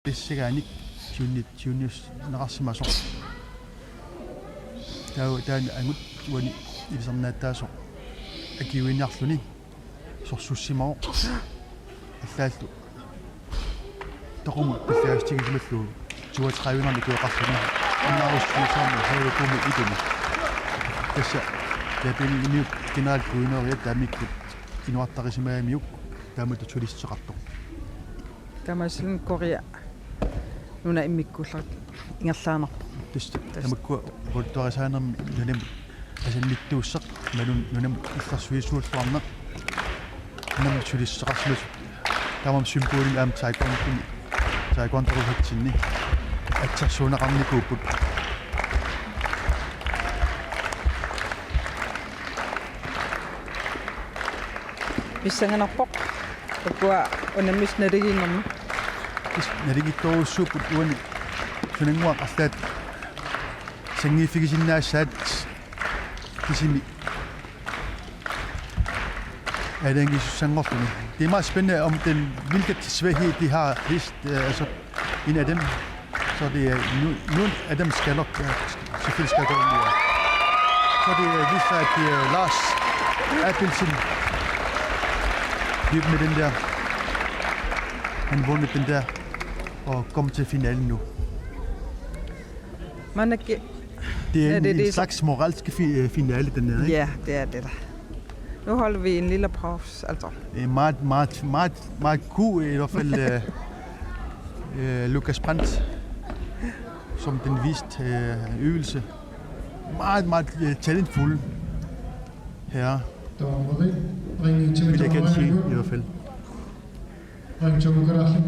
Pissigaanik siunni-, siunniunneqarsimasoq. Taa-, taanna angut uani ilisarnaattaasoq akiuiniarluni sorsussimavoq. Allaallu toqumut pillaassutigisimalluni toogtredive-nani ukioqarluni. Annaarussiusaarmi højrekuumut ituni. Tassa Japanimiut generelt kuineriat taamaakkut inuartarisimagamiuk taamatut sulissuteqartoq. Taamaasilluni Korea nuna immikkuullartoq ingerlaannarpoq. Tassa. Tassa. Tamakkua oqaluttuarisaanermi nunamut asannittuusseq, imaluunniit nunamut illersuisuulluarneq. Nunamut sulissuteqarsimasut. Taamaammat symbolit aamma taekwondomi, taekwondoruhatsinni assersuunneqarnikuupput. Pissanganarpoq. Ukua unammisut naligiinnermi. Tassa naligiittorujussuupput uani sunannguaq arlaat sanngiiffigisinnaassaat kisimi aalajangiisussanngorluni. Det er meget spændende, om den, hvilket svaghed de har vist, øh, altså en af dem. Så det er nu, nu af dem skal nok, øh, selvfølgelig skal gå ind i, øh. Så det, øh, viser sig, at det er Lars Abelsen, løb med den der. Han vundet den der og kom til finalen nu. Maannakkut... Det er... Ja, en, det er en det, slags moralsk fi-, øh, finale, den der, ikke? Ja, det er det, der. Nu holder vi en lille pause, altså. Det er meget, meget, meget, meget god, i hvert fald øh, øh, Lukas Brandt, som den viste øh, øvelse. Meget, meget øh, talentfuld her. Dommeri, ring til, vil jeg gerne sige, i hvert fald. Ring til Ukraine.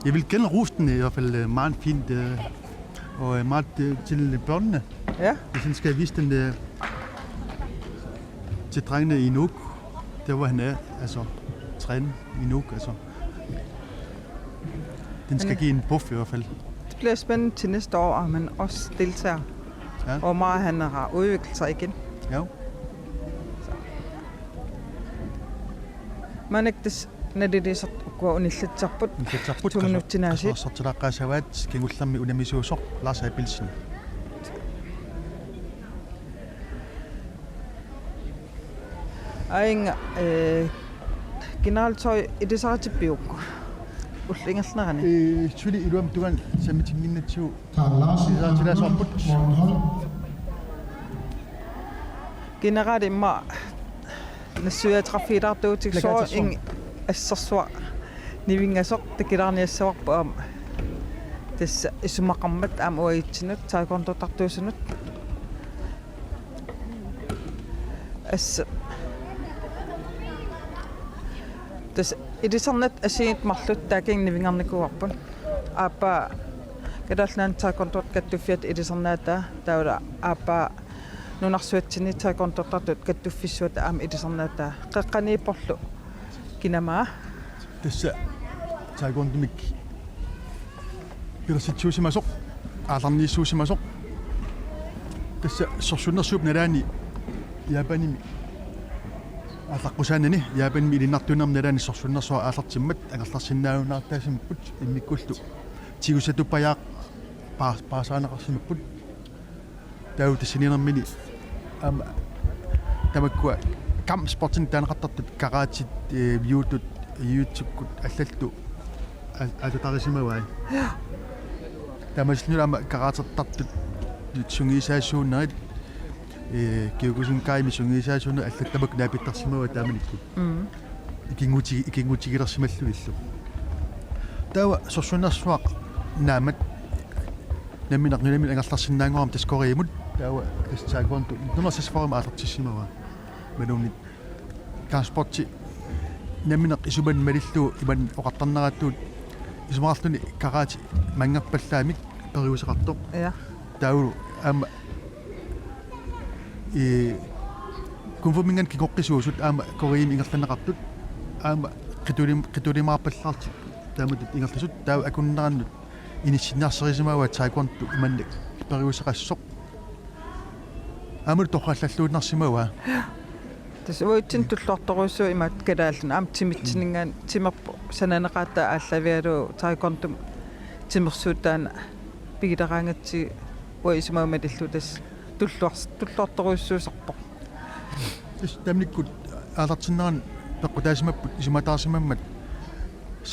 Jeg vil gerne rose den i hvert fald øh, meget fint, øh, og øh, meget øh, til børnene. Ja. Hvis han skal vise den øh, til drengene i Nuuk, der hvor han er, altså træne i Nuuk, altså. Den skal give en buff i hvert fald. Det bliver spændende til næste år, om han også deltager. Ja. Hvor meget han har udviklet sig igen. Ja. Maannakkut tassa naliliisartut ukua unillattarput. Unillattarput. Tuminutsinaasit. Qasortilaqqaasavaat kingullermi unamisuusoq Lars Abelsen. Aing øh, generaltøj i det saratippiuk. Ullingernerani. Øh, selvfølgelig i Luam Dugan, Samitiminnatsiu. Karl Larsen, Lars Larsen. General imma nassuiatraffiilaartuutik soorlu ing assersuaq nivinngasoq takilaarniassavarput aamma tassa isumaqarmat aamma uatsinnut taekwondortartuusunut. Assa. Tassa ilisarnat assigiit marluk taakku nivinngarnikuuarput. Aappaa Kalaallit Nunaanni taekwondoortut kattuffiata ilisarnaataa taavalu aappaa nunarsuatsinni taekwondortartut kattuffissuata aamma ilisarnaataa qeqqaniipporlu kinamaa. Tassa taekwondomik pilersitsuusimasoq, aallarniissuusimasoq. Tassa sorsunnersuup nalaani Japanimi aallaqqusaanani Japanimi ilinnartuunerma nalaani sorsunnersuaq aallartimmat angerlarsinnaajunnaartarsimapput immikkullu tigusatuppajaaq paa-, paasaaneqarsimapput. Taava tassaniinnermini aamma tamakkua kampsportinut taaneqartartut karatit, øh, judot, jiu-jitsukkut allallu al-, allatarisimavai. Ja. Taamaasilluni aamma karatertartut sungiusaasuunerit, øh, Kyokushinkaimi sungiusaasuunerit allattamik naapittarsimavai taamanikkut. Mm. Ikinnguti-, ikinngutigillersimallugillu. Taava sorsunnersuaq naammat nammineq nunamit angerlarsinnaanngormat tassa Koreamut taava tassa taekwondo nunarsuarmi aallartissimavaa. Imaluunniit kampsporti nammineq isumanni malillugu imannak oqartarneratigut isumaqarluni karate manngerpallaamik periuseqartoq. Ja. Taavalu aamma i kung fu-minngaanniit kingoqqisuusut aamma Koreami ingerlanneqartut aamma qitulim-, qitulimaarpallaartut taamatut ingerlasut taava akunnerannut inissinniarsarisimavaa taekwondo imannak periuseqassasoq. Aamma torrallalluinnarsimavaa. Tassa uatsinnut tulluartorujussuuvoq imaattoq kalaallinut aamma timitsinninngaanniit timerput sananeqaataa aallavigalugu taekwondomut timersuut taanna pigileraangatsigu uanga isumaga malillugu tassa tulluars-, tulluartorujussuusarpoq. Tassa taamanikkut aallartinnerani peqqutaasimapput isumataarsimammat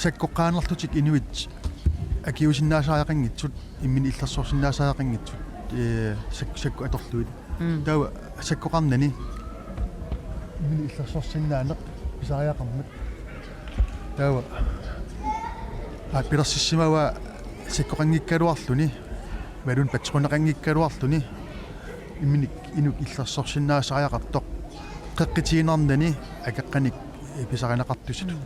sakkoqaannarlutik inuit akiuusinnaasariaqanngitsut, imminut illersorsinnaasariaqanngitsut, ee, sak-, sakkut atorlugit. Mm. Taava sakkoqarnani imminut illersorsinnaaneq pisariaqarmat. Taava aap pilersissimavaa sakkoqanngikkaluarluni, imaluunniit patsiqunneqanngikkaluarluni, imminut inuk illersorsinnaasariaqartoq, qeqqutiinnarnani akeqqanik pisarineqartussatut.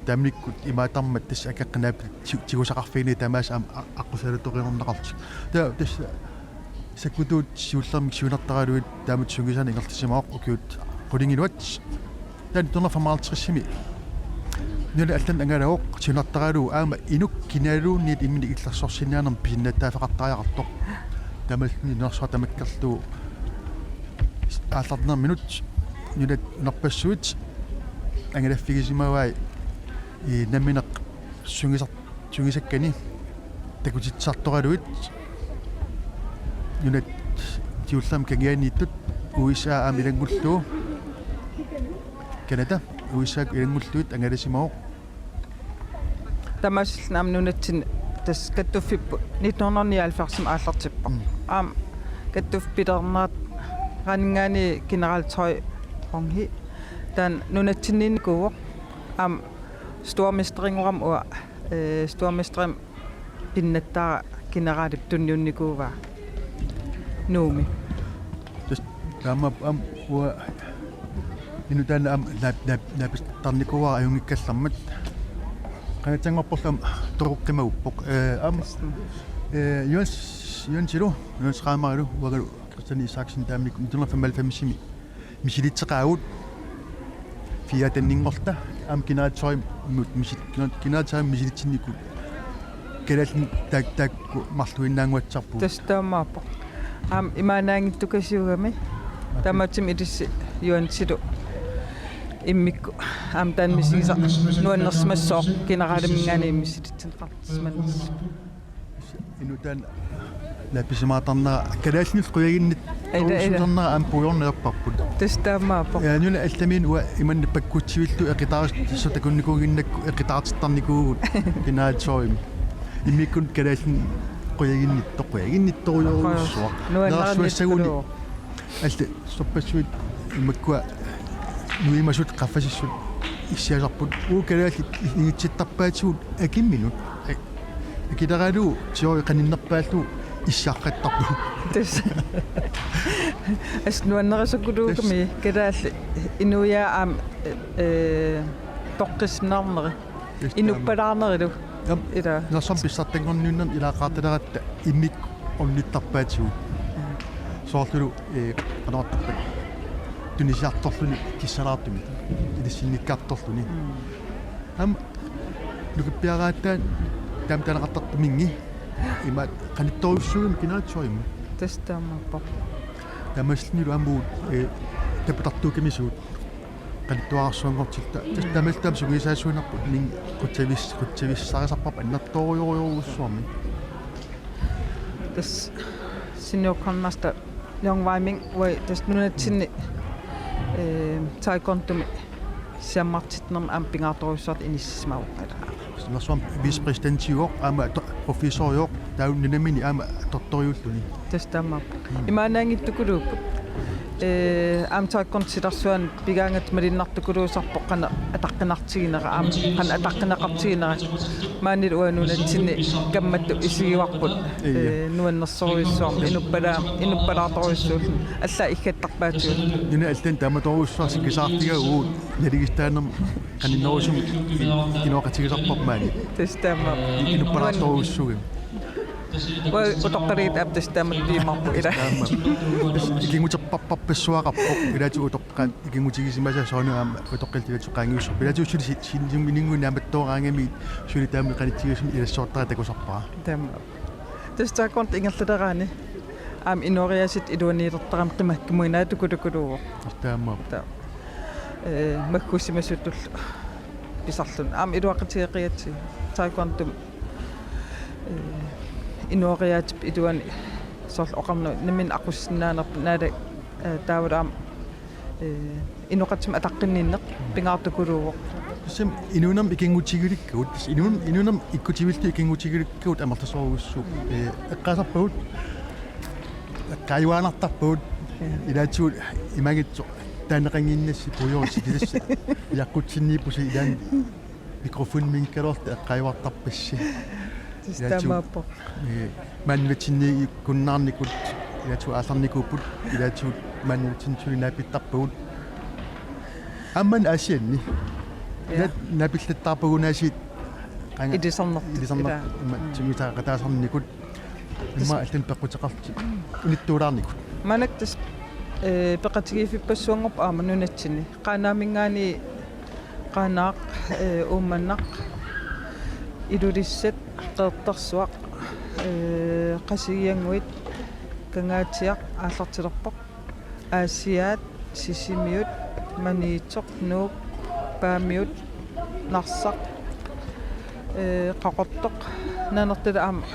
Taamanikkut imaattarmat tassa akeqqat naapit ti-, tigusaqarfiini tamaasa aamma a-, aqqusalutorinerneqartut. Taava tassa sakkutuut siullermik siunertaraluit taamatut sungiusaaneq ingerlasimavoq ukiut qulingiluat. Taanna nitten hundrede femoghalvtredsimi nunat allanut angalavoq siunertaralugu aamma inuk kinaluunniit imminut illersorsinnaanermut pisinnaatitaaffeqartariaqartoq. Taamaalilluni nunarsuaq tamakkerlugu aallarnerminut nunat nunarpassuit angalaffigisimavai, ii, nammineq sungisar-, sungisakkani takutitsisartoraluit nunat siullermik kangianiittut U S A aamma ilanngullugu, Canada, U S A ilanngullugit angalasimavoq. Tamaasilluni aamma nunatsinni tassa kattuffipput nitten hundrede nioghalvfjerdsimi aallartippoq. Mm. Aamma kattuffilernerat Qaninngaanniit generaltøjhonghi. Taanna nunatsinniinnikuuvoq. Aamma stormesterinngorama uanga, eh, stormesterimi pinnattaara generalip tunniunnikuuaa Nuummi. Tassa taamaappoq aamma uanga inuk taanna aamma naap-, naap-, naapertarnikuuara ajunngikkallarmat. Qanitsanngorporlu aamma toqukkimaguppoq. Eh, aamma, eh, Jens, Jensilu, Jens Raamarilu, uangalu Kristian Isaksen taamanikkut nitten hundrede og femoghalvfemsimi misilitseqaagut, fiatanninngorta aamma generaltøjimut misil-, generaltøjimut misilitsinnikuugut. Kalaallit taak-, taakku marluinnaannguatsiarpugut. Tassa taamaappoq. Aamma imaannaanngittukasiugami. Taamaattumik ilissi Jensilu immikkut aamma taanna misigisaq nuannersimassooq generaliminngaanniit misilitsinneqarsimanersoq. Inuk taanna naapisimaartarnera kalaallinut qujaginnit-, ila, ila, torusuusarnera aamma puigorneq ajorparput. Tassa taamaappoq. Ja, nuna allamiinut uanga imannak pakkutsivillugu eqitaarissutissat takunnikuunnginnakku eqitaartittarnikuuvugut generaltøjimi. Immikkut kalaallinut qujaginnittoq, qujaginnittorujorujussuaq. Nuannarinnittullu. Neriussaguni. Allat sorpassuit imakkua nuimasut qaffasissut issiasarput. Uagut kalaallit ingitsittarpaatigut akimminut. Ak-, akileralugu tiori qaninnerpaallugu issiaqqattarpugut. Tassa. Assut nuannerusukuluugami. Tassa. Kalaallit inuiaat aamma, eh, toqqissisinnaanerat. Tassa. Inuppalaarnerilu. Aamma. Ila. Nersornermut pissartanngorniunnermut ilaaqqaartaleratta immikkut ornittarpaatigut. Mm. Soorlulu, eh, qanortarpat tunisiartorluni kissalaartumik ilissinnikkaartorluni. Mm. Aamma nukappiaraanni taama taaneqartartuminngi imaattoq qanittorujussuugami generaltøjimut. Tassa taamaappoq. Taamaasillunilu aamma uagut, eh, taputartuukkamisugut. Qanittuararsuanngortilluta. Tassa taamaalilluta aamma sungiusaasuunerput ning qutsavis-, qutsavissarisarparput annertoorujorujorujussuarmik. Tassa senior grandmaster Jong Wei-ming uagut tassa nunatsinni, eh, taekwondomi siammartitsinni aamma pingaartorujussuartut inissisimavoq. Nersuarmi vicepræsidentiuvoq aamma to-, professoriuvoq taava nunamini aamma tortoriulluni. Tassa taamaappoq. Mm. Imaannaanngittukuluupput. Eh, aamma taekwondop silarsuani pigaangatta malunnartukuluusarpoq qanoq ataqqinartiginera, aamma qanoq ataqqineqartiginera. Maanilu uanga nunatsinni kammattut isigivarput. Ija. Eh, nuannersorujussuarmik, inuppalaa-, inuppalaartorujussuulluni. Allaat iggattarpaatigut. Nuna allanut taamatorujussuaq sikkisaartigaat uagut naligiissutaanermut qaninnerusumik in-, inooqatigisarparput maani. Tassa taamaappoq. Inuppalaartorujussuugami. Uagut utoqqaliit aamma tassa taamatut piumaarput ila. Taamaappoq. Tassa ikinnguterpassuaqarpoq ilaatigut utoqqaat ikinngutigisimasaat soorunami aamma utoqqaliit ilaatigut qaangiussapput. Ilaatigut suli si-, sinniminninnguit naammattooraangamigit suli taama qanitsigisumik ilassoortara takusarpara. Taamaappoq. Tassa taekwondo ingerlaleraanni aamma inooriaaseq iluaniilertarami qimakkimuinaa tukulukuluuvoq. Taamaappoq. Taava. Eh, maggussimasutullu pisarluni. Aamma iluaqutigeqigatsigu. Taekwondomi, eh, inooriaatip iluani soorlu oqarnut nammineq aqussinnaanerput naala, eh, taavalu aamma, eh, inoqatimik ataqqinninneq pingaartukuluuvoq. Tassami inuunermi ikinngutigilikkagut, tassa inuun-, inuunermi ikkutivillutik ikinngutigilikkagut amerlasoorujussuupput. Eh, eqqaasarpagut, eqqaajuaannartarpagut, ja, ilaatigut imaanngitsoq taaneqannginnassi puigorusi tassa jaqqutsinniippusi ilaanni mikrofonimiinngaluarluta eqqaajuartarpassi. Tassa taamaappoq. Ilaatigut, eh, maanilutinniikkunnaarnikut, ilaatigut aallarnikuupput, ilaatigut maanilutinnik suli naapittarpagut. Aamma Aasianni. Ja. Ilaat naapillattaarpagut aasiit qanga ilisarnartut. Ilisarnartut. Ila. Ima, mm, sungiusaqataasarnikut. Tassa. Immaqa allanut peqquteqartut. Unittuulaarnikut. Maannakkut tassa, eh, peqatigiiffippassuanngorpoq aamma nunatsinni. Qaanaaminngaanniit Qaanaaq, eh, Uummannaq, Ilulissat, Qeqertarsuaq, eh, Qasigiannguit, Kangaatsiaq aallartilerpoq, Aasiaat, Sisimiut, Maniitsoq, Nuuk, Paamiut, Narsaq, eh, Qaqortoq, Nanortalik aamma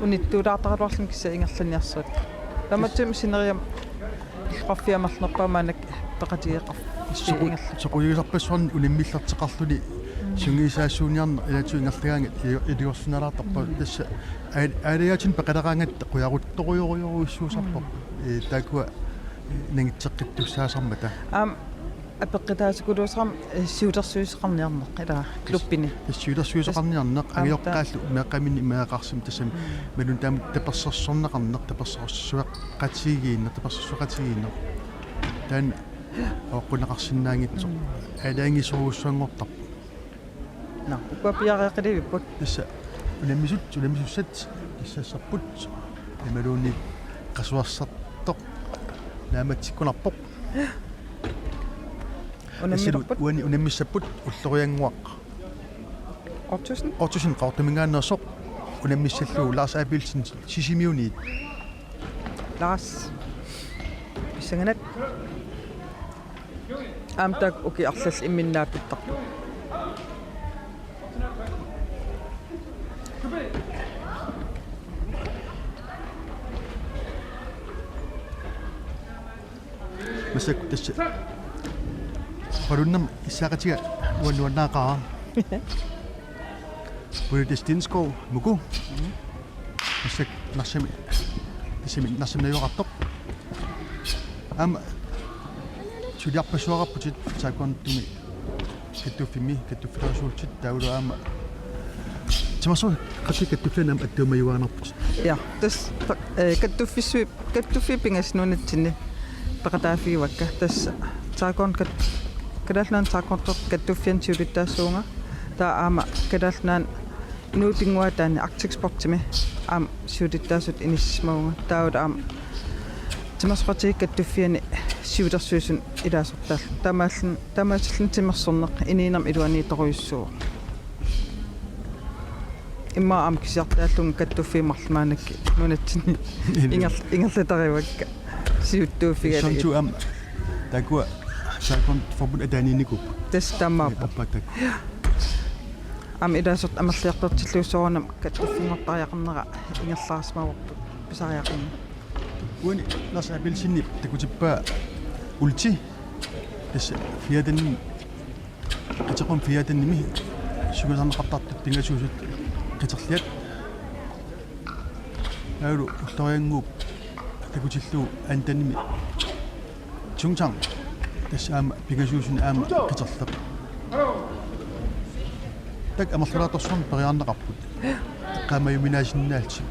unittuulaartaraluarluni kisianni ingerlanniarsivat. Taamaattumik sineriammi illoqarfiit amerlanerpaat maannakkut peqatigeqarput. Soqu-, ingerla-, soqutigissarpassuarnik unammillerteqarluni, mm, sungiusaasuuniarneq ilaatigut ingerlagaangat i-, iliorsinnalaartarpoq. Mm. Tassa aal-, aalajaatinik peqaleraangatta qujaruttorujorujorujussuusarpoq. Mm. Eh, taakkua nangitseqqittussaasarmata. Aamma apeqqutaasukuluusarami, eh, siulersuisoqarniarneq ilaa klubbini. Tassa siulersuisoqarniarneq. Tassa angajoqqaallu meeqqaminnik meeraqarsimasoq tassami. Mm. Imaluunniit taama tapersersorneqarneq, tapersersueqatigiinneq, tapersersueqatigiinneq. Taanna aqqunneqarsinnaanngitsoq. Mm. Aalajangiisorujussuanngortarpoq. Nå, ukua piareeqilivipput. Tassa unammisut, unammisussat, tassa sassarput. Imaluunniit qasuersartoq naammatsikkunarpoq. Unammilerput. Tassa uani unammissapput Ulloriannguaq. Ottosen. Ottosen Qaqortuminngaanneersoq unammissallugu Lars Abelsen Sisimiuniit. Lars. Pissanganaq. Aamma taakku ukiut arlallit imminnut naappittarput. Massakkut tassa. Palunnam issaaqatiga uannuannaaqaara. Puli Destinskov Muku. Massakkut Narsami, tassami Narsami najugaqartoq. Aamma suliarpassuaqarputit taekwondumi kattuffimmi kattuffilersuutit taavalu aamma timersoqatigiit kattuffianni aamma attuumajuaannarputit. Ja, tassa, eh, kattuffissuit, kattuffii pingasut nunatsinni peqataaffigivakka. Tassa taekwon kat-, Kalaallit Nunaanni taekwondortut kattuffianni siulittaasuuvunga. Taava aamma Kalaallit Nunaanni inuupinnguaataani Arctic Sportsimi aamma siulittaasutut inissisimavunga. Taavalu aamma timersoqatigiit kattuffianni siulersuisuni ilaasortaallugu. Taamaallun-, taamaasilluni timersorneq inuunermi iluaniittorujussuuvoq. Immaqa aamma kisiartaallunga kattuffii marluk maannakkut nunatsinni inger-, ingerlatarivakka siuttuuffigalugit. Soorlu aamma taakkua taekwondoforbundip ataaniinnikuupput. Tassa taamaappoq. Aappaat taakku. Aamma ilaasortat amerliartortillugu soorunami kattuffinngortariaqarnera ingerlaarsimavarput pisariaqarneq. Uani Lars Abelsenip takutippaa Ulti. Tassa fjorten, qiteqqummi fjortenimi sungiusarneqartartut pingasuusut qiterliat. Taavalu Ulloriannguup takutillugu andenimi Chungchang. Tassa aamma pingasuusuni aamma qiterleq. Taakku amerlalaartorsuarnik periarneqarput. Eqqaamajuminaasinnaallutik.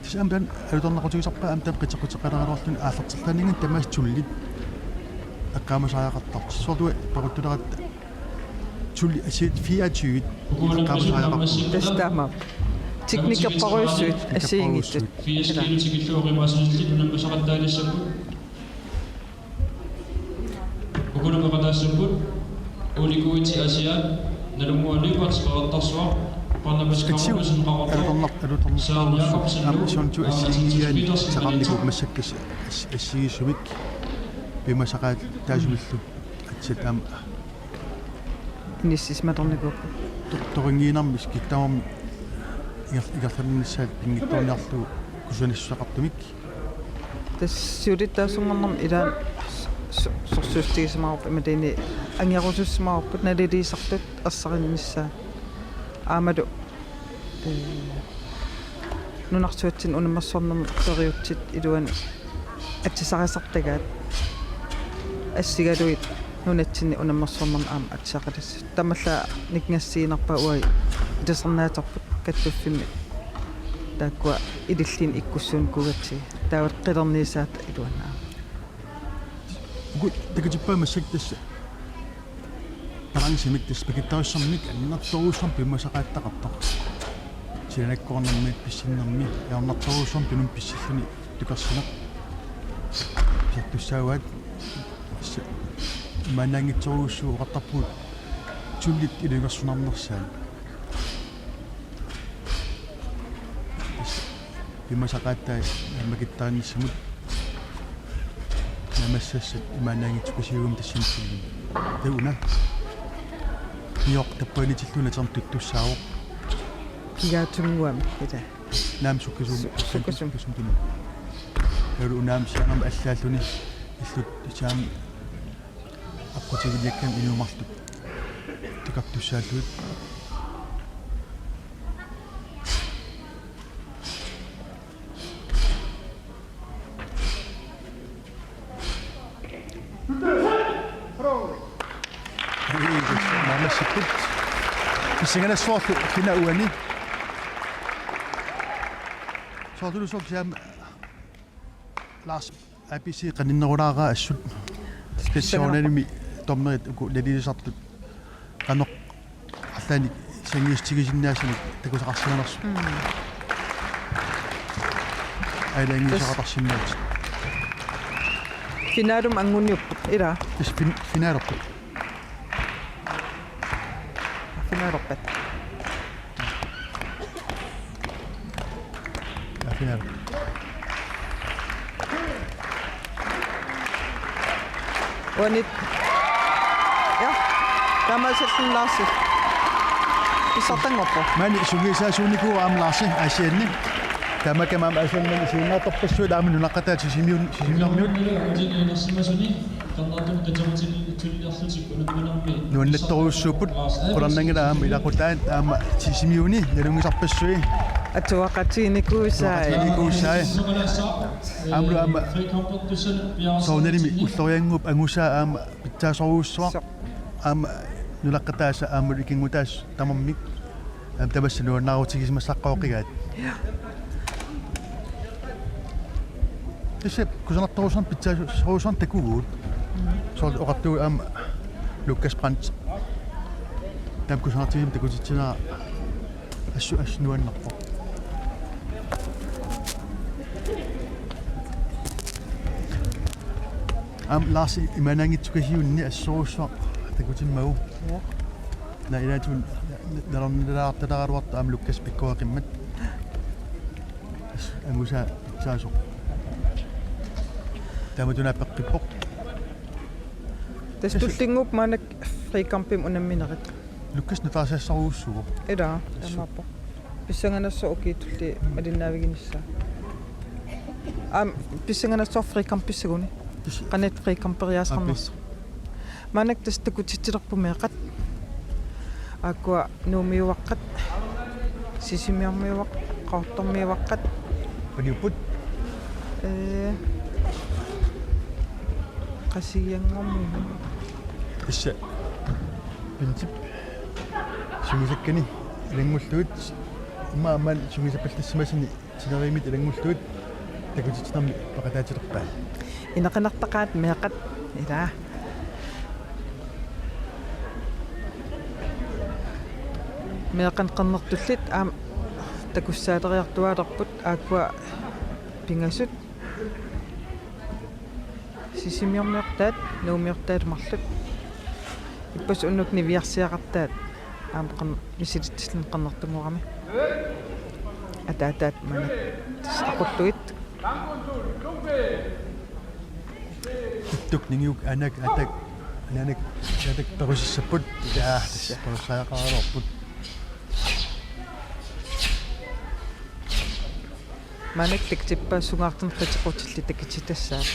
Tassa aamma taanna alutornaqutigisarpaa aamma taanna qiteqqutseqqalaaraluarluni aallarterlaaninngaanniit tamaasa tulliit eqqaamasariaqartartut. Soorlu pequttuleratta tulliit assigiinngitsut fireogtyve eqqaamasariaqarput. Tassa taamaappoq. Teknikerparujussuit assigiinngitsut. Firs kilo tikillugu qimaassusillit unammisaqattaalissapput. Uku peqataassapput. Uunikuuitsi Asia, Nalunnguaq Lyberth, Qeqertarsuaq, Barnabas Karunussen, Qaqortoq, Søren Jakobsen, Nuuk, Arne Petersen, Maniitsoq, massakkut assigiissumik piumasaqaataasumillu atsat aamma inissisimalernikuupput. To-, toringiinermi skiktamam inger-, ingerlanissaat pinngitsoorniarlugu kusanassuseqartumik. Tassa siulittaasunngornermi ilaanni s-, s-, sorsuussutigisimavarput imaluunniit angerusussimavarput naliliisartut ersarinnissaat. Aammalu, ee, nunarsuatsinni unammersornermi periutsit iluanni atsisarisartagaat assigalugit nunatsinni unammersornermi aamma atsisaqalissasut. Tamallaat nikingassiinerpaat uagut ilisarnaaterput kattuffimmi taakkua ililluunniit ikkussuunnikuugatsigit. Taava qilerniisaata iluanni aamma. Uku takutippaa massakkut tassa balancemik tassa pakittarissarmik annertoorujussuarmik piumasaqaattaqartoq. Silanakkoornermi pissinnermi ajornartorujussuarmik tunummi pissilluni tukarsineq. Pisartussaavaat tassa imaannaanngitsorujussuuvoq oqartarpugut tulliit ilugersunarnersaat. Piumasaqaataat makittarnissamut naammassassat imaannaanngitsukasiugami tassaniittilluni. Taava una. Nioq tappaanitillugu natermut tuttussaavoq. Kigaatsunnguamik ila. Naamik sukkasuumik. Su-, sukkasuumik. Sukkasuumik tuni. Taavalu una aamma sianermik allaalluni illut sianermik aqqutigiiakkami inuumarluni takartussaallugit. Pissanganassaarlu kina uani. Soorlu soorlu siam Lars A B C qaninnerulaara assut. Pissanganarpoq. Soorunalimi dommerit uku nalilisartut qanoq allanik sangiussutigisinnaasumik takusaqarsimanersoq. Mm. Aalajangiisaqartarsinnaapput. Finalimi anguniupput, ilaa? Tassa fin-, finalerput. Finalerpat. Ja, final. Uanit. Ja. Taamaasilluni Larsi. Pissartanngorpoq. Maani sungiusaasuunikuuvoq aamma Larsi Aasianni. Tamakku aamma Aasianni isiginnaartorpassuit aamma nunaqqataat Sisimiun-, Sisimiormiut. Nuannertorujussuupput, qularnanngilaq aamma ilaqutaat aamma Sisimiuni nalunngisarpassui. Atuaqatiginikuusai. Atuaqatiginikuusai. Aamma aamma soorunalimi ulloriannguup angusaa aamma pitsaasorujussuaq. Soorlu. Aamma nunaqqataasa aamma ikinngutaasa tamarmik. Aamma tamaasa nuannaarutigisimagaat. Ja. Tassa kusanartorujussuarmik pitsaasorujussuarmik takuvugut. Soorlu oqartugut aamma Lukas Brandt. Taama kusanartigisumik takutitsinera assut, assut nuannerpoq. Aamma Lars imaannaanngitsukasiunni assorujussuaq takutimmagu. Ja. Naa ilaatigut nalornilaartaraluartoq aamma Lukas pikkoreqimmat. As-, angusaa pitsaasoq. Tamatuna peqqippoq. Tassa tullinnguupput maannakkut frikampimut unamminerit. Lukas nutaarsiassorujussuuvoq. Ilaa, assut. Taamaappoq. Pissanganassaaq ukiut tulliit malinnaaviginissaa. Aamma pissanganassaaq frikampissaguni. Pis- Qanoq frikamperiaasarnersoq. Aappi. Maannakkut tassa takutitsilerput meeqqat. Aakkua Nuummiuaqqat, Sisimiormiuaqqat, Qaqortormiuaqqat. Paniupput? Ee, Qasigiannguarmiut. Tassa Bentip sungiusakkani ilanngullugit, immaqa aamma sungiusappallassimasani sineriammi ilanngullugit takutitsinermi peqataatilerpaa. Inequnartaqaat meeqqat, ilaa. Meeqqat qernertullit aamma takussaaleriartuaalerput, aakkua pingasut. Sisimiormiortaat, Nuummiortaat marluk. Ippassaq unnuk niviarsiaqartaat aamma qan-, misilitsilluni qernertunngorami. Ataataat maannakkut tassa aqullugit. Ittuk ningiuk anak atak, anak atak perusissapput. Ja, tassa perussariaqaraluarput. Maannakkut takutippaat sungaartunik qiteqqutillit takutitassaat.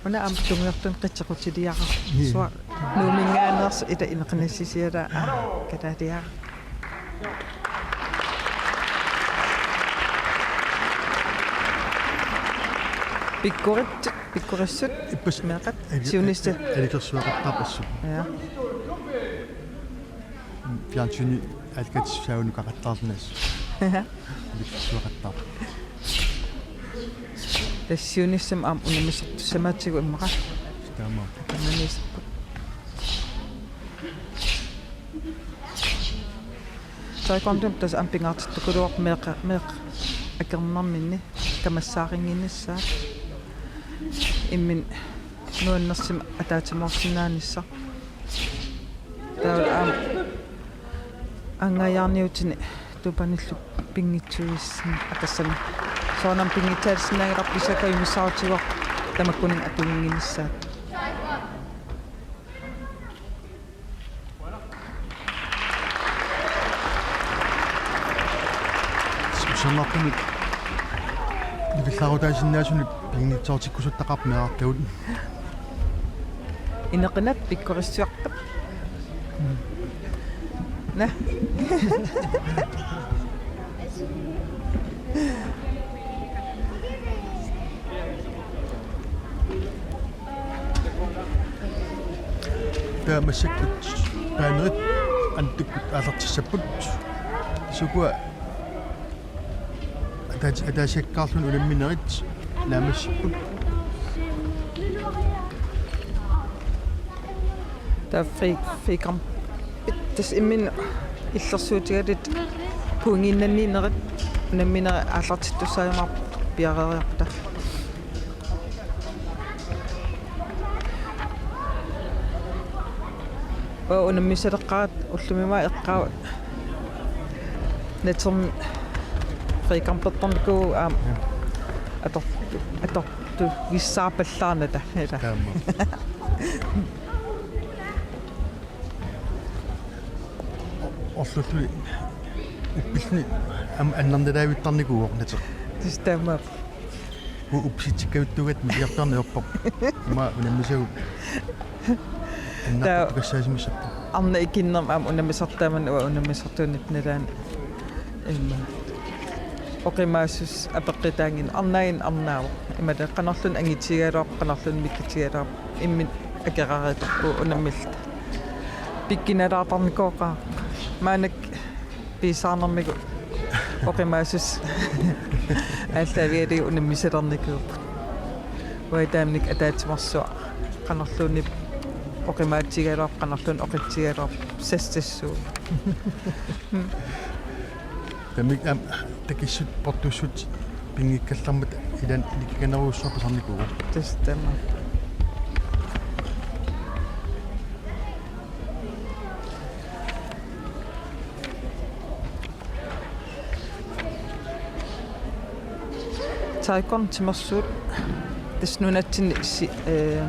Una aamma sungaartunik qiteqqutiliararsuaq. Nuumminngaanneersoq ila inequnarsissiara, aa, kalaaliara. Pikkorit, pikkorissut, ippassaq meeqqat, ai-, siunissaq. Ai-, alikersuaqattaarpassuit. Ja. Fjernsyni alkat saunukaqattaarnas. Alikersuaqattaarput. Tassa siunissami aamma unammisartussamaatsigut immaqa. Taama. Taamaniisarput. Taekwondo tassa aamma pingaartittakuluarpoq meeqqa-, meeqqat akornanni kamassaarinnginnissaat. Imminut nuannersunik ataatsimoorsinnaanissaq. Taava aamma aanngajaarniutini tupanillu pinngitsuuissin atassami. Soorunami pinngitsaalisinnaanngilarput, kisianni kajumissaarutigaara tamakkuninnga atuinnginnissaat. Siusarnartumik nipillaarutaasinnaasunik pinngitsoortikkusuttaqarpoq meerartagut. Inequnat pikkorissuarput. Naa. Taava massakkut baanerit antukkut aallartissapput. Sukua ataat-, ataasiakkaarluni unamminerit naammassipput. Taava fri-, frikamp. Tassa imminut illersuutigaluta pointiinnanniinnerit unamminerit aallartittussaajumaarput piareeriarpata. Uanga unammisaleqqaarpara ullumi aamma eqqaavara. Natermi frikampertornikuuvugut aamma ator-, atortugissaarpallaarnata. Taama. Orluttuli uppilluni aamma annernalaavittarnikuuvoq nateq. Tassa taamaappoq. U-, uppisitsikkavittuugatta mikiartuarneq ajorparput. Ima unammisagut. Taava annartukasaasimassapput. Arnat ikinnermut aamma unammisartut tamanna uanga unammisartuunnerup nalaani. Immaqa. Oqimaassuseq apeqqutaanngilaq arnaaginnaq arnaavoq. Imaluunniit qanorluunniit angitigigaluarpat, qanorluunniit mikitigigaluarpat imminut akeqareerparput unammilluta. Pikkunalaartarnikooqaaq. Maannakkut piisaarnermigut oqimaassuseq aallaavigalugu unammisalernikuupput. Uanga taamanikkut ataatsimeersuaq qanorluunniit oqimaatigigaluarpat, qanorluunniit oqitigigaluarpat sassassuuvoq. Taamanikkut aamma takissutit portussutit pinngikkallarmata ilaanni nikinganerujussuaq pisarnikuuvoq. Tassa taama. Taekwon timersuut tassa nunatsinni si-, eh,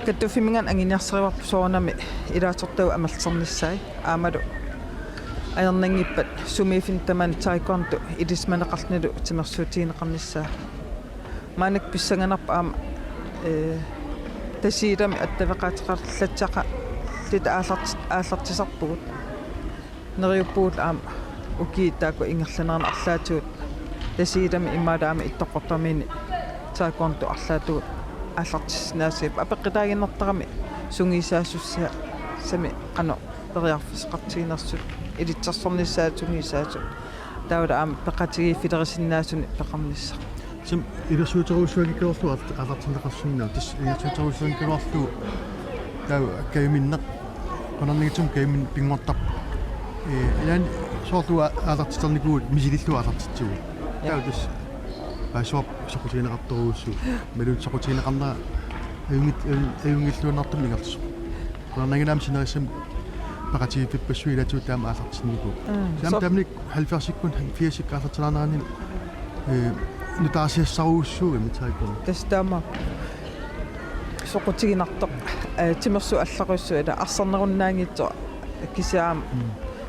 kattuffimminngaanniit anguniarsarivarput soorunami ilaasortagut amerlanernissaat aammalu ajornanngippat sumiiffinni tamaani taekwon-tut ilisimaneqarlunilu timersuutigineqarnissaa. Maannakkut pissanganarpoq aamma, eh, Tasiilami attaveqaateqarlatsiaqarluta aallarti-, aallartisarpugut. Neriuppugut aamma ukiut taakku ingerlaneranni arlaatigut Tasiilami imaluunniit aamma Ittoqqortoormiini taekwon-tut arlaatigut aallartissinnaassagipput. Apeqqutaaginnartarami sungiusaasussaasamik qanoq periarfissaqartiginersut, ilitsersornissaat sungiusaasut. Taavalu aamma peqatigiiffilerisinnaasunik peqarnissaq. Tassa ilersuuterujussuanngikkaluarlugu aal-, aallartinneqarsinnaavoq. Tassa ilersuuterujussuanngikkaluarlugu taava kajuminneq, qularnanngitsumik kajuminneq pinngortarpoq. Ee, ilaanni soorlu aallartittarnikuuvugut misilillugu aallartitsivugut. Ja. Taava tassa paasivarput soqutigineqartorujussuuvoq. Imaluunniit soqutigineqarnera ajunngit-, ajunngilluinnartumik ingerlasoq. Qularnanngilaq aamma sinerissami peqatigiiffippassuit ilaatigut taama aallartinnikuupput. Mm. Taama so- taamanikkut halvfjerdsikkut, firsikkut aallartilaarnerani, eh, nutaarsiassarujussuugami taekwon. Tassa taama soqutiginartoq, eh, timersuut allarujussuit ila arsarnerunnaanngitsoq kisianni aamma Mm.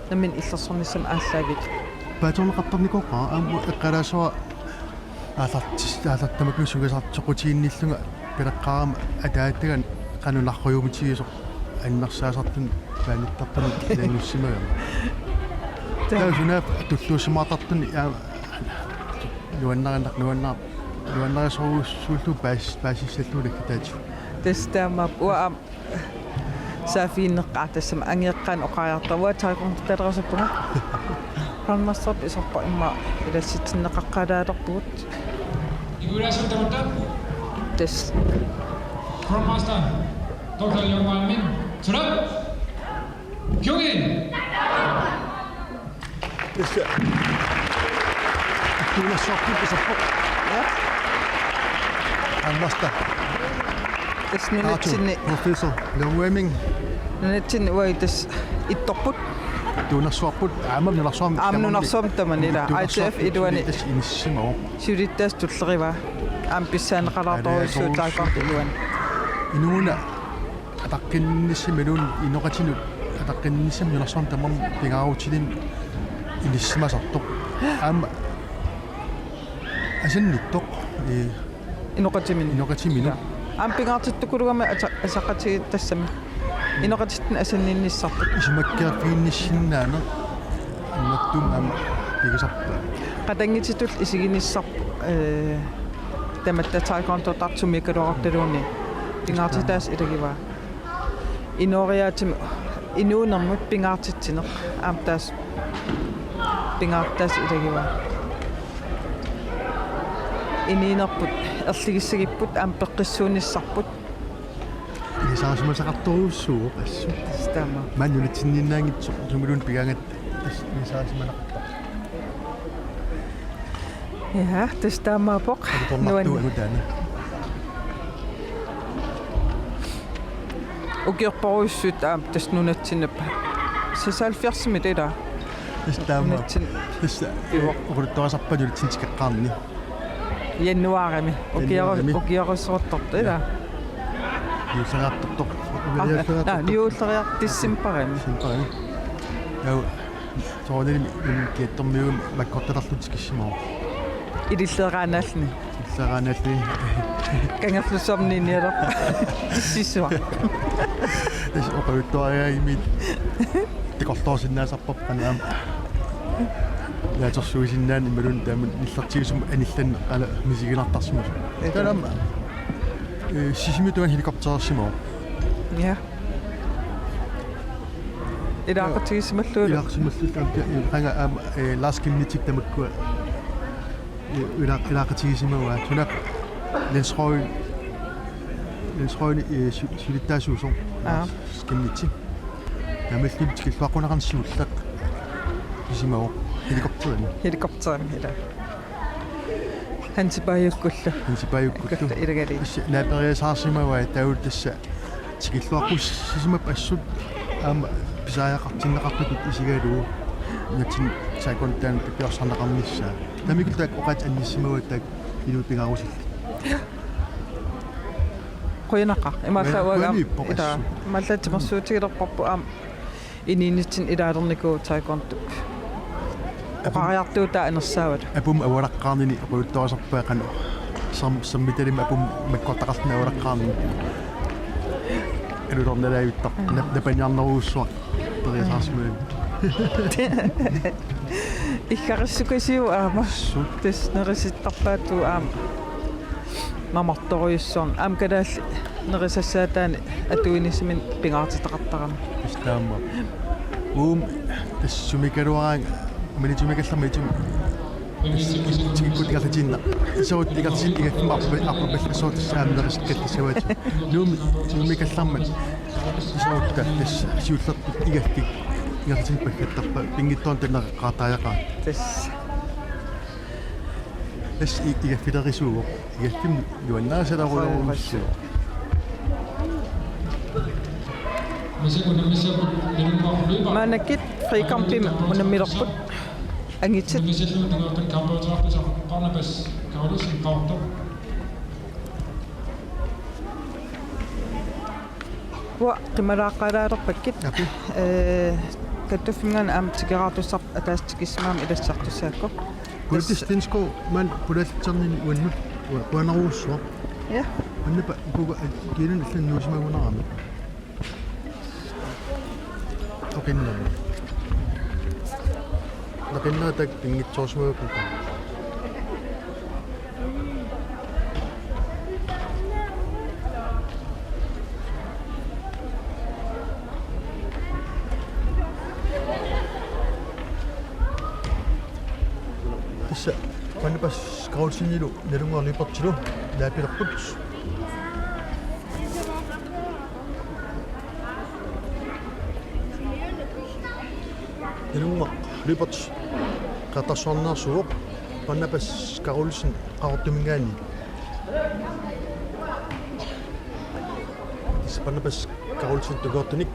nammineq illersornissamut aallaavigalugu. Paatsoorneqartarnikooqaaq aamma eqqalaassuara aallartis-, aallartitamakkulu sungiusartoq soqutiginnillunga pileqqaarama ataataga qanoq narrujuumitigisoq annersaasartuni paanittartuni ilannussimagami. Taava. Taava sunaaffa tulluusimaartartuni aa nuannarineq nuanna-, nuannarisorujussuullugu paas-, paasissallugu naggataatigut. Tassa taamaappoq uanga aamma saaffiginneqqaartoq tassami angajoqqaanut oqariartorpunga taekwon-talerusuppunga. Grandmasterip iserpoq immaqa ilassitsinneqaqqalaalerpugut. Tassa. Grandmaster, doktor Jørgen Min. Sulat. Kyungin. Tassa. Ittuunersuarput iserpoq. Ja. Annersta. Tassa nunatsinni. Arthur, Professor Leung Wei-Ming. Nunatsinni uagut tassa ittorput. Ittuunersuarput. Aamma nunarsuarmi. Aamma tamarmi. Nunarsuarmi tamanila. Ittuunersuarput. I T F iluani. Tassa inissimavoq. Siulittaasup tulleriva. Aamma pissaaneqalaartorujussuuvoq taekwon-tut iluani. Inuuna ataqqinnissamut imaluunniit inoqatinut ataqqinnissamut nunarsuarmi tamarmi pingaarutilinnik inissimasartoq. Aamma asannittoq, ee, inoqatiminut. Inoqatiminut. Ja. Aamma pingaartittukuluugami ata-, ataqatigiit tassami. Inoqatitsinnut asanniinnissarput. Isumakkeerfiginnissinnaaneq annertuumik aamma pigisarpaat. Qatanngutitut isiginissarput, ee, tamatta taekwondoortartut sumiikkaluarutaluunniit pingaartitaasut ilagivaa. Inooriaatsimi inuunermut pingaartitsineq aamma taassuma pingaartitaasut ilagivaa. Inuunerput erligissagipput aamma peqqissuunnissarput. Ilisaarisimasaqartorujussuuvoq assut. Tassa taama. Maani nunatsinniinnaanngitsoq sumiluunniit pigaangatta tassa ilisaarisimanaqartarpoq. Ja, tassa taamaappoq. Alutornartuuvoq taanna. Ukiorparujussuit aamma tassa nunatsinni seksoghalvfjerdsimi ilaa. Tassa taamaappoq. Nunatsinni. Tassa, ee, ivoq. Oqaluttuarisarpaat nunatsinni tikeqqaarni. Januaarimi. Ukioro-, januaarimi. Ukiorussuartortoq, ilaa? Juulleriartortoq. Ah, juulleriartortoq. Naa, juulleriar-, decembarimi. Decembarimi. Ja, soorunalimi kiattormiuumi makkortalerlutik tikissimavoq. Ililleeraannaalluni. Ililleeraannaalluni. Kangerlussuarmiinnialerpoq. Tississuaq. Tassa oqaluttuariaagamiuk takorloorsinnaasarparput qanoq aamma naatsorsuisinnaaneq imaluunniit taama nillertigisumik anillanneq qanoq misiginartarsimasoq. Taava aamma, ee, Sisimiut tungaanut helikopterersimavoq. Ja. Ilaaqatigiissimallugulu. Ilaaqatigiissimallugulu aamma, ee, qanga aamma, ee, Lars Chemnitzik tamakkua, ee, ila-, ilaaqatigiissimavaat. Suna Lars Roy, Lars Roy, ee, su-, sulittaasuusoq. Aa. Lars Chemnitzik. Taamaalilluni tikilluaqquneqarneq siulleq pisimavoq helikopterimi. Helikopterimi, ilaa. Hansi Paajukkullu. Hansi Paajukkullu. Kullu ilagalugit. Tassa naaperiasaarsimavaat taavalu tassa tikilluaqqussisimavoq assut aamma pisariaqartinneqartutut isigalugu nunatsinni taekwondoornermut piorsarneqarnissaa. Taamaakkulu taakku oqaatsit annissimavaat taakku inuit pingaarutillit. Qujanaqaaq. Imaallaat uanga aamma. Qujanarpoq, ilaa, assut. Imaallaat timersuutigilerparput aamma inuunitsinni ilaalernikuuvoq taekwondop. Apum-, oqariartuutaa anersaavalu. Apummi avalaqqaarnini oqaluttuarisarpaat qanoq sam-, sammitalimmik apummi makkortaqarluni avalaqqaarnini. Alutornalaavittoq. Aa. Nap-, napaniarnerujussuaq. Periasaarsimavimmi. Iggarissukasiuk aamma. Suu. Tassa nerisittarpaatigut aamma. Mamartorujussuarnik. Aamma kalaallit nerisassaataannik atuinissaminnut pingaartitaqartarami. Tassa taama. Uum, tassa sumiikkaluaraangat, manitsumiikkallarmat itumi. Tikikkut ingerlatiinnaq. Iserut ingerlatiinnaq igaffimmi arpa-, arpapallassaaq tassa aamma nerisakkattassavaat. Nuummi, Nuummiikkallarmat. Iserutta tassa siullertut igaffik ingerlatiinnaq paggattarpaat. Pinngitsoornani taneqqaartariaqaat. Tassa. Tassa i-, igaffilerisuuvoq. Igaffimmi nuannarisarujussuuvoq. Maannakkut frikampimi unammilerput angitigut. Uanga qimalaaqqalaalerpakkit. Aap. Ee, kattuffinngaanniit aamma tikeraartussarput ataaseq tikissimagami ilassartussaagakku. Kuulti Stensko maani pulaallitserninni uannut. Ua-, uanarujussuaq. Ja. Annapa kuga kiinun allan nuusimagunarami. Oqinnaa. Naqinnaatak pinngitsoorsimagakku. Tassa Barnabas Carlsenilu Nalunnguaq Lyberthilu naapilerput. Nalunnguaq Lyberth Qeqertarsuarneersuuvoq, Barnabas Carlsen Qaqortuminngaanniit. Tassa Barnabas Carlsen tukortunik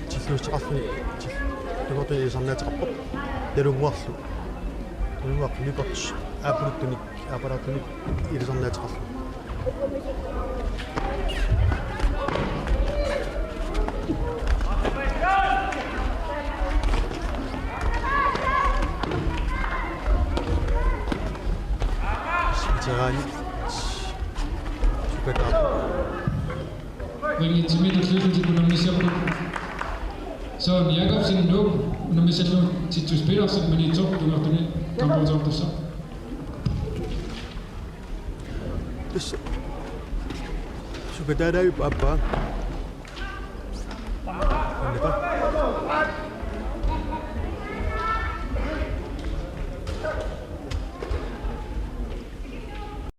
tilluusseqarluni til-, tukortunik ilisarnaateqarpoq. Nalunnguarlu. Nalunnguaq Lyberth aappaluttunik, aappalaartunik ilisarnaateqarluni. Veteranit sukataarput. Ringit timit ulluullutik unammissiorput. Søren Jakobsen, Nuuk, unammissallugu Titus Petersen, Maniitsoq, tungaanut kampoortoortussaq. Tassa. Sukataalaavippoq aappaa. Anneqa.